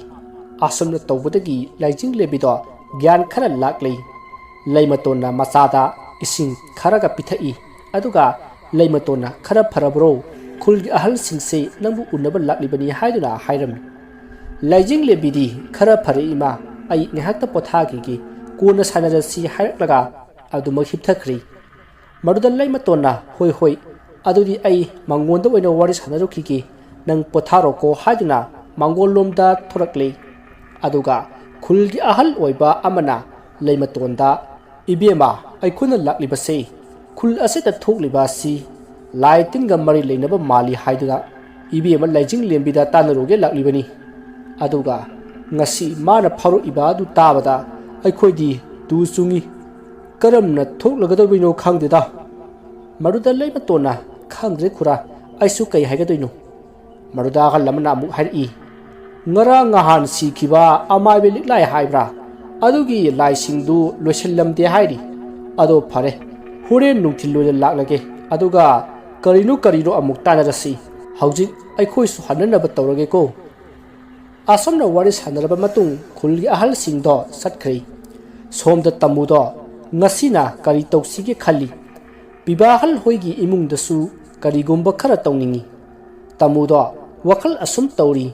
ꯑꯁꯨꯝꯅ ꯇꯧꯕꯗꯒꯤ ꯂꯥꯏꯖꯤꯡꯂꯦꯝꯕꯤꯗꯣ ꯒ꯭ꯌꯥꯟ ꯈꯔ ꯂꯥꯛꯂꯤ꯫ ꯂꯩꯃꯇꯣꯟꯅ ꯃꯆꯥꯗ ꯏꯁꯤꯡ ꯈꯔꯒ ꯄꯤꯊꯛꯏ꯫ ꯑꯗꯨꯒ ꯂꯩꯃꯇꯣꯟꯅ "ꯈꯔ ꯐꯔꯕ꯭ꯔꯣ? ꯈꯨꯜꯒꯤ ꯑꯍꯜꯁꯤꯡꯁꯦ ꯅꯪꯕꯨ ꯎꯅꯕ ꯂꯥꯛꯂꯤꯕꯅꯤ" ꯍꯥꯏꯗꯨꯅ ꯍꯥꯏꯔꯝꯃꯤ꯫ ꯂꯥꯏꯖꯤꯡꯂꯦꯝꯕꯤꯗꯤ "ꯈꯔ ꯐꯔꯦ ꯏꯃꯥ, ꯑꯩ ꯉꯥꯏꯍꯥꯛꯇ ꯄꯣꯊꯥꯈꯤꯒꯦ, ꯀꯣꯟꯅ ꯁꯥꯟꯅꯔꯁꯤ" ꯍꯥꯏꯔꯛꯂꯒ ꯑꯗꯨꯃꯛ ꯍꯤꯞꯊꯈ꯭ꯔꯦ꯫ ꯃꯗꯨꯗ ꯂꯩꯃꯇꯣꯟꯅ "ꯍꯣꯏ ꯍꯣꯏ, ꯑꯗꯨꯗꯤ ꯑꯩ ꯃꯉꯣꯟꯗ ꯑꯣꯏꯅ ꯋꯥꯔꯤ ꯁꯥꯟꯅꯔꯨꯈꯤꯒꯦ, ꯅꯪ ꯄꯣꯊꯥꯔꯣꯀꯣ" ꯍꯥꯏꯗꯨꯅ ꯃꯥꯡꯒꯣꯜꯂꯣꯝꯗ ꯊꯣꯔꯛꯂꯦ꯫ ꯑꯗꯨꯒ ꯈꯨꯜꯒꯤ ꯑꯍꯜ ꯑꯣꯏꯕ ꯑꯃꯅ ꯂꯩꯃꯇꯣꯟꯗ "ꯏꯕꯦꯝꯃ, ꯑꯩꯈꯣꯏꯅ ꯂꯥꯛꯂꯤꯕꯁꯦ ꯈꯨꯜ ꯑꯁꯤꯗ ꯊꯣꯛꯂꯤꯕ ꯑꯁꯤ ꯂꯥꯏ ꯇꯤꯟꯒ ꯃꯔꯤ ꯂꯩꯅꯕ ꯃꯥꯜꯂꯤ ꯍꯥꯏꯗꯨꯅ ꯏꯕꯦꯝꯃ ꯂꯥꯏꯖꯤꯡꯂꯦꯝꯕꯤꯗ ꯇꯥꯟꯅꯔꯨꯒꯦ ꯂꯥꯛꯂꯤꯕꯅꯤ꯫ ꯑꯗꯨꯒ ꯉꯁꯤ ꯃꯥꯅ ꯐꯥꯎꯔꯛꯏꯕ ꯑꯗꯨ ꯇꯥꯕꯗ ꯑꯩꯈꯣꯏꯗꯤ ꯇꯨ ꯆꯨꯡꯏ꯫ ꯀꯔꯝꯅ ꯊꯣꯛꯂꯒꯗꯧꯔꯤꯕꯅꯣ ꯈꯪꯗꯦꯗ"꯫ ꯃꯗꯨꯗ ꯂꯩꯃꯇꯣꯟꯅ "ꯈꯪꯗ꯭ꯔꯦ ꯈꯨꯔꯥ, ꯑꯩꯁꯨ ꯀꯩ ꯍꯥꯏꯒꯗꯣꯏꯅꯣ"꯫ ꯃꯗꯨꯗ ꯑꯍꯜ ꯑꯃꯅ ꯑꯃꯨꯛ ꯍꯥꯏꯔꯛꯏ, "ꯉꯔꯥꯡ ꯅꯍꯥꯟ ꯁꯤꯈꯤꯕ ꯑꯃꯥꯏꯕ ꯂꯤꯛꯂꯥꯏ ꯍꯥꯏꯕ꯭ꯔꯥ, ꯑꯗꯨꯒꯤ ꯂꯥꯏꯁꯤꯡꯗꯨ ꯂꯣꯏꯁꯤꯜꯂꯝꯗꯦ ꯍꯥꯏꯔꯤ꯫ ꯑꯗꯣ ꯐꯔꯦ, ꯍꯣꯔꯦꯟ ꯅꯨꯡꯊꯤꯜ ꯑꯣꯏꯅ ꯂꯥꯛꯂꯒꯦ, ꯑꯗꯨꯒ ꯀꯔꯤꯅꯣ ꯀꯔꯤꯅꯣ ꯑꯃꯨꯛ ꯇꯥꯟꯅꯔꯁꯤ꯫ ꯍꯧꯖꯤꯛ ꯑꯩꯈꯣꯏꯁꯨ ꯍꯟꯅꯅꯕ ꯇꯧꯔꯒꯦꯀꯣ"꯫ ꯑꯁꯨꯝꯅ ꯋꯥꯔꯤ ꯁꯥꯟꯅꯔꯕ ꯃꯇꯨꯡ ꯈꯨꯜꯒꯤ ꯑꯍꯜꯁꯤꯡꯗꯣ ꯆꯠꯈ꯭ꯔꯦ꯫ ꯁꯣꯝꯗ ꯇꯥꯃꯨꯗꯣ ꯉꯁꯤꯅ ꯀꯔꯤ ꯇꯧꯁꯤꯒꯦ ꯈꯜꯂꯤ꯫ ꯄꯤꯕꯥꯍꯜ ꯍꯣꯏꯒꯤ ꯏꯃꯨꯡꯗꯁꯨ ꯀꯔꯤꯒꯨꯝꯕ ꯈꯔ ꯇꯧꯅꯤꯡꯏ꯫ ꯇꯥꯃꯨꯗꯣ ꯋꯥꯈꯜ ꯑꯁꯨꯝ ꯇꯧꯔꯤ,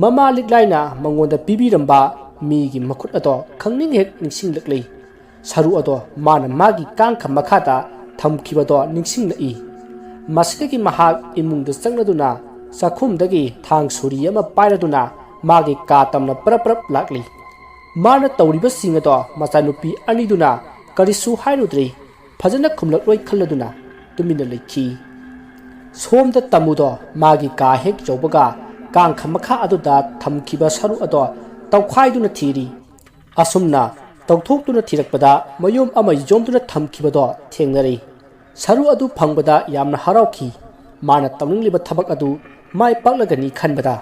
ꯃꯃꯥ ꯂꯤꯛꯂꯥꯏꯅ ꯃꯉꯣꯟꯗ ꯄꯤꯕꯤꯔꯝꯕ ꯃꯤꯒꯤ ꯃꯈꯨꯠ ꯑꯗꯣ ꯈꯪꯅꯤꯡ ꯍꯦꯛ ꯅꯤꯡꯁꯤꯡꯂꯛꯂꯤ꯫ ꯁꯔꯨ ꯑꯗꯣ ꯃꯥꯅ ꯃꯥꯒꯤ ꯀꯥꯡꯈ ꯃꯈꯥꯗ ꯊꯝꯈꯤꯕꯗꯣ ꯅꯤꯡꯁꯤꯡꯂꯛꯏ꯫ ꯃꯁꯤꯗꯒꯤ ꯃꯍꯥꯛ ꯏꯃꯨꯡꯗ ꯆꯪꯂꯗꯨꯅ ꯆꯥꯛꯈꯨꯝꯗꯒꯤ ꯊꯥꯡ ꯁꯣꯔꯤ ꯑꯃ ꯄꯥꯏꯔꯗꯨꯅ ꯃꯥꯒꯤ ꯀꯥ ꯇꯝꯅ ꯄꯔꯞ ꯄꯔꯞ ꯂꯥꯛꯂꯤ꯫ ꯃꯥꯅ ꯇꯧꯔꯤꯕꯁꯤꯡ ꯑꯗꯣ ꯃꯆꯥꯅꯨꯄꯤ ꯑꯅꯤꯗꯨꯅ ꯀꯔꯤꯁꯨ ꯍꯥꯏꯔꯨꯗ꯭ꯔꯤ꯫ ꯐꯖꯅ ꯈꯨꯝꯂꯛꯂꯣꯏ ꯈꯜꯂꯗꯨꯅ ꯇꯨꯃꯤꯟꯅ ꯂꯩꯈꯤ꯫ ꯁꯣꯝꯗ ꯇꯥꯃꯨꯗꯣ ꯃꯥꯒꯤ ꯀꯥ ꯍꯦꯛ ꯌꯧꯕꯒ ꯀꯥꯡꯈ ꯃꯈꯥ ꯑꯗꯨꯗ ꯊꯝꯈꯤꯕ ꯁꯔꯨ ꯑꯗꯣ ꯇꯧꯈꯥꯏꯗꯨꯅ ꯊꯤꯔꯤ꯫ ꯑꯁꯨꯝꯅ ꯇꯧꯊꯣꯛꯇꯨꯅ ꯊꯤꯔꯛꯄꯗ ꯃꯌꯣꯝ ꯑꯃ ꯌꯣꯝꯗꯨꯅ ꯊꯝꯈꯤꯕꯗꯣ ꯊꯦꯡꯅꯔꯦ꯫ ꯁꯔꯨ ꯑꯗꯨ ꯐꯪꯕꯗ ꯌꯥꯝꯅ ꯍꯔꯥꯎꯈꯤ꯫ ꯃꯥꯅ ꯇꯧꯅꯤꯡꯂꯤꯕ ꯊꯕꯛ ꯑꯗꯨ ꯃꯥꯏ ꯄꯥꯛꯂꯒꯅꯤ ꯈꯟꯕꯗ꯫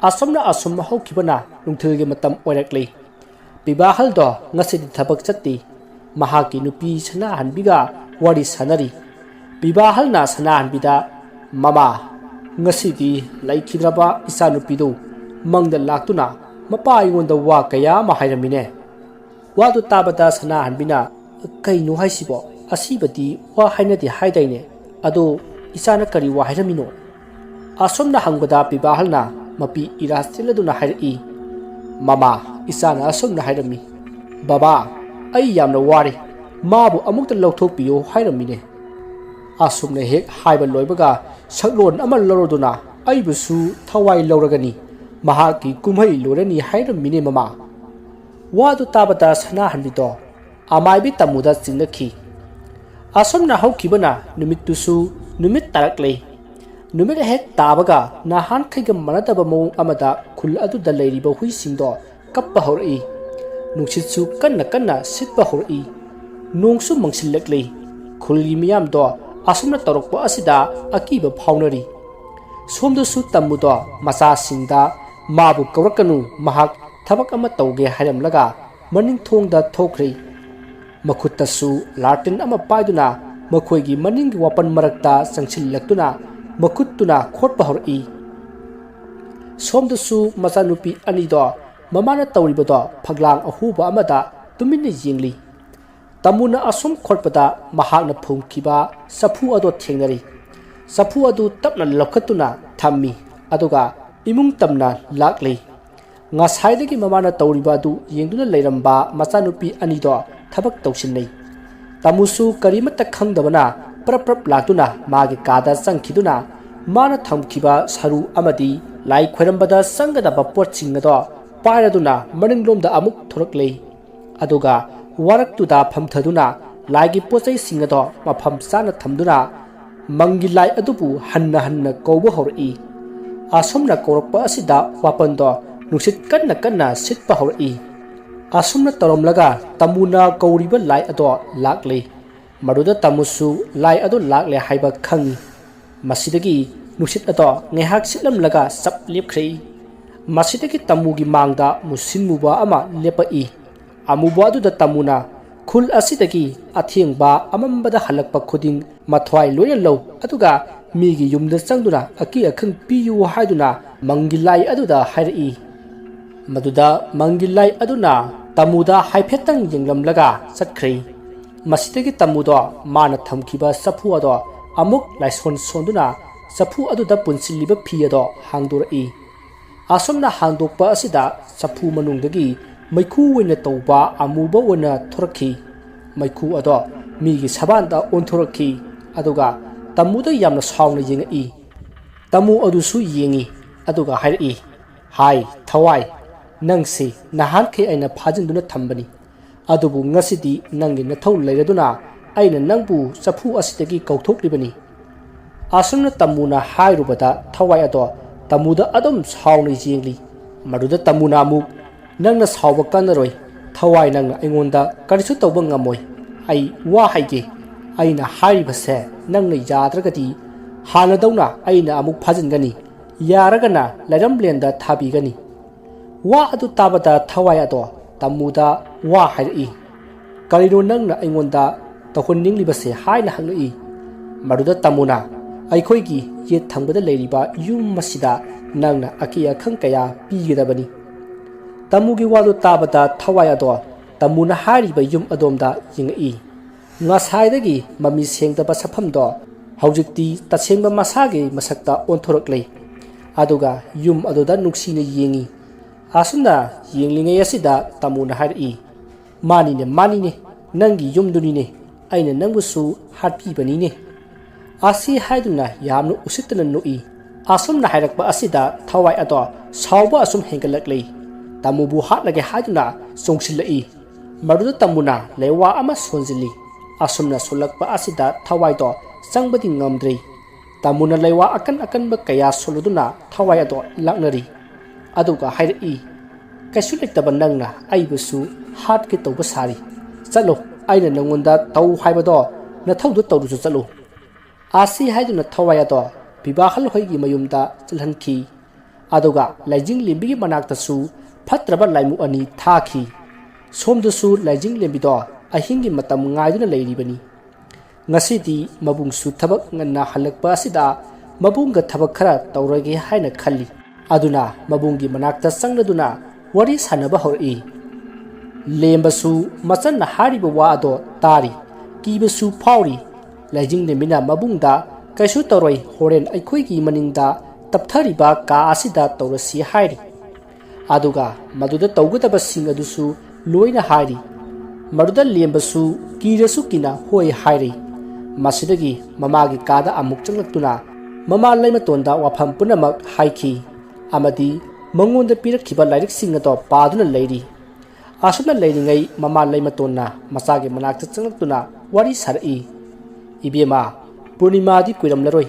ꯑꯁꯨꯝꯅ ꯑꯁꯨꯝ ꯍꯧꯈꯤꯕꯅ ꯅꯨꯡꯊꯤꯜꯒꯤ ꯃꯇꯝ ꯑꯣꯏꯔꯛꯂꯦ꯫ ꯄꯤꯕꯥꯍꯜꯗꯣ ꯉꯁꯤꯗꯤ ꯊꯕꯛ ꯆꯠꯇꯦ꯫ ꯃꯍꯥꯛꯀꯤ ꯅꯨꯄꯤ ꯁꯅꯥꯍꯟꯕꯤꯒ ꯋꯥꯔꯤ ꯁꯥꯟꯅꯔꯤ꯫ ꯄꯤꯕꯥꯍꯜꯅ ꯁꯅꯥꯍꯟꯕꯤꯗ, "ꯃꯃꯥ, ꯉꯁꯤꯗꯤ ꯂꯩꯈꯤꯗ꯭ꯔꯕ ꯏꯆꯥꯅꯨꯄꯤꯗꯨ ꯃꯪꯗ ꯂꯥꯛꯇꯨꯅ ꯃꯄꯥ ꯑꯩꯉꯣꯟꯗ ꯋꯥ ꯀꯌꯥ ꯑꯃ ꯍꯥꯏꯔꯝꯃꯤꯅꯦ꯫ ꯋꯥꯗꯨ ꯇꯥꯕꯗ ꯁꯅꯥꯍꯟꯕꯤꯅ, "ꯀꯩꯅꯣ ꯍꯥꯏꯁꯤꯕꯣ? ꯑꯁꯤꯕꯗꯤ ꯋꯥ ꯍꯥꯏꯅꯗꯦ ꯍꯥꯏꯗꯥꯏꯅꯦ? ꯑꯗꯣ ꯏꯆꯥꯅ ꯀꯔꯤ ꯋꯥ ꯍꯥꯏꯔꯝꯃꯤꯅꯣ?" ꯑꯁꯨꯝꯅ ꯍꯪꯕꯗ ꯄꯤꯕꯥꯍꯜꯅ ꯃꯄꯤ ꯏꯔꯥ ꯆꯦꯜꯂꯗꯨꯅ ꯍꯥꯏꯔꯛꯏ, "ꯃꯃꯥ, ꯏꯆꯥꯅ ꯑꯁꯨꯝꯅ ꯍꯥꯏꯔꯝꯃꯤ, 'ꯕꯕꯥ, ꯑꯩ ꯌꯥꯝꯅ ꯋꯥꯔꯦ, ꯃꯥꯕꯨ ꯑꯃꯨꯛꯇ ꯂꯧꯊꯣꯛꯄꯤꯌꯣ' ꯍꯥꯏꯔꯝꯃꯤꯅꯦ꯫ ꯑꯁꯨꯝꯅ ꯍꯦꯛ ꯍꯥꯏꯕ ꯂꯣꯏꯕꯒ ꯁꯛꯂꯣꯟ ꯑꯃ ꯂꯧꯔꯗꯨꯅ ꯑꯩꯕꯨꯁꯨ ꯊꯋꯥꯏ ꯂꯧꯔꯒꯅꯤ, ꯃꯍꯥꯛꯀꯤ ꯀꯨꯝꯍꯩ ꯂꯣꯏꯔꯅꯤ ꯍꯥꯏꯔꯝꯃꯤꯅꯦ ꯃꯃꯥ"꯫ ꯋꯥꯗꯨ ꯇꯥꯕꯗ ꯁꯅꯥꯍꯟꯕꯤꯗꯣ ꯑꯃꯥꯏꯕꯤ ꯇꯝꯃꯨꯗ ꯆꯤꯡꯅꯈꯤ꯫ ꯑꯁꯨꯝꯅ ꯍꯧꯈꯤꯕꯅ ꯅꯨꯃꯤꯠꯇꯨꯁꯨ ꯅꯨꯃꯤꯠ ꯇꯥꯔꯛꯂꯦ꯫ ꯅꯨꯃꯤꯠ ꯍꯦꯛ ꯇꯥꯕꯒ ꯅꯍꯥꯟꯈꯩꯒ ꯃꯥꯟꯅꯗꯕ ꯃꯑꯣꯡ ꯑꯃꯗ ꯈꯨꯜ ꯑꯗꯨꯗ ꯂꯩꯔꯤꯕ ꯍꯨꯏꯁꯤꯡꯗꯣ ꯀꯞꯄ ꯍꯧꯔꯛꯏ꯫ ꯅꯨꯡꯁꯤꯠꯁꯨ ꯀꯟꯅ ꯀꯟꯅ ꯁꯤꯠꯄ ꯍꯧꯔꯛꯏ꯫ ꯅꯣꯡꯁꯨ ꯃꯪꯁꯤꯜꯂꯛꯂꯤ꯫ ꯈꯨꯜꯒꯤ ꯃꯤꯌꯥꯝꯗꯣ ꯑꯁꯨꯝꯅ ꯇꯧꯔꯛꯄ ꯑꯁꯤꯗ ꯑꯀꯤꯕ ꯐꯥꯎꯅꯔꯤ꯫ ꯁꯣꯝꯗꯁꯨ ꯇꯝꯃꯨꯗꯣ ꯃꯆꯥꯁꯤꯡꯗ, "ꯃꯥꯕꯨ ꯀꯧꯔꯛꯀꯅꯨ, ꯃꯍꯥꯛ ꯊꯕꯛ ꯑꯃ ꯇꯧꯒꯦ" ꯍꯥꯏꯔꯝꯂꯒ ꯃꯅꯤꯡ ꯊꯣꯡꯗ ꯊꯣꯛꯈ꯭ꯔꯦ꯫ ꯃꯈꯨꯠꯇꯁꯨ ꯂꯥꯔꯇꯤꯟ ꯑꯃ ꯄꯥꯏꯗꯨꯅ ꯃꯈꯣꯏꯒꯤ ꯃꯅꯤꯡꯒꯤ ꯋꯥꯄꯟ ꯃꯔꯛꯇ ꯆꯪꯁꯤꯜꯂꯛꯇꯨꯅ ꯃꯈꯨꯠꯇꯨꯅ ꯈꯣꯠꯄ ꯍꯧꯔꯛꯏ꯫ ꯁꯣꯝꯗꯁꯨ ꯃꯆꯥꯅꯨꯄꯤ ꯑꯅꯤꯗꯣ ꯃꯃꯥꯅ ꯇꯧꯔꯤꯕꯗꯣ ꯐꯛꯂꯥꯡ ꯑꯍꯨꯕ ꯑꯃꯗ ꯇꯨꯃꯤꯟꯅ ꯌꯦꯡꯂꯤ꯫ ꯇꯥꯃꯨꯅ ꯑꯁꯨꯝ ꯈꯣꯠꯄꯗ ꯃꯍꯥꯛꯅ ꯐꯨꯝꯈꯤꯕ ꯆꯐꯨ ꯑꯗꯨ ꯊꯦꯡꯅꯔꯤ꯫ ꯆꯐꯨ ꯑꯗꯨ ꯇꯞꯅ ꯂꯧꯈꯠꯇꯨꯅ ꯊꯝꯃꯤ, ꯑꯗꯨꯒ ꯏꯃꯨꯡ ꯇꯝꯅ ꯂꯥꯛꯂꯤ꯫ ꯉꯁꯥꯏꯗꯒꯤ ꯃꯃꯥꯅ ꯇꯧꯔꯤꯕ ꯑꯗꯨ ꯌꯦꯡꯗꯨꯅ ꯂꯩꯔꯝꯕ ꯃꯆꯥꯅꯨꯄꯤ ꯑꯅꯤꯗꯣ ꯊꯕꯛ ꯇꯧꯁꯤꯟꯅꯩ꯫ ꯇꯥꯃꯨꯁꯨ ꯀꯔꯤꯃꯠꯇ ꯈꯪꯗꯕꯅ ꯄ꯭ꯔꯞ ꯄ꯭ꯔꯞ ꯂꯥꯛꯇꯨꯅ ꯃꯥꯒꯤ ꯀꯥꯗ ꯆꯪꯈꯤꯗꯨꯅ ꯃꯥꯅ ꯊꯝꯈꯤꯕ ꯁꯔꯨ ꯑꯃꯗꯤ ꯂꯥꯏ ꯈꯣꯏꯔꯝꯕꯗ ꯆꯪꯒꯗꯕ ꯄꯣꯠꯁꯤꯡ ꯑꯗꯣ ꯄꯥꯏꯔꯗꯨꯅ ꯃꯅꯤꯡꯂꯣꯝꯗ ꯑꯃꯨꯛ ꯊꯣꯔꯛꯂꯦ꯫ ꯑꯗꯨꯒ ꯋꯥꯔꯛꯇꯨꯗ ꯐꯝꯊꯗꯨꯅ ꯂꯥꯏꯒꯤ ꯄꯣꯠꯆꯩꯁꯤꯡ ꯑꯗꯣ ꯃꯐꯝ ꯆꯥꯅ ꯊꯝꯗꯨꯅ ꯃꯪꯒꯤ ꯂꯥꯏ ꯑꯗꯨꯕꯨ ꯍꯟꯅ ꯍꯟꯅ ꯀꯧꯕ ꯍꯧꯔꯛꯏ꯫ ꯑꯁꯨꯝꯅ ꯀꯧꯔꯛꯄ ꯑꯁꯤꯗ ꯋꯥꯄꯟꯗꯣ ꯅꯨꯡꯁꯤꯠ ꯀꯟꯅ ꯀꯟꯅ ꯁꯤꯠꯄ ꯍꯧꯔꯛꯏ꯫ ꯑꯁꯨꯝꯅ ꯇꯧꯔꯝꯂꯒ ꯇꯥꯃꯨꯅ ꯀꯧꯔꯤꯕ ꯂꯥꯏ ꯑꯗꯣ ꯂꯥꯛꯂꯦ꯫ ꯃꯗꯨꯗ ꯇꯥꯃꯨꯁꯨ ꯂꯥꯏ ꯑꯗꯣ ꯂꯥꯛꯂꯦ ꯍꯥꯏꯕ ꯈꯪꯏ꯫ ꯃꯁꯤꯗꯒꯤ ꯅꯨꯡꯁꯤꯠ ꯑꯗꯣ ꯉꯥꯏꯍꯥꯛ ꯁꯤꯠꯂꯝꯂꯒ ꯆꯞ ꯂꯦꯞꯈ꯭ꯔꯦ꯫ ꯃꯁꯤꯗꯒꯤ ꯇꯥꯃꯨꯒꯤ ꯃꯥꯡꯗ ꯃꯨꯁꯤꯟ ꯃꯨꯕ ꯑꯃ ꯂꯦꯞꯄꯛꯏ꯫ ꯑꯃꯨꯕ ꯑꯗꯨꯗ ꯇꯥꯃꯨꯅ, "ꯈꯨꯜ ꯑꯁꯤꯗꯒꯤ ꯑꯊꯦꯡꯕ ꯑꯃꯝꯕꯗ ꯍꯜꯂꯛꯄ ꯈꯨꯗꯤꯡ ꯃꯊ꯭ꯋꯥꯏ ꯂꯣꯏꯅ ꯂꯧ, ꯑꯗꯨꯒ ꯃꯤꯒꯤ ꯌꯨꯝꯗ ꯆꯪꯗꯨꯅ ꯑꯀꯤ ꯑꯈꯪ ꯄꯤꯌꯨ" ꯍꯥꯏꯗꯨꯅ ꯃꯪꯒꯤ ꯂꯥꯏ ꯑꯗꯨꯗ ꯍꯥꯏꯔꯛꯏ꯫ ꯃꯗꯨꯗ ꯃꯪꯒꯤ ꯂꯥꯏ ꯑꯗꯨꯅ ꯇꯥꯃꯨꯗ ꯍꯥꯏꯐꯦꯠꯇꯪ ꯌꯦꯡꯂꯝꯂꯒ ꯆꯠꯈ꯭ꯔꯦ꯫ ꯃꯁꯤꯗꯒꯤ ꯇꯥꯃꯨꯗꯣ ꯃꯥꯅ ꯊꯝꯈꯤꯕ ꯆꯐꯨ ꯑꯗꯣ ꯑꯃꯨꯛ ꯂꯥꯏꯁꯣꯟ ꯁꯣꯟꯗꯨꯅ ꯆꯐꯨ ꯑꯗꯨꯗ ꯄꯨꯟꯁꯤꯜꯂꯤꯕ ꯐꯤ ꯑꯗꯣ ꯍꯥꯡꯗꯣꯔꯛꯏ꯫ ꯑꯁꯨꯝꯅ ꯍꯥꯡꯗꯣꯛꯄ ꯑꯁꯤꯗ ꯆꯐꯨ ꯃꯅꯨꯡꯗꯒꯤ ꯃꯩꯈꯨ ꯑꯣꯏꯅ ꯇꯧꯕ ꯑꯃꯨꯕ ꯑꯣꯏꯅ ꯊꯣꯔꯛꯈꯤ꯫ ꯃꯩꯈꯨ ꯑꯗꯣ ꯃꯤꯒꯤ ꯁꯕꯥꯟꯗ ꯑꯣꯟꯊꯣꯔꯛꯈꯤ꯫ ꯑꯗꯨꯒ ꯇꯥꯃꯨꯗ ꯌꯥꯝꯅ ꯁꯥꯎꯅ ꯌꯦꯡꯉꯛꯏ꯫ ꯇꯥꯃꯨ ꯑꯗꯨꯁꯨ ꯌꯦꯡꯉꯤ꯫ ꯑꯗꯨꯒ ꯍꯥꯏꯔꯛꯏ, "ꯍꯥꯏ, ꯊꯋꯥꯏ, ꯅꯪꯁꯤ ꯅꯍꯥꯟꯈꯩ ꯑꯩꯅ ꯐꯥꯖꯤꯟꯗꯨꯅ ꯊꯝꯕꯅꯤ꯫ ꯑꯗꯨꯕꯨ ꯉꯁꯤꯗꯤ ꯅꯪꯒꯤ ꯅꯊꯧ ꯂꯩꯔꯗꯨꯅ ꯑꯩꯅ ꯅꯪꯕꯨ ꯆꯐꯨ ꯑꯁꯤꯗꯒꯤ ꯀꯧꯊꯣꯛꯂꯤꯕꯅꯤ꯫" ꯑꯁꯨꯝꯅ ꯇꯥꯃꯨꯅ ꯍꯥꯏꯔꯨꯕꯗ ꯊꯋꯥꯏ ꯑꯗꯣ ꯇꯥꯃꯨꯗ ꯑꯗꯨꯝ ꯁꯥꯎꯅ ꯌꯦꯡꯂꯤ꯫ ꯃꯗꯨꯗ ꯇꯥꯃꯨꯅ ꯑꯃꯨꯛ, "ꯅꯪꯅ ꯁꯥꯎꯕ ꯀꯥꯟꯅꯔꯣꯏ꯫ ꯊꯋꯥꯏ, ꯅꯪꯅ ꯑꯩꯉꯣꯟꯗ ꯀꯔꯤꯁꯨ ꯇꯧꯕ ꯉꯝꯃꯣꯏ꯫ ꯑꯩ ꯋꯥ ꯍꯥꯏꯒꯦ꯫ ꯑꯩꯅ ꯍꯥꯏꯔꯤꯕꯁꯦ ꯅꯪꯅ ꯌꯥꯗ꯭ꯔꯒꯗꯤ ꯍꯥꯟꯅꯗꯧꯅ ꯑꯩꯅ ꯑꯃꯨꯛ ꯐꯥꯖꯤꯟꯒꯅꯤ꯫ ꯌꯥꯔꯒꯅ ꯂꯩꯔꯝꯂꯦꯟꯗ ꯊꯥꯕꯤꯒꯅꯤ꯫" ꯋꯥ ꯑꯗꯨ ꯇꯥꯕꯗ ꯊꯋꯥꯏ ꯑꯗꯣ ꯇꯥꯃꯨꯗ ꯋꯥ ꯍꯥꯏꯔꯛꯏ꯫ "ꯀꯔꯤꯅꯣ ꯅꯪꯅ ꯑꯩꯉꯣꯟꯗ ꯇꯧꯍꯟꯅꯤꯡꯂꯤꯕꯁꯦ?" ꯍꯥꯏꯅ ꯍꯪꯂꯛꯏ꯫ ꯃꯗꯨꯗ ꯇꯥꯃꯨꯅ, "ꯑꯩꯈꯣꯏꯒꯤ ꯌꯦꯠ ꯊꯪꯕꯗ ꯂꯩꯔꯤꯕ ꯌꯨꯝ ꯑꯁꯤꯗ ꯅꯪꯅ ꯑꯀꯤ ꯑꯈꯪ ꯀꯌꯥ ꯄꯤꯒꯗꯕꯅꯤ꯫" ꯇꯥꯃꯨꯒꯤ ꯋꯥꯗꯨ ꯇꯥꯕꯗ ꯊꯋꯥꯏ ꯑꯗꯣ ꯇꯥꯃꯨꯅ ꯍꯥꯏꯔꯤꯕ ꯌꯨꯝ ꯑꯗꯣꯝꯗ ꯌꯦꯡꯉꯛꯏ꯫ ꯉꯁꯥꯏꯗꯒꯤ ꯃꯃꯤ ꯁꯦꯡꯗꯕ ꯁꯛꯐꯝꯗꯣ ꯍꯧꯖꯤꯛꯇꯤ ꯇꯁꯦꯡꯕ ꯃꯁꯥꯒꯤ ꯃꯁꯛꯇ ꯑꯣꯟꯊꯣꯔꯛꯂꯦ꯫ ꯑꯗꯨꯒ ꯌꯨꯝ ꯑꯗꯨꯗ ꯅꯨꯡꯁꯤꯅ ꯌꯦꯡꯉꯤ꯫ ꯑꯁꯨꯝꯅ ꯌꯦꯡꯂꯤꯉꯩ ꯑꯁꯤꯗ ꯇꯥꯃꯨꯅ ꯍꯥꯏꯔꯛꯏ, "ꯃꯥꯅꯤꯅꯦ, ꯃꯥꯅꯤꯅꯦ, ꯅꯪꯒꯤ ꯌꯨꯝꯗꯨꯅꯤꯅꯦ, ꯑꯩꯅ ꯅꯪꯕꯨꯁꯨ ꯍꯥꯠꯄꯤꯕꯅꯤꯅꯦ꯫" ꯑꯁꯤ ꯍꯥꯏꯗꯨꯅ ꯌꯥꯝꯅ ꯎꯁꯤꯠꯇꯅ ꯅꯣꯛꯏ꯫ ꯑꯁꯨꯝꯅ ꯍꯥꯏꯔꯛꯄ ꯑꯁꯤꯗ ꯊꯋꯥꯏ ꯑꯗꯣ ꯁꯥꯎꯕ ꯑꯁꯨꯝ ꯍꯦꯟꯒꯠꯂꯛꯂꯤ꯫ ꯇꯥꯃꯨꯕꯨ ꯍꯥꯠꯂꯒꯦ ꯍꯥꯏꯗꯨꯅ ꯆꯣꯡꯁꯤꯜꯂꯛꯏ꯫ ꯃꯗꯨꯗ ꯇꯥꯃꯨꯅ ꯂꯩꯋꯥ ꯑꯃ ꯁꯣꯟꯖꯤꯜꯂꯤ꯫ ꯑꯁꯨꯝꯅ ꯁꯣꯜꯂꯛꯄ ꯑꯁꯤꯗ ꯊꯋꯥꯏꯗꯣ ꯆꯪꯕꯗꯤ ꯉꯝꯗ꯭ꯔꯤ꯫ ꯇꯥꯃꯨꯅ ꯂꯩꯋꯥ ꯑꯀꯟ ꯑꯀꯟꯕ ꯀꯌꯥ ꯁꯣꯜꯂꯗꯨꯅ ꯊꯋꯥꯏ ꯑꯗꯣ ꯂꯥꯛꯅꯔꯤ꯫ ꯑꯗꯨꯒ ꯍꯥꯏꯔꯛꯏ, "ꯀꯩꯁꯨ ꯂꯩꯇꯕ ꯅꯪꯅ ꯑꯩꯕꯨꯁꯨ ꯍꯥꯠꯀꯦ ꯇꯧꯕ ꯁꯥꯔꯤ꯫ ꯆꯠꯂꯣ, ꯑꯩꯅ ꯅꯪꯉꯣꯟꯗ ꯇꯧ ꯍꯥꯏꯕꯗꯣ ꯅꯊꯧꯗꯣ ꯇꯧꯔꯨꯁꯨ ꯆꯠꯂꯨ꯫" ꯑꯁꯤ ꯍꯥꯏꯗꯨꯅ ꯊꯋꯥꯏ ꯑꯗꯣ ꯕꯤꯕꯥꯍꯜ ꯍꯣꯏꯒꯤ ꯃꯌꯨꯝꯗ ꯆꯠꯍꯟꯈꯤ꯫ ꯑꯗꯨꯒ ꯂꯥꯏꯖꯤꯡ ꯂꯦꯝꯕꯤꯒꯤ ꯃꯅꯥꯛꯇꯁꯨ ꯐꯠꯇ꯭ꯔꯕ ꯂꯥꯏꯃꯨ ꯑꯅꯤ ꯊꯥꯈꯤ꯫ ꯁꯣꯝꯗꯁꯨ ꯂꯥꯏꯖꯤꯡ ꯂꯦꯝꯕꯤꯗꯣ ꯑꯍꯤꯡꯒꯤ ꯃꯇꯝ ꯉꯥꯏꯗꯨꯅ ꯂꯩꯔꯤꯕꯅꯤ꯫ ꯉꯁꯤꯗꯤ ꯃꯕꯨꯡꯁꯨ ꯊꯕꯛ ꯉꯟꯅ ꯍꯜꯂꯛꯄ ꯑꯁꯤꯗ ꯃꯕꯨꯡꯒ ꯊꯕꯛ ꯈꯔ ꯇꯧꯔꯒꯦ ꯍꯥꯏꯅ ꯈꯜꯂꯤ꯫ ꯑꯗꯨꯅ ꯃꯕꯨꯡꯒꯤ ꯃꯅꯥꯛꯇ ꯆꯪꯂꯗꯨꯅ ꯋꯥꯔꯤ ꯁꯥꯟꯅꯕ ꯍꯧꯔꯛꯏ꯫ ꯂꯦꯝꯕꯁꯨ ꯃꯆꯟꯅ ꯍꯥꯏꯔꯤꯕ ꯋꯥ ꯑꯗꯣ ꯇꯥꯔꯤ, ꯀꯤꯕꯁꯨ ꯐꯥꯎꯔꯤ꯫ ꯂꯥꯏꯖꯤꯡꯂꯦꯝꯕꯤꯅ ꯃꯕꯨꯡꯗ, "ꯀꯩꯁꯨ ꯇꯧꯔꯣꯏ, ꯍꯣꯔꯦꯟ ꯑꯩꯈꯣꯏꯒꯤ ꯃꯅꯤꯡꯗ ꯇꯞꯊꯔꯤꯕ ꯀꯥ ꯑꯁꯤꯗ ꯇꯧꯔꯁꯤ" ꯍꯥꯏꯔꯤ꯫ ꯑꯗꯨꯒ ꯃꯗꯨꯗ ꯇꯧꯒꯗꯕꯁꯤꯡ ꯑꯗꯨꯁꯨ ꯂꯣꯏꯅ ꯍꯥꯏꯔꯤ꯫ ꯃꯗꯨꯗ ꯂꯦꯝꯕꯁꯨ ꯀꯤꯔꯁꯨ ꯀꯤꯅ ꯍꯣꯏ ꯍꯥꯏꯔꯤ꯫ ꯃꯁꯤꯗꯒꯤ ꯃꯃꯥꯒꯤ ꯀꯥꯗ ꯑꯃꯨꯛ ꯆꯪꯂꯛꯇꯨꯅ ꯃꯃꯥ ꯂꯩꯃꯇꯣꯟꯗ ꯋꯥꯐꯝ ꯄꯨꯝꯅꯃꯛ ꯍꯥꯏꯈꯤ ꯑꯃꯗꯤ ꯃꯉꯣꯟꯗ ꯄꯤꯔꯛꯈꯤꯕ ꯂꯥꯏꯔꯤꯛꯁꯤꯡ ꯑꯗꯣ ꯄꯥꯗꯨꯅ ꯂꯩꯔꯤ꯫ ꯑꯁꯨꯝꯅ ꯂꯩꯔꯤꯉꯩ ꯃꯃꯥ ꯂꯩꯃꯇꯣꯟꯅ ꯃꯆꯥꯒꯤ ꯃꯅꯥꯛꯇ ꯆꯪꯂꯛꯇꯨꯅ ꯋꯥꯔꯤ ꯁꯥꯔꯛꯏ꯫ "ꯏꯕꯦꯝꯃ, ꯄꯨꯔꯅꯤꯃꯥꯗꯤ ꯀꯨꯏꯔꯝꯂꯔꯣꯏ꯫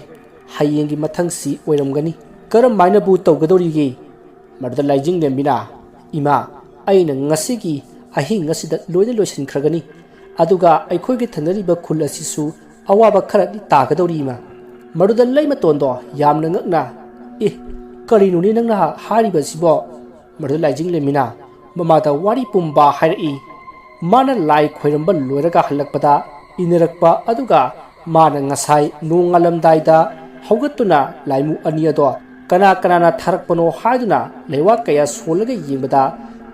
ꯍꯌꯦꯡꯒꯤ ꯃꯊꯪꯁꯤ ꯑꯣꯏꯔꯝꯒꯅꯤ꯫ ꯀꯔꯝ ꯍꯥꯏꯅꯕꯨ ꯇꯧꯒꯗꯧꯔꯤꯒꯦ?" ꯃꯗꯨꯗ ꯂꯥꯏꯖꯤꯡꯂꯦꯝꯕꯤꯅ, "ꯏꯃꯥ, ꯑꯩꯅ ꯉꯁꯤꯒꯤ ꯑꯍꯤꯡ ꯑꯁꯤꯗ ꯂꯣꯏꯅ ꯂꯣꯏꯁꯤꯟꯈ꯭ꯔꯒꯅꯤ꯫ ꯑꯗꯨꯒ ꯑꯩꯈꯣꯏꯒꯤ ꯊꯪꯅꯔꯤꯕ ꯈꯨꯜ ꯑꯁꯤꯁꯨ ꯑꯋꯥꯕ ꯈꯔꯗꯤ ꯇꯥꯒꯗꯧꯔꯤ, ꯏꯃꯥ꯫" ꯃꯗꯨꯗ ꯂꯩꯃꯇꯣꯟꯗꯣ ꯌꯥꯝꯅ ꯉꯛꯅ, "ꯑꯦ, ꯀꯔꯤꯅꯣꯅꯦ ꯅꯪꯅ ꯍꯥꯏꯔꯤꯕꯁꯤꯕꯣ?" ꯃꯗꯨꯗ ꯂꯥꯏꯖꯤꯡꯂꯦꯝꯕꯤꯅ ꯃꯃꯥꯗ ꯋꯥꯔꯤ ꯄꯨꯝꯕ ꯍꯥꯏꯔꯛꯏ꯫ ꯃꯥꯅ ꯂꯥꯏ ꯈꯣꯏꯔꯝꯕ ꯂꯣꯏꯔꯒ ꯍꯜꯂꯛꯄꯗ ꯏꯟꯅꯔꯛꯄ ꯑꯗꯨꯒ ꯃꯥꯅ ꯉꯁꯥꯏ ꯅꯣꯡꯉꯥꯜꯂꯝꯗꯥꯏꯗ ꯍꯧꯒꯠꯇꯨꯅ ꯂꯥꯏꯃꯨ ꯑꯅꯤ ꯑꯗꯣ ꯀꯅꯥ ꯀꯅꯥꯅ ꯊꯥꯔꯛꯄꯅꯣ ꯍꯥꯏꯗꯨꯅ ꯂꯩꯋꯥ ꯀꯌꯥ ꯁꯣꯜꯂꯒ ꯌꯦꯡꯕꯗ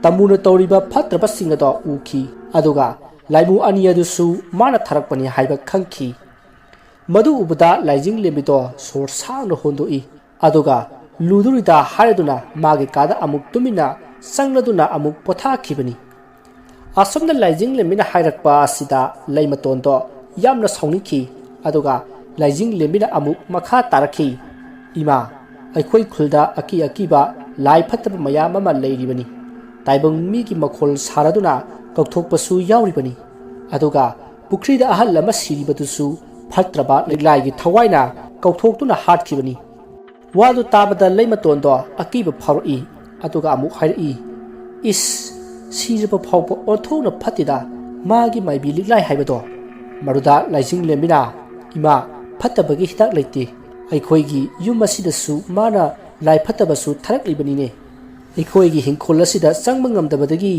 ꯇꯥꯃꯨꯅ ꯇꯧꯔꯤꯕ ꯐꯠꯇ꯭ꯔꯕꯁꯤꯡ ꯑꯗꯣ ꯎꯈꯤ꯫ ꯑꯗꯨꯒ ꯂꯥꯏꯃꯨ ꯑꯅꯤ ꯑꯗꯨꯁꯨ ꯃꯥꯅ ꯊꯥꯔꯛꯄꯅꯤ ꯍꯥꯏꯕ ꯈꯪꯈꯤ꯫ ꯃꯗꯨ ꯎꯕꯗ ꯂꯥꯏꯖꯤꯡꯂꯦꯝꯕꯤꯗꯣ ꯁꯣꯔ ꯁꯥꯡꯅ ꯍꯣꯟꯗꯣꯛꯏ꯫ ꯑꯗꯨꯒ ꯂꯨꯗꯨꯔꯤꯗ ꯍꯥꯏꯔꯗꯨꯅ ꯃꯥꯒꯤ ꯀꯥꯗ ꯑꯃꯨꯛ ꯇꯨꯃꯤꯟꯅ ꯆꯪꯂꯗꯨꯅ ꯑꯃꯨꯛ ꯄꯣꯊꯥꯈꯤꯕꯅꯤ꯫ ꯑꯁꯨꯝꯅ ꯂꯥꯏꯖꯤꯡꯂꯦꯝꯕꯤꯅ ꯍꯥꯏꯔꯛꯄ ꯑꯁꯤꯗ ꯂꯩꯃꯇꯣꯟꯗꯣ ꯌꯥꯝꯅ ꯁꯥꯎꯅꯤꯡꯈꯤ꯫ ꯑꯗꯨꯒ ꯂꯥꯏꯖꯤꯡꯂꯦꯝꯕꯤꯅ ꯑꯃꯨꯛ ꯃꯈꯥ ꯇꯥꯔꯛꯈꯤ, "ꯏꯃꯥ, ꯑꯩꯈꯣꯏ ꯈꯨꯜꯗ ꯑꯀꯤ ꯑꯀꯤꯕ ꯂꯥꯏ ꯐꯠꯇꯕ ꯃꯌꯥꯝ ꯑꯃ ꯂꯩꯔꯤꯕꯅꯤ꯫ ꯇꯥꯏꯕꯪ ꯃꯤꯒꯤ ꯃꯈꯣꯜ ꯁꯥꯔꯗꯨꯅ ꯀꯧꯊꯣꯛꯄꯁꯨ ꯌꯥꯎꯔꯤꯕꯅꯤ꯫ ꯑꯗꯨꯒ ꯄꯨꯈ꯭ꯔꯤꯗ ꯑꯍꯜ ꯑꯃ ꯁꯤꯔꯤꯕꯗꯨꯁꯨ ꯐꯠꯇ꯭ꯔꯕ ꯂꯤꯛꯂꯥꯏꯒꯤ ꯊꯋꯥꯏꯅ ꯀꯧꯊꯣꯛꯇꯨꯅ ꯍꯥꯠꯈꯤꯕꯅꯤ꯫" ꯋꯥꯗꯨ ꯇꯥꯕꯗ ꯂꯩꯃꯇꯣꯟꯗꯣ ꯑꯀꯤꯕ ꯐꯥꯎꯔꯛꯏ꯫ ꯑꯗꯨꯒ ꯑꯃꯨꯛ ꯍꯥꯏꯔꯛꯏ, "ꯏꯁ, ꯁꯤꯔꯕ ꯐꯥꯎꯕ ꯑꯣꯟꯊꯣꯛꯅ ꯐꯠꯇꯦꯗ ꯃꯥꯒꯤ ꯃꯥꯏꯕꯤ ꯂꯤꯛꯂꯥꯏ ꯍꯥꯏꯕꯗꯣ꯫" ꯃꯗꯨꯗ ꯂꯥꯏꯖꯤꯡꯂꯦꯝꯕꯤꯅ, "ꯏꯃꯥ, ꯐꯠꯇꯕꯒꯤ ꯍꯤꯗꯥꯛ ꯂꯩꯇꯦ꯫ ꯑꯩꯈꯣꯏꯒꯤ ꯌꯨꯝ ꯑꯁꯤꯗꯁꯨ ꯃꯥꯅ ꯂꯥꯏ ꯐꯠꯇꯕꯁꯨ ꯊꯥꯔꯛꯂꯤꯕꯅꯤꯅꯦ꯫ ꯑꯩꯈꯣꯏꯒꯤ ꯏꯪꯈꯣꯜ ꯑꯁꯤꯗ ꯆꯪꯕ ꯉꯝꯗꯕꯗꯒꯤ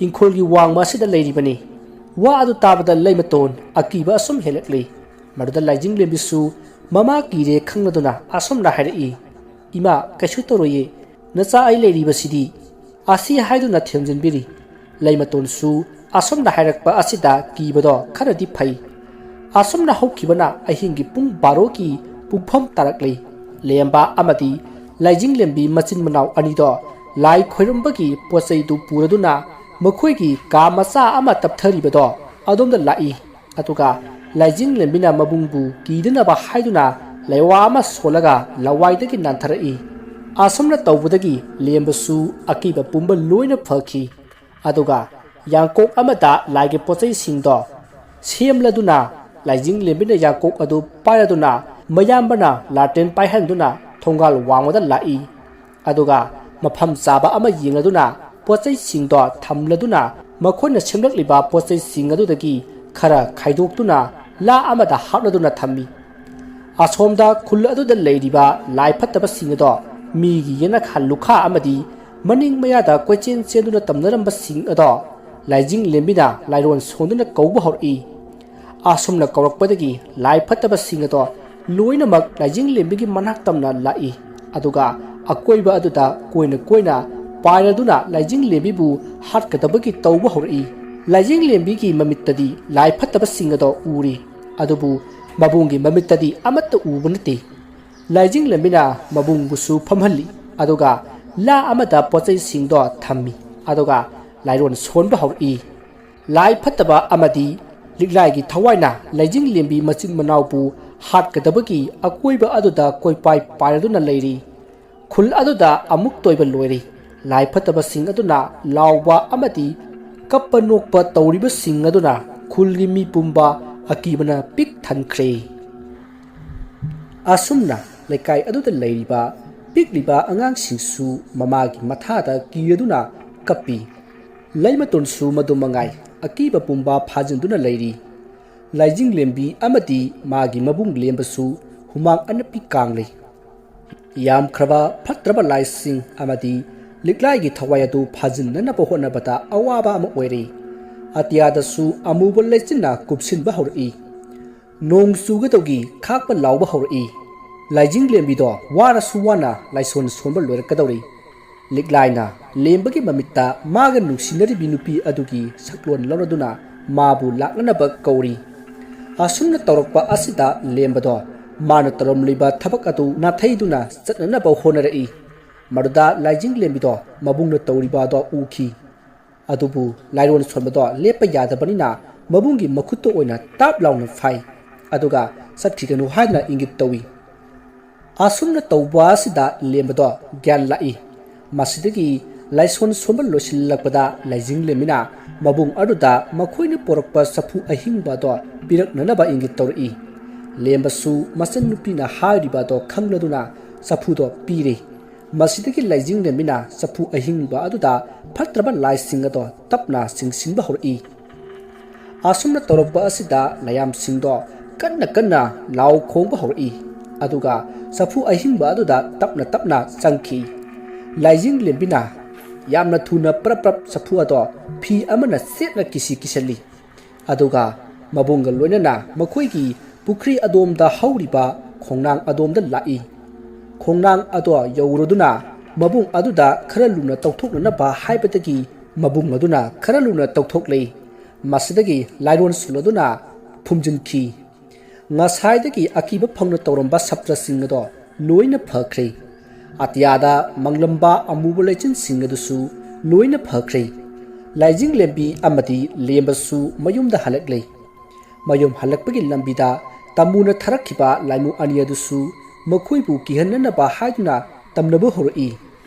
ꯏꯪꯈꯣꯜꯒꯤ ꯋꯥꯡꯃ ꯑꯁꯤꯗ ꯂꯩꯔꯤꯕꯅꯤ꯫" ꯋꯥ ꯑꯗꯨ ꯇꯥꯕꯗ ꯂꯩꯃꯇꯣꯟ ꯑꯀꯤꯕ ꯑꯁꯨꯝ ꯍꯦꯜꯂꯛꯂꯤ꯫ ꯃꯗꯨꯗ ꯂꯥꯏꯖꯤꯡꯂꯦꯝꯕꯤꯁꯨ ꯃꯃꯥ ꯀꯤꯔꯦ ꯈꯪꯂꯗꯨꯅ ꯑꯁꯨꯝꯅ ꯍꯥꯏꯔꯛꯏ, "ꯏꯃꯥ, ꯀꯩꯁꯨ ꯇꯧꯔꯣꯏꯌꯦ, ꯅꯆꯥ ꯑꯩ ꯂꯩꯔꯤꯕꯁꯤꯗꯤ꯫" ꯑꯁꯤ ꯍꯥꯏꯗꯨꯅ ꯊꯦꯝꯖꯤꯟꯕꯤꯔꯤ꯫ ꯂꯩꯃꯇꯣꯟꯁꯨ ꯑꯁꯨꯝꯅ ꯍꯥꯏꯔꯛꯄ ꯑꯁꯤꯗ ꯀꯤꯕꯗꯣ ꯈꯔꯗꯤ ꯐꯩ꯫ ꯑꯁꯨꯝꯅ ꯍꯧꯈꯤꯕꯅ ꯑꯍꯤꯡꯒꯤ ꯄꯨꯡ ꯕꯥꯔꯣꯒꯤ ꯄꯨꯡꯐꯝ ꯇꯥꯔꯛꯂꯤ꯫ ꯂꯦꯝꯕ ꯑꯃꯗꯤ ꯂꯥꯏꯖꯤꯡꯂꯦꯝꯕꯤ ꯃꯆꯤꯟ ꯃꯅꯥꯎ ꯑꯅꯤꯗꯣ ꯂꯥꯏ ꯈꯣꯏꯔꯝꯕꯒꯤ ꯄꯣꯠ ꯆꯩꯗꯨ ꯄꯨꯔꯗꯨꯅ ꯃꯈꯣꯏꯒꯤ ꯀꯥ ꯃꯆꯥ ꯑꯃ ꯇꯞꯊꯔꯤꯕꯗꯣ ꯑꯗꯣꯝꯗ ꯂꯥꯛꯏ꯫ ꯑꯗꯨꯒ ꯂꯥꯏꯖꯤꯡꯂꯦꯝꯕꯤꯅ ꯃꯕꯨꯡꯕꯨ ꯀꯤꯗꯅꯕ ꯍꯥꯏꯗꯨꯅ ꯂꯩꯋꯥ ꯑꯃ ꯁꯣꯜꯂꯒ ꯂꯋꯥꯏꯗꯒꯤ ꯅꯥꯟꯊꯔꯛꯏ꯫ ꯑꯁꯨꯝꯅ ꯇꯧꯕꯗꯒꯤ ꯂꯦꯝꯕꯁꯨ ꯑꯀꯤꯕ ꯄꯨꯝꯕ ꯂꯣꯏꯅ ꯐꯈꯤ꯫ ꯑꯗꯨꯒ ꯌꯥꯡꯀꯣꯛ ꯑꯃꯗ ꯂꯥꯏꯒꯤ ꯄꯣꯠꯆꯩꯁꯤꯡꯗꯣ ꯁꯦꯝꯂꯗꯨꯅ ꯂꯥꯏꯖꯤꯡꯂꯦꯝꯕꯤꯅ ꯌꯥꯡꯀꯣꯛ ꯑꯗꯨ ꯄꯥꯏꯔꯗꯨꯅ ꯃꯌꯥꯝꯕꯅ ꯂꯥꯇꯦꯟ ꯄꯥꯏꯍꯟꯗꯨꯅ ꯊꯣꯡꯒꯥꯜ ꯋꯥꯡꯃꯗ ꯂꯥꯛꯏ꯫ ꯑꯗꯨꯒ ꯃꯐꯝ ꯆꯥꯕ ꯑꯃ ꯌꯦꯡꯂꯗꯨꯅ ꯄꯣꯠꯆꯩꯁꯤꯡꯗꯣ ꯊꯝꯂꯗꯨꯅ ꯃꯈꯣꯏꯅ ꯁꯦꯝꯂꯛꯂꯤꯕ ꯄꯣꯠꯆꯩꯁꯤꯡ ꯑꯗꯨꯗꯒꯤ ꯈꯔ ꯈꯥꯏꯗꯣꯛꯇꯨꯅ ꯂꯥ ꯑꯃꯗ ꯍꯥꯞꯂꯗꯨꯅ ꯊꯝꯃꯤ꯫ ꯑꯁꯣꯝꯗ ꯈꯨꯜ ꯑꯗꯨꯗ ꯂꯩꯔꯤꯕ ꯂꯥꯏ ꯐꯠꯇꯕꯁꯤꯡ ꯑꯗꯣ ꯃꯤꯒꯤ ꯌꯦꯅꯈꯥ ꯂꯨꯈꯥ ꯑꯃꯗꯤ ꯃꯅꯤꯡ ꯃꯌꯥꯗ ꯀꯣꯏꯆꯦꯟ ꯆꯦꯟꯗꯨꯅ ꯇꯝꯅꯔꯝꯕꯁꯤꯡ ꯑꯗꯣ ꯂꯥꯏꯖꯤꯡ ꯂꯦꯝꯕꯤꯅ ꯂꯥꯏꯔꯣꯟ ꯁꯣꯟꯗꯨꯅ ꯀꯧꯕ ꯍꯧꯔꯛꯏ꯫ ꯑꯁꯨꯝꯅ ꯀꯧꯔꯛꯄꯗꯒꯤ ꯂꯥꯏ ꯐꯠꯇꯕꯁꯤꯡ ꯑꯗꯣ ꯂꯣꯏꯅꯃꯛ ꯂꯥꯏꯖꯤꯡ ꯂꯦꯝꯕꯤꯒꯤ ꯃꯅꯥꯛ ꯇꯝꯅ ꯂꯥꯛꯏ꯫ ꯑꯗꯨꯒ ꯑꯀꯣꯏꯕ ꯑꯗꯨꯗ ꯀꯣꯏꯅ ꯀꯣꯏꯅ ꯄꯥꯏꯔꯗꯨꯅ ꯂꯥꯏꯖꯤꯡ ꯂꯦꯝꯕꯤꯕꯨ ꯍꯥꯠꯀꯗꯕꯒꯤ ꯇꯧꯕ ꯍꯧꯔꯛꯏ꯫ ꯂꯥꯏꯖꯤꯡ ꯂꯦꯝꯕꯤꯒꯤ ꯃꯃꯤꯠꯇꯗꯤ ꯂꯥꯏ ꯐꯠꯇꯕꯁꯤꯡ ꯑꯗꯣ ꯎꯔꯤ꯫ ꯑꯗꯨꯕꯨ ꯃꯕꯨꯡꯒꯤ ꯃꯃꯤꯠꯇꯗꯤ ꯑꯃꯠꯇ ꯎꯕ ꯅꯠꯇꯦ꯫ ꯂꯥꯏꯖꯤꯡ ꯂꯦꯝꯕꯤꯅ ꯃꯕꯨꯡꯕꯨꯁꯨ ꯐꯝꯍꯜꯂꯤ꯫ ꯑꯗꯨꯒ ꯂꯥ ꯑꯃꯗ ꯄꯣꯠꯆꯩꯁꯤꯡꯗꯣ ꯊꯝꯃꯤ꯫ ꯑꯗꯨꯒ ꯂꯥꯏꯔꯣꯟ ꯁꯣꯟꯕ ꯍꯧꯔꯛꯏ꯫ ꯂꯥꯏ ꯐꯠꯇꯕ ꯑꯃꯗꯤ ꯂꯤꯛꯂꯥꯏꯒꯤ ꯊꯋꯥꯏꯅ ꯂꯥꯏꯖꯤꯡ ꯂꯦꯝꯕꯤ ꯃꯆꯤꯟ ꯃꯅꯥꯎꯕꯨ ꯍꯥꯠꯀꯗꯕꯒꯤ ꯑꯀꯣꯏꯕ ꯑꯗꯨꯗ ꯀꯣꯏꯄꯥꯏ ꯄꯥꯏꯔꯗꯨꯅ ꯂꯩꯔꯤ꯫ ꯈꯨꯜ ꯑꯗꯨꯗ ꯑꯃꯨꯛ ꯇꯣꯏꯕ ꯂꯣꯏꯔꯤ꯫ ꯂꯥꯏ ꯐꯠꯇꯕꯁꯤꯡ ꯑꯗꯨꯅ ꯂꯥꯎꯕ ꯑꯃꯗꯤ ꯀꯞꯄ ꯅꯣꯛꯄ ꯇꯧꯔꯤꯕꯁꯤꯡ ꯑꯗꯨꯅ ꯈꯨꯜꯒꯤ ꯃꯤ ꯄꯨꯝꯕ ꯑꯀꯤꯕꯅ ꯄꯤꯛ ꯊꯟꯈ꯭ꯔꯦ꯫ ꯑꯁꯨꯝꯅ ꯂꯩꯀꯥꯏ ꯑꯗꯨꯗ ꯂꯩꯔꯤꯕ ꯄꯤꯛꯂꯤꯕ ꯑꯉꯥꯡꯁꯤꯡꯁꯨ ꯃꯃꯥꯒꯤ ꯃꯊꯥꯗ ꯀꯤꯔꯗꯨꯅ ꯀꯞꯄꯤ꯫ ꯂꯩꯃꯇꯣꯟꯁꯨ ꯃꯗꯨ ꯃꯉꯥꯏ ꯑꯀꯤꯕ ꯄꯨꯝꯕ ꯐꯥꯖꯤꯟꯗꯨꯅ ꯂꯩꯔꯤ꯫ ꯂꯥꯏꯖꯤꯡ ꯂꯦꯝꯕꯤ ꯑꯃꯗꯤ ꯃꯥꯒꯤ ꯃꯕꯨꯡ ꯂꯦꯝꯕꯁꯨ ꯍꯨꯃꯥꯡ ꯑꯅꯞꯄꯤ ꯀꯥꯡꯂꯤ꯫ ꯌꯥꯝꯈ꯭ꯔꯕ ꯐꯠꯇ꯭ꯔꯕ ꯂꯥꯏꯁꯤꯡ ꯑꯃꯗꯤ ꯂꯤꯛꯂꯥꯏꯒꯤ ꯊꯋꯥꯏ ꯑꯗꯨ ꯐꯥꯖꯤꯟꯅꯅꯕ ꯍꯣꯠꯅꯕꯗ ꯑꯋꯥꯕ ꯑꯃ ꯑꯣꯏꯔꯤ꯫ ꯑꯇꯤꯌꯥꯗꯁꯨ ꯑꯃꯨꯕ ꯂꯩꯆꯤꯟꯅ ꯀꯨꯞꯁꯤꯟꯕ ꯍꯧꯔꯛꯏ꯫ ꯅꯣꯡ ꯆꯨꯒꯗꯧꯒꯤ ꯈꯥꯛꯄ ꯂꯥꯎꯕ ꯍꯧꯔꯛꯏ꯫ ꯂꯥꯏꯖꯤꯡ ꯂꯦꯝꯕꯤꯗꯣ ꯋꯥꯔꯁꯨ ꯋꯥꯅ ꯂꯥꯏꯁꯣꯟ ꯁꯣꯟꯕ ꯂꯣꯏꯔꯛꯀꯗꯧꯔꯤ꯫ ꯂꯤꯛꯂꯥꯏꯅ ꯂꯦꯝꯕꯒꯤ ꯃꯃꯤꯠꯇ ꯃꯥꯒ ꯅꯨꯡꯁꯤꯅꯔꯤꯕꯤ ꯅꯨꯄꯤ ꯑꯗꯨꯒꯤ ꯁꯛꯂꯣꯟ ꯂꯧꯔꯗꯨꯅ ꯃꯥꯕꯨ ꯂꯥꯛꯅꯅꯕ ꯀꯧꯔꯤ꯫ ꯑꯁꯨꯝꯅ ꯇꯧꯔꯛꯄ ꯑꯁꯤꯗ ꯂꯦꯝꯕꯗꯣ ꯃꯥꯅ ꯇꯧꯔꯝꯂꯤꯕ ꯊꯕꯛ ꯑꯗꯨ ꯅꯥꯊꯩꯗꯨꯅ ꯆꯠꯅꯅꯕ ꯍꯣꯠꯅꯔꯛꯏ꯫ ꯃꯗꯨꯗ ꯂꯥꯏꯖꯤꯡ ꯂꯦꯝꯕꯤꯗꯣ ꯃꯕꯨꯡꯅ ꯇꯧꯔꯤꯕ ꯑꯗꯣ ꯎꯈꯤ꯫ ꯑꯗꯨꯕꯨ ꯂꯥꯏꯔꯣꯟ ꯁꯣꯟꯕꯗꯣ ꯂꯦꯞꯄ ꯌꯥꯗꯕꯅꯤꯅ ꯃꯕꯨꯡꯒꯤ ꯃꯈꯨꯠꯇ ꯑꯣꯏꯅ ꯇꯥꯞ ꯂꯥꯎꯅ ꯐꯥꯏ꯫ ꯑꯗꯨꯒ ꯆꯠꯈꯤꯒꯅꯨ ꯍꯥꯏꯗꯨꯅ ꯏꯪꯒꯤꯠ ꯇꯧꯏ꯫ ꯑꯁꯨꯝꯅ ꯇꯧꯕ ꯑꯁꯤꯗ ꯂꯦꯝꯕꯗꯣ ꯒ꯭ꯌꯥꯟ ꯂꯥꯛꯏ꯫ ꯃꯁꯤꯗꯒꯤ ꯂꯥꯏꯁꯣꯟ ꯁꯣꯟꯕ ꯂꯣꯏꯁꯤꯜꯂꯛꯄꯗ ꯂꯥꯏꯖꯤꯡ ꯂꯦꯝꯕꯤꯅ ꯃꯕꯨꯡ ꯑꯗꯨꯗ ꯃꯈꯣꯏꯅ ꯄꯣꯔꯛꯄ ꯆꯐꯨ ꯑꯍꯤꯡꯕ ꯑꯗꯣ ꯄꯤꯔꯛꯅꯅꯕ ꯏꯪꯒꯤꯠ ꯇꯧꯔꯛꯏ꯫ ꯂꯦꯝꯕꯁꯨ ꯃꯆꯟꯅꯨꯄꯤꯅ ꯍꯥꯏꯔꯤꯕ ꯑꯗꯣ ꯈꯪꯂꯗꯨꯅ ꯆꯐꯨꯗꯣ ꯄꯤꯔꯦ꯫ ꯃꯁꯤꯗꯒꯤ ꯂꯥꯏꯖꯤꯡ ꯂꯦꯝꯕꯤꯅ ꯆꯐꯨ ꯑꯍꯤꯡꯕ ꯑꯗꯨꯗ ꯐꯠꯇ꯭ꯔꯕ ꯂꯥꯏꯁꯤꯡ ꯑꯗꯣ ꯇꯞꯅ ꯆꯤꯡꯁꯤꯟꯕ ꯍꯧꯔꯛꯏ꯫ ꯑꯁꯨꯝꯅ ꯇꯧꯔꯛꯄ ꯑꯁꯤꯗ ꯂꯥꯏꯌꯥꯝꯁꯤꯡꯗꯣ ꯀꯟꯅ ꯀꯟꯅ ꯂꯥꯎ ꯈꯣꯡꯕ ꯍꯧꯔꯛꯏ꯫ ꯑꯗꯨꯒ ꯆꯐꯨ ꯑꯍꯤꯡꯕ ꯑꯗꯨꯗ ꯇꯞꯅ ꯇꯞꯅ ꯆꯪꯈꯤ꯫ ꯂꯥꯏꯖꯤꯡ ꯂꯦꯝꯕꯤꯅ ꯌꯥꯝꯅ ꯊꯨꯅ ꯄ꯭ꯔꯞ ꯄ꯭ꯔꯞ ꯆꯐꯨ ꯑꯗꯣ ꯐꯤ ꯑꯃꯅ ꯆꯦꯠꯅ ꯀꯤꯁꯤ ꯀꯤꯁꯜꯂꯤ꯫ ꯑꯗꯨꯒ ꯃꯕꯨꯡꯒ ꯂꯣꯏꯅꯅ ꯃꯈꯣꯏꯒꯤ ꯄꯨꯈ꯭ꯔꯤ ꯑꯗꯣꯝꯗ ꯍꯧꯔꯤꯕ ꯈꯣꯡꯅꯥꯡ ꯑꯗꯣꯝꯗ ꯂꯥꯛꯏ꯫ ꯈꯣꯡꯅꯥꯡ ꯑꯗꯣ ꯌꯧꯔꯗꯨꯅ ꯃꯕꯨꯡ ꯑꯗꯨꯗ ꯈꯔ ꯂꯨꯅ ꯇꯧꯊꯣꯛꯅꯅꯕ ꯍꯥꯏꯕꯗꯒꯤ ꯃꯕꯨꯡ ꯑꯗꯨꯅ ꯈꯔ ꯂꯨꯅ ꯇꯧꯊꯣꯛꯂꯦ꯫ ꯃꯁꯤꯗꯒꯤ ꯂꯥꯏꯔꯣꯟ ꯁꯨꯜ ꯑꯗꯨꯅ ꯐꯨꯝꯖꯤꯟꯈꯤ꯫ ꯉꯁꯥꯏꯗꯒꯤ ꯑꯀꯤꯕ ꯐꯪꯅ ꯇꯧꯔꯝꯕ ꯁꯞꯇ꯭ꯔꯁꯤꯡ ꯑꯗꯣ ꯂꯣꯏꯅ ꯐꯈ꯭ꯔꯦ꯫ ꯑꯇꯤꯌꯥꯗ ꯃꯪꯂꯝꯕ ꯑꯃꯨꯕ ꯂꯩꯆꯤꯟꯁꯤꯡ ꯑꯗꯨꯁꯨ ꯂꯣꯏꯅ ꯐꯈ꯭ꯔꯦ꯫ ꯂꯥꯏꯖꯤꯡ ꯂꯦꯝꯕꯤ ꯑꯃꯗꯤ ꯂꯦꯝꯕꯁꯨ ꯃꯌꯨꯝꯗ ꯍꯜꯂꯛꯂꯦ꯫ ꯃꯌꯨꯝ ꯍꯜꯂꯛꯄꯒꯤ ꯂꯝꯕꯤꯗ ꯇꯝꯃꯨꯅ ꯊꯥꯔꯛꯈꯤꯕ ꯂꯥꯏꯃꯨ ꯑꯅꯤ ꯑꯗꯨꯁꯨ ꯃꯈꯣꯏꯕꯨ ꯀꯤꯍꯟꯅꯅꯕ ꯍꯥꯏꯗꯨꯅ ꯇꯝꯅꯕ ꯍꯧꯔꯛꯏ꯫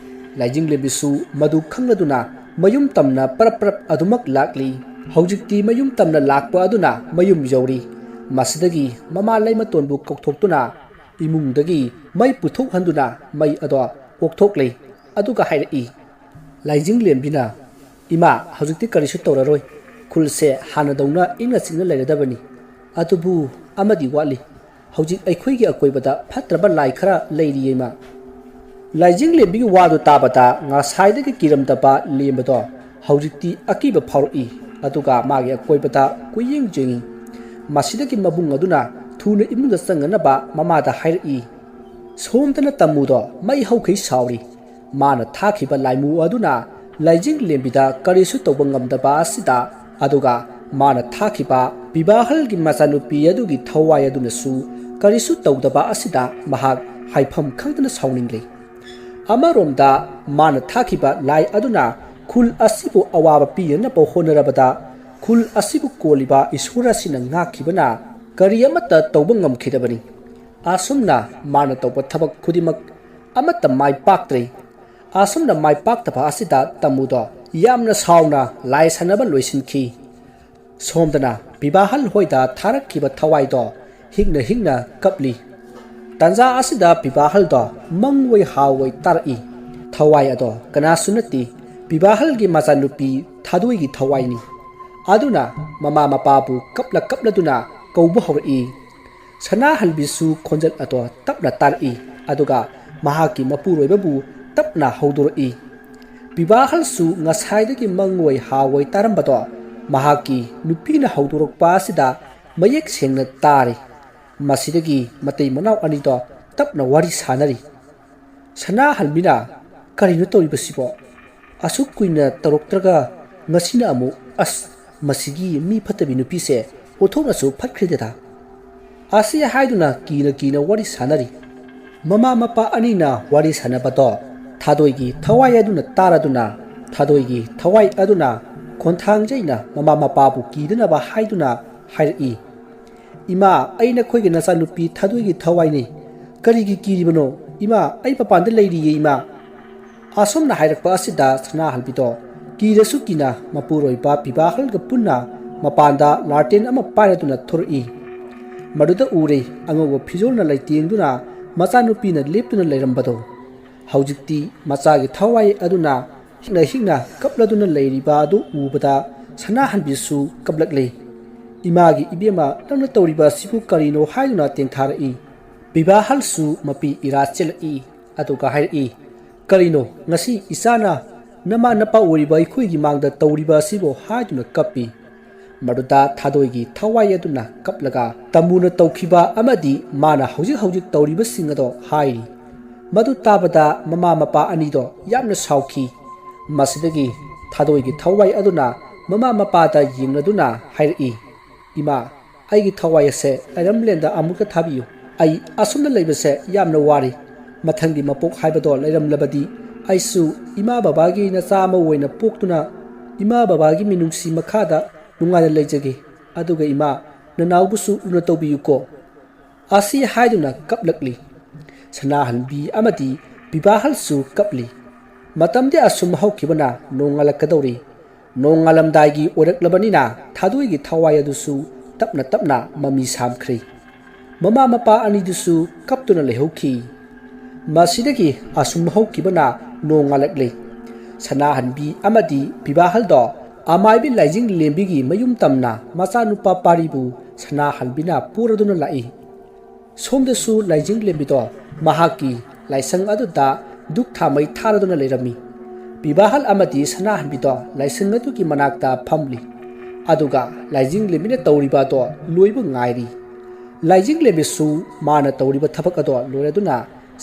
ꯂꯥꯏꯖꯤꯡ ꯂꯦꯝꯕꯤꯁꯨ ꯃꯗꯨ ꯈꯪꯂꯗꯨꯅ ꯃꯌꯨꯝ ꯇꯝꯅ ꯄꯔꯞ ꯄꯔꯞ ꯑꯗꯨꯃꯛ ꯂꯥꯛꯂꯤ꯫ ꯍꯧꯖꯤꯛꯇꯤ ꯃꯌꯨꯝ ꯇꯝꯅ ꯂꯥꯛꯄ ꯑꯗꯨꯅ ꯃꯌꯨꯝ ꯌꯧꯔꯤ꯫ ꯃꯁꯤꯗꯒꯤ ꯃꯃꯥ ꯂꯩꯃꯇꯣꯟꯕꯨ ꯀꯧꯊꯣꯛꯇꯨꯅ ꯏꯃꯨꯡꯗꯒꯤ ꯃꯩ ꯄꯨꯊꯣꯛꯍꯟꯗꯨꯅ ꯃꯩ ꯑꯗꯣ ꯑꯣꯛꯊꯣꯛꯂꯦ꯫ ꯑꯗꯨꯒ ꯍꯥꯏꯔꯛꯏ, ꯂꯥꯏꯖꯤꯡ ꯂꯦꯝꯕꯤꯅ, "ꯏꯃꯥ, ꯍꯧꯖꯤꯛꯇꯤ ꯀꯔꯤꯁꯨ ꯇꯧꯔꯔꯣꯏ꯫ ꯈꯨꯜꯁꯦ ꯍꯥꯟꯅꯗꯧꯅ ꯏꯪꯅ ꯆꯤꯛꯅ ꯂꯩꯔꯗꯕꯅꯤ꯫ ꯑꯗꯨꯕꯨ ꯑꯃꯗꯤ ꯋꯥꯠꯂꯤ꯫ ꯍꯧꯖꯤꯛ ꯑꯩꯈꯣꯏꯒꯤ ꯑꯀꯣꯏꯕꯗ ꯐꯠꯇ꯭ꯔꯕ ꯂꯥꯏ ꯈꯔ ꯂꯩꯔꯤꯌꯦ, ꯏꯃꯥ꯫" ꯂꯥꯏꯖꯤꯡ ꯂꯦꯝꯕꯤꯒꯤ ꯋꯥꯗꯨ ꯇꯥꯕꯗ ꯉꯁꯥꯏꯗꯒꯤ ꯀꯤꯔꯝꯗꯕ ꯂꯦꯝꯕꯗꯣ ꯍꯧꯖꯤꯛꯇꯤ ꯑꯀꯤꯕ ꯐꯥꯎꯔꯛꯏ꯫ ꯑꯗꯨꯒ ꯃꯥꯒꯤ ꯑꯀꯣꯏꯕꯗ ꯀꯨꯌꯦꯡ ꯌꯦꯡꯏ꯫ ꯃꯁꯤꯗꯒꯤ ꯃꯕꯨꯡ ꯑꯗꯨꯅ ꯊꯨꯅ ꯏꯃꯨꯡꯗ ꯆꯪꯅꯅꯕ ꯃꯃꯥꯗ ꯍꯥꯏꯔꯛꯏ, "ꯁꯣꯝꯗꯅ ꯇꯝꯃꯨꯗꯣ ꯃꯩ ꯍꯧꯈꯩ ꯁꯥꯎꯔꯤ꯫ ꯃꯥꯅ ꯊꯥꯈꯤꯕ ꯂꯥꯏꯃꯨ ꯑꯗꯨꯅ ꯂꯥꯏꯖꯤꯡ ꯂꯦꯝꯕꯤꯗ ꯀꯔꯤꯁꯨ ꯇꯧꯕ ꯉꯝꯗꯕ ꯑꯁꯤꯗ, ꯑꯗꯨꯒ ꯃꯥꯅ ꯊꯥꯈꯤꯕ ꯕꯤꯕꯥꯍꯜꯒꯤ ꯃꯆꯥꯅꯨꯄꯤ ꯑꯗꯨꯒꯤ ꯊꯋꯥꯏ ꯑꯗꯨꯅꯁꯨ ꯀꯔꯤꯁꯨ ꯇꯧꯗꯕ ꯑꯁꯤꯗ ꯃꯍꯥꯛ ꯍꯥꯏꯐꯝ ꯈꯪꯗꯅ ꯁꯥꯎꯅꯤꯡꯂꯦ꯫ ꯑꯃꯔꯣꯝꯗ ꯃꯥꯅ ꯊꯥꯈꯤꯕ ꯂꯥꯏ ꯑꯗꯨꯅ ꯈꯨꯜ ꯑꯁꯤꯕꯨ ꯑꯋꯥꯕ ꯄꯤꯅꯅꯕ ꯍꯣꯠꯅꯔꯕꯗ ꯈꯨꯜ ꯑꯁꯤꯕꯨ ꯀꯣꯜꯂꯤꯕ ꯏꯁꯣꯔ ꯑꯁꯤꯅ ꯉꯥꯛꯈꯤꯕꯅ ꯀꯔꯤ ꯑꯃꯠꯇ ꯇꯧꯕ ꯉꯝꯈꯤꯗꯕꯅꯤ꯫ ꯑꯁꯨꯝꯅ ꯃꯥꯅ ꯇꯧꯕ ꯊꯕꯛ ꯈꯨꯗꯤꯡꯃꯛ ꯑꯃꯠꯇ ꯃꯥꯏ ꯄꯥꯛꯇ꯭ꯔꯦ꯫ ꯑꯁꯨꯝꯅ ꯃꯥꯏ ꯄꯥꯛꯇꯕ ꯑꯁꯤꯗ ꯇꯃꯨꯗꯣ ꯌꯥꯝꯅ ꯁꯥꯎꯅ ꯂꯥꯏ ꯁꯥꯟꯅꯕ ꯂꯣꯏꯁꯤꯟꯈꯤ꯫ ꯁꯣꯝꯗꯅ ꯕꯤꯕꯥꯍꯜ ꯍꯣꯏꯗ ꯊꯥꯔꯛꯈꯤꯕ ꯊꯋꯥꯏꯗꯣ ꯍꯤꯡꯅ ꯍꯤꯡꯅ ꯀꯞꯂꯤ꯫ ꯇꯥꯟꯖꯥ ꯑꯁꯤꯗ ꯕꯤꯕꯥꯍꯜꯗꯣ ꯃꯪꯑꯣꯏ ꯍꯥꯎꯑꯣꯏ ꯇꯥꯔꯛꯏ꯫ ꯊꯋꯥꯏ ꯑꯗꯣ ꯀꯅꯥꯁꯨ ꯅꯠꯇꯦ, ꯕꯤꯕꯥꯍꯜꯒꯤ ꯃꯆꯥꯅꯨꯄꯤ ꯊꯥꯗꯣꯏꯒꯤ ꯊꯋꯥꯏꯅꯤ꯫ ꯑꯗꯨꯅ ꯃꯃꯥ ꯃꯄꯥꯕꯨ ꯀꯞꯂ ꯀꯞꯂꯗꯨꯅ ꯀꯧꯕ ꯍꯧꯔꯛꯏ꯫ ꯁꯅꯥꯍꯟꯕꯤꯁꯨ ꯈꯣꯟꯖꯦꯜ ꯑꯗꯣ ꯇꯞꯅ ꯇꯥꯔꯛꯏ, ꯑꯗꯨꯒ ꯃꯍꯥꯛꯀꯤ ꯃꯄꯨꯔꯣꯏꯕꯕꯨ ꯇꯞꯅ ꯍꯧꯗꯣꯔꯛꯏ꯫ ꯕꯤꯕꯥꯍꯜꯁꯨ ꯉꯁꯥꯏꯗꯒꯤ ꯃꯪꯑꯣꯏ ꯍꯥꯎꯑꯣꯏ ꯇꯥꯔꯝꯕꯗꯣ ꯃꯍꯥꯛꯀꯤ ꯅꯨꯄꯤꯅ ꯍꯧꯗꯣꯔꯛꯄ ꯑꯁꯤꯗ ꯃꯌꯦꯛ ꯁꯦꯡꯅ ꯇꯥꯔꯤ꯫ ꯃꯁꯤꯗꯒꯤ ꯃꯇꯩ ꯃꯅꯥꯎ ꯑꯅꯤꯗꯣ ꯇꯞꯅ ꯋꯥꯔꯤ ꯁꯥꯅꯔꯤ꯫ ꯁꯅꯥꯍꯟꯕꯤꯅ, "ꯀꯔꯤꯅꯣ ꯇꯧꯔꯤꯕꯁꯤꯕꯣ? ꯑꯁꯨꯛ ꯀꯨꯏꯅ ꯇꯧꯔꯛꯇ꯭ꯔꯒ ꯉꯁꯤꯅ ꯑꯃꯨꯛ, ꯑꯁ, ꯃꯁꯤꯒꯤ ꯃꯤ ꯐꯠꯇꯕꯤ ꯅꯨꯄꯤꯁꯦ ꯑꯣꯟꯊꯣꯛꯅꯁꯨ ꯐꯠꯈ꯭ꯔꯦꯗꯦꯗ"꯫ ꯑꯁꯤ ꯍꯥꯏꯗꯨꯅ ꯀꯤꯅ ꯀꯤꯅ ꯋꯥꯔꯤ ꯁꯥꯅꯔꯤ꯫ ꯃꯃꯥ ꯃꯄꯥ ꯑꯅꯤꯅ ꯋꯥꯔꯤ ꯁꯥꯅꯕꯗꯣ ꯊꯥꯗꯣꯏꯒꯤ ꯊꯋꯥꯏ ꯑꯗꯨꯅ ꯇꯥꯔꯗꯨꯅ, ꯊꯥꯗꯣꯏꯒꯤ ꯊꯋꯥꯏ ꯑꯗꯨꯅ ꯈꯣꯟꯊꯥꯡꯖꯩꯅ ꯃꯃꯥ ꯃꯄꯥꯕꯨ ꯀꯤꯗꯅꯕ ꯍꯥꯏꯗꯨꯅ ꯍꯥꯏꯔꯛꯏ, "ꯏꯃꯥ, ꯑꯩ ꯅꯈꯣꯏꯒꯤ ꯅꯆꯥꯅꯨꯄꯤ ꯊꯥꯗꯣꯏꯒꯤ ꯊꯋꯥꯏꯅꯤ꯫ ꯀꯔꯤꯒꯤ ꯀꯤꯔꯤꯕꯅꯣ? ꯏꯃꯥ, ꯑꯩ ꯃꯄꯥꯟꯗ ꯂꯩꯔꯤꯌꯦ, ꯏꯃꯥ"꯫ ꯑꯁꯨꯝꯅ ꯍꯥꯏꯔꯛꯄ ꯑꯁꯤꯗ ꯁꯅꯥꯍꯟꯕꯤꯗꯣ ꯀꯤꯔꯁꯨ ꯀꯤꯅ ꯃꯄꯨꯔꯣꯏꯕ ꯕꯤꯕꯥꯍꯜꯒ ꯄꯨꯟꯅ ꯃꯄꯥꯟꯗ ꯂꯥꯔꯇꯦꯟ ꯑꯃ ꯄꯥꯏꯔꯗꯨꯅ ꯊꯣꯔꯛꯏ꯫ ꯃꯗꯨꯗ ꯎꯔꯦ ꯑꯉꯧꯕ ꯐꯤꯖꯣꯜꯅ ꯂꯩꯇꯦꯡꯗꯨꯅ ꯃꯆꯥꯅꯨꯄꯤꯅ ꯂꯦꯞꯇꯨꯅ ꯂꯩꯔꯝꯕꯗꯣ꯫ ꯍꯧꯖꯤꯛꯇꯤ ꯃꯆꯥꯒꯤ ꯊꯋꯥꯏ ꯑꯗꯨꯅ ꯍꯤꯛꯅ ꯍꯤꯛꯅ ꯀꯞꯂꯗꯨꯅ ꯂꯩꯔꯤꯕ ꯑꯗꯨ ꯎꯕꯗ ꯁꯅꯥꯍꯟꯕꯤꯁꯨ ꯀꯞꯂꯛꯂꯦ꯫ "ꯏꯃꯥꯒꯤ ꯏꯕꯦꯝꯃ, ꯅꯪꯅ ꯇꯧꯔꯤꯕ ꯑꯁꯤꯕꯨ ꯀꯔꯤꯅꯣ?" ꯍꯥꯏꯗꯨꯅ ꯇꯦꯡꯊꯥꯔꯛꯏ꯫ ꯕꯤꯕꯥꯍꯜꯁꯨ ꯃꯄꯤ ꯏꯔꯥ ꯆꯦꯜꯂꯛꯏ꯫ ꯑꯗꯨꯒ ꯍꯥꯏꯔꯛꯏ, "ꯀꯔꯤꯅꯣ ꯉꯁꯤ ꯏꯆꯥꯅ ꯅꯃꯥ ꯅꯄꯥ ꯑꯣꯏꯔꯤꯕ ꯑꯩꯈꯣꯏꯒꯤ ꯃꯥꯡꯗ ꯇꯧꯔꯤꯕ ꯑꯁꯤꯕꯨ?" ꯍꯥꯏꯗꯨꯅ ꯀꯞꯄꯤ꯫ ꯃꯗꯨꯗ ꯊꯥꯗꯣꯏꯒꯤ ꯊꯋꯥꯏ ꯑꯗꯨꯅ ꯀꯞꯂꯒ ꯇꯃꯨꯅ ꯇꯧꯈꯤꯕ ꯑꯃꯗꯤ ꯃꯥꯅ ꯍꯧꯖꯤꯛ ꯍꯧꯖꯤꯛ ꯇꯧꯔꯤꯕꯁꯤꯡ ꯑꯗꯣ ꯍꯥꯏꯔꯤ꯫ ꯃꯗꯨ ꯇꯥꯕꯗ ꯃꯃꯥ ꯃꯄꯥ ꯑꯅꯤꯗꯣ ꯌꯥꯝꯅ ꯁꯥꯎꯈꯤ꯫ ꯃꯁꯤꯗꯒꯤ ꯊꯥꯗꯣꯏꯒꯤ ꯊꯋꯥꯏ ꯑꯗꯨꯅ ꯃꯃꯥ ꯃꯄꯥꯗ ꯌꯦꯡꯂꯗꯨꯅ ꯍꯥꯏꯔꯛꯏ, "ꯏꯃꯥ, ꯑꯩꯒꯤ ꯊꯋꯥꯏ ꯑꯁꯦ ꯂꯥꯏꯔꯝꯂꯦꯟꯗ ꯑꯃꯨꯛꯇ ꯊꯥꯕꯤꯌꯨ꯫ ꯑꯩ ꯑꯁꯨꯝꯅ ꯂꯩꯕꯁꯦ ꯌꯥꯝꯅ ꯋꯥꯔꯤ꯫ ꯃꯊꯪꯒꯤ ꯃꯄꯣꯛ ꯍꯥꯏꯕꯗꯣ ꯂꯩꯔꯝꯂꯕꯗꯤ ꯑꯩꯁꯨ ꯏꯃꯥ ꯕꯕꯥꯒꯤ ꯅꯆꯥ ꯑꯃ ꯑꯣꯏꯅ ꯄꯣꯛꯇꯨꯅ ꯏꯃꯥ ꯕꯕꯥꯒꯤ ꯃꯤꯅꯨꯡꯁꯤ ꯃꯈꯥꯗ ꯅꯨꯡꯉꯥꯏꯅ ꯂꯩꯖꯒꯦ꯫ ꯑꯗꯨꯒ ꯏꯃꯥ, ꯅꯅꯥꯎꯕꯨꯁꯨ ꯂꯨꯅ ꯇꯧꯕꯤꯌꯨꯀꯣ"꯫ ꯑꯁꯤ ꯍꯥꯏꯗꯨꯅ ꯀꯞꯂꯛꯂꯤ꯫ ꯁꯅꯥꯍꯟꯕꯤ ꯑꯃꯗꯤ ꯕꯤꯕꯥꯍꯜꯁꯨ ꯀꯞꯂꯤ꯫ ꯃꯇꯝꯗꯤ ꯑꯁꯨꯝ ꯍꯧꯈꯤꯕꯅ ꯅꯣꯡꯉꯥꯜꯂꯛꯀꯗꯧꯔꯤ꯫ ꯅꯣꯡꯉꯥꯜꯂꯝꯗꯥꯏꯒꯤ ꯑꯣꯏꯔꯛꯂꯕꯅꯤꯅ ꯊꯥꯗꯣꯏꯒꯤ ꯊꯋꯥꯏ ꯑꯗꯨꯁꯨ ꯇꯞꯅ ꯇꯞꯅ ꯃꯃꯤ ꯁꯥꯝꯈ꯭ꯔꯦ꯫ ꯃꯃꯥ ꯃꯄꯥ ꯑꯅꯤꯗꯨꯁꯨ ꯀꯞꯇꯨꯅ ꯂꯩꯍꯧꯈꯤ꯫ ꯃꯁꯤꯗꯒꯤ ꯑꯁꯨꯝ ꯍꯧꯈꯤꯕꯅ ꯅꯣꯡꯉꯥꯜꯂꯛꯂꯦ꯫ ꯁꯅꯥꯍꯟꯕꯤ ꯑꯃꯗꯤ ꯕꯤꯕꯥꯍꯜꯗꯣ ꯑꯃꯥꯏꯕꯤ ꯂꯥꯏꯖꯤꯡ ꯂꯦꯝꯕꯤꯒꯤ ꯃꯌꯨꯝ ꯇꯝꯅ ꯃꯆꯥꯅꯨꯄꯥ ꯄꯥꯔꯤꯕꯨ ꯁꯅꯥꯍꯟꯕꯤꯅ ꯄꯨꯔꯗꯨꯅ ꯂꯥꯛꯏ꯫ ꯁꯣꯝꯗꯁꯨ ꯂꯥꯏꯖꯤꯡ ꯂꯦꯝꯕꯤꯗꯣ ꯃꯍꯥꯛꯀꯤ ꯂꯥꯏꯁꯪ ꯑꯗꯨꯗ ꯙꯨꯛ ꯊꯥꯃꯩ ꯊꯥꯔꯗꯨꯅ ꯂꯩꯔꯝꯃꯤ꯫ ꯕꯤꯕꯥꯍꯜ ꯑꯃꯗꯤ ꯁꯅꯥꯍꯟꯕꯤꯗꯣ ꯂꯥꯏꯁꯪ ꯑꯗꯨꯒꯤ ꯃꯅꯥꯛꯇ ꯐꯝꯂꯤ꯫ ꯑꯗꯨꯒ ꯂꯥꯏꯖꯤꯡ ꯂꯦꯝꯕꯤꯅ ꯇꯧꯔꯤꯕ ꯑꯗꯣ ꯂꯣꯏꯕ ꯉꯥꯏꯔꯤ꯫ ꯂꯥꯏꯖꯤꯡ ꯂꯦꯝꯕꯤꯁꯨ ꯃꯥꯅ ꯇꯧꯔꯤꯕ ꯊꯕꯛ ꯑꯗꯣ ꯂꯣꯏꯔꯗꯨꯅ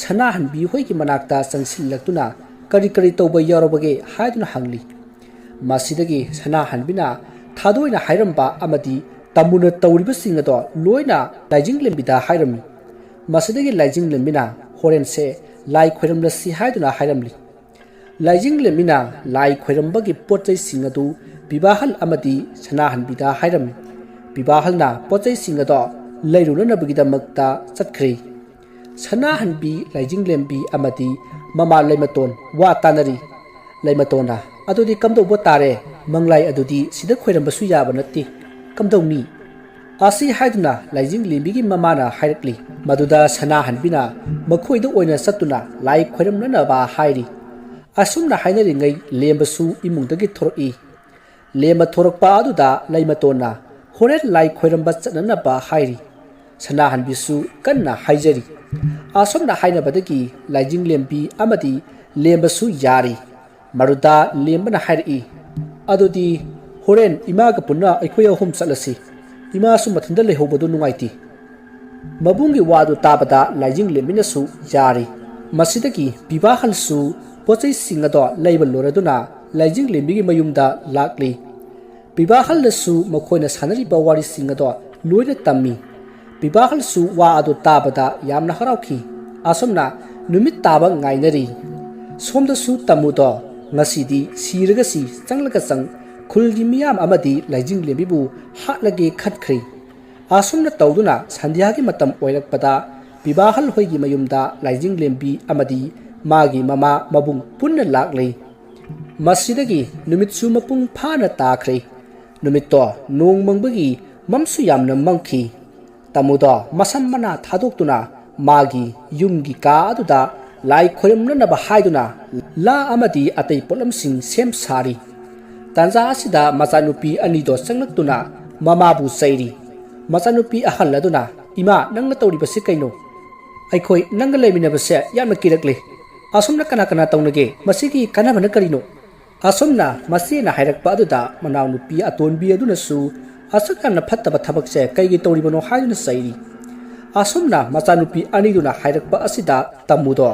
ꯁꯅꯥꯍꯟꯕꯤ ꯍꯣꯏꯒꯤ ꯃꯅꯥꯛꯇ ꯆꯪꯁꯤꯜꯂꯛꯇꯨꯅ ꯀꯔꯤ ꯀꯔꯤ ꯇꯧꯕ ꯌꯥꯎꯔꯕꯒꯦ ꯍꯥꯏꯗꯨꯅ ꯍꯪꯂꯤ꯫ ꯃꯁꯤꯗꯒꯤ ꯁꯅꯥꯍꯟꯕꯤꯅ ꯊꯥꯗꯣꯏꯅ ꯍꯥꯏꯔꯝꯕ ꯑꯃꯗꯤ ꯇꯥꯃꯨꯅ ꯇꯧꯔꯤꯕꯁꯤꯡ ꯑꯗꯣ ꯂꯣꯏꯅ ꯂꯥꯏꯖꯤꯡ ꯂꯦꯝꯕꯤꯗ ꯍꯥꯏꯔꯝꯃꯤ꯫ ꯃꯁꯤꯗꯒꯤ ꯂꯥꯏꯖꯤꯡ ꯂꯦꯝꯕꯤꯅ ꯍꯣꯔꯦꯟꯁꯦ ꯂꯥꯏ ꯈꯣꯏꯔꯝꯂꯁꯤ ꯍꯥꯏꯗꯨꯅ ꯍꯥꯏꯔꯝꯂꯤ꯫ ꯂꯥꯏꯖꯤꯡ ꯂꯦꯝꯕꯤꯅ ꯂꯥꯏ ꯈꯣꯏꯔꯝꯕꯒꯤ ꯄꯣꯠ ꯆꯩꯁꯤꯡ ꯑꯗꯨ ꯕꯤꯕꯥꯍꯜ ꯑꯃꯗꯤ ꯁꯅꯥꯍꯟꯕꯤꯗ ꯍꯥꯏꯔꯝꯃꯤ꯫ ꯕꯤꯕꯥꯍꯜꯅ ꯄꯣꯠ ꯆꯩꯁꯤꯡ ꯑꯗꯣ ꯂꯩꯔꯨꯅꯅꯕꯒꯤꯗꯃꯛꯇ ꯆꯠꯈ꯭ꯔꯦ꯫ ꯁꯅꯥꯍꯟꯕꯤ, ꯂꯥꯏꯖꯤꯡ ꯂꯦꯝꯕꯤ ꯑꯃꯗꯤ ꯃꯃꯥ ꯂꯩꯃꯇꯣꯟ ꯋꯥ ꯇꯥꯅꯔꯤ꯫ ꯂꯩꯃꯇꯣꯟꯅ, "ꯑꯗꯨꯗꯤ ꯀꯝꯗꯧꯕ ꯇꯥꯔꯦ? ꯃꯪꯂꯥꯏ ꯑꯗꯨꯗꯤ ꯁꯤꯗ ꯈꯣꯏꯔꯝꯕꯁꯨ ꯌꯥꯕ ꯅꯠꯇꯦ꯫ ꯀꯝꯗꯧꯅꯤ?" ꯑꯁꯤ ꯍꯥꯏꯗꯨꯅ ꯂꯥꯏꯖꯤꯡ ꯂꯦꯝꯕꯤꯒꯤ ꯃꯃꯥꯅ ꯍꯥꯏꯔꯛꯂꯤ꯫ ꯃꯗꯨꯗ ꯁꯅꯥꯍꯟꯕꯤꯅ ꯃꯈꯣꯏꯗ ꯑꯣꯏꯅ ꯆꯠꯇꯨꯅ ꯂꯥꯏ ꯈꯣꯏꯔꯝꯅꯅꯕ ꯍꯥꯏꯔꯤ꯫ ꯑꯁꯨꯝꯅ ꯍꯥꯏꯅꯔꯤꯉꯩ ꯂꯦꯝꯕꯁꯨ ꯏꯃꯨꯡꯗꯒꯤ ꯊꯣꯔꯛꯏ꯫ ꯂꯦꯝꯕ ꯊꯣꯔꯛꯄ ꯑꯗꯨꯗ ꯂꯩꯃꯇꯣꯟꯅ ꯍꯣꯔꯦꯟ ꯂꯥꯏ ꯈꯣꯏꯔꯝꯕ ꯆꯠꯅꯅꯕ ꯍꯥꯏꯔꯤ꯫ ꯁꯅꯥꯍꯟꯕꯤꯁꯨ ꯀꯟꯅ ꯍꯥꯏꯖꯔꯤ꯫ ꯑꯁꯨꯝꯅ ꯍꯥꯏꯅꯕꯗꯒꯤ ꯂꯥꯏꯖꯤꯡ ꯂꯦꯝꯕꯤ ꯑꯃꯗꯤ ꯂꯦꯝꯕꯁꯨ ꯌꯥꯔꯤ꯫ ꯃꯔꯨꯗ ꯂꯦꯝꯕꯅ ꯍꯥꯏꯔꯛꯏ, "ꯑꯗꯨꯗꯤ ꯍꯣꯔꯦꯟ ꯏꯃꯥꯒ ꯄꯨꯟꯅ ꯑꯩꯈꯣꯏ ꯑꯍꯨꯝ ꯆꯠꯂꯁꯤ꯫ ꯏꯃꯥꯁꯨ ꯃꯊꯟꯇ ꯂꯩꯍꯧꯕꯗꯨ ꯅꯨꯡꯉꯥꯏꯇꯦ"꯫ ꯃꯕꯨꯡꯒꯤ ꯋꯥꯗꯨ ꯇꯥꯕꯗ ꯂꯥꯏꯖꯤꯡ ꯂꯦꯝꯕꯤꯅꯁꯨ ꯌꯥꯔꯤ꯫ ꯃꯁꯤꯗꯒꯤ ꯕꯤꯕꯥꯍꯜꯁꯨ ꯄꯣꯠ ꯆꯩꯁꯤꯡ ꯑꯗꯣ ꯂꯩꯕ ꯂꯣꯏꯔꯗꯨꯅ ꯂꯥꯏꯖꯤꯡꯂꯦꯝꯕꯤꯒꯤ ꯃꯌꯨꯝꯗ ꯂꯥꯛꯂꯤ꯫ ꯕꯤꯕꯥꯍꯜꯗꯁꯨ ꯃꯈꯣꯏꯅ ꯁꯥꯟꯅꯔꯤꯕ ꯋꯥꯔꯤꯁꯤꯡ ꯑꯗꯣ ꯂꯣꯏꯅ ꯇꯝꯃꯤ꯫ ꯕꯤꯕꯥꯍꯜꯁꯨ ꯋꯥ ꯑꯗꯨ ꯇꯥꯕꯗ ꯌꯥꯝꯅ ꯍꯔꯥꯎꯈꯤ꯫ ꯑꯁꯨꯝꯅ ꯅꯨꯃꯤꯠ ꯇꯥꯕ ꯉꯥꯏꯅꯔꯤ꯫ ꯁꯣꯝꯗꯁꯨ ꯇꯝꯃꯨꯗꯣ ꯉꯁꯤꯗꯤ ꯁꯤꯔꯒꯁꯤ ꯆꯪꯂꯒ ꯆꯪ ꯈꯨꯜꯒꯤ ꯃꯤꯌꯥꯝ ꯑꯃꯗꯤ ꯂꯥꯏꯖꯤꯡꯂꯦꯝꯕꯤꯕꯨ ꯍꯥꯠꯂꯒꯦ ꯈꯠꯈ꯭ꯔꯦ꯫ ꯑꯁꯨꯝꯅ ꯇꯧꯗꯨꯅ ꯁꯟꯙ꯭ꯌꯥꯒꯤ ꯃꯇꯝ ꯑꯣꯏꯔꯛꯄꯗ ꯕꯤꯕꯥꯍꯜ ꯍꯣꯏꯒꯤ ꯃꯌꯨꯝꯗ ꯂꯥꯏꯖꯤꯡꯂꯦꯝꯕꯤ ꯑꯃꯗꯤ ꯃꯥꯒꯤ ꯃꯃꯥ ꯃꯕꯨꯡ ꯄꯨꯟꯅ ꯂꯥꯛꯂꯦ꯫ ꯃꯁꯤꯗꯒꯤ ꯅꯨꯃꯤꯠꯁꯨ ꯃꯄꯨꯡ ꯐꯥꯅ ꯇꯥꯈ꯭ꯔꯦ꯫ ꯅꯨꯃꯤꯠꯇꯣ ꯅꯣꯡ ꯃꯪꯕꯒꯤ ꯃꯝꯁꯨ ꯌꯥꯝꯅ ꯃꯝꯈꯤ꯫ ꯇꯥꯃꯨꯗꯣ ꯃꯁꯝ ꯃꯅꯥ ꯊꯥꯗꯣꯛꯇꯨꯅ ꯃꯥꯒꯤ ꯌꯨꯝꯒꯤ ꯀꯥ ꯑꯗꯨꯗ ꯂꯥꯏ ꯈꯣꯏꯔꯝꯅꯅꯕ ꯍꯥꯏꯗꯨꯅ ꯂꯥ ꯑꯃꯗꯤ ꯑꯇꯩ ꯄꯣꯠꯂꯝꯁꯤꯡ ꯁꯦꯝ ꯁꯥꯔꯤ꯫ ꯇꯥꯟꯖꯥ ꯑꯁꯤꯗ ꯃꯆꯥꯅꯨꯄꯤ ꯑꯅꯤꯗꯣ ꯆꯪꯂꯛꯇꯨꯅ ꯃꯃꯥꯕꯨ ꯆꯩꯔꯤ꯫ ꯃꯆꯥꯅꯨꯄꯤ ꯑꯍꯜ ꯑꯗꯨꯅ, "ꯏꯃꯥ, ꯅꯪꯅ ꯇꯧꯔꯤꯕꯁꯤ ꯀꯩꯅꯣ? ꯑꯩꯈꯣꯏ ꯅꯪꯒ ꯂꯩꯃꯤꯟꯅꯕꯁꯦ ꯌꯥꯝꯅ ꯀꯤꯔꯛꯂꯦ꯫ ꯑꯁꯨꯝꯅ ꯀꯅꯥ ꯀꯅꯥ ꯇꯧꯅꯒꯦ? ꯃꯁꯤꯒꯤ ꯀꯥꯟꯅꯕꯅ ꯀꯔꯤꯅꯣ?" ꯑꯁꯨꯝꯅ ꯃꯆꯦꯅ ꯍꯥꯏꯔꯛꯄ ꯑꯗꯨꯗ ꯃꯅꯥꯎꯅꯨꯄꯤ ꯑꯇꯣꯟꯕꯤ ꯑꯗꯨꯅꯁꯨ, "ꯑꯁꯨꯛ ꯌꯥꯝꯅ ꯐꯠꯇꯕ ꯊꯕꯛꯁꯦ ꯀꯩꯒꯤ ꯇꯧꯔꯤꯕꯅꯣ?" ꯍꯥꯏꯗꯨꯅ ꯆꯩꯔꯤ꯫ ꯑꯁꯨꯝꯅ ꯃꯆꯥꯅꯨꯄꯤ ꯑꯅꯤꯗꯨꯅ ꯍꯥꯏꯔꯛꯄ ꯑꯁꯤꯗ ꯇꯥꯃꯨꯗꯣ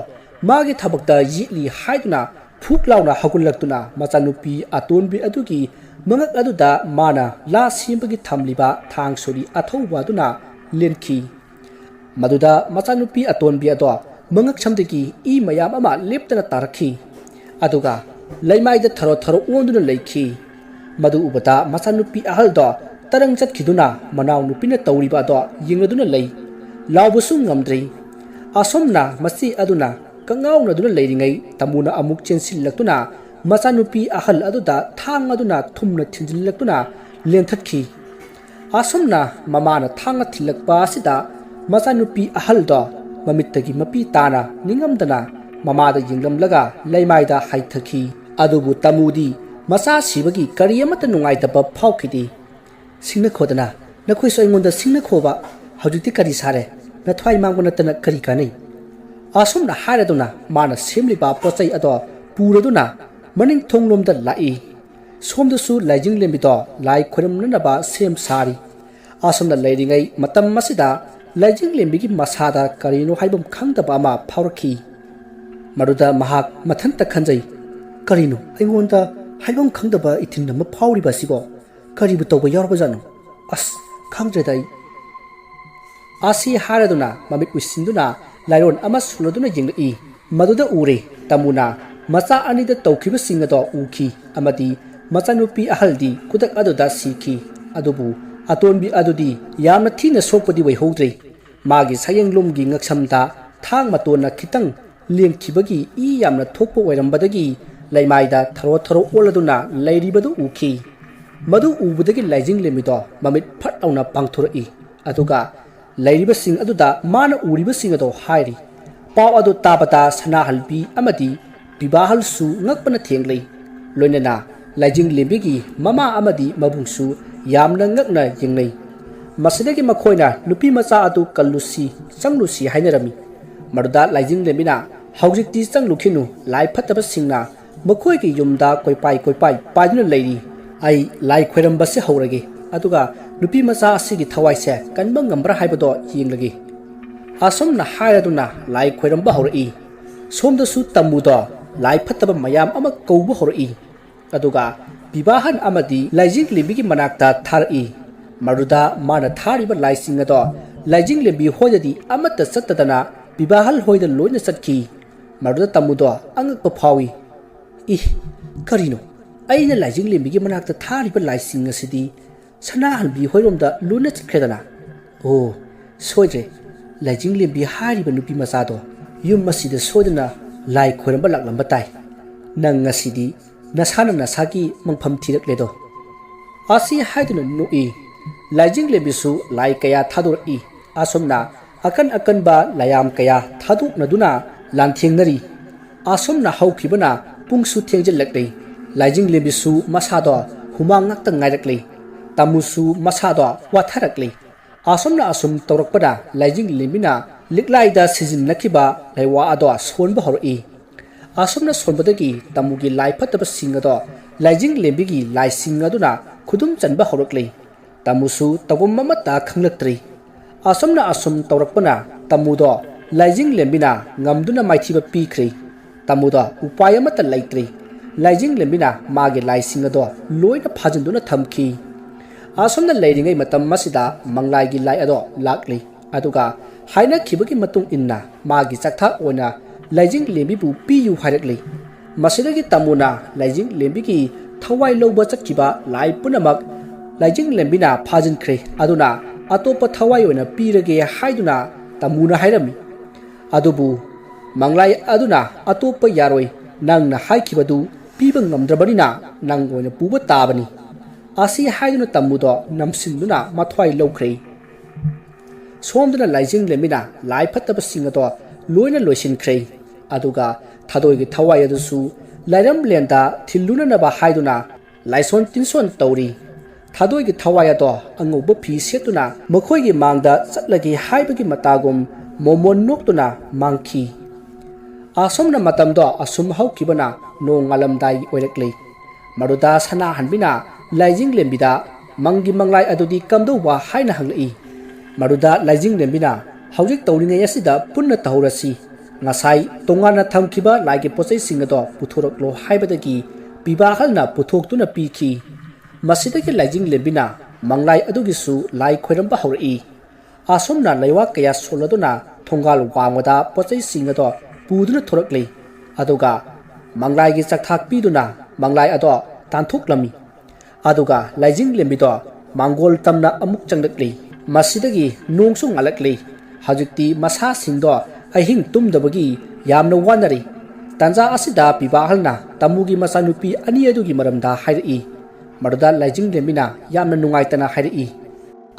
ꯃꯥꯒꯤ ꯊꯕꯛꯇ ꯌꯦꯠꯂꯤ ꯍꯥꯏꯗꯨꯅ ꯐꯨꯛ ꯂꯥꯎꯅ ꯍꯧꯒꯠꯂꯛꯇꯨꯅ ꯃꯆꯥꯅꯨꯄꯤ ꯑꯇꯣꯟꯕꯤ ꯑꯗꯨꯒꯤ ꯃꯉꯛ ꯑꯗꯨꯗ ꯃꯥꯅ ꯂꯥ ꯁꯦꯝꯕꯒꯤ ꯊꯝꯂꯤꯕ ꯊꯥꯡ ꯁꯣꯔꯤ ꯑꯊꯧꯕ ꯑꯗꯨꯅ ꯂꯦꯟꯈꯤ꯫ ꯃꯗꯨꯗ ꯃꯆꯥꯅꯨꯄꯤ ꯑꯇꯣꯟꯕꯤ ꯑꯗꯣ ꯃꯉꯛꯁꯝꯗꯒꯤ ꯏ ꯃꯌꯥꯝ ꯑꯃ ꯂꯦꯞꯇꯅ ꯇꯥꯔꯛꯈꯤ꯫ ꯑꯗꯨꯒ ꯂꯩꯃꯥꯏꯗ ꯊꯔꯣ ꯊꯔꯣ ꯑꯣꯟꯗꯨꯅ ꯂꯩꯈꯤ꯫ ꯃꯗꯨ ꯎꯕꯗ ꯃꯆꯥꯅꯨꯄꯤ ꯑꯍꯜꯗꯣ ꯇꯔꯪ ꯆꯠꯈꯤꯗꯨꯅ ꯃꯅꯥꯎꯅꯨꯄꯤꯅ ꯇꯧꯔꯤꯕ ꯑꯗꯣ ꯌꯦꯡꯂꯗꯨꯅ ꯂꯩ꯫ ꯂꯥꯎꯕꯁꯨ ꯉꯝꯗ꯭ꯔꯤ꯫ ꯑꯁꯨꯝꯅ ꯃꯆꯦ ꯑꯗꯨꯅ ꯀꯉꯥꯎꯅꯗꯨꯅ ꯂꯩꯔꯤꯉꯩ ꯇꯥꯃꯨꯅ ꯑꯃꯨꯛ ꯆꯦꯟꯁꯤꯜꯂꯛꯇꯨꯅ ꯃꯆꯥꯅꯨꯄꯤ ꯑꯍꯜ ꯑꯗꯨꯗ ꯊꯥꯡ ꯑꯗꯨꯅ ꯊꯨꯝꯅ ꯊꯤꯟꯖꯤꯜꯂꯛꯇꯨꯅ ꯂꯦꯟꯊꯠꯈꯤ꯫ ꯑꯁꯨꯝꯅ ꯃꯃꯥꯅ ꯊꯥꯡꯅ ꯊꯤꯜꯂꯛꯄ ꯑꯁꯤꯗ ꯃꯆꯥꯅꯨꯄꯤ ꯑꯍꯜꯗꯣ ꯃꯃꯤꯠꯇꯒꯤ ꯃꯄꯤ ꯇꯥꯅ ꯅꯤꯡꯉꯝꯗꯅ ꯃꯃꯥꯗ ꯌꯦꯡꯂꯝꯂꯒ ꯂꯩꯃꯥꯏꯗ ꯍꯥꯏꯊꯈꯤ꯫ ꯑꯗꯨꯕꯨ ꯇꯥꯃꯨꯗꯤ ꯃꯆꯥ ꯁꯤꯕꯒꯤ ꯀꯔꯤ ꯑꯃꯠꯇ ꯅꯨꯡꯉꯥꯏꯇꯕ ꯐꯥꯎꯈꯤꯗꯦ꯫ "ꯁꯤꯡꯅꯈꯣꯗꯅ, ꯅꯈꯣꯏꯁꯨ ꯑꯩꯉꯣꯟꯗ ꯁꯤꯡꯅꯈꯣꯕ꯫ ꯍꯧꯖꯤꯛꯇꯤ ꯀꯔꯤ ꯁꯥꯔꯦ? ꯅꯊ꯭ꯋꯥꯏ ꯃꯥꯡꯕ ꯅꯠꯇꯅ ꯀꯔꯤ ꯀꯥꯟꯅꯩ?" ꯑꯁꯨꯝꯅ ꯍꯥꯏꯔꯗꯨꯅ ꯃꯥꯅ ꯁꯦꯝꯂꯤꯕ ꯄꯣꯠ ꯆꯩ ꯑꯗꯣ ꯄꯨꯔꯗꯨꯅ ꯃꯅꯤꯡ ꯊꯣꯡꯂꯣꯝꯗ ꯂꯥꯛꯏ꯫ ꯁꯣꯝꯗꯁꯨ ꯂꯥꯏꯖꯤꯡꯂꯦꯝꯕꯤꯗꯣ ꯂꯥꯏ ꯈꯣꯏꯔꯝꯅꯅꯕ ꯁꯦꯝ ꯁꯥꯔꯤ꯫ ꯑꯁꯨꯝꯅ ꯂꯩꯔꯤꯉꯩ ꯃꯇꯝ ꯑꯁꯤꯗ ꯂꯥꯏꯖꯤꯡꯂꯦꯝꯕꯤꯒꯤ ꯃꯁꯥꯗ ꯀꯔꯤꯅꯣ ꯍꯥꯏꯐꯝ ꯈꯪꯗꯕ ꯑꯃ ꯐꯥꯎꯔꯛꯈꯤ꯫ ꯃꯗꯨꯗ ꯃꯍꯥꯛ ꯃꯊꯟꯇ ꯈꯟꯖꯩ, "ꯀꯔꯤꯅꯣ ꯑꯩꯉꯣꯟꯗ ꯍꯥꯏꯐꯝ ꯈꯪꯗꯕ ꯏꯊꯤꯟ ꯑꯃ ꯐꯥꯎꯔꯤꯕ ꯑꯁꯤꯕꯣ? ꯀꯔꯤꯕꯨ ꯇꯧꯕ ꯌꯥꯎꯔꯕꯖꯥꯠꯅꯣ? ꯑꯁ, ꯈꯪꯗ꯭ꯔꯦꯗ ꯑꯩ꯫" ꯑꯁꯤ ꯍꯥꯏꯔꯗꯨꯅ ꯃꯃꯤꯠ ꯎꯏꯁꯤꯟꯗꯨꯅ ꯂꯥꯏꯔꯣꯟ ꯑꯃ ꯁꯨꯅꯗꯨꯅ ꯌꯦꯡꯂꯛꯏ꯫ ꯃꯗꯨꯗ ꯎꯔꯦ, ꯇꯥꯃꯨꯅ ꯃꯆꯥ ꯑꯅꯤꯗ ꯇꯧꯈꯤꯕꯁꯤꯡ ꯑꯗꯣ ꯎꯈꯤ ꯑꯃꯗꯤ ꯃꯆꯥꯅꯨꯄꯤ ꯑꯍꯜꯗꯤ ꯈꯨꯗꯛ ꯑꯗꯨꯗ ꯁꯤꯈꯤ꯫ ꯑꯗꯨꯕꯨ ꯑꯇꯣꯟꯕꯤ ꯑꯗꯨꯗꯤ ꯌꯥꯝꯅ ꯊꯤꯅ ꯁꯣꯛꯄꯗꯤ ꯑꯣꯏꯍꯧꯗ꯭ꯔꯦ꯫ ꯃꯥꯒꯤ ꯁꯌꯦꯡꯂꯣꯝꯒꯤ ꯉꯛꯁꯝꯗ ꯊꯥꯡ ꯃꯇꯣꯟꯅ ꯈꯤꯇꯪ ꯂꯦꯡꯈꯤꯕꯒꯤ ꯏ ꯌꯥꯝꯅ ꯊꯣꯛꯄ ꯑꯣꯏꯔꯝꯕꯗꯒꯤ ꯂꯩꯃꯥꯏꯗ ꯊꯔꯣ ꯊꯔꯣ ꯑꯣꯜꯂꯗꯨꯅ ꯂꯩꯔꯤꯕꯗꯨ ꯎꯈꯤ꯫ ꯃꯗꯨ ꯎꯕꯗꯒꯤ ꯂꯥꯏꯖꯤꯡ ꯂꯦꯝꯕꯤꯗꯣ ꯃꯃꯤꯠ ꯐꯠ ꯂꯥꯎꯅ ꯄꯥꯡꯊꯣꯔꯛꯏ꯫ ꯑꯗꯨꯒ ꯂꯩꯔꯤꯕꯁꯤꯡ ꯑꯗꯨꯗ ꯃꯥꯅ ꯎꯔꯤꯕꯁꯤꯡ ꯑꯗꯨ ꯍꯥꯏꯔꯤ꯫ ꯄꯥꯎ ꯑꯗꯨ ꯇꯥꯕꯗ ꯁꯅꯥꯍꯜꯕꯤ ꯑꯃꯗꯤ ꯄꯤꯕꯥꯍꯜꯁꯨ ꯉꯛꯄꯅ ꯊꯦꯡꯂꯤ꯫ ꯂꯣꯏꯅꯅ ꯂꯥꯏꯖꯤꯡ ꯂꯦꯝꯕꯤꯒꯤ ꯃꯃꯥ ꯑꯃꯗꯤ ꯃꯕꯨꯡꯁꯨ ꯌꯥꯝꯅ ꯉꯛꯅ ꯌꯦꯡꯅꯩ꯫ ꯃꯁꯤꯗꯒꯤ ꯃꯈꯣꯏꯅ ꯅꯨꯄꯤ ꯃꯆꯥ ꯑꯗꯨ ꯀꯜꯂꯨꯁꯤ, ꯆꯪꯂꯨꯁꯤ ꯍꯥꯏꯅꯔꯝꯃꯤ꯫ ꯃꯗꯨꯗ ꯂꯥꯏꯖꯤꯡ ꯂꯦꯝꯕꯤꯅ, "ꯍꯧꯖꯤꯛꯇꯤ ꯆꯪꯂꯨꯈꯤꯅꯨ, ꯂꯥꯏ ꯐꯠꯇꯕꯁꯤꯡꯅ ꯃꯈꯣꯏꯒꯤ ꯌꯨꯝꯗ ꯀꯣꯏꯄꯥꯏ ꯀꯣꯏꯄꯥꯏ ꯄꯥꯏꯗꯨꯅ ꯂꯩꯔꯤ꯫ ꯑꯩ ꯂꯥꯏ ꯈꯣꯏꯔꯝꯕꯁꯦ ꯍꯧꯔꯒꯦ, ꯑꯗꯨꯒ ꯅꯨꯄꯤ ꯃꯆꯥ ꯑꯁꯤꯒꯤ ꯊꯋꯥꯏꯁꯦ ꯀꯟꯕ ꯉꯝꯕ꯭ꯔꯥ ꯍꯥꯏꯕꯗꯣ ꯌꯦꯡꯂꯒꯦ꯫" ꯑꯁꯨꯝꯅ ꯍꯥꯏꯔꯗꯨꯅ ꯂꯥꯏ ꯈꯣꯏꯔꯝꯕ ꯍꯧꯔꯛꯏ꯫ ꯁꯣꯝꯗꯁꯨ ꯇꯝꯃꯨꯗꯣ ꯂꯥꯏ ꯐꯠꯇꯕ ꯃꯌꯥꯝ ꯑꯃ ꯀꯧꯕ ꯍꯧꯔꯛꯏ꯫ ꯑꯗꯨꯒ ꯄꯤꯕꯥꯍꯟ ꯑꯃꯗꯤ ꯂꯥꯏꯖꯤꯡ ꯂꯦꯝꯕꯤꯒꯤ ꯃꯅꯥꯛꯇ ꯊꯥꯔꯛꯏ꯫ ꯃꯗꯨꯗ ꯃꯥꯅ ꯊꯥꯔꯤꯕ ꯂꯥꯏꯁꯤꯡ ꯑꯗꯣ ꯂꯥꯏꯖꯤꯡ ꯂꯦꯝꯕꯤ ꯍꯣꯏꯗꯗꯤ ꯑꯃꯠꯇ ꯆꯠꯇꯗꯅ ꯄꯤꯕꯥꯍꯜ ꯍꯣꯏꯗ ꯂꯣꯏꯅ ꯆꯠꯈꯤ꯫ ꯃꯗꯨꯗ ꯇꯝꯃꯨꯗꯣ ꯑꯉꯛꯄ ꯐꯥꯎꯏ꯫ "ꯏ, ꯀꯔꯤꯅꯣ? ꯑꯩꯅ ꯂꯥꯏꯖꯤꯡ ꯂꯦꯝꯕꯤꯒꯤ ꯃꯅꯥꯛꯇ ꯊꯥꯔꯤꯕ ꯂꯥꯏꯁꯤꯡ ꯑꯁꯤꯗꯤ ꯁꯅꯥꯍꯟꯕꯤ ꯍꯣꯏꯔꯣꯝꯗ ꯂꯣꯏꯅ ꯆꯠꯈ꯭ꯔꯦꯗꯅ꯫ ꯑꯣ, ꯁꯣꯏꯗ꯭ꯔꯦ꯫ ꯂꯥꯏꯖꯤꯡ ꯂꯦꯝꯕꯤ ꯍꯥꯏꯔꯤꯕ ꯅꯨꯄꯤ ꯃꯆꯥꯗꯣ ꯌꯨꯝ ꯑꯁꯤꯗ ꯁꯣꯏꯗꯅ ꯂꯥꯏ ꯈꯣꯏꯔꯝꯕ ꯂꯥꯛꯂꯝꯕ ꯇꯥꯏ꯫ ꯅꯪ ꯉꯁꯤꯗꯤ ꯅꯁꯥꯅ ꯅꯁꯥꯒꯤ ꯃꯪꯐꯝ ꯊꯤꯔꯛꯂꯦꯗꯣ꯫" ꯑꯁꯤ ꯍꯥꯏꯗꯨꯅ ꯅꯣꯛꯏ꯫ ꯂꯥꯏꯖꯤꯡ ꯂꯦꯝꯕꯤꯁꯨ ꯂꯥꯏ ꯀꯌꯥ ꯊꯥꯗꯣꯔꯛꯏ꯫ ꯑꯁꯨꯝꯅ ꯑꯀꯟ ꯑꯀꯟꯕ ꯂꯥꯏꯌꯥꯝ ꯀꯌꯥ ꯊꯥꯗꯣꯛꯅꯗꯨꯅ ꯂꯥꯟꯊꯦꯡꯅꯔꯤ꯫ ꯑꯁꯨꯝꯅ ꯍꯧꯈꯤꯕꯅ ꯄꯨꯡꯁꯨ ꯊꯦꯡꯖꯤꯜꯂꯛꯂꯤ꯫ ꯂꯥꯏꯖꯤꯡ ꯂꯦꯝꯕꯤꯁꯨ ꯃꯁꯥꯗꯣ ꯍꯨꯃꯥꯡ ꯉꯥꯛꯇ ꯉꯥꯏꯔꯛꯂꯤ꯫ ꯇꯥꯃꯨꯁꯨ ꯃꯁꯥꯗꯣ ꯋꯥꯊꯔꯛꯂꯤ꯫ ꯑꯁꯨꯝꯅ ꯑꯁꯨꯝ ꯇꯧꯔꯛꯄꯗ ꯂꯥꯏꯖꯤꯡ ꯂꯦꯝꯕꯤꯅ ꯂꯤꯛꯂꯥꯏꯗ ꯁꯤꯖꯤꯟꯅꯈꯤꯕ ꯂꯩꯋꯥ ꯑꯗꯣ ꯁꯣꯟꯕ ꯍꯧꯔꯛꯏ꯫ ꯑꯁꯨꯝꯅ ꯁꯣꯟꯕꯗꯒꯤ ꯇꯥꯃꯨꯒꯤ ꯂꯥꯏ ꯐꯠꯇꯕꯁꯤꯡ ꯑꯗꯣ ꯂꯥꯏꯖꯤꯡ ꯂꯦꯝꯕꯤꯒꯤ ꯂꯥꯏꯁꯤꯡ ꯑꯗꯨꯅ ꯈꯨꯗꯨꯝ ꯆꯟꯕ ꯍꯧꯔꯛꯂꯤ꯫ ꯇꯥꯃꯨꯁꯨ ꯇꯧꯐꯝ ꯑꯃꯠꯇ ꯈꯪꯂꯛꯇ꯭ꯔꯤ꯫ ꯑꯁꯨꯝꯅ ꯑꯁꯨꯝ ꯇꯧꯔꯛꯄꯅ ꯇꯥꯃꯨꯗꯣ ꯂꯥꯏꯖꯤꯡꯂꯦꯝꯕꯤꯅ ꯉꯝꯗꯨꯅ ꯃꯥꯏꯊꯤꯕ ꯄꯤꯈ꯭ꯔꯦ꯫ ꯇꯥꯃꯨꯗ ꯎꯄꯥꯏ ꯑꯃꯠꯇ ꯂꯩꯇ꯭ꯔꯦ꯫ ꯂꯥꯏꯖꯤꯡꯂꯦꯝꯕꯤꯅ ꯃꯥꯒꯤ ꯂꯥꯏꯁꯤꯡ ꯑꯗꯣ ꯂꯣꯏꯅ ꯐꯥꯖꯤꯟꯗꯨꯅ ꯊꯝꯈꯤ꯫ ꯑꯁꯨꯝꯅ ꯂꯩꯔꯤꯉꯩ ꯃꯇꯝ ꯑꯁꯤꯗ ꯃꯪꯂꯥꯏꯒꯤ ꯂꯥꯏ ꯑꯗꯣ ꯂꯥꯛꯂꯤ꯫ ꯑꯗꯨꯒ ꯍꯥꯏꯅꯈꯤꯕꯒꯤ ꯃꯇꯨꯡ ꯏꯟꯅ ꯃꯥꯒꯤ ꯆꯥꯛꯊꯥꯛ ꯑꯣꯏꯅ ꯂꯥꯏꯖꯤꯡꯂꯦꯝꯕꯤꯕꯨ ꯄꯤꯌꯨ ꯍꯥꯏꯔꯛꯂꯤ꯫ ꯃꯁꯤꯗꯒꯤ ꯇꯥꯃꯨꯅ ꯂꯥꯏꯖꯤꯡꯂꯦꯝꯕꯤꯒꯤ ꯊꯋꯥꯏ ꯂꯧꯕ ꯆꯠꯈꯤꯕ ꯂꯥꯏ ꯄꯨꯝꯅꯃꯛ ꯂꯥꯏꯖꯤꯡꯂꯦꯝꯕꯤꯅ ꯐꯥꯖꯤꯟꯈ꯭ꯔꯦ꯫ ꯑꯗꯨꯅ ꯑꯇꯣꯞꯄ ꯊꯋꯥꯏ ꯑꯣꯏꯅ ꯄꯤꯔꯒꯦ ꯍꯥꯏꯗꯨꯅ ꯇꯥꯃꯨꯅ ꯍꯥꯏꯔꯝꯃꯤ꯫ ꯑꯗꯨꯕꯨ ꯃꯪꯂꯥꯏ ꯑꯗꯨꯅ ꯑꯇꯣꯞꯄ ꯌꯥꯔꯣꯏ, ꯅꯪꯅ ꯍꯥꯏꯈꯤꯕꯗꯨ ꯄꯤꯕ ꯉꯝꯗ꯭ꯔꯕꯅꯤꯅ ꯅꯪ ꯑꯣꯏꯅ ꯄꯨꯕ ꯇꯥꯕꯅꯤ꯫ ꯑꯁꯤ ꯍꯥꯏꯗꯨꯅ ꯇꯥꯃꯨꯗꯣ ꯅꯝꯁꯤꯟꯗꯨꯅ ꯃꯊ꯭ꯋꯥꯏ ꯂꯧꯈ꯭ꯔꯦ꯫ ꯁꯣꯝꯗꯅ ꯂꯥꯏꯖꯤꯡꯂꯦꯝꯕꯤꯅ ꯂꯥꯏ ꯐꯠꯇꯕꯁꯤꯡ ꯑꯗꯣ ꯂꯣꯏꯅ ꯂꯣꯏꯁꯤꯟꯈ꯭ꯔꯦ꯫ ꯑꯗꯨꯒ ꯊꯥꯗꯣꯏꯒꯤ ꯊꯋꯥꯏ ꯑꯗꯨꯁꯨ ꯂꯥꯏꯔꯝꯂꯦꯟꯗ ꯊꯤꯜꯂꯨꯅꯅꯕ ꯍꯥꯏꯗꯨꯅ ꯂꯥꯏꯁꯣꯟ ꯇꯤꯟꯁꯣꯟ ꯇꯧꯔꯤ꯫ ꯊꯥꯗꯣꯏꯒꯤ ꯊꯋꯥꯏ ꯑꯗꯣ ꯑꯉꯧꯕ ꯐꯤ ꯁꯦꯠꯇꯨꯅ ꯃꯈꯣꯏꯒꯤ ꯃꯥꯡꯗ ꯆꯠꯂꯒꯦ ꯍꯥꯏꯕꯒꯤ ꯃꯇꯥꯒꯨꯝ ꯃꯣꯃꯣꯟ ꯅꯣꯛꯇꯨꯅ ꯃꯥꯡꯈꯤ꯫ ꯑꯁꯨꯝꯅ ꯃꯇꯝꯗꯣ ꯑꯁꯨꯝ ꯍꯧꯈꯤꯕꯅ ꯅꯣꯡꯉꯥꯜꯂꯝꯗꯥꯏ ꯑꯣꯏꯔꯛꯂꯤ꯫ ꯃꯗꯨꯗ ꯁꯅꯥꯍꯟꯕꯤꯅ ꯂꯥꯏꯖꯤꯡꯂꯦꯝꯕꯤꯗ ꯃꯪꯒꯤ ꯃꯪꯂꯥꯏ ꯑꯗꯨꯗꯤ ꯀꯝꯗꯧꯕ ꯍꯥꯏꯅ ꯍꯪꯂꯛꯏ꯫ ꯃꯗꯨꯗ ꯂꯥꯏꯖꯤꯡꯂꯦꯝꯕꯤꯅ ꯍꯧꯖꯤꯛ ꯇꯧꯔꯤꯉꯩ ꯑꯁꯤꯗ ꯄꯨꯟꯅ ꯇꯧꯍꯧꯔꯁꯤ꯫ ꯉꯁꯥꯏ ꯇꯣꯉꯥꯟꯅ ꯊꯝꯈꯤꯕ ꯂꯥꯏꯒꯤ ꯄꯣꯠꯆꯩꯁꯤꯡ ꯑꯗꯣ ꯄꯨꯊꯣꯔꯛꯂꯣ ꯍꯥꯏꯕꯗꯒꯤ ꯄꯤꯕꯥꯍꯜꯅ ꯄꯨꯊꯣꯛꯇꯨꯅ ꯄꯤꯈꯤ꯫ ꯃꯁꯤꯗꯒꯤ ꯂꯥꯏꯖꯤꯡꯂꯦꯝꯕꯤꯅ ꯃꯪꯂꯥꯏ ꯑꯗꯨꯒꯤꯁꯨ ꯂꯥꯏ ꯈꯣꯏꯔꯝꯕ ꯍꯧꯔꯛꯏ꯫ ꯑꯁꯨꯝꯅ ꯂꯩꯋꯥ ꯀꯌꯥ ꯁꯣꯜꯂꯗꯨꯅ ꯊꯣꯡꯒꯥꯜ ꯋꯥꯡꯃꯗ ꯄꯣꯠꯆꯩꯁꯤꯡ ꯑꯗꯣ ꯄꯨꯗꯨꯅ ꯊꯣꯔꯛꯂꯤ꯫ ꯑꯗꯨꯒ ꯃꯪꯂꯥꯏꯒꯤ ꯆꯥꯛꯊꯥꯛ ꯄꯤꯗꯨꯅ ꯃꯪꯂꯥꯏ ꯑꯗꯣ ꯇꯥꯟꯊꯣꯛꯂꯝꯃꯤ꯫ ꯑꯗꯨꯒ ꯂꯥꯏꯖꯤꯡꯂꯦꯝꯕꯤꯗꯣ ꯃꯥꯡꯒꯣꯜ ꯇꯝꯅ ꯑꯃꯨꯛ ꯆꯪꯂꯛꯂꯤ꯫ ꯃꯁꯤꯗꯒꯤ ꯅꯣꯡꯁꯨ ꯉꯥꯜꯂꯛꯂꯤ꯫ ꯍꯧꯖꯤꯛꯇꯤ ꯃꯁꯥꯁꯤꯡꯗꯣ ꯑꯍꯤꯡ ꯇꯨꯝꯗꯕꯒꯤ ꯌꯥꯝꯅ ꯋꯥꯅꯔꯤ꯫ ꯇꯥꯟꯖꯥ ꯑꯁꯤꯗ ꯄꯤꯕꯥꯍꯜꯅ ꯇꯥꯃꯨꯒꯤ ꯃꯆꯥꯅꯨꯄꯤ ꯑꯅꯤ ꯑꯗꯨꯒꯤ ꯃꯔꯝꯗ ꯍꯥꯏꯔꯛꯏ꯫ ꯃꯗꯨꯗ ꯂꯥꯏꯖꯤꯡꯂꯦꯝꯕꯤꯅ ꯌꯥꯝꯅ ꯅꯨꯡꯉꯥꯏꯇꯅ ꯍꯥꯏꯔꯛꯏ꯫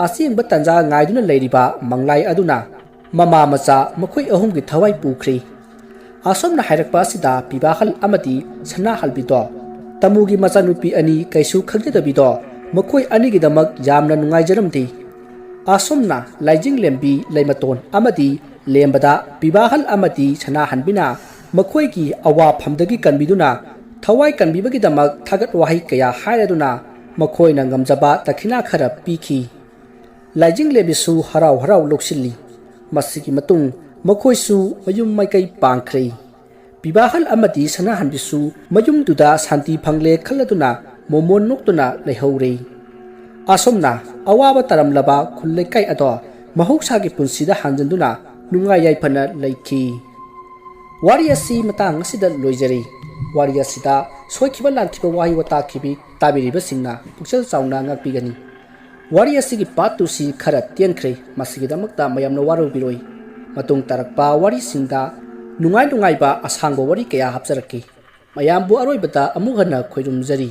ꯑꯁꯦꯡꯕ ꯇꯥꯟꯖꯥ ꯉꯥꯏꯗꯨꯅ ꯂꯩꯔꯤꯕ ꯃꯪꯂꯥꯏ ꯑꯗꯨꯅ ꯃꯃꯥ ꯃꯆꯥ ꯃꯈꯣꯏ ꯑꯍꯨꯝꯒꯤ ꯊꯋꯥꯏ ꯄꯨꯈ꯭ꯔꯦ꯫ ꯑꯁꯨꯝꯅ ꯍꯥꯏꯔꯛꯄ ꯑꯁꯤꯗ ꯄꯤꯕꯥꯍꯜ ꯑꯃꯗꯤ ꯁꯅꯥꯍꯜꯕꯤꯗꯣ ꯇꯥꯃꯨꯒꯤ ꯃꯆꯥꯅꯨꯄꯤ ꯑꯅꯤ ꯀꯩꯁꯨ ꯈꯪꯖꯗꯕꯤꯗꯣ ꯃꯈꯣꯏ ꯑꯅꯤꯒꯤꯗꯃꯛ ꯌꯥꯝꯅ ꯅꯨꯡꯉꯥꯏꯖꯔꯝꯗꯦ꯫ ꯑꯁꯨꯝꯅ ꯂꯥꯏꯖꯤꯡꯂꯦꯝꯕꯤ ꯂꯩꯃꯇꯣꯟ ꯑꯃꯗꯤ ꯂꯦꯝꯕꯗ ꯄꯤꯕꯥꯍꯜ ꯑꯃꯗꯤ ꯁꯅꯥꯍꯟꯕꯤꯅ ꯃꯈꯣꯏꯒꯤ ꯑꯋꯥꯐꯝꯗꯒꯤ ꯀꯟꯕꯤꯗꯨꯅ ꯊꯋꯥꯏ ꯀꯟꯕꯤꯕꯒꯤꯗꯃꯛ ꯊꯥꯒꯠ ꯋꯥꯍꯩ ꯀꯌꯥ ꯍꯥꯏꯔꯗꯨꯅ ꯃꯈꯣꯏꯅ ꯉꯝꯖꯕ ꯗꯈꯤꯅꯥ ꯈꯔ ꯄꯤꯈꯤ꯫ ꯂꯥꯏꯖꯤꯡꯂꯦꯝꯕꯤꯁꯨ ꯍꯔꯥꯎ ꯍꯔꯥꯎ ꯂꯧꯁꯤꯜꯂꯤ꯫ ꯃꯁꯤꯒꯤ ꯃꯇꯨꯡ ꯃꯈꯣꯏꯁꯨ ꯃꯌꯨꯝ ꯃꯥꯏꯀꯩ ꯄꯥꯡꯈ꯭ꯔꯦ꯫ ꯄꯤꯕꯥꯍꯜ ꯑꯃꯗꯤ ꯁꯅꯥꯍꯟꯕꯤꯁꯨ ꯃꯌꯨꯝꯗꯨꯗ ꯁꯥꯟꯇꯤ ꯐꯪꯂꯦ ꯈꯜꯂꯗꯨꯅ ꯃꯣꯃꯣꯟ ꯅꯣꯛꯇꯨꯅ ꯂꯩꯍꯧꯔꯦ꯫ ꯑꯁꯨꯝꯅ ꯑꯋꯥꯕ ꯇꯥꯔꯝꯂꯕ ꯈꯨꯜ ꯂꯩꯀꯥꯏ ꯑꯗꯣ ꯃꯍꯧꯁꯥꯒꯤ ꯄꯨꯟꯁꯤꯗ ꯍꯟꯖꯤꯟꯗꯨꯅ ꯅꯨꯡꯉꯥꯏ ꯌꯥꯏꯐꯅ ꯂꯩꯈꯤ꯫ ꯋꯥꯔꯤ ꯑꯁꯤ ꯃꯇꯥꯡ ꯑꯁꯤꯗ ꯂꯣꯏꯖꯔꯦ꯫ ꯋꯥꯔꯤ ꯑꯁꯤꯗ ꯁꯣꯏꯈꯤꯕ ꯂꯥꯟꯈꯤꯕ ꯋꯥꯍꯩ ꯋꯥꯇꯥ ꯈꯤꯕꯤ ꯇꯥꯕꯤꯔꯤꯕꯁꯤꯡꯅ ꯄꯨꯛꯆꯦꯜ ꯆꯥꯎꯅ ꯉꯥꯛꯄꯤꯒꯅꯤ꯫ ꯋꯥꯔꯤ ꯑꯁꯤꯒꯤ part two ꯁꯤ ꯈꯔ ꯇꯦꯟꯈ꯭ꯔꯦ, ꯃꯁꯤꯒꯤꯗꯃꯛꯇ ꯃꯌꯥꯝꯅ ꯋꯥꯔꯧꯕꯤꯔꯣꯏ꯫ ꯃꯇꯨꯡ ꯇꯥꯔꯛꯄ ꯋꯥꯔꯤꯁꯤꯡꯗ ꯅꯨꯡꯉꯥꯏ ꯅꯨꯡꯉꯥꯏꯕ ꯑꯁꯥꯡꯕ ꯋꯥꯔꯤ ꯀꯌꯥ ꯍꯥꯞꯆꯔꯛꯀꯦ꯫ ꯃꯌꯥꯝꯕꯨ ꯑꯔꯣꯏꯕꯗ ꯑꯃꯨꯛ ꯍꯟꯅ ꯈꯣꯏꯔꯨꯝꯖꯔꯤ꯫